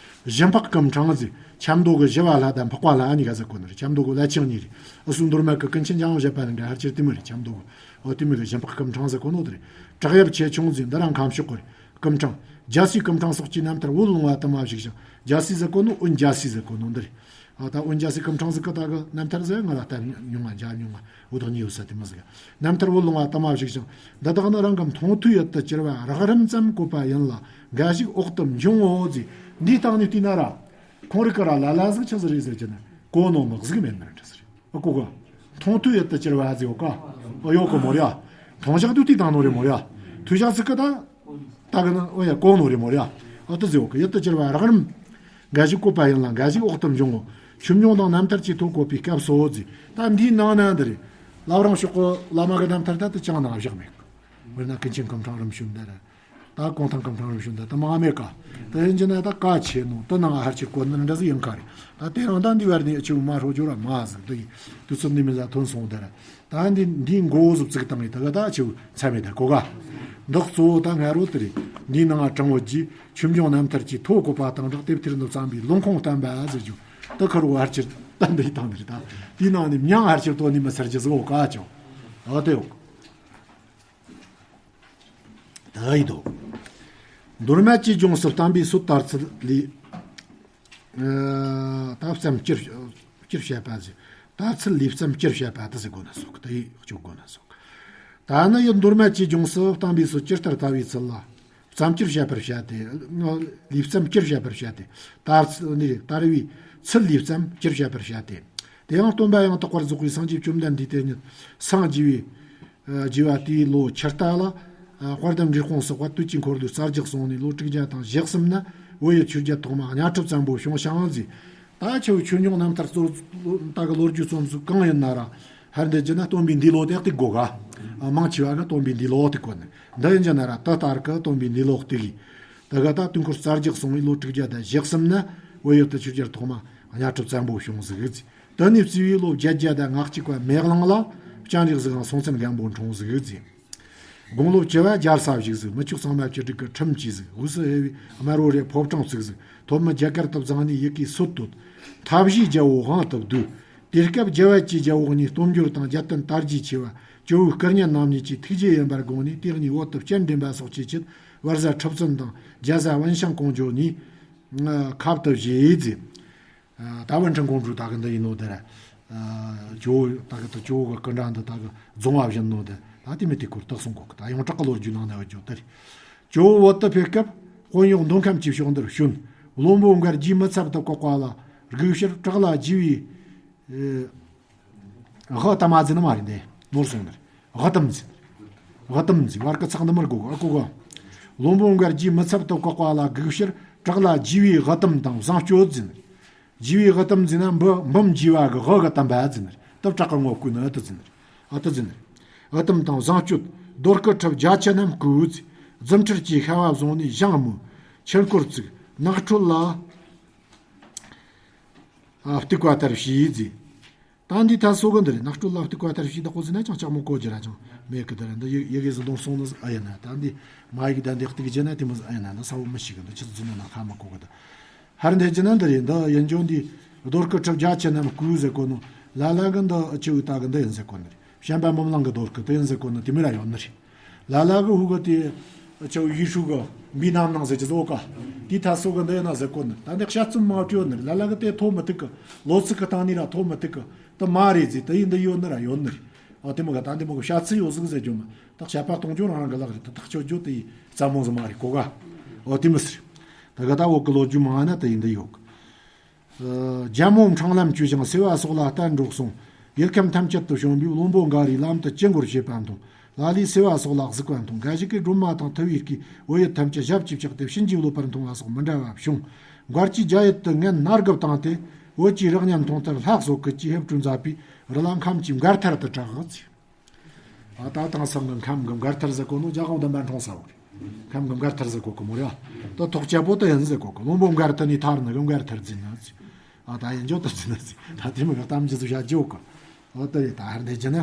ཞི་འཕགས་སྐུ་ཕྲེང་ཟེར། ཆབ་མདོ་གི་ཞི་བ་ལྷ་དང་འཕགས་པ་ལྷ་གཉིས་ཀ་ཟེར་གོ་ནི་རེད། ཆབ་མདོ་གི་བླ་ཆེན་གཉིས་རེད། ཨུ་སུ་མདོ་སྨད་གི་ཀུན་མཁྱེན་འཇམ་དབྱངས་བཞད་པ་ནི་འདྲ་ཧར་ཆེར་དེ་མོ་རེད། ཆབ་མདོ་གི། ཨོ་དེ་མོ་གི་ཞི་འཕགས་སྐུ་ཕྲེང་ཟེར་གོ་ནོ་དེ་རེད། བྲག་གཡབ་ཆེ་ཆུང་ཟེར་འདི་རང་ཁམས་ཕྱོགས་གི་རེད། སྐུ་ཕྲེང་། རྒྱལ་སྲས་སྐུ་ཕྲེང་སོགས་ཀྱི་རྣམ་ཐར་བོད་ལུང་བ་དུ་མ་བཞུགས་ཤིང་། རྒྱལ་སྲས་ཟེར་གོ་ནོ་འོན་རྒྱལ་སྲས་ཟེར་གོ་ནོ་འདི་རེད། ཨ་ད་འོན་རྒྱལ་སྲས་སྐུ་ཕྲེང་ཟིག་གི་ད་གི་རྣམ་ཐར་ཟིག་ང་ལ་ལྟ་མྱོང་ང་མཇལ་མྱོང་ང་འུ་དག་ཉེ་བོ་ས་དེ་མོ་ཟིག་རྣམ་ཐར་བོད་ལུང་བ་དུ་མ་བཞུགས་ཤིང་། འདི་དག་ནི་རང་གི་མཐོང་ཐོས་ཡུལ་དུ་གྱུར་པ་རགས་རིམ་ཙམ་བཀོད་པ་ཡིན་ལ་འགའ་ཞིག་འོག་ཏུ་འབྱུང་ངོ་། ཟེར། འདིའི་སྟེང་ནས་བལྟས་ན་ར། ཁོང་རིགས་ཀ་ར་ལ་ལ་ཟིག་ཆི་ཟིག་རེད་ཟེར་གྱི་ན་གོ་ནོ་མི་ཟིག་མེད་ནི་རེད་ཟེར། ཨ་གོ་ག་མཐོང་ཐོས་ཡུལ་དུ་གྱུར་པ་ཟེར་ཡོད་ཀ་ཨ་ཡོད་གི་མོ་ར། མཐོང་བཞག་དུས་དེ་དང་ནོ་རེད་མོ་ར། ཐོས་བཞག་ཟིག་གི་ད། ད་གི་ན་ཨོ་ཡ་གོ་ནོ་རེད་མོ་ར། ཨ་དེ་ཟེར་ཡོད་ཀི། ཡུལ་དུ་གྱུར་པ་རགས་རིམ། འགའ་ཞིག་བཀོད་པ་ཡིན་ལ་འགའ་ཞིག་འོག་ཏུ་འབྱུང་ངོ་། ཆོས་འབྱུང་དང་རྣམ་ཐར་གྱི་ཐོག་བཀོད་པའི་སྐབས་སུ་ཟེར། ད་འདིའི་ནང་ན་འདི་རེད། བླ་བྲང་ཕྱོགས་ཀྱི་བླ་མ་གི་རྣམ་ཐར་ད་དེ་ཅང་ནང་བཞག་མེད་གི། དཔེར་ན་ཀུན་མཁྱེན་སྐུ་ཕྲེང་རིམ་བྱོན་འདི་ར། ད་གུང་ཐང་སྐུ་ཕྲེང་རིམ་བྱོན་འདི་ད་མང་མེད་ཀ་དེ་ཡིན་གྱི་ན་ད་གལ་ཆེ་ནོ་དེ་ནང་ཧར་ཆེ་གོ་ནི་འདྲ་ཟིག་ཡིན་ཁ་རེད། ད་དེ་རང་ད་འདི་བར་ནས་ཆེ་བོ་མ་ཧྲོ་ཇོ་ར་མ་ཟིག་དེ་ཡིན་དུས་ཚོད་འདི་མི་ཟ་ཐོན་སོང་འདི་ར། ད་འདི་འདིའི་མགོ་བོ་ཟུབ་ཙིག་བཏང་ངས་ད་ག་ད་ཆེ་བོ་ཚ་མེད་ད་གོ་ག་འདི་གཙོ་བོ་ད་ང་རོ་དེ་རེད། འདིའི་ནང་དྲང་བོ་རྒྱུ་ཆོས་འབྱུང་རྣམ་ཐར་གྱི་ཐོ་བཀོད་པ་དང་སྦྲགས་དེབ་ཐེར་འདི་བརྩམས་པའི་ལུང་ཁུངས་བསྟན་པ་ཟེར་རྒྱུ་ད་ཁ་རོ་ཧར་ཆེར་ད་འདི་བཏང་ནི་རེད། ད་དེའི་ནང་ནས་མྱང་ཧར་ཆེར་དོ་ནི་མི་སར་རྒྱུ་ཟིག་འོ་ག་ཅོ་ཨ་དེ་འོ། ད་ཡིན་དོ། མདོ་སྨད་ཀྱི་ལྗོངས་སུ་བསྟན་པའི་སྲོལ་དར་ཚུལ་ལས། ཨ་ད་བརྩམས་བསྐྱར་བསྐྱར་བཤད་པ་ཟེར། དར་ཚུལ་ལས་བརྩམས་བསྐྱར་བཤད་པ་དེ་ཟེར་དགོས་ན་སོགས་དེ་ཡིས་སྐྱོབ་དགོས་ན་སོགས། ད་ནི་ཡུལ་མདོ་སྨད་ཀྱི་ལྗོངས་སུ་བསྟན་པའི་སྲོལ་ཇི་ལྟར་དར་བའི་ཚུལ་ལ། བརྩམས་བསྐྱར་བཤད་པར་བཤད་དེ། ལས་བརྩམས་བསྐྱར་བཤད་པར་བཤད་དེ། དར་ཚུལ་ནི་དར་བའི་ཚུལ་ལས་བརྩམས་བསྐྱར་བཤད་པར་བཤད་དེ། དེ་ཡང་སྟོན་པ་ཡང་དག་པར་རྫོགས་པའི་སངས་རྒྱས་བཅོམ་ལྡན་འདས་དེ་ཉིད་སངས་རྒྱས་པའི། རྒྱས་པ་དེའི་ལོ་ཕྱི་ཟླ་ལ། དཔལ་ལྡན་འབྲས་སྤུངས་སུ་དཔལ་དུས་ཀྱི་འཁོར་ལོའི་རྩ་རྒྱག་སོང་ནས་ལོ་དྲུག་བརྒྱ་དང་ཞེ་གསུམ་ན་བོད་ཡུལ་ཆོས་རྒྱལ་ཐོག་མ་གཉའ་ཁྲི་བཙན་པོ་བྱུང་ཞིང་ཟེར། ད་ཆེ་བོ་ཆོས་འབྱུང་རྣམ་ཐར་གཙོ་ད་གི་ལོ་རྒྱུས་རྩོམ་སུ་གང་ཡིན་ན་ར། ཧར་འདི་རྒྱུ་ན་སྟོན་པའི་འདས་ལོ་དེ་ཏིག་གོ་ག་མང་ཆེ་བ་གི་སྟོན་པའི་འདས་ལོ་ཏིག་གོ་ནི་འདི་ཡིན་རྒྱུ་ན་ར་ད་ལྟར་གི་སྟོན་པའི་འདས་ལོ་ཏིག་གི། ད་ག་ད་དུས་འཁོར་རྩ་རྒྱག་སོང་བའི་ལོ་དྲུག་བརྒྱ་དང་ཞེ་གསུམ་ན་བོད་ཡུལ་དུ་ཆོས་རྒྱལ་ཐོག་མ་གཉའ་ཁྲི་བཙན་པོ་བྱུང་ཟིག་ཟེར། དེ་ནས་བརྩིས་པའི་ལོ་བརྒྱད་བརྒྱ་དང་ང་གཅིག་པ་མེ་གླང་ལ་སྤྱན་རས་གཟིགས་དང་སྲོང་བཙན་སྒམ་པོ་འཁྲུངས་ཟིག་ཟེར། དགུང་ལོ་བཅུ་པ་རྒྱལ་ས་བཞུགས་ཟིག་མི་ཆོས་གཙང་མ་བཅུ་དྲུག་གི་ཁྲིམས་བཅས་ཟིག་དབུས་སུ་ཕེབས་པའི་དམར་པོ་རེ་ཕོ་བྲང་བཙུགས་ཟིག་ཐོན་མི་རྒྱ་གར་དུ་བརྫངས་ནས་ཡི་གེའི་སྲོལ་བཏོད། མཐའ་བཞིའི་རྒྱལ་པོ་དབང་དུ་བསྡུས། དེ་སྐབས་རྒྱལ་བ་བཅས་རྒྱལ་པོ་གཉིས་སྟོབས་འབྱོར་དང་རྒྱལ་བསྟན་དར་རྒྱས་ཆེ་བ། ཇོ་བོའི་སྐུ་བརྙན་རྣམ་གཉིས་ཀྱི་ཐུགས་རྗེ་ཡིན་པར་དགོངས་ནས་དེ་གཉིས་བོད་དུ་སྤྱན་འདྲེན་པ་སོགས་ཀྱི་ཆེད་བར་བཟའ་ཁྲི་བཙུན་དང་རྒྱལ་བཟའ་ཝུན་ཤང་ཀོང་ཇོ་གཉིས་ཁབ་ཏུ་བཞེས་ཟེར། ད་ཝུན་ཤང་ཀོང་ཇོ་ད་གི་འདི་ཡིན་ནོ་དེ་ར། ཇོ་བོ་ད་གི་ད་ཇོ་བོ་གི་སྐུ་འདྲ་འདི་ད་གི་རྫོང་བ་བཞིན་ནོ་དེ་ད་དེ་མི་དེ་སྐོར་དག་གསུང་གོ་གི་ད་ཡོངས་གྲགས་ཀྱི་ལོ་རྒྱུས་ནང་ན་ཡོད་ཇོ་དེ་རེད། ཇོ་བོ་བོད་དུ་ཕེབས་སྐབས་དཔོན་གཡོག་མདོ་ཁམས་ཀྱི་ཕྱོགས་འདིར་བྱོན། བློན་པོ་མགར་རྒྱའི་མི་ཚབ་ཏུ་བཀག་པ་ལ་སྒུག་ཕྱིར་བྲག་ལ་རྒྱས་པའི་ཨེ། ཧ་ཏ་མ་ཟེར་ནི་མ་རེད་དེ། ནོར་སོང་ནི་རེད། ཧ་ཏམ་ཟེར། ཧ་ཏམ་ཟེར། བར་གི་ཚག་འདི་མར་གོ་གི་ཨ་གོ་གི་བློན་པོ་མགར་རྒྱའི་མི་ཚབ་ཏུ་བཀག་པ་ལ་སྒུག་ཕྱིར་བྲག་ལ་རྒྱས་པའི་ཧ་ཏམ་དང་བཟང་སྤྱོད་ཟེར་ནི་རེད། རྒྱས་པའི་ཧ་ཏམ་ཟེར་ན་འབུམ་འབུམ་རྒྱས་པ་གི་ཧ་གི་ཏམ་པ་ཟེར་ནི་རེད། ད་བྲག་གི་ངོ་བཀོད་ནི་ཨ་ཏི་ཟེར་ནི་རེད། ཨ་ཏི་ཟེར་ནི་རེད། ཧ་ཏམ་དང་བཟང་སྤྱོད། རྡོ་སྐུ་ཁྲི་བརྒྱ་ཆེན་རྣམས་བཀོད་ཟེར། རྫུ་འཕྲུལ་གྱི་ཤ་བ་བཟུང་ནས་ཞིང་རྨོ། ཆུ་འཁོར་བཙུགས། ནགས་ཁྲོད་ལ་ཨ་སྟེགས་པ་ལྟར་བྱས་ཟེར། ད་འདི་ད་སོ་གི་འདི་རེད། ནགས་ཁྲོད་ལ་སྟེགས་པ་ལྟར་བྱས་ད་ཁོ་ཟེར་ན་ཅང་ལྕགས་མོ་གོ་རྒྱུ་ར་ཅང་མེད་གི། ད་རེད་འདི་ཡི་ཡི་གེ་ཟིག་འདོན་སོང་ནི་ཨ་ཡིན་ན་ད་འདི་མ་ཡིག་ད་འདི་སྟེགས་རྒྱུ་ན་དེ་མོ་ཟིག་ཨ་ཡིན་ན་ད་ས་བོ་མི་ཤེས་གི། འདི་ཆི་ཟིག་ཟིན་ན་ན་ཧ་མ་གོ་གི། ད་ཧར་འདི་རྒྱུ་ན་འདི་རེད། འདི་ཡིན་ཅོ་འདི་རྡོ་སྐུ་ཁྲི་བརྒྱ་ཆེན་རྣམས་བཀོད་ཟེར་གོ་ནོ་ལ་ལ་གི་འདི་ཨ་ཆེ་བོ་ད་གི་འདི་ཡིན་ཟེར་གོ་ནི་རེད། བྱམས་པ་འབུམ་གླིང་གི་རྡོ་སྐུ་དེ་ཡིན་ཟེར་གོ་ནི་དེ་མོ་ར་ཡོད་ནི་རེད། ལ་ལ་གི་ཧུ་གི་དེ་ཆེ་བོ་ཡེ་ཧྲུའུ་གི་འབུའི་རྣམ་སྣང་ཟེར་གྱི་ཟོ་ཀ་དེ་ད་སོ་གི་འདི་ཡིན་ན་ཟེར་གོ་ནི། ད་འདི་དཔྱད་རྩོམ་མང་བྲིས་ཡོད་ནི་རེད། ལ་ལ་གི་དེ་ཐོ་མི་ཐུག་གི། ལོ་ཚིགས་གི་སྟེང་ནས་ར་ཐོ་མི་ཐུག་གི། དེ་མ་རེད་ཟེར། དེ་ཡིན་འདི་ཡོད་ནི་ར་ཡོད་ནི་རེད། ཨོ་དེ་མོ་ག་ད་འདི་མོ་གི་བཤད་ཚུལ་ཡོད་ཟིག་ཟེར་རྒྱུ་མ། ད་བཤད་པ་གཏོང་རྒྱུ་རང་རང་གི་ལག་རེད། ད་ཐག་ཆོད་རྒྱུ་དེ་ཡི་རྩ་མོ་ཟིག་མ་རེད་གོ་ག་ཨོ་དེ་མོ་ཟེར། ད་ག་ད་འོག་གི་ལོ་རྒྱུས་མང་ན་དེ་ཡིན་འདི་ཡོད་གི། ཨ། རྒྱལ་མོ་འཕྲང་ལམ་བཅུ་ཞིང་སེ་བ་སོགས་ལ་བརྟན་འགྲོགས་སོང་། ཡུལ་ཁམས་ཐམས་ཅད་དུ་བྱོན་པའི་བློན་པོ་འགའ་རེས་ལམ་དུ་ཅི་འགོར་བྱེད་པ་མཐོང་། ལ་ལས་སེ་བ་སོགས་ལ་གཟིགས་པ་མཐོང་། འགའ་ཞིག་གིས་སྒྲོལ་མ་དང་ཐུ་བའི་སྐུའི་འོད་ཡུལ་ཐམས་ཅད་ཞབས་ཀྱིས་བཅགས་ཏེ་བྱིན་གྱིས་རློབ་པར་མཐོང་བ་སོགས་མི་འདྲ་བ་བྱུང་། མགར་གྱིས་རྒྱ་ཡུལ་དུ་ངན་སྣ་དགུ་བཏང་སྟེ། འོད་ཀྱི་རིགས་ཉམས་མཐོང་མཐར་ལྷ་སོགས་ཀྱིས་ཀྱི་ཕེབས་སྒྲུབ་མཛད་པའི་རི་ལ་ཁམས་ཀྱི་མགར་ཐར་དུ་གྲགས་ཟེར། ཨ་ད་དེང་སང་གི་ཁམས་ཀྱི་མགར་ཐར་ཟེར་གོ་ནོ་རྒྱ་གར་བསྡོམས་པ་འཁྲུངས་ས་བོ་རེད། ཁམས་ཀྱི་མགར་ཐར་ཟེར་གོ་གི་མོ་རེད། ད་ཐོག་བཅད་པོ་དེ་ཡིན་ཟེར་གོ་གི། བློན་པོ་མགར་ཐར་ནས་ཐར་ནི་གི་མགར་ཐར་ཟེར་ན་ཟེར། ཨ་ད་ཡིན་འཇོག་ཏུ་ཟེར་ན་ཟེར། ད་དེ་མོ་གི་གཏམ་རྒྱུད་ཟིག་བཤད་རྒྱུ་གི། ཨོ་དེ་རེད། ད་ཧར་འདི་རྒྱུ་ནི།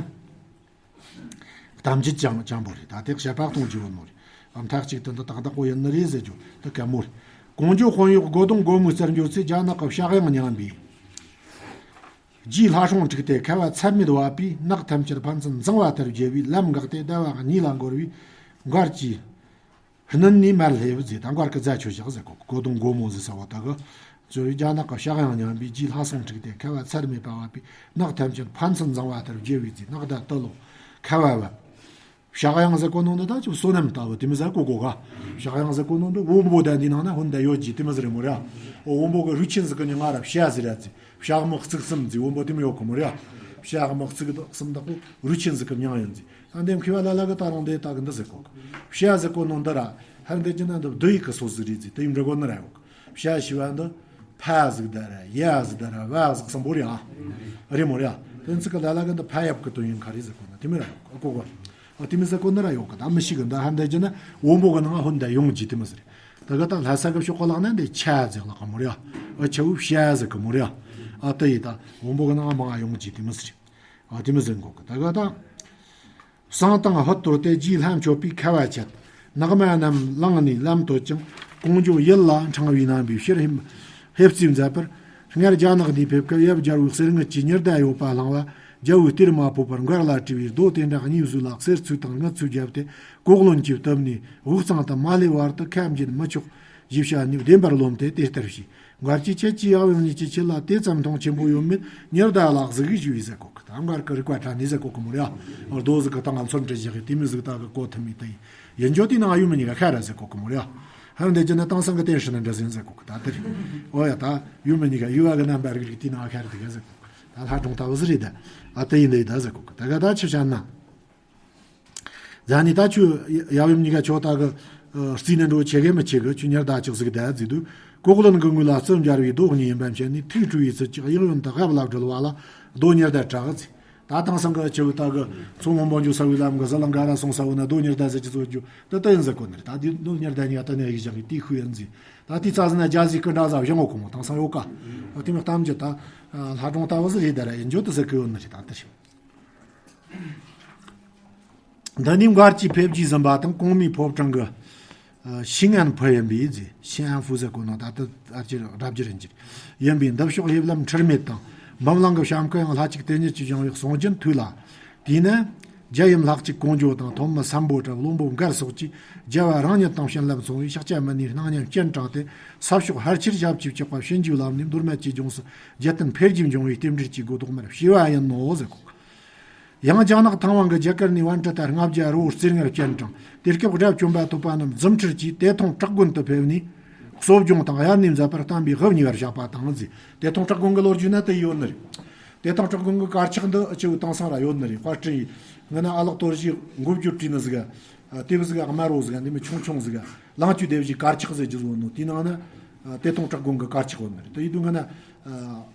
གཏམ་རྒྱུད་ཅང་ཅང་པོ་རེད། ད་དེ་བཤད་པ་གཏོང་རྒྱུ་བོ་མོ་རེད། ཨ་མཐའ་གཅིག་ཏུ་འདི་ཏག་ཏག་པོ་ཡིན་ནི་རེད་ཟེར་རྒྱུ་དེ་གད་མོ་རེད། གོང་ཇོ་དཔོན་གཡོག་སྒོ་གདོང་སྒོ་མོའི་རྩར་འབྱོར་ཚེ་རྒྱ་ནག་གི་བཤགས་གཡང་མྱངས་པས། རྗེའི་ལྷ་སྲུང་འཁྲུགས་ཏེ་ཁ་བ་ཚད་མེད་བབས་པས། ནགས་ཐམས་ཅད་ཕན་ཚུན་འཛིང་བ་ལྟར་བརྗེ་བས། ལམ་འགགས་ཏེ་ཟླ་བ་གཉིས་ལ་འགོར་བས། མགར་གྱིས་སྣུན་ནས་མར་ལྷེབས་ཟེར། ད་མགར་གི་རྫ་ཆོད་བཞག་ཟེར་གོ། སྒོ་གདོང་སྒོ་མོ་ཟེར་ས་བ་ད་གི་ཚོ་བའི་རྒྱ་ནག་གི་བཤགས་གཡང་མྱངས་པས། རྗེའི་ལྷ་སྲུང་འཁྲུགས་ཏེ་ཁ་བ་ཚད་མེད་པ་བབས་པས། ནགས་ཐམས་ཅད་ཕན་ཚུན་འཛིང་བ་ལྟར་བརྗེ་བས་ཟེར། ནགས་ད་དུ་ལོ་ཁ་བ་བབས། བཤགས་གཡང་ཟེར་གོ་ནོ་འདི་ད་ཅིག་བསོད་ནམས་ལྟ་བུ་དེ་མི་ཟེར་གོ་གོ་ག་བཤགས་གཡང་ཟེར་གོ་ནོ་འདི་བོན་པོ་དང་འདི་ནང་ན་ཧོན་ད་ཡོད་ཀྱི་དེ་མི་ཟེར་མོ་ར། འོ་བོན་པོ་གི་རུས་ཆེན་ཟིག་གི་མྱིང་ང་ར་བཤགས་ཟེར་ར་ཟེར། བཤགས་མི་གཙུག་གསུམ་ཟེར། བོན་པོ་དེ་མི་ཡོད་གི་མོ་ར། བཤགས་མི་གཙུག་གསུམ་དག་པོ་རུས་ཆེན་ཟིག་གི་མྱིང་ཡིན་ཟེར། ད་འདེམས་མཁས་པ་ལ་ལ་གི་ད་རུང་འདི་ད་གི་འདི་ཟེར་གོ་གི། བཤགས་ཟེར་གོ་ནོ་འདི་ར་ཧར་འདི་ཅི་ན་འདི་བསྡུ་ཡིག་གི་སོ་ཟིག་རེད་ཟེར། དེ་ཡིན་འདྲ་གོ་ནི་ར་ཡོད་གི། བཤགས་ཞེས་པ་འདི་ཕ་ཟིག་ད་ར་ཡ་ཟིག་ད་ར་བ་ཟིག་གསུམ་པོ་རེད་ཨ། རེད་མོ་རེད་ཨ། དེ་ཚིག་གི་ལ་ལ་གི་འདི་ཕ་ཡབ་གི་དོན་ཡིན་ཁ་རེད་ཟེར་གོ་ན་དེ་མི་ར་ཡོད་གི། ཨ་གོ་གོ། ཨ་དེ་མི་ཟེར་གོ་ནི་ར་ཡོད་གི། ད་མི་ཤེས་གི། འདི་ཧར་འདི་ཅི་ན་བོན་པོ་གི་ནང་ཧོན་ད་ཡོང་གི་དེ་མི་ཟེར། ད་གི་ད་ལྷ་ས་གི་ཕྱོགས་གི་ལག་ན་འདི་ཆ་ཟིག་ལག་གི་མོ་རེད་ཨ། ཨ་ཆ་བོ་བཤགས་ཟེར་གི་མོ་རེད་ཨ། ཨ་དེ་ཡི་ད་བོན་པོ་གི་ནང་མང་ཡོང་གི་དེ་མི་ཟེར། ཨ་དེ་མི་ཟེར་གོ་གི། ད་གི་ད། བསང་དང་ཕུད་གཏོར་ཏེ་རྗེའི་ལྷ་མཆོད་པས་ཁ་བ་ཆད། ནགས་མ་རྣམས་བླངས་ནས་ལམ་བཏོད་ཅིང་། ཀོང་ཇོ་ཡུལ་ལ་འཕྲེང་བའི་རྣམ་པའི་ཕྱིར་ཕེབས་རྩིས་མཛད་པར། སྔར་རྒྱ་ནག་ནས་ཕེབས་སྐབས་ཡབ་རྒྱལ་པོའི་གསེར་དངུལ་གྱི་ཉི་ཟླ་ཡོད་པ་བླངས་པ་རྒྱལ་པོའི་གཏེར་མ་ཕོག་པར་མགར་ལ་སྤྲད་པས། རྡོ་དེ་འདྲ་གཉིས་བཟོས་ལ་གསེར་ཚོས་དང་དངུལ་ཚོས་བརྒྱབ་སྟེ་གོ་རློན་གྱིས་བཏབ་ནས་དབུགས་གཙང་དུ་མ་ལྷེབ་བར་དུ་ཁ་འབྱིན་མི་ཆོག་ཞེས་བཤད་ནས་བདེན་པར་རློམ་སྟེ་དེ་ལྟར་བྱས། མགར་གྱིས་ཁྱེད་ཀྱིས་ཡབ་ཡུམ་གཉིས་ཀྱི་ཆེད་ལ་དེ་ཙམ་མཐོང་ཆེན་པོ་ཡོད་མེད་ཉི་ཟླ་ལ་གཟིགས་ཞུས་ཟེར་གོ་གི། ད་མགར་གི་རིག་པ་ཕྲ་ནི་ཟེར་གོ་གི་མོ་རེད། རྡོ་ཟིག་གི་སྟེང་ང་ཚོན་བྲིས་བཞག་གི་དེ་མི་ཟིག་ད་གི་གོ་ཐུབ་མེད་དེ་ཡིན་འཇོག་དེའི་ནང་ཡུལ་མི་གཉིས་ཀ་ཁ་ར་ཟེར་གོ་གི་མོ་རེད། ཧ་འདི་ཅི་ན་དེང་སང་གི་བསྟན་སྲིད་ན་འདྲ་ཟིན་ཟེར་གོ་གི། ད་དེ་རེད། ཨོ་ཡ་ད་ཡུལ་མི་གཉིས་ཀ་ཡུལ་བ་གི་རྣམ་པ་རིག་རིག་དེའི་ནང་ཁ་ར་དེ་ག་ཟེར་གོ་གི། ད་ལྷ་སྒྲུང་ལྟ་བུ་ཟིག་རེད་ད། ཨ་དེ་ཡིན་འདི་ཡིན་ད་ཟེར་གོ་གི། ད་ག་ད་ཆི་བྱ་ན། ཛ་ནི་ད་ཁྱོད་ཡབ་ཡུམ་གཉིས་ཀ་ཁྱོད་ད་གི་ཨ་རྩིས་ནས་འགྲོ་ཆེ་གེ་མི་ཆེ་གི། ཁྱོད་ཉི་ཟླ་ཅིག་ཟིག་བསྡད་ཟིག་འདུག། གོ་རློན་གི་ངོས་ལ་རྩི་འབྱར་བའི་རྡོ་གཉིས་ཡིན་པ་མཁྱེན་ནས་ཐུགས་སྤྲོ་བའི་ཚུལ་གྱིས་གཡས་གཡོན་དུ་རྔབ་ལ་བསྒྲིལ་བ་ལ་རྡོ་ཉི་ཟླ་གྲགས་ཟིག། ད་དེང་སང་གི་ཆུ་བོ་ད་གི་མཚོ་སྔོན་པོ་འཇུག་ས་བའི་ལམ་གི་ཟི་ལིང་ག་ར་སོང་ས་བོ་ན་རྡོ་ཉི་ཟླ་ཟེར་གྱི་བཟོ་རྒྱུ་དེ་ལྟ་ཡིན་ཟེར་གོ་ནི་རེད། ད་དེ་རྡོ་ཉི་ཟླ་གཉིས་ཀ་ད་ནས་ཡིག་བཞག་གི་དེའི་ཤུགས་ཡིན་ཟིག། ད་དེ་རྩ་ཟིན་ན་རྒྱ་ཟིག་སྐུ་འདྲ་ཟ་བཞེངས་འོ་གོ་མོ་དེང་སང་ཡོད་ཀ། ཨ་དེ་མི་གཏམ་རྒྱུད་ད་ལྷ་སྒྲུང་ལྟ་བུ་ཟིག་རེད། ད་ར་ཡིན་འཇོག་དུ་ཟེར་གི་ཡོད་ནི་རེད། ད་དེ་རེད། འདི་ནི་མགར་གྱི་ཕེབས་རྗེས་ཟིན་པ་དང་གོང་མའི་ཕོ་བྲང་གི་ཨ་ཤིང་ཨན་ཕུ་ཡིན་པས་ཟེར། ཤིང་ཨན་ཕུ་ཟེར་གོ་ནོ་ད་ལྟ་ཨ་ཅེ་སྒྲ་བསྒྱུར་ཡིན་གྱི་ཡིན་པས། འདི་ཕྱོགས་ཡིབ་ལམ་འཁྲུལ་མེད་དང་། འབུམ་གླིང་གི་བྱམས་སྐུ་ཡང་ལྷ་གཅིག་དེ་ཉིད་ཀྱིས་བཞེངས་པའི་གསུང་རྒྱུན་ཐོས་ལ། དེས་ན་རྒྱལ་ཡུམ་ལྷ་གཅིག་ཀོང་ཇོ་དང་ཐོན་མི་སམ་བྷོ་ཊ་བློན་པོ་མགར་སོགས་ཀྱིས་རྒྱལ་བ་རང་ཉིད་དང་བྱིན་རླབས་མཚུངས་པའི་ཤཱཀྱ་མུ་ནེའི་སྣང་བརྙན་སྤྱན་དྲངས་ཏེ་ས་ཕྱོགས་ཕལ་ཆེར་ཞབས་ཀྱིས་བཅགས་པ་བྱིན་གྱིས་བརླབས་ནས་མདོ་སྨད་ཀྱི་ལྗོངས་སུ་རྒྱལ་བསྟན་འཕེལ་རྒྱས་འབྱུང་བའི་རྟེན་འབྲེལ་གྱི་སྒོ་ཐོག་མར་ཕྱེ་བ་ཡིན་ནོ་ཟེར་གོ། ཡང་རྒྱ་ནག་ཐང་ཝན་གྱི་རྒྱ་གར་ནས་བན་ཏྲ་ཏ་ལྔ་བརྒྱ་རི་བོ་རྩེ་ལྔར་སྤྱན་དྲངས། དེ་སྐབས་དགྲ་བཅོམ་པ་ཐོབ་པ་རྣམས་རྫུ་འཕྲུལ་གྱིས་དེ་ཐང་བྲག་དགོན་དུ་ཕེབས་ནས་གསོ་སྦྱོང་དང་དབྱར་གནས་མཛད་པར་བསྟན་པའི་དབུ་བརྙེས་པར་བཞག་པ་དང་ཟེར། དེ་ཐང་བྲག་དགོན་གྱི་ལོ་རྒྱུས་ན་དེ་ཡོད་ནི་རེད། དེ་ཐང་བྲག་དགོན་གྱི་དཀར་ཆག་འདི་ཨ་ཆེ་བོ་དེང་སང་ར་ཡོད་ནི་རེད། དཔར་སྐྲུན་ཡིན་ན་ཨ་ལགས་དོར་ཞིག་མགོ་བརྗོད་བྲིས་ནི་ཟིག་ག་ཨ་དེབ་ཟིག་དམར་རོ་ཟིག་ག་འདི་མི་ཆུང་ཆུང་ཟིག་ག་ལང་ཀྱི་དེབ་ཞིག་དཀར་ཆག་ཟེར་རྒྱུ་ཟིག་ཡོད་ནོ། དེའི་ནང་ན་ཨ་དེ་ཐང་བྲག་དགོན་གྱི་དཀར་ཆག་ཡོད་ནི་རེད། དེ་ཡིན་དུས་ང་ན་ཨ་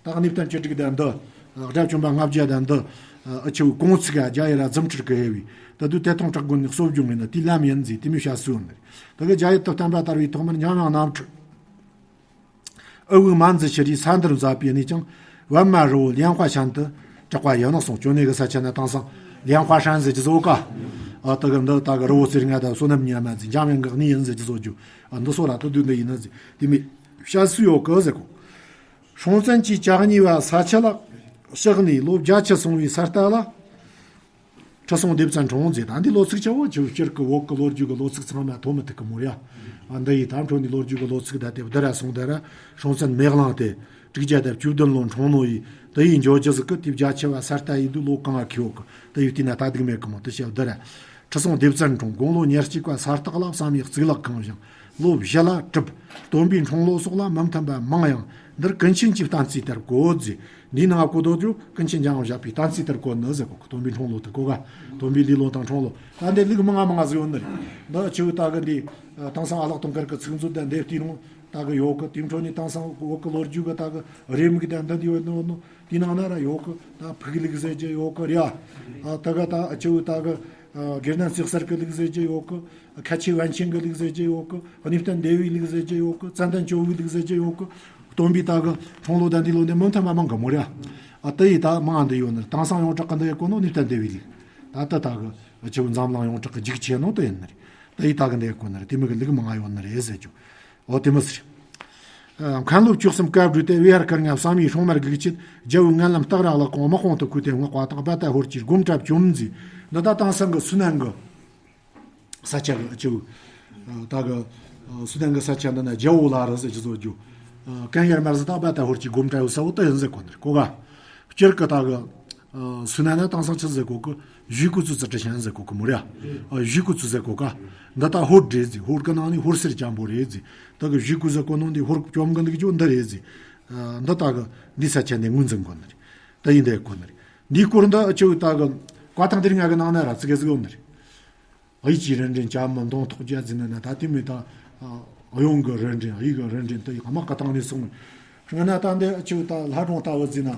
ད་གནས་བརྟན་བཅུ་དྲུག་དང་འདི་ཨ་དགྲ་བཅོམ་པ་ལྔ་བརྒྱ་དང་འདི་ཨ་ཨ་ཆེ་བོའི་གོང་ཚིག་ག་རྒྱ་ཡི་ར་རྫུ་འཕྲུལ་གྱིས་ཕེབས་པའི་ད་དུས་དེ་ཐང་བྲག་དགོན་ནས་གསོ་སྦྱོང་ཡིན་ན་དེའི་ལམ་ཡིན་ཟེར་དེ་མི་བཤད་སྲོལ་ཡོད་ནི་རེད། དེ་གི་རྒྱ་ཡུལ་དུ་བསྟན་པ་དར་བའི་ཐོག་མར་འཇམ་དབྱངས་རྣམ་འཕྲུལ་ཨུ་བུའི་མ་འཛི་ཤི་རིའི་ས་འདིར་མཛད་པའི་གནས་ཀྱང་པདྨ་རི་བོ་ལིའང་ཧྭ་ཤན་དུ་གྲགས་པ་ཡང་ནག་སོང་། ཅོ་ནེ་གི་ས་ཆ་ན་དེང་སང་ལིའང་ཧྭ་ཧྲན་ཟེར་གྱི་བཟོ་ཀ་ཨ་ད་གི་འདི་ད་གི་རི་བོ་རྩེ་ལྔ་དང་བསོད་ནམས་ཉི་མ་ཟེར་འཇམ་དབྱངས་གི་གནས་ཡིན་ཟེར་གྱི་བཟོ་རྒྱུ་ཨ་འདི་སོ་ར་ད་དུས་འདི་ཡིན་ན་ཟེར་དེ་མི་བཤད་སྲོལ་ཡོད་གི་ཟེར་གོ། སྲོང་བཙན་གྱི་ལྕགས་གཉིས་པ་ས་ཆ་ལ་གཤེགས་ནས་ལོ་བརྒྱད་ཅུ་སོང་བའི་ས་རྟ་ལ། ཁྲི་སྲོང་ལྡེ་བཙན་འཁྲུངས་ཟེར། ད་འདི་ལོ་ཚིགས་ཆ་བོ་ཆུ་སྤྱིར་གི་བོད་གི་ལོ་རྒྱུས་གི་ལོ་ཚིགས་ཚང་མ་ཐོ་མི་ཐུག་གི་མོ་རེད། ཨ་འདི་ཡི་ད་འཕྲོ་ནས་ལོ་རྒྱུས་གི་ལོ་ཚིགས་ད་དེ་བདུ་ར་སོང་ད་ར་སྲོང་བཙན་མེ་གླང་དེ་ དྲུག་བརྒྱ་དང་བཅུ་བདུན་ལོ་འཁྲུངས་ནོ་ཡིས་དེ་ཡི་འཇོ་རྒྱུ་ཟིག་གི་དེ་བརྒྱ་ཆེ་བ་ས་རྟ་ཡི་དུ་ལོ་གང་ང་ཁེའོ་གི་དེ་ཡི་དུས་ན་ད་སྡུག་མེད་གི་མོ་དེ་བཤད་བདུ་ར། ཁྲི་སྲོང་ལྡེ་བཙན་འཁྲུངས་དགུང་ལོ་ཉེར་གཅིག་པ་ས་སྟག་ལ་བསམ་ཡས་གཙུག་ལག་ཁང་བཞེངས། ལོ་བཞི་ལ་གྲུབ། སྟོན་པའི་འཁྲུངས་ལོ་སོགས་ལ་མི་མཐུན་པ་མང་ཡང་འདིར་ཀུན་མཁྱེན་གྱི་བསྟན་རྩིས་ལྟར་གོ་མཛོད། འདིའི་ནང་གོ་དོ་ཇོ་ཀུན་མཁྱེན་འཇམ་དབྱངས་བཞག་པའི་བསྟན་རྩིས་ལྟར་གོ་ནི་ཟེར་གོ་གི་སྟོན་པའི་འཁྲུངས་ལོ་དེ་གོ་ག་སྟོན་པའི་ལུས་ལོ་དང་འཁྲུངས་ལོ་ད་འདི་ལུགས་མང་ང་མང་ང་ཟིག་ཡོད་ནི་རེད། འདི་ཆུ་ད་གི་འདི་དེང་སང་ཨ་ལགས་དུང་དཀར་གི་ཚིག་མཛོད་དང་འདི་བལྟས་རུང་ད་གི་ཡོད་གི་དེ་འཕྲོ་ནས་དེང་སང་བོད་གི་ལོ་རྒྱུས་གི་ད་གི་རེའུ་མིག་དང་འདི་འདི་ཡོད་ནོ་ནོ། དེའི་ནང་ན་ར་ཡོད་གི་ད་ཕུག་ལུགས་ཟེར་རྒྱུ་ཡོད་གི་རེད་ཨ། ད་ག་ད་ཨ་ཆུ་ད་གི་དགེ་འདུན་རྩེ་གསར་གི་ལུགས་ཟེར་རྒྱུ་ཡོད་གི་ཁ་ཆེ་བན་ཆེན་གི་ལུགས་ཟེར་རྒྱུ་ཡོད་གི་གནས་བརྟན་སྡེ་བའི་ལུགས་ཟེར་རྒྱུ་ཡོད་གི་ཙན་དན་ཇོ་བོའི་ལུགས་ཟེར་རྒྱུ་ཡོད་གི་སྟོན་པའི་ད་གི་འཁྲུངས་ལོ་དང་འདས་ལོ་འདི་མི་མཐུན་པ་མང་གི་མོ་རེད་ཨ། ཨ་དེ་ཡི་ད་མང་ང་འདི་ཡོད་ནི་རེད། དེང་སང་ཡོངས་གྲགས་གི་འདི་ཡི་གོ་ནོ་གནས་བརྟན་སྡེ་བའི་ལུགས། ད་ལྟ་ད་གི་ཨ་ཆུ་འཛམ་གླིང་ཡོངས་གྲགས་གི་རྒྱུགས་ཆེ་ནོ་དེ་ཡིན་ནི་རེད། དེ་ཡི་ད་གི་འདི་ཡི་གོ་ནི་རེད། དེ་མི་གི་ལུགས་མང་ང་ཡོད་ནི་རེད་ཟེར་རྒྱུ། འོ་དེ་མི་སྲིད། ཨ། མཁན་སློབ་བཅུ་གསུམ་བཀའ་བསྒྲུབས་ཏེ་བི་ཧར་བསྐུར་ངས་བསམ་ཡས་སྲུང་མར་བསྒུགས་ཆེད་རྒྱལ་བོའི་མངལ་ལམ་སྟག་ར་ལ་གོང་དམག་དཔུང་དུ་བསྐུལ་ཏེ་མངགས་པ་དང་རྦད་དེ་ཧོར་གྱིས་སྒོམ་གྲྭ་བཅོམ་མཛད། འདི་ད་དེང་སང་གི་སུའུ་ནན་གི་ས་ཆ་གི་ཨ་ཆུ། ད་གི་སུའུ་ནན་གི་ས་ཆ་འདི་ན་རྒྱལ་བོ་ལ་རི་ཟེར་གྱི་བཟོ་རྒྱུ། ཀན་ཡར་མར་ཟི་ད་རྦད་དེ་ཧོར་གྱིས་སྒོམ་གྲྭ་ཡོད་ས་བོ་དེ་ཡིན་ཟེར་གོ་ནི་རེད་གོ་ག་སྤྱིར་གི་ད་གི་སུའུ་ནན་ན་དེང་སང་ཆི་ཟེར་གོ་གི་བཞུགས་སྐུ་ཙི་ཙི་ཏྲི་ཤན་ཟེར་གོ་གི་མོ་རེད། ཨ། བཞུགས་སྐུ་ཙི་ཟེར་གོ་ག་འདི་ད་ཧོར་འདྲེ་ཟེར། ཧོར་གི་ནང་ནས་ཧོར་སེར་ཅན་པོ་རེད་ཟེར། ད་གི་བཞུགས་སྐུ་ཟེར་གོ་ནོ་འདི་ཧོར་བཅོམ་གི་འདུག་ཅོ་འདི་རེད་ཟེར། ཨ། འདི་ད་གི་འདི་ས་ཆ་འདི་ངོས་འཛིན་གོ་ནི་རེད། ད་ཡིན་འདི་གོ་ནི་རེད། འདིའི་སྐོར་འདི་ཨ་ཆུ་ད་གི་བཀའ་ཐང་དེ་རིང་ང་གི་ནང་ན་ར་ཙི་གེ་ཟིག་ཡོད་ནི་རེད། གཡས་ཀྱི་རུ་འདྲེན་ལྕམ་མོ་མདུང་ཐོགས་རྒྱ་ཟིན་ན་ན་ད་དེ་མི་ད། གཡོན་གི་རུ་འདྲེན་གཡས་ཀྱི་རུ་འདྲེན་དེ་ཡི་དམག་གི་སྟེང་ནས་སོང་། སྔ་ན་ད་འདི་ཨ་ཆུ་ད་ལྷ་སྒྲུང་ལྟ་བུ་ཟིན་ན།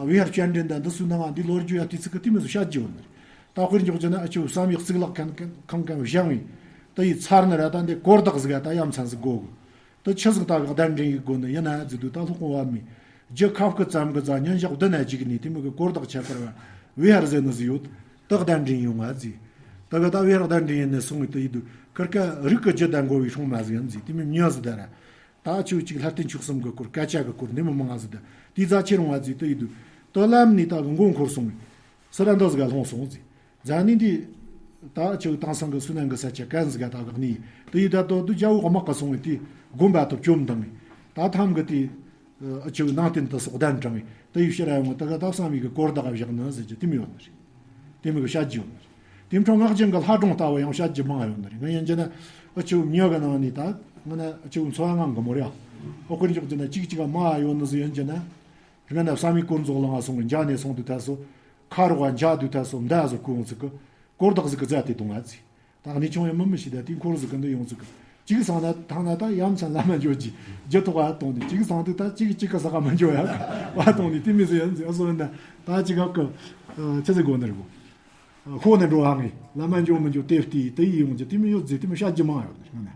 བི་ཧར་བཅར་འདྲེན་དང་འདི་ཚོའི་ནང་འདི་ལོ་རྒྱུས་ཡ་དུས་ཚིགས་གི་དེ་མི་ཚོ་བཤད་རྒྱུ་ཡོད་ནི་རེད། ད་དཔེར་འཇོག་རྒྱུ་ན་ཨ་ཆུ་བསམ་ཡས་གཙུག་ལག་ཁང་ཁང་ཁང་བཞེངས་བས། དེ་ཡི་ཚར་ནི་ར་ད་འདི་གོ་བརྡ་ཟིག་ད་ཡ་མཚན་ཟིག་དགོ་གི་ད་ཆི་ཟིག་ད་གི་གདན་འདྲེན་ཡེད་དགོ་ནི་ཡིན་ན་ཟེར་དུས་ད་སློབ་དཔོན་པདྨས་རྒྱུ་ཁ་བསྐུལ་ཙམ་གི་ཙ་ཉིན་ཞག་བདུན་ན་གཅིག་ནས་དེ་མི་གི་གོ་བརྡ་ཆད་པར་བ་བི་ཧར་ཟེར་ནི་ཟིག་ཡོད། ད་གདན་འདྲེན་ཡོང་ང་ཟེར། ད་གི་ད་བི་ཧར་གདན་འདྲེན་ཡེད་ནས་སོང་བས་དེ་ཡིན་དུས་ཁིར་ཀ་རིགས་ཀྱི་རྒྱུད་དང་འགོ་བའི་སྲུང་མ་ཟིག་ཡིན་ཟེར། དེ་མི་མྱི་ཟིག་ད་ར། ད་ཆུ་གཅིག་ལྷ་རྟེན་མཆོག་གསུམ་གི་སྐོར་སྐད་ཆ་གི་སྐོར་འདི་མི་མང་ང་ཟིག་ད་དེའི་རྩ་ཆེ་རུང་བ་ཟིག་དེ་ཡིན་དུས་ད་ལམ་ནས་ད་གི་མགོ་འཁོར་སོང་བས། སི་ར་འདི་ཟིག་ག་ལྷུང་སོང་ཟིག་འཛམ་གླིང་འདི། ད་ཨ་ཆུ་དེང་སང་གི་སུའུ་ནན་གི་ས་ཆ་གན་ཟིག་ག་ད་གག་ནི། དེ་ཡི་ད་དོ་དུ་རྒྱལ་བོ་དམག་ག་སོང་བས་དེ་དགོན་པ་དུ་བཅོམ་དང་། ད་ཐམ་གི་དེ་ཨ་ཆུ་ནང་བསྟན་དུ་སོགས་གདན་དྲངས་བས་དེ་ཡི་ཕྱིར་ཡོང་ད་ག་ད་བསམ་ཡས་གི་གོ་བརྡ་ག་བཞག་ནི་ཟེར་གྱི་དེ་མི་ཡོད་ནི་རེད། དེ་མི་གི་བཤད་རྒྱུ་ཡོད་ནི་རེད། དེ་འཕྲོ་ངག་རྒྱུན་གི་ལྷ་སྒྲུང་ལྟ་བུ་ཡང་བཤད་རྒྱུ་མང་ཡོད་ནི་རེད། ང་ཡིན་གྱི་ན་ཨ་ཆུ་མྱི་གི་ནང་ནས་ད་ང་ན་ཨ་ཆུ་འཚོ་བ་ངང་གི་མོ་རེད། ཨོ་ཁོར་འཇོག་རྒྱུ་ན་གཅིག་གཅིག་ག་མ་ཡོད་ནི་ཟིག་ཡིན་གྱི་ན། རིང་ན་བསམ་ཡས་དཀོན་རྫོགས་ལ་ང་སོང་གི་འཇག་ནས་སོང་དུས་ད་སོ། ཁ་རོག་ག་འཇག་དུས་ད་སོ་མདའ་ཟིག་ཁུ་ཡོང་ཚིག་གི། གོ་བརྡ་ཟིག་གི་རྫ་དེ་གཏོང་ང་ཚིག་ད་གནས་ཆུང་ཡང་མི་མི་ཤེས་ད་དེ་འཁོར་ཟིག་གི་འདི་ཡོང་ཚིག་གི། གཅིག་སང་ན་ཐང་ན་ད་ཡ་མཚན་ལ་མ་འཇོག་གི་རྒྱུ་ཐོག་ག་གཏོང་དུས་གཅིག་སང་དུས་ད་གཅིག་གཅིག་གི་ས་ག་མ་འཇོག་ཡ་ག་བ་གཏོང་དུས་དེ་མི་ཟེར་ཡ་ཟེར་ཨ་སོ་ན་ད་གཅིག་ག་གི། ཆི་ཟིག་གོ་ནི་རེད་གོ། ཧོ་ནི་འགྲོ་ཧ་ངེ་ལ་མ་འཇོག་མི་འཇོག་དེ་བལྟས་དེ་ཡི་ཡོང་རྒྱུ་དེ་མི་ཡོད་ཟེར་དེ་མི་བཤད་རྒྱུ་མང་ཡོད་ནི་རེད་ང་ན།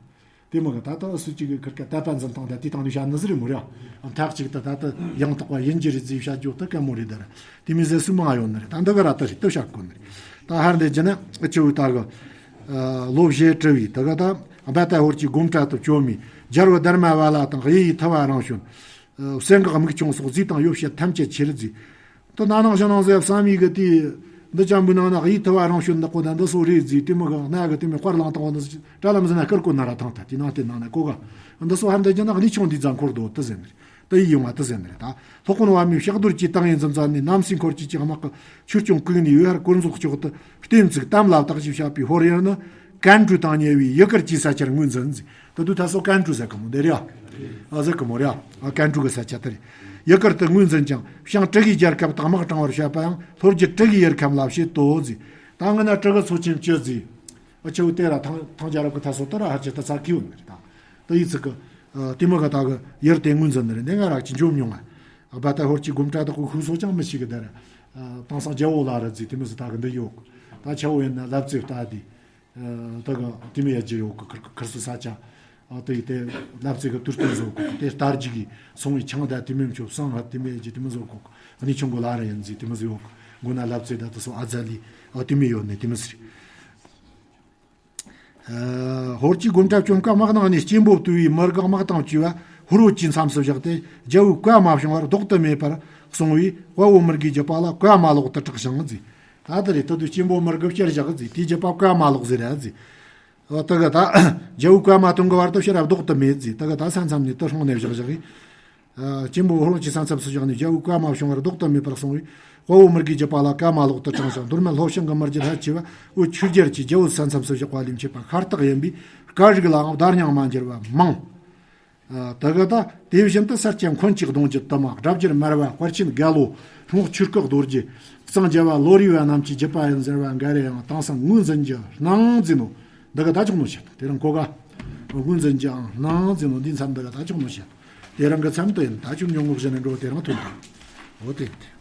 དེ་མོ་གི་ད་ལྟ་སུ་གཅིག་གི་ཁིར་ཀ་དད་པ་འཛིན་སྟངས་དང་དེ་སྟེང་ནས་བཤད་ནི་ཟིག་རེད་མོ་རེད། མཐའ་གཅིག་ཏུ་ད་ལྟ་ཡང་དག་པ་ཡིན་གྱི་རེད་ཟེར་བཤད་རྒྱུ་ད་དཀའ་མོ་རེད་ད་ར། དེ་མི་ཟེར་སུ་མང་ཡོད་ནི་རེད། ད་འདི་ག་ར་ད་རེད་ད་བཤད་དགོས་ནི་རེད། ད་ཧར་འདི་རྒྱུ་ན་ཨ་ཆུ་བོའི་ད་གི་ལོ་བཞི་གྲུ་བའི་ད་ག་ད་རྦད་དེ་ཧོར་གྱི་སྒོམ་གྲྭ་དུ་བཅོམ་མི་རྒྱལ་བུ་དྷརྨ་པཱ་ལ་དང་གཡས་ཡི་ཐུ་བ་རང་བྱོན། སེང་གེ་མིག་ཆུང་སོགས་རྫས་དང་ཡོ་བྱད་ཐམས་ཅད་ཁྱེར་རྫས། ད་ན་ནང་ཞིང་ནང་ཟེར་བསམ་ཡས་གི་དེ། འདི་ཅམ་བུའི་ནང་ན་གཡས་ཐུ་བ་རང་བྱོན་འདི་ཀོ་ད་འདི་སོ་རེད་རྫས་དེ་མོ་གི་སྣ་གི་དེ་མོ་དཔར་ལང་དང་བ་འདི་དྲ་ལམ་ཟིན་ན་དཀར་གོ་ན་ར་ཐང་ཐ་དེ་ནང་དེ་ནང་ན་ཀོ་ག་འདི་སོ་ཧར་འདི་རྒྱ་ན་གནས་ཆུང་འདི་རྫ་འཁོར་དོ་དེ་ཟེར་ནི་རེད། དེ་ཡི་ཡོང་བ་དེ་ཟེར་ནི་རེད་ད། སློབ་དཔོན་པདྨས་ཕྱག་རྡོར་གྱི་ཏིང་ངེ་འཛིན་རྩ་ནས་ནམ་སྲིད་འཁོར་བཅས་ཀྱི་དམག་གི་ཆོས་སྐྱོང་བཀུག་ནས་ཡོད་ཧར་དཀོན་མཆོག་མཆོག་ཏུ་བརྟན་ཚིག་དམ་ལ་བཏགས་ཞེས་བྱ་བའི་ཧོར་ཡུལ་ནི། ཀན་ཀྲུའུ་དང་ཉེ་བའི་ཡུ་གུར་གྱི་ས་ཆར་ངོས་འཛིན་མཛད། ད་དུ་ད་སོ་ཀན་ཀྲུའུ་ཟེར་གི་མོ་འདི་རེད་ཨ། ཨ་ཟེར་གི་མོ་རེད་ཨ། ཀན་ཀྲུའུ་གི་ས་ཆ་དེ་རེད། ཡུ་གུར་དུ་ངོས་འཛིན་ཅིང་ཞང་ཀྲི་གི་རྒྱལ་ཁབ་དང་དམག་དྲང་བར་བྱེད་པའང་ལྷོ་རྒྱུད་ཀྲི་གི་ཡུལ་ཁམས་ལ་བྱེད་དོ་མཛད། ད་ང་ན་ཀྲི་གི་ཚོ་ཆེན་བཅུ་མཛད། ཨ་ཆུ་བོ་དེ་ར་ཐང་ཐང་རྒྱལ་རབས་ཀྱི་ད་སོ་དེ་ར་ཧར་གྱི་ད་ཚ་ཁི་ཡོད་ནི་རེད་ད། ད་ཡི་ཚིག་གི། དེ་མོ་གི་ད་གི་ཡུལ་དེ་ངོས་འཛིན་ནི་རེད། འདི་ང་ར་གི་འཇོམས་མྱོང་ང་། རྦད་དེ་ཧོར་གྱི་སྒོམ་གྲྭ་དག་གི་ཤུགས་སོ་ཅང་མི་ཤེས་གི་དེ་ར། དེང་སང་རྒྱལ་བོ་ལ་ར་མཛད་དེ་མི་ཟིག་ད་གི་འདི་ཡོད་གི། ད་ཆ་བོ་ཡིན་ན་ལབ་ཙེ་ལྟ་དེ། ད་གི་དེ་མི་ཡ་རྒྱུ་ཡོད་གི་ཁིར་ཁིར་སུ་ས་ཆ། དེ་ཡི་དེ་ལབ་ཙེ་གི་དུར་སྟོན་བཟོ་གི་དེ་ལྟར་རྒྱུ་གི་སོང་བའི་ཆང་ད་དེ་མི་མཆོད་སང་ཧ་དེ་མི་ཡ་རྒྱུ་དེ་མི་བཟོ་གི། གནས་ཆུང་གི་ལ་ར་ཡིན་ཟིག་དེ་མི་ཟིག་ཡོད་གི། མགོ་ན་ལབ་ཙེ་ད་དེ་སོ་ཨ་ཛ་ལི། དེ་མི་ཡོད་ནི་དེ་མི་ཟིག་ཧོར་གྱི་སྒོམ་གྲྭ་བཅོམ་སྐབས་དམག་ནང་ནས་སྐྱེན་པོ་བཏུལ་བའི་མི་རྒ་དམག་དང་བཅས་པ་ཧུར་བོ་གྱིས་མཚམས་སུ་བཞག་སྟེ་རྒྱལ་བོའི་བཀའ་མ་བྱུང་བར་ལྡོག་ཏུ་མེད་པར་གསུངས་པས། དཔའ་བོ་མི་རྒས་ཀྱི་དཔའ་ལ་བཀའ་མ་ལོག་ཏུ་གྲགས་ཤིང་མཛད། ད་དེ་རེད་ད་དུ་སྐྱེན་པོ་མི་རྒ་ཕྱིར་བཞག་མཛད། དེའི་རྒྱུད་པ་བཀའ་མ་ལོག་ཟེར་ར་མཛད། ད་གི་ད་རྒྱལ་བོའི་བཀའ་མ་ཐོན་གི་བར་དུ་ཕྱིར་ལྡོག་ཏུ་མེད་མཛད། ད་གི་ད་ས་མཚམས་ནས་དུ་སྲུང་ནས་བཞག་བཞག་གི། ཨ། གཅེན་པོ་ཧོར་གྱི་ས་མཚམས་སུ་བཞག་ནས། རྒྱལ་པོའི་བཀའ་མ་བྱུང་བར་ལྡོག་ཏུ་མེད་པར་སོང་བས། དཔའ་བོ་མི་དགེའི་རྒྱུད་པ་ལ་བཀའ་མ་ལོག་ཏུ་དྲངས་ཤིང་། མདོ་སྨད་ལྷོ་བྱང་གི་མི་རྒྱུད་ལྷ་བཅས་པ་བོད་ཆོས་རྒྱལ་གྱི་རྒྱལ་པོའི་ས་མཚམས་སུ་བཞག་པ་ལས་མཆེད་པ་ཤ་སྟག་ཡིན་པས། སྐད་རིགས་ལའང་བརྡ་རྙིང་མ་འགྱུར་བ་མང་། ཨ། དེ་ག་ད་དེ་བཞིན་དུ་སེར་སྐྱ་འཁོན་གཅིག་གདོང་གི་དུ་མ། སྒྲ་བསྒྱུར་མར་པ་དཔལ་ཆེན་རྒྱལ་ལོ། སྔོག་ཆོས་སྐུ་རྡོ་རྗེ། གཙང་རྒྱལ་བ་ལོ་རས་པ་རྣམས་ཀྱི་རྒྱུད་པ་ཡིན་ཟེར་བ་འགའ་རེ་ཡང་། དེང་སང་ངོས་འཛིན་རྒྱུ་སྣང་མཛད་ནོ། འདི་ག་ད་ཅུང་ནོ་བཤད། དེ་རིང་གོ་ག་ངོས་འཛིན་རྒྱུའང་སྣང་མཛད་ནོ། འདི་མཚམས་འདི་ག་ད་ཅུང་ནོ་བཤད། དེ་རིང་གི་མཚམས་དུ་ཡིན། ད་ཅུང་ཉུང་ངུ་བཞིན་འགྲོ། དེ་རིང་ཐོན་ཏེ། འོ་དེ་དེ།